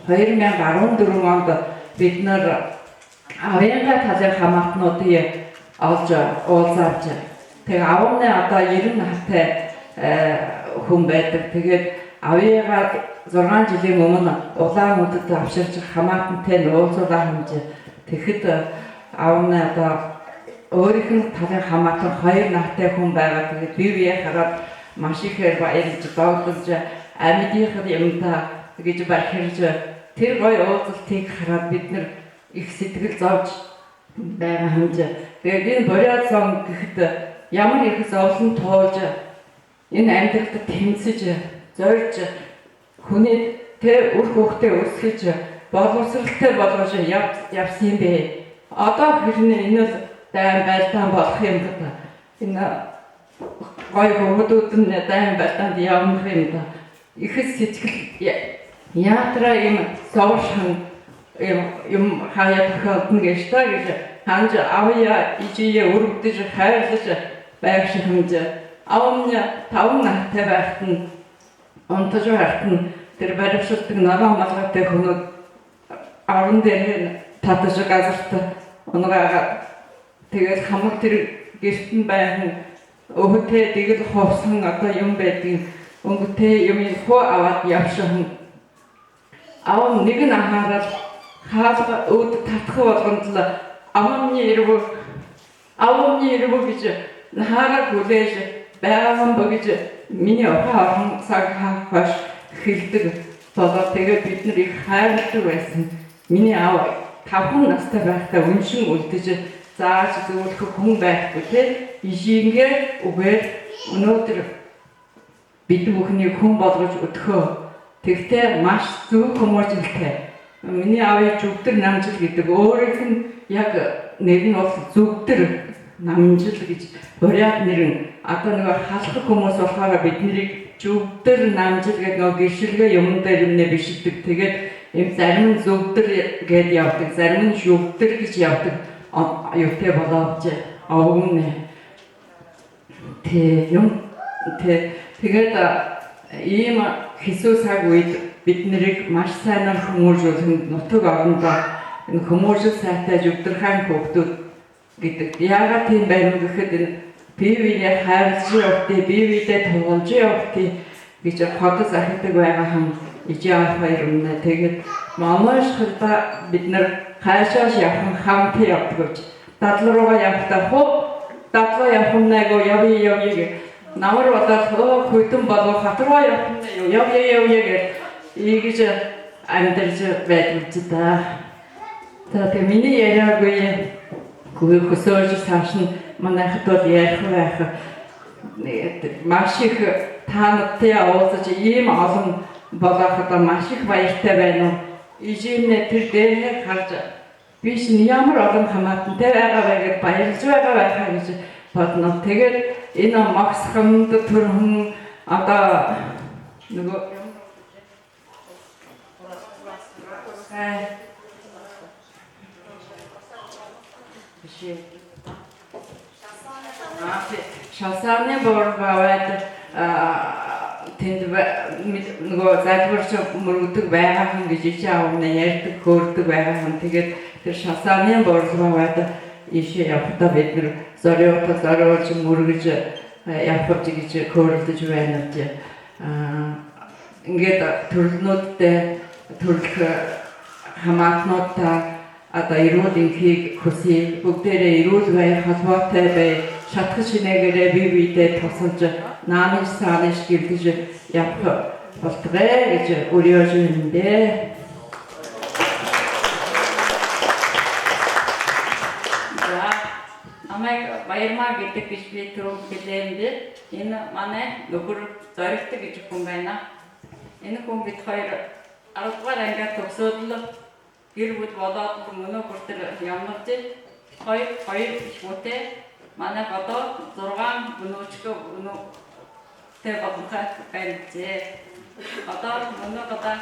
хоёр мянга арбан дүрбэн ондо бидэнэр абынгаа талын хамаатануудые олжо уулзаа юм даа. Тиигээд абамнай одоо ерэн наһатай, э, хүн байдаг. Тэгээд абыгаа зургаан жэлэй өмнө Улаан-Үдэдэ абшалжа, хамаатантайнь уулзуулаа һэм даа. Тиихэдэ, э, абамнай одоо өөрынь талын хамаатан хоёр наһатай хүн байгаа. Тэгээд бэе бэеэ хараад, маш ихээр баярлажа, догдолжо, амидыхан юм даа гэжэ баярлажа, тэрэ гоё уулзалтые хараад, бидэнэр ехэ сэдьхэл зобожо байгаа һэм даа. Тэгээд энэ буряад зон гэхэдэ ямар ехэ зоболон туулжа, энэ амидаралда тэмсэжэ, зорижо, хүнэй тэ үр хүүгэдээ үсхэжэ, болбосоролтой болгожо яб-, ябаһан юм бэ. Одоо хэрнээ энэл дайн байлдаан болохо юм гээд. Энэ гоё хүүгэдүүдынь дайн байлдаанда ябаха юм даа. Ехэ сэдьхэл я-, яатраа иимэ зобожо һэн юм, юм хаяа тохёолдоно гээшэ даа гэжэ һанажа, абаяа, эжыеэ үргэдэжэ, хайрлажа байгша һэм даа. Абамни табан наһатай байхадань, унтажа байхадань, тэрэ барившалдаг ногоон малгайтай хүнүүд орон дээрэһээнь татажа, газарта унагаагаад, тиигээд хамаг тэрэ гэртэнь байһан үбгэтэй дэгэл хубсаһан одоо юм байдаг, үбгэтэй юумыень хуу абаад ябаша һэн. Абамни нэгэнь анхаараад, хаалга өөдэ татаха болгондол, «Абамни ерэбэ, абамни ерэбэ» гэжэ наһаараа хүлеэжэ байгаа һэм бэ гэжэ минии ухаа ороһон сагһаа хойшо хэлэдэг болоо. Тэгээд бидэнэр ехэ хайрладаг байһан. Минии аба табан наһатай байхадаа үншэн үлдэжэ, заажа зүбхэлэхэ хүн байхагүй, тэ. Эжынгээ үгээр мүнөөдэр бидэ бүхэниие хүн болгожо үдхөө. Тэгтээ маш зүб хүмүүжэлтэй. Минии абые Зүбдэр Намжил гэдэг. Өөрынх нь яг нэрэнь бол Зүбдэр Намжил гэжэ буряад нэрэн. Одоо нэгэ халха хүмүүс болохоор бидэнэрые Зүбдэр Намжил гээд нэгэ гэршэлгэ юумэн дээрэмнай бэшэдэг. Тэгээд иимэ заримынь Зүбдэр гээд ябадаг, заримынь Зүбдэр гэжэ ябадаг. О-, юутэй болоо бшуу, овгомнай. Тэ, юм. Тэ, тэгээд, а, иимэ хэсүү саг үедэ бидэнэрые маш һайнаар хүмүүжүүлһэн, нутаг орондоо энэ хүмүүжэл сайтай Зүбдэрхайн хүүгэдүүд гэдэг. Яагаад тиимэ байнаб гэхэдэ, энэ бэе бэеэ хайрлажа ябахат, бэе бэедээ туһалжа ябахат гэжэ ходо захидаг байгаа һэн эжы аба хоёрнай. Тэгээд манай шахалда бидэнэр хайшааш ябахадань хамта ябадаг бшуу. Дадал руугаа ябахадаа хуу, дадалаа ябахамнай гү, ябая, ябая гээд. Намар бодоод, оо, хүйтэн болоо, хата руугаа ябахамнай гү, ябая, ябая гээд. Иигэжэ амидаржа байдаг бшуу даа. За, тэгээд минии яриагүйе хүсөөжэ, саашань манайхад бол яриха байха. Маш ехэ таанадтай уулзажа, иимэ олон болоходоо маш ехэ баяртай байнаб. Эжымнай тэрэ дээрэһээ хаража, би шни ямар олон хамаатантай байгаа бэ гээд баярлажа байгаа байха гэжэ бодоноб. Тэгээд энэ Могсохомдо түрэһэн, одоо, нүгөө, бэшэ. А, тэ, Шалсаанын Буурал Баабайда, а, тэндэ ба-, мэд-, нүгөө зальбаржа мүргэдэг байгаа һэн гэжэ эжы аабамнай ярьдаг, хөөрэлдэдэг байгаа һэн. Тэгээд тэрэ Шалсаанын Буурал Баабайда иишээ ябахадаа бидэнэр зорюута зорюулжа, мүргэжэ, а, ябахабди гэжэ хөөрэлдэжэ байнабди. А, иигээд түрэлнүүдтэ, түрэлхэ Хамаатанууд, та одоо эрүүл энхые хүсье, бүгдээрээ эрүүл бай, холбоотой бай, шатаха шэнээгээрээ бэе бэедээ туһалжа, наанаш саанаш гэрдэжэ ябаха болтогой гэжэ үреэжэ байна даа. За, намайе Баярма гэдэг гэжэ би түрүүн хэлээ юм би. Энэ манай нүхэр Зоригто гэжэ хүн байна. Энэ хүн, бидэ хоёр арадугаар ангиа төгсөөд лэ, гэр бүлэ болоод лэ, мүнөө хүрэтэр ябанабди. Хоёр, хоёр үхибүүтэй. Манай одоо зургаан мүнөөшье мүнөөтэй болонхой байнабди. Одоо мүнөө одоо,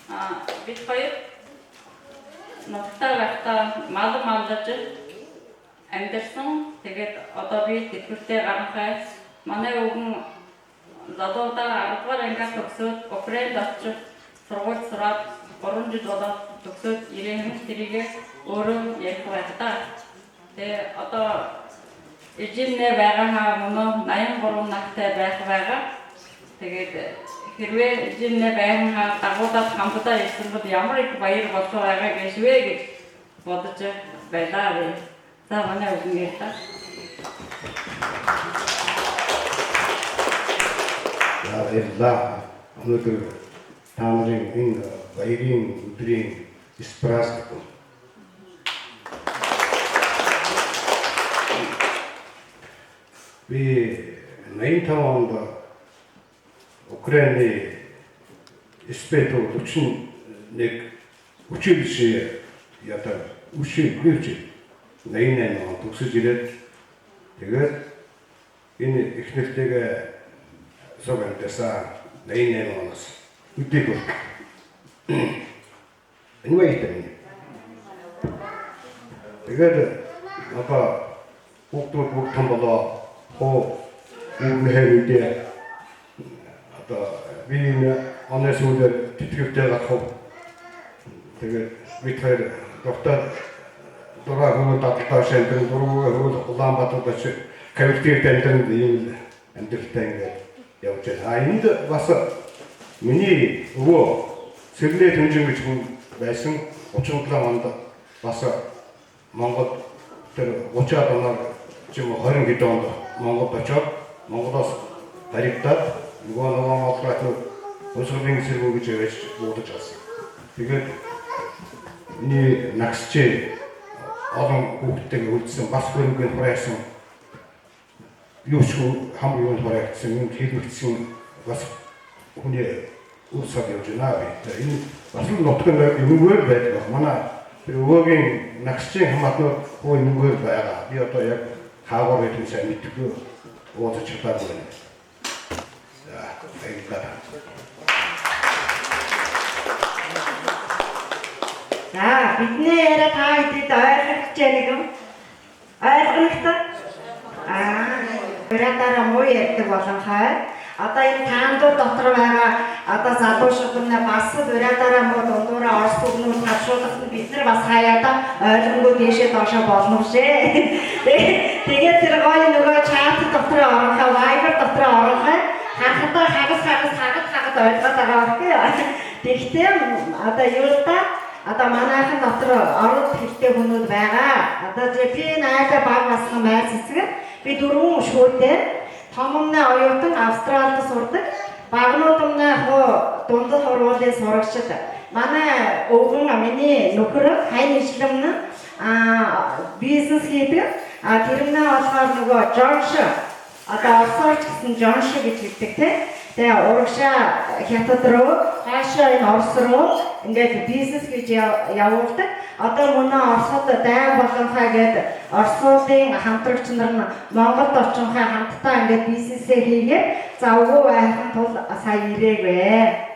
а, бидэ хоёр нутагтаа байхадаа мал маллажа амидарһан. Тиигээд одоо би тэдхэртэй гаранхай. Манай үбгэн залуудаа арадугаар ангиа төгсөөд, Украиндэ ошожо, һургуули һураад, гурбан жэл болоод төгсөөд ерээһэн, тэрээгээ өөрөө яриха байха даа. Тээ, одоо эжымни байгаа һаа, мүнөө наян гурбан наһатай байха байгаа. Тиигээд хэрбээ эжымни байһан һаа, дагуулаад хамтадаа ерэһэн бол ямар ехэ баяр болохо байгаа гээшэб гэжэ бодожо байлаа би. За, манай үбгэн ерээ даа. За, баярлаа. Мүнөөдэр таанарын энэ баярай үдэрэй эсэпраз гэхэ. Би наян табан ондо Украинын СПТУ дүшэн нэгэ училище ябаад, училище, наян найман он төгсөжэ ерээд, тиигээд энэ эхэнэртэеэ суг амидарһан, наян найман онһоо үдэр хүрэтэр. Энэ баяртай минии. Тиигээд одоо хүүгэдүүд бүгд томо болоо, хуу үбгэһээ үдэр. Одоо би энэ оной сүүлээр тэдхэртэй гарахаб. Тиигээд бидэ хоёр дуртай, дураа хүлөө дадалдаа шэнтэн, дургүйгөө хүлөө Улаан-Баатарта ошожо, коллективтэй амидаран, иимэл амидаралтай иигээд ябажа байна. А, эндэ баһа минии үгөө Сэрлээ Түнжэн гэжэ хүн байһан, гушан долоон ондо баһа Монгол, тэрэ гушаад оноор, тиимэ, хорин хэдэн ондо Монголдо ошоод, Монголһоо гаригдаад, нүгөө ногоон олдрахнууд Хунсагарын Сэргэн гэжэ байжа буудажа гараһан. Тиигээд энэ нагасшье олон хүүгэдтэеэ үлдэһэн, баһа хөрөнгөөр хурайһан, юушье хамаг юумэндэ хурайгдаһан, юумэндэ хилмигдэһэн баһа хүнэй үр саг ябажа байна би. Энэ баһал нютагай үнэнгээр байдаг. Манай тэрэ үеын нагасшье хамаатанууд хуу үнэнгээр байгаа. Би одоо яг хаагуур гэдэг юм, сайн мэдэхэгүй, уулзажа шадаагүй байна. За, баярлалаа. За, бидэнэй яриа та хэдыдэд ойлгогдожо байна гү? Ойлгогдоно гү? Аа, буряадаараа муу ярьдаг болонхой. Одоо энэ таанадууд дотор байгаа, одоо залуушуулнай баһа буряадаараа муу, дундуураа ород үгэнүүд табишуулхадань, бидэнэр баһа хаяада ойлгонгүй дээшээ доошоо болоно бшуу. Тиигээд тэрэ гоё нүгөө чат дотор оронхой, Viber дотор оронхой, харахада хагас хагас, хагад хагад ойлгоод байгаа бэшэ гү. Тиихэдээ одоо юу лэ даа, одоо манайхин дотор ород хэлэтэй хүнүүд байгаа. Одоо жэ, би наһатай бага басаган, Майсэсэгэн. Би дүрбэн үхибүүтэй. Томомнай оюутан, Австралида һурадаг. Багануудамнай хуу дунда һургуулиин һурагшад. Манай үбгэн, минии нүхэр Хаян Эжэлэмнай, а, бизнес хэдэг. А, тэрэмнай болохоор нүгөө Джоншо, одоо ородоор гэһэн Джоншо гэжэ хэлэдэг, тээ. Тээ, урагшаа Хитад руу, хаашаа энэ Ород руу иигээд бизнес хэжэ я-, ябуулдаг. Одоо мүнөө Ородто дайн болонхой гээд, ородуудынь хамтрагшанарынь Монголдо ошонхой, хамтадаа иигээд бизнесээ хэгээд, за, үгы байхын тула сая ерээбди.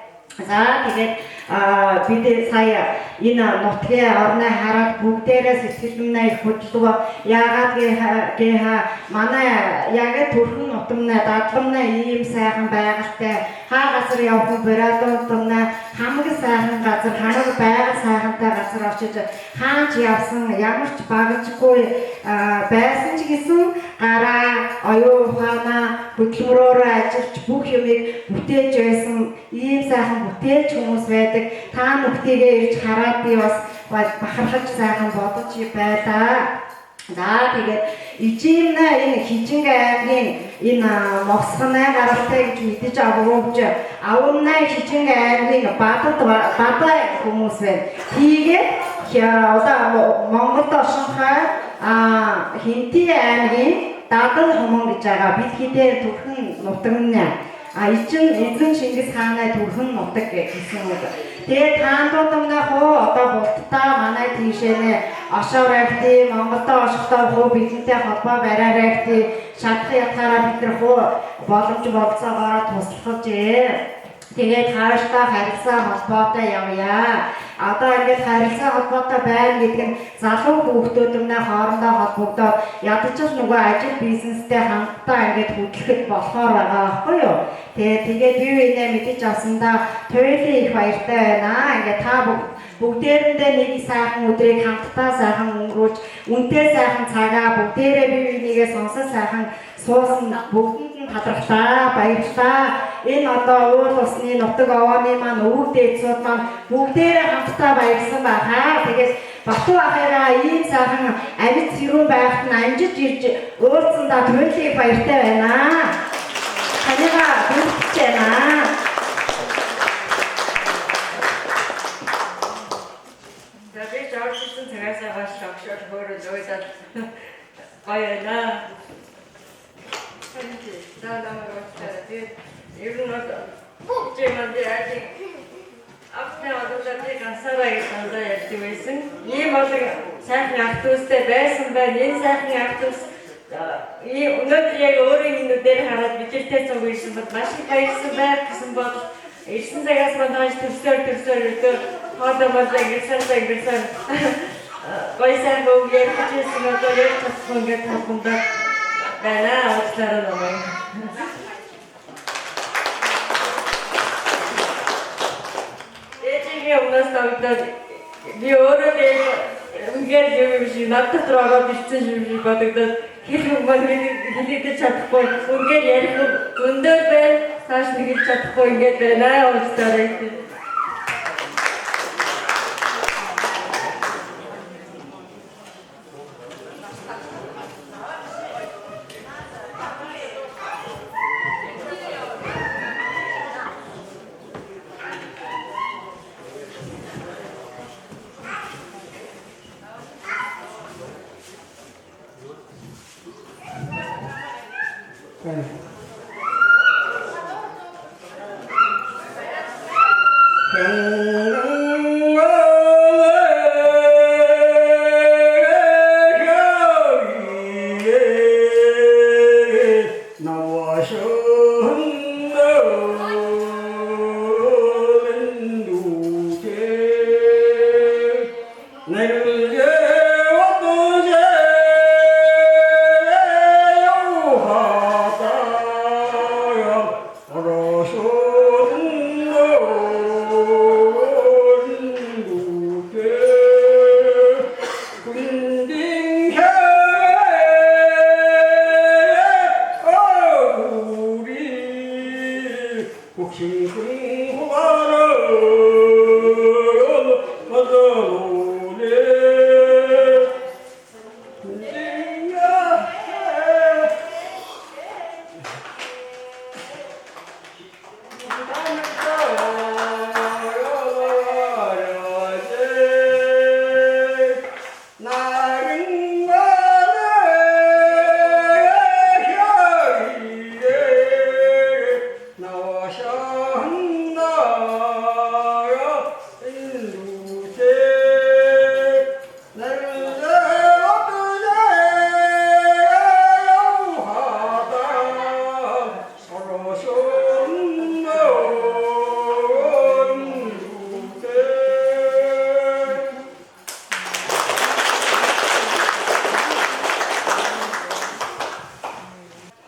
За, тиигээд, а, бидэ сая энэ нютагай, ороной хараад, бүгдээрээ сэдьхэлнай ехэ хүдэлөө. Яагаад гээ һаа, гээ һаа, манай яг түрхэн нютагнай, дадламнай иимэ һайхан байгаалитай. Хаа газар ябахадань буряадуудамнай хамаг һайхан газар, хамаг байгаали һайхантай газар ошожо, хаанашье ябаһан, ямаршье багажагүй, а, байһан шэнги гараа, оюун ухаанаа, хөдөлмөрөөрөө ажиллаж, бүх юмыг бүтээжэ байсан, ийм сайхан бүтээлшэ хүмүүс байдаг. Та нүхэдыгээ иржэ хараад, би бас ба-, бахархаж, сайхан бодожо байлаа. За, тэгээд эжымнай энэ Хэжэнгэ аймагай энэ, а, Могсогоной гаралтай гэжэ мэдэжэ абаа гүбши. Абамнай Хэжэнгэ аймагай Бадад ба-, Бадай хүмүүс байна. Тиигээд, а, одоо Мо-, Монголдо ошонхой, а, Хэнтэй аймагай Дадал Хуман гэжэ байгаа. Бидэ хэдэн түрэһэн нутагнай. А, эзэн, эзэн Шэнгэсханай түрэһэн нутаг гэ-, гэсэн үг. Тэгээд таанадуудамнай хуу одоо бултадаа манай тиишэнь ошоо байгты, Монголдо ошоходоо хуу бидэнтэй холбоо бариарайгты, шадаха ятгаараа бидэ хуу боломжо болоһоогоороо туһалхабди. Тэгээд хаашаа харилсаа холбоотой ябая. Одоо ингээд харилсаа холбоотой байна гэдэг нь залуу хүүхдүүдэмнай хоорондоо холбогдоод, ядажал нүгөө ажал бизнестэй хамтдаа ингээд хүдэлхэдэ болохоор байгаа аахгүй юу? Тэ-, тэгээд би энээ мэдэж авсандаа туйлын их баяртай байна. Ингээд та бүг-, бүгдээрэндээ нэгэ сайхан үдэрые хамтдаа сайхан үнгэрүүлжэ, үнэтэй сайхан сагаа бүгдээрээ бие бинийгээ соносо сайхан сууһан бүгэдэндэнь талархалаа, баярлалаа. Энэ одоо уул усанай нутаг обоной маань өвөг дээдсүүд маань бүгдээрээ хамтдаа баярласан байхаа. Тэгээд Бату ахайгаа, ийм сайхан амиды сэрүүн байхадань амжажа ерэжэ уулзсандаа туйлын их баяртай байна. Танигаа хүртэжэ байна. За, би ч оршуулсан цагаасаа хойшо шогшоод хөөрөөд уйлаад гоё байна. За, намайе уучлаарай. Тэгээд ер нь бол чи манда яагаад абтнай одоолаа би гансаараа гэж дандаа ярьдаг байсан. Ийм олон сайхан ах дүүстэй байсан байна. Энэ сайхан ах дүүс, а, и өнөөдөр яг өөрийн нүдээр хараад, би тэртээ цуг ирсэн бол маш их баярласан байх гэсэн бодол. Ирсэн цагаас манай хойшо төрсөөр, төрсөөр, ердөө хоолой мандаа, гэрсээр, гэрсээр гоё сайхан үг ярих гэжэ байсан, одоо ярих чадахгүй ингээд талхандаад байна. Уучлаарай намайе. Ээжыгээ өмнөөс давагдаад, би өөрөө би үнэгээр юм биш, над дотор ороод ирсэн юм шиг бодогдоод, хэлэхэ юм бол хэлэ-, хэлэгдэжэ чадахгүй, үнэгээр ярих юм зөндөө байна, саашань хэлэжэ чадахгүй ингээд байна. Уучлаарай.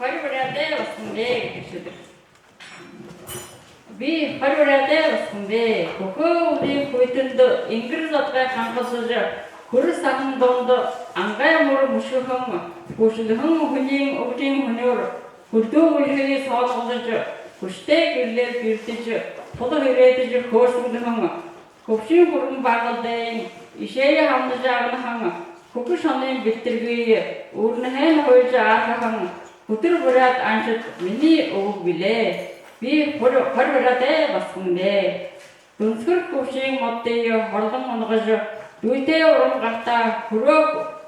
Хори буряадай басаган бэ гэжэ шүлэг. Би хори буряадай басаган бэ. Бүхы үбэрын хүйтэн дээрэ энгэр зодгой ханхалсажа, хүрэ саһан дондо ангай мүрэ мүшхэһэн, хүшэлһэн хүниин үбэрин хүнөөр Хүлдөө үльгэрээ сооһоолжо, хүштэй гэрлээр гэртэжэ, тула һэрээтэжэ хөөрэжэ үгэһэн. Хүбшын хүрэн багалдайн эшээе һамнажа агнаһан, хүхэ шонын бэлтэргые үрнэһээнь хойжо архаһан хүтэр буряад аншад минии үбэг бэлэй. Би хори, хори буряадай басаган бэлэй. Дүнсэгэр хүбшын модые хорлон унагажа, дүйтэй уран гартаа хүрөө,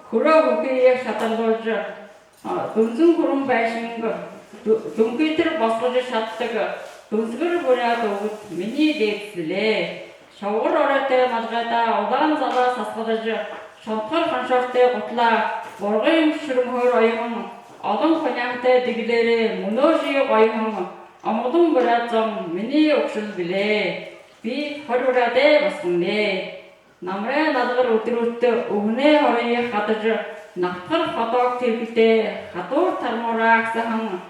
хүрөө хүхые шадалуулжа, а, дүнзэн хүрэн байшангаа дү-, дүнхыетэр босгожо шададаг дүнсэгэр буряад үбгэд минии дээдэс бэлэй. Шабгар оройтой малгайдаа улаан залаа сасгаладажа, шонтогор хоншоортой гуталаа бургын шэрэнһөөр оёһон, олон хунянгатай дэгэлээрээ мүнөөшье гоёһон омогдон буряад зон минии үгшэл бэлэй. Би хори буряадай басаган бэлэй. Намарай налгар үдэрүүдтэ үһэнэй һорые хадажа, набтар хотоог тэргэлтэй хатуур тармуураа агсаһан,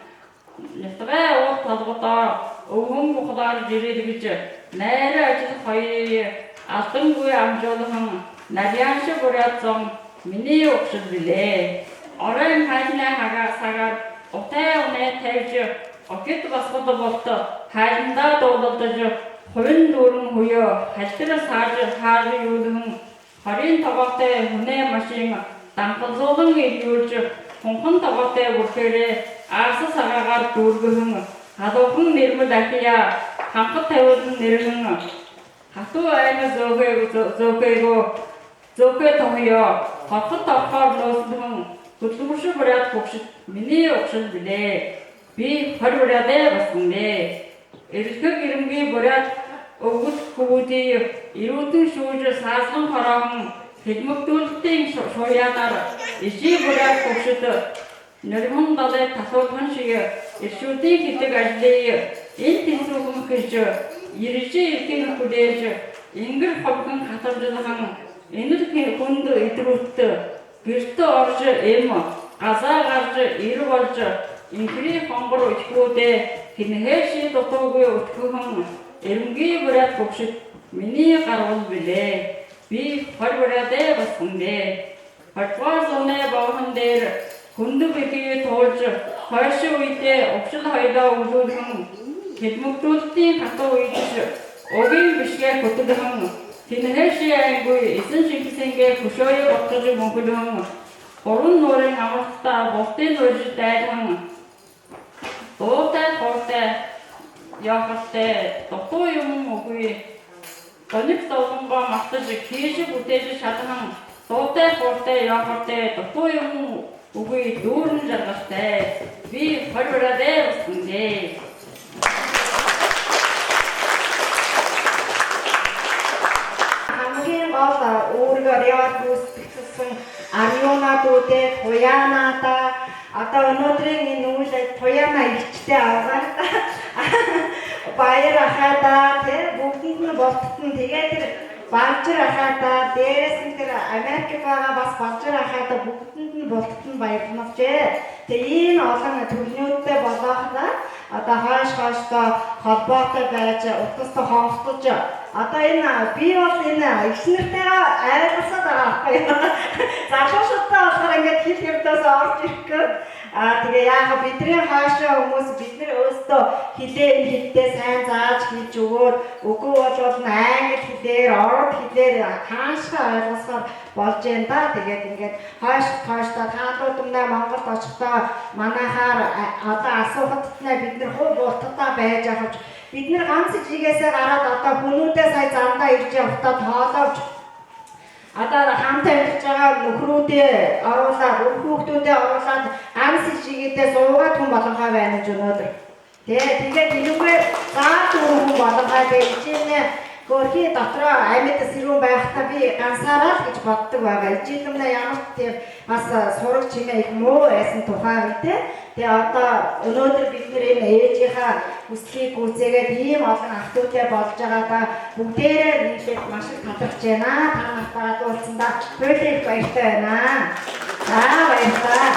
нютагай уур толгодоо үбһэн бухалаар жэрэлгэжэ, найра ажал хоёрые алдангүй амжуулһан нарьяанша буряад зон минии үгшэл бэлэй. Оройн һайнай һагаар, сагаар утай унай табижа, охид басагад булта һайндаа дуулалдажа, хубиин дүүрэн һүеэ хальтар саажа, һаажа юулһэн, хориин тогоотой һүнэй машин данхалзуулан эрьюулжэ, хунхан тогоотой бүрхээрээ арса сагаагаар дүүргэһэн, халуухан нэрмэ дахияа ханха табилан нэрэһэн, хатуу айна зөөхэй, зөө-, зөөхэй гү, зөөхэй тоһоёо хорхо торхоор нөөсэлһэн хүдэлмэришэ буряад хүгшэд минии үгшэл бэлэй. Би хори буряадай басаган бэлэй. Эрэлхэг эрэмгы буряад үбгэд хүбүүдые эрүүтэн шүүжэ, саазалан хорооһон, хилмигтүүлэлтын шу-, шууянаар эжы буряад хүгшэд нэрмэн далай татуулһан шэгээ эршүүтын хэдэг ажалые эн тэнсүүхэн хэжэ, ерэжэ, эрхинь хүлеэжэ, энгэр хубихан хатамжалһан, энэл хүндэ эдирүүдтэ гэртэ орожо, эм газаа гаража, эрэ боложо, энхэрээ хонгор үхибүүдээ хэнһээшье дутуугүй үдхэһэн эрэмгы буряад хүгшэд минии гарбал бэлэй. Би хори буряадай басаган бэлэй. Хоридугаар зуунай болоһон дээрэ хүндэ бэхые туулжа, хойшо үедээ үгшэл һоёлоо үглүүлһэн, хилмигтүүлэлтын хатуу үедэшье үгын бэшэгээ хүтэлһэн, хэнһээшье айнгүй эзэн Шэнхэсэйнгээ хүшөөе бодхожо мүнхэлһэн, гурбан нуурай амаралтада бултыень урижа дайрһан, дуутай, хууртай, ёохортой, дутуу юумэн үгы. Зониие золгонгоо мартажа, хэжэ бүтээжэ шадаһан, дуутай, хууртай, ёохортой, дутуу юумэн үгы, дүүрэн жаргалтай. Би хори буряадай басаган бэлэй. Хамгийн гол, а, үүргэ орёод гүйсэдхэһэн Арюуна дүүдээ, Туяана даа, одоо өнөөдрийн энэ үйл туяана эгчтэй аваад Баяр ахайдаа, тэ, бүгдэндэнь бултадань, тэгээд тэрэ Балжир ахайдаа, дээрэһээнь тэрэ Америкада байгаа бас Балжир ахайдаа, бүгдэндэнь бултадань баярланаб шэ. Тэ, иимэ олон түрэлнүүдтэй болоходоо, одоо хойш хойшодоо холбоотой байжа, уртаста хонхотожо, одоо энэ, а, би бол энэ эгшэнэртэеэ ойлголсоод байгаа ааб. Залуушуултаа болохоор ингээд хэл ердөөсөө оржо ерэхэгүй. А, тэгээ яаха, бидэнэй хойшоо хүмүүс, бидэнэр өөрсдөө хэлээ, энэ хэлэндээ сайн зааж хэлэжэ үгөөд, үгы бол англи хэлээр, ород хэлээр хаашаа ойлгосоор болжо байна даа. Тэгээд ингээд хойш хойшдоо таанадуудамнай Монголдо ошоходоо манайхаар, а, одоо асуухадатнай бидэнэр хуу бултадаа байжа яахабши. Бидэнэр ганса эжыгээсээ гараад одоо хүнүүдээ сая зандаа ерэжэ ябахадаа тоолообши. Одоо хамта амьдаржа байгаа нүхэрүүдээ оруулаад, үри хүүхэдүүдээ оруулаад, ганса эжыгээдээ зуугаад хүн болонхой байна гэжэ өнөөдөр. Тэ, тэгээд энээнээ заа дүүрэн хүн болонхой. Тэгээд эжымнай хөөрэхи дотороо амиды сэрүүн байхадаа би гансаараа л гэжэ бододог байгаа. Эжымнай ямар ч тиимэ бас, а, сураг шэмээ ехэ муу байсан тухай гэлтэй. Тэ, одоо өнөөдөр бидэнэр энэ ээжынхээ хүсэлые гүйцээгээд иимэ олон аха дүүтэй болжо байгаадаа бүгдээрээ нийлээд маш их талархажа байна. Та нартайгаа уулзсандаа хуулиха баяртай байна. За, баярлаа.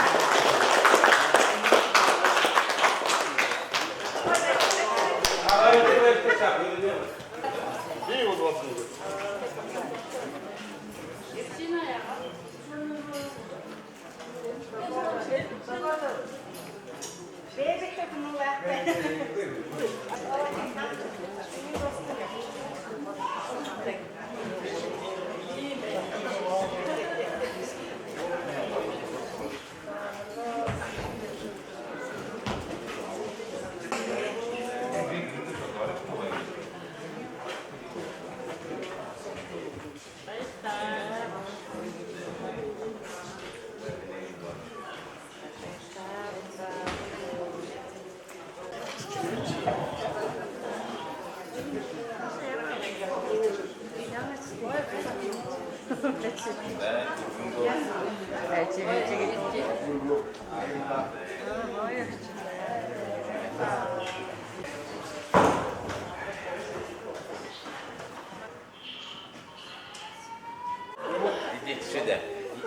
Идите сюда.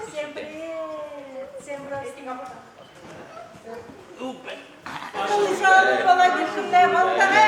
Всем привет! Всем здравствуйте! Ужаан балагишнэ болтогой.